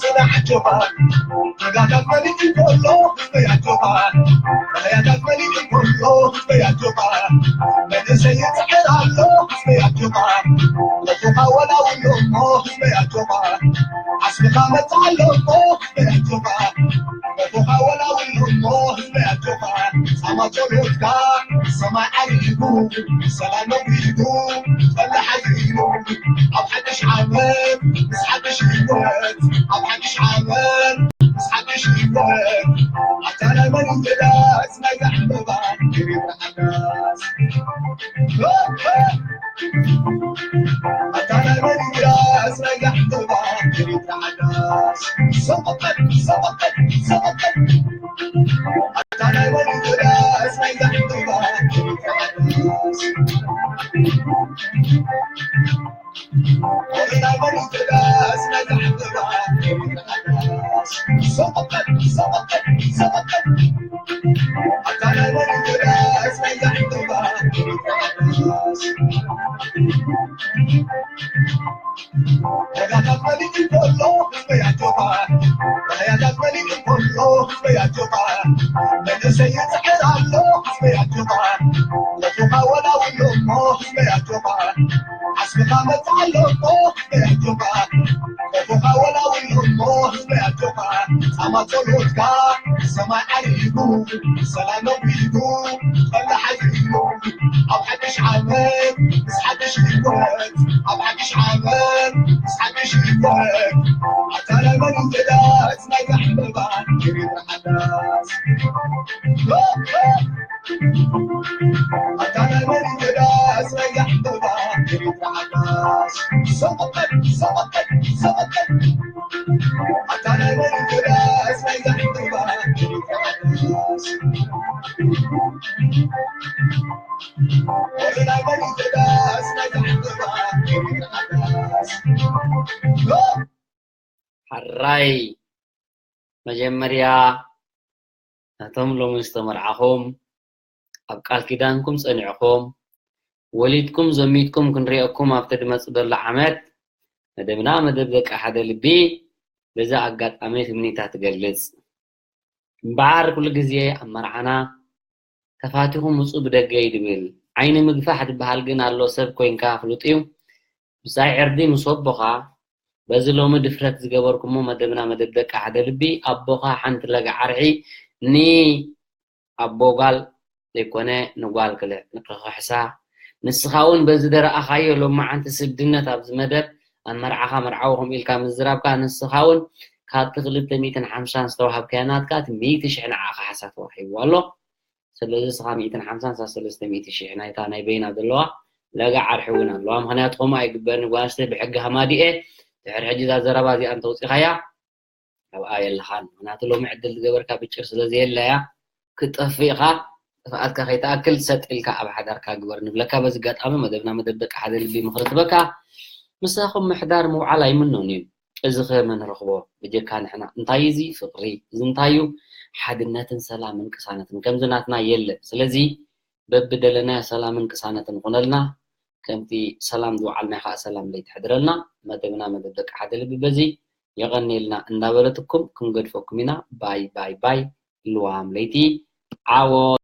ጽናሕ ኣጆኻ። ዋጋታት መሊኡ እንከሎ፣ ኣጆኻ። ራያታት መሊኡ እንከሎ፣ ኣጆኻ። መንእሰይ ይጽዕር ኣሎ፣ ኣጆኻ። ነፉኻ ወላ ውሎ እሞ፣ ኣጆኻ። ዓስብኻ መጽእ ኣሎ እሞ፣ ኣጆኻ። ነፉኻ ወላ ውሎ እሞ፣ ኣጆኻ። ጻማ ጸሎትካ ሰማይ ዓሪጉ፣ ሰላም ኣውሪዱ፣ ጸላሕ ኣዝሪቡ። ኣብ ሓድሽ ዓመት ምስ ሓድሽ ህይወት፣ ኣብ ሓድሽ ዓመት ምስ ሓድሽ ህይወት። ኣታ ናይ መን እዩ ገዳስ ናይዛ ዕምበባ፣ ክብሪ ሓዳስ። ኣታ ናይ መን እዩ ገዳስ ናይዛ ዕምበባ፣ ክብሪ ሓዳስ። ሰበቀት፣ ሰበቀት፣ ሰበቀት። ኣታ ናይ መን እዩ ገዳስ ናይዛ ዕምበባ፣ ክብሪ ሓዳስ። ዓስብኻ መጽእ ኣሎ እሞ፣ ኣጆኻ። ነፉኻ ወላ ውሎ እሞ፣ ኣጆኻ። ጻማ ጸሎትካ ሰማይ ዓሪጉ፣ ሰላም ኣውሪዱ፣ ጸላሕ ኣዝሪቡ። ኣብ ሓድሽ ዓመት ምስ ሓድሽ ህይወት፣ ኣብ ሓድሽ ዓመት ምስ ሓድሽ ህይወት። ኣታ ናይ መን እዩ ገዳስ ናይዛ ዕምበባ፣ ክብሪ ሓዳስ። ኣታ ናይ መን እዩ ገዳስ ናይዛ ዕምበባ፣ ክብሪ ሓዳስ። ሰበቀት፣ ሰበቀት፣ ሰበቀት። ኣታ ናይ መን እዩ ገዳስ ናይዛ ዕምበባ፣ ክብሪ ሓዳስ። ሕራይ መጀመርያ ነቶም ሎሚ ዝተመርዓኹም ኣብ ቃል ኪዳንኩም ጸኒዕኹም ወሊድኩም ዘሚትኩም ክንሪአኩም ኣብቲ ድመጽእ ዘሎ ዓመት መደብና መደብ ደቂ ሓደ ልቢ በዚ ኣጋጣሚ ትምኒታ ትገልጽ። እምበኣር ኩሉ ግዜ ኣብ መርዓና ተፋቲኹም ውጹ ብደገ እዩ ድብል። ዓይኒ ምግፋሕ ድበሃል ግን ኣሎ ሰብ ኮይንካ ፍሉጥ እዩ። ብጻይ ዕርዲ ምስ ኣቦኻ በዚ ሎሚ ድፍረት ዝገበርኩሞ መደብና መደብ ደቂ ሓደ ልቢ ኣቦኻ ሓንቲ ለጋ ዓርሒ ን ኣቦ ጓል ዘይኮነ ንጓል ክልእ ንክኽሕሳ ንስኻ እውን በዚ ደረኣኻዮ ሎማዓንቲ ስድነት ኣብዚ መደብ ኣብ መርዓኻ መርዓዊ ከምኡ ኢልካ ምዝራብካ ንስኻ እውን ካብቲ ክልተ ሚእትን ሓምሳን ዝተዋሃብካዮ ናትካ እቲ ሚእቲ ሽሕ ንዓኻ ሓሳ ተዋሂብዋ ኣሎ። ስለዚ ንስኻ ሚእትን ሓምሳን ንሳ ሰለስተ ሚእቲ ሽሕ ናይታ ናይ በይና ዘለዋ ለጋ ዓርሒ እውን ኣለዋ። ምኽንያቱ ከምኡ ኣይግበርን ጓል ኣንስተይቲ ብሕጊ ሃማዲኤ ድሕሪ ሕጂ እዛ ዘረባ እዚኣ እንተውፂኻያ ኣብኣ የለኻን። ምኽንያቱ ሎሚ ዕድል ዝገበርካ ብጭር ስለ ዘየለያ ክትጠፍእ ኢኻ። ጥፍኣትካ ከይትኣክል ሰጥ ኢልካ ኣብ ሓዳርካ ግበር ንብለካ። በዚ ኣጋጣሚ መደብና መደብ ደቂ ሓደ ልቢ ምኽሪ ትበካ። ምሳኹም ምሕዳር ምውዓል ኣይምኖን እዩ። እዚ ኸ መን ረኽቦ ብጀካ ንሕና? እንታይ እዚ ፍቕሪ? እዚ እንታይ እዩ? ሓድነትን ሰላምን ቅሳነትን ከምዚ ናትና የለን። ስለዚ በብደለናዮ ሰላምን ቅሳነትን ይኹነልና። ከምቲ ሰላም ዝወዓልና ከዓ ሰላም ለይቲ ሕድረልና። መደብና መደብ ደቂ ሓደ ልቢ በዚ የቐንየልና እንዳበለትኩም ክንገድፈኩም ኢና። ባይ ባይ ባይ። ልዋም ለይቲ ዓወት።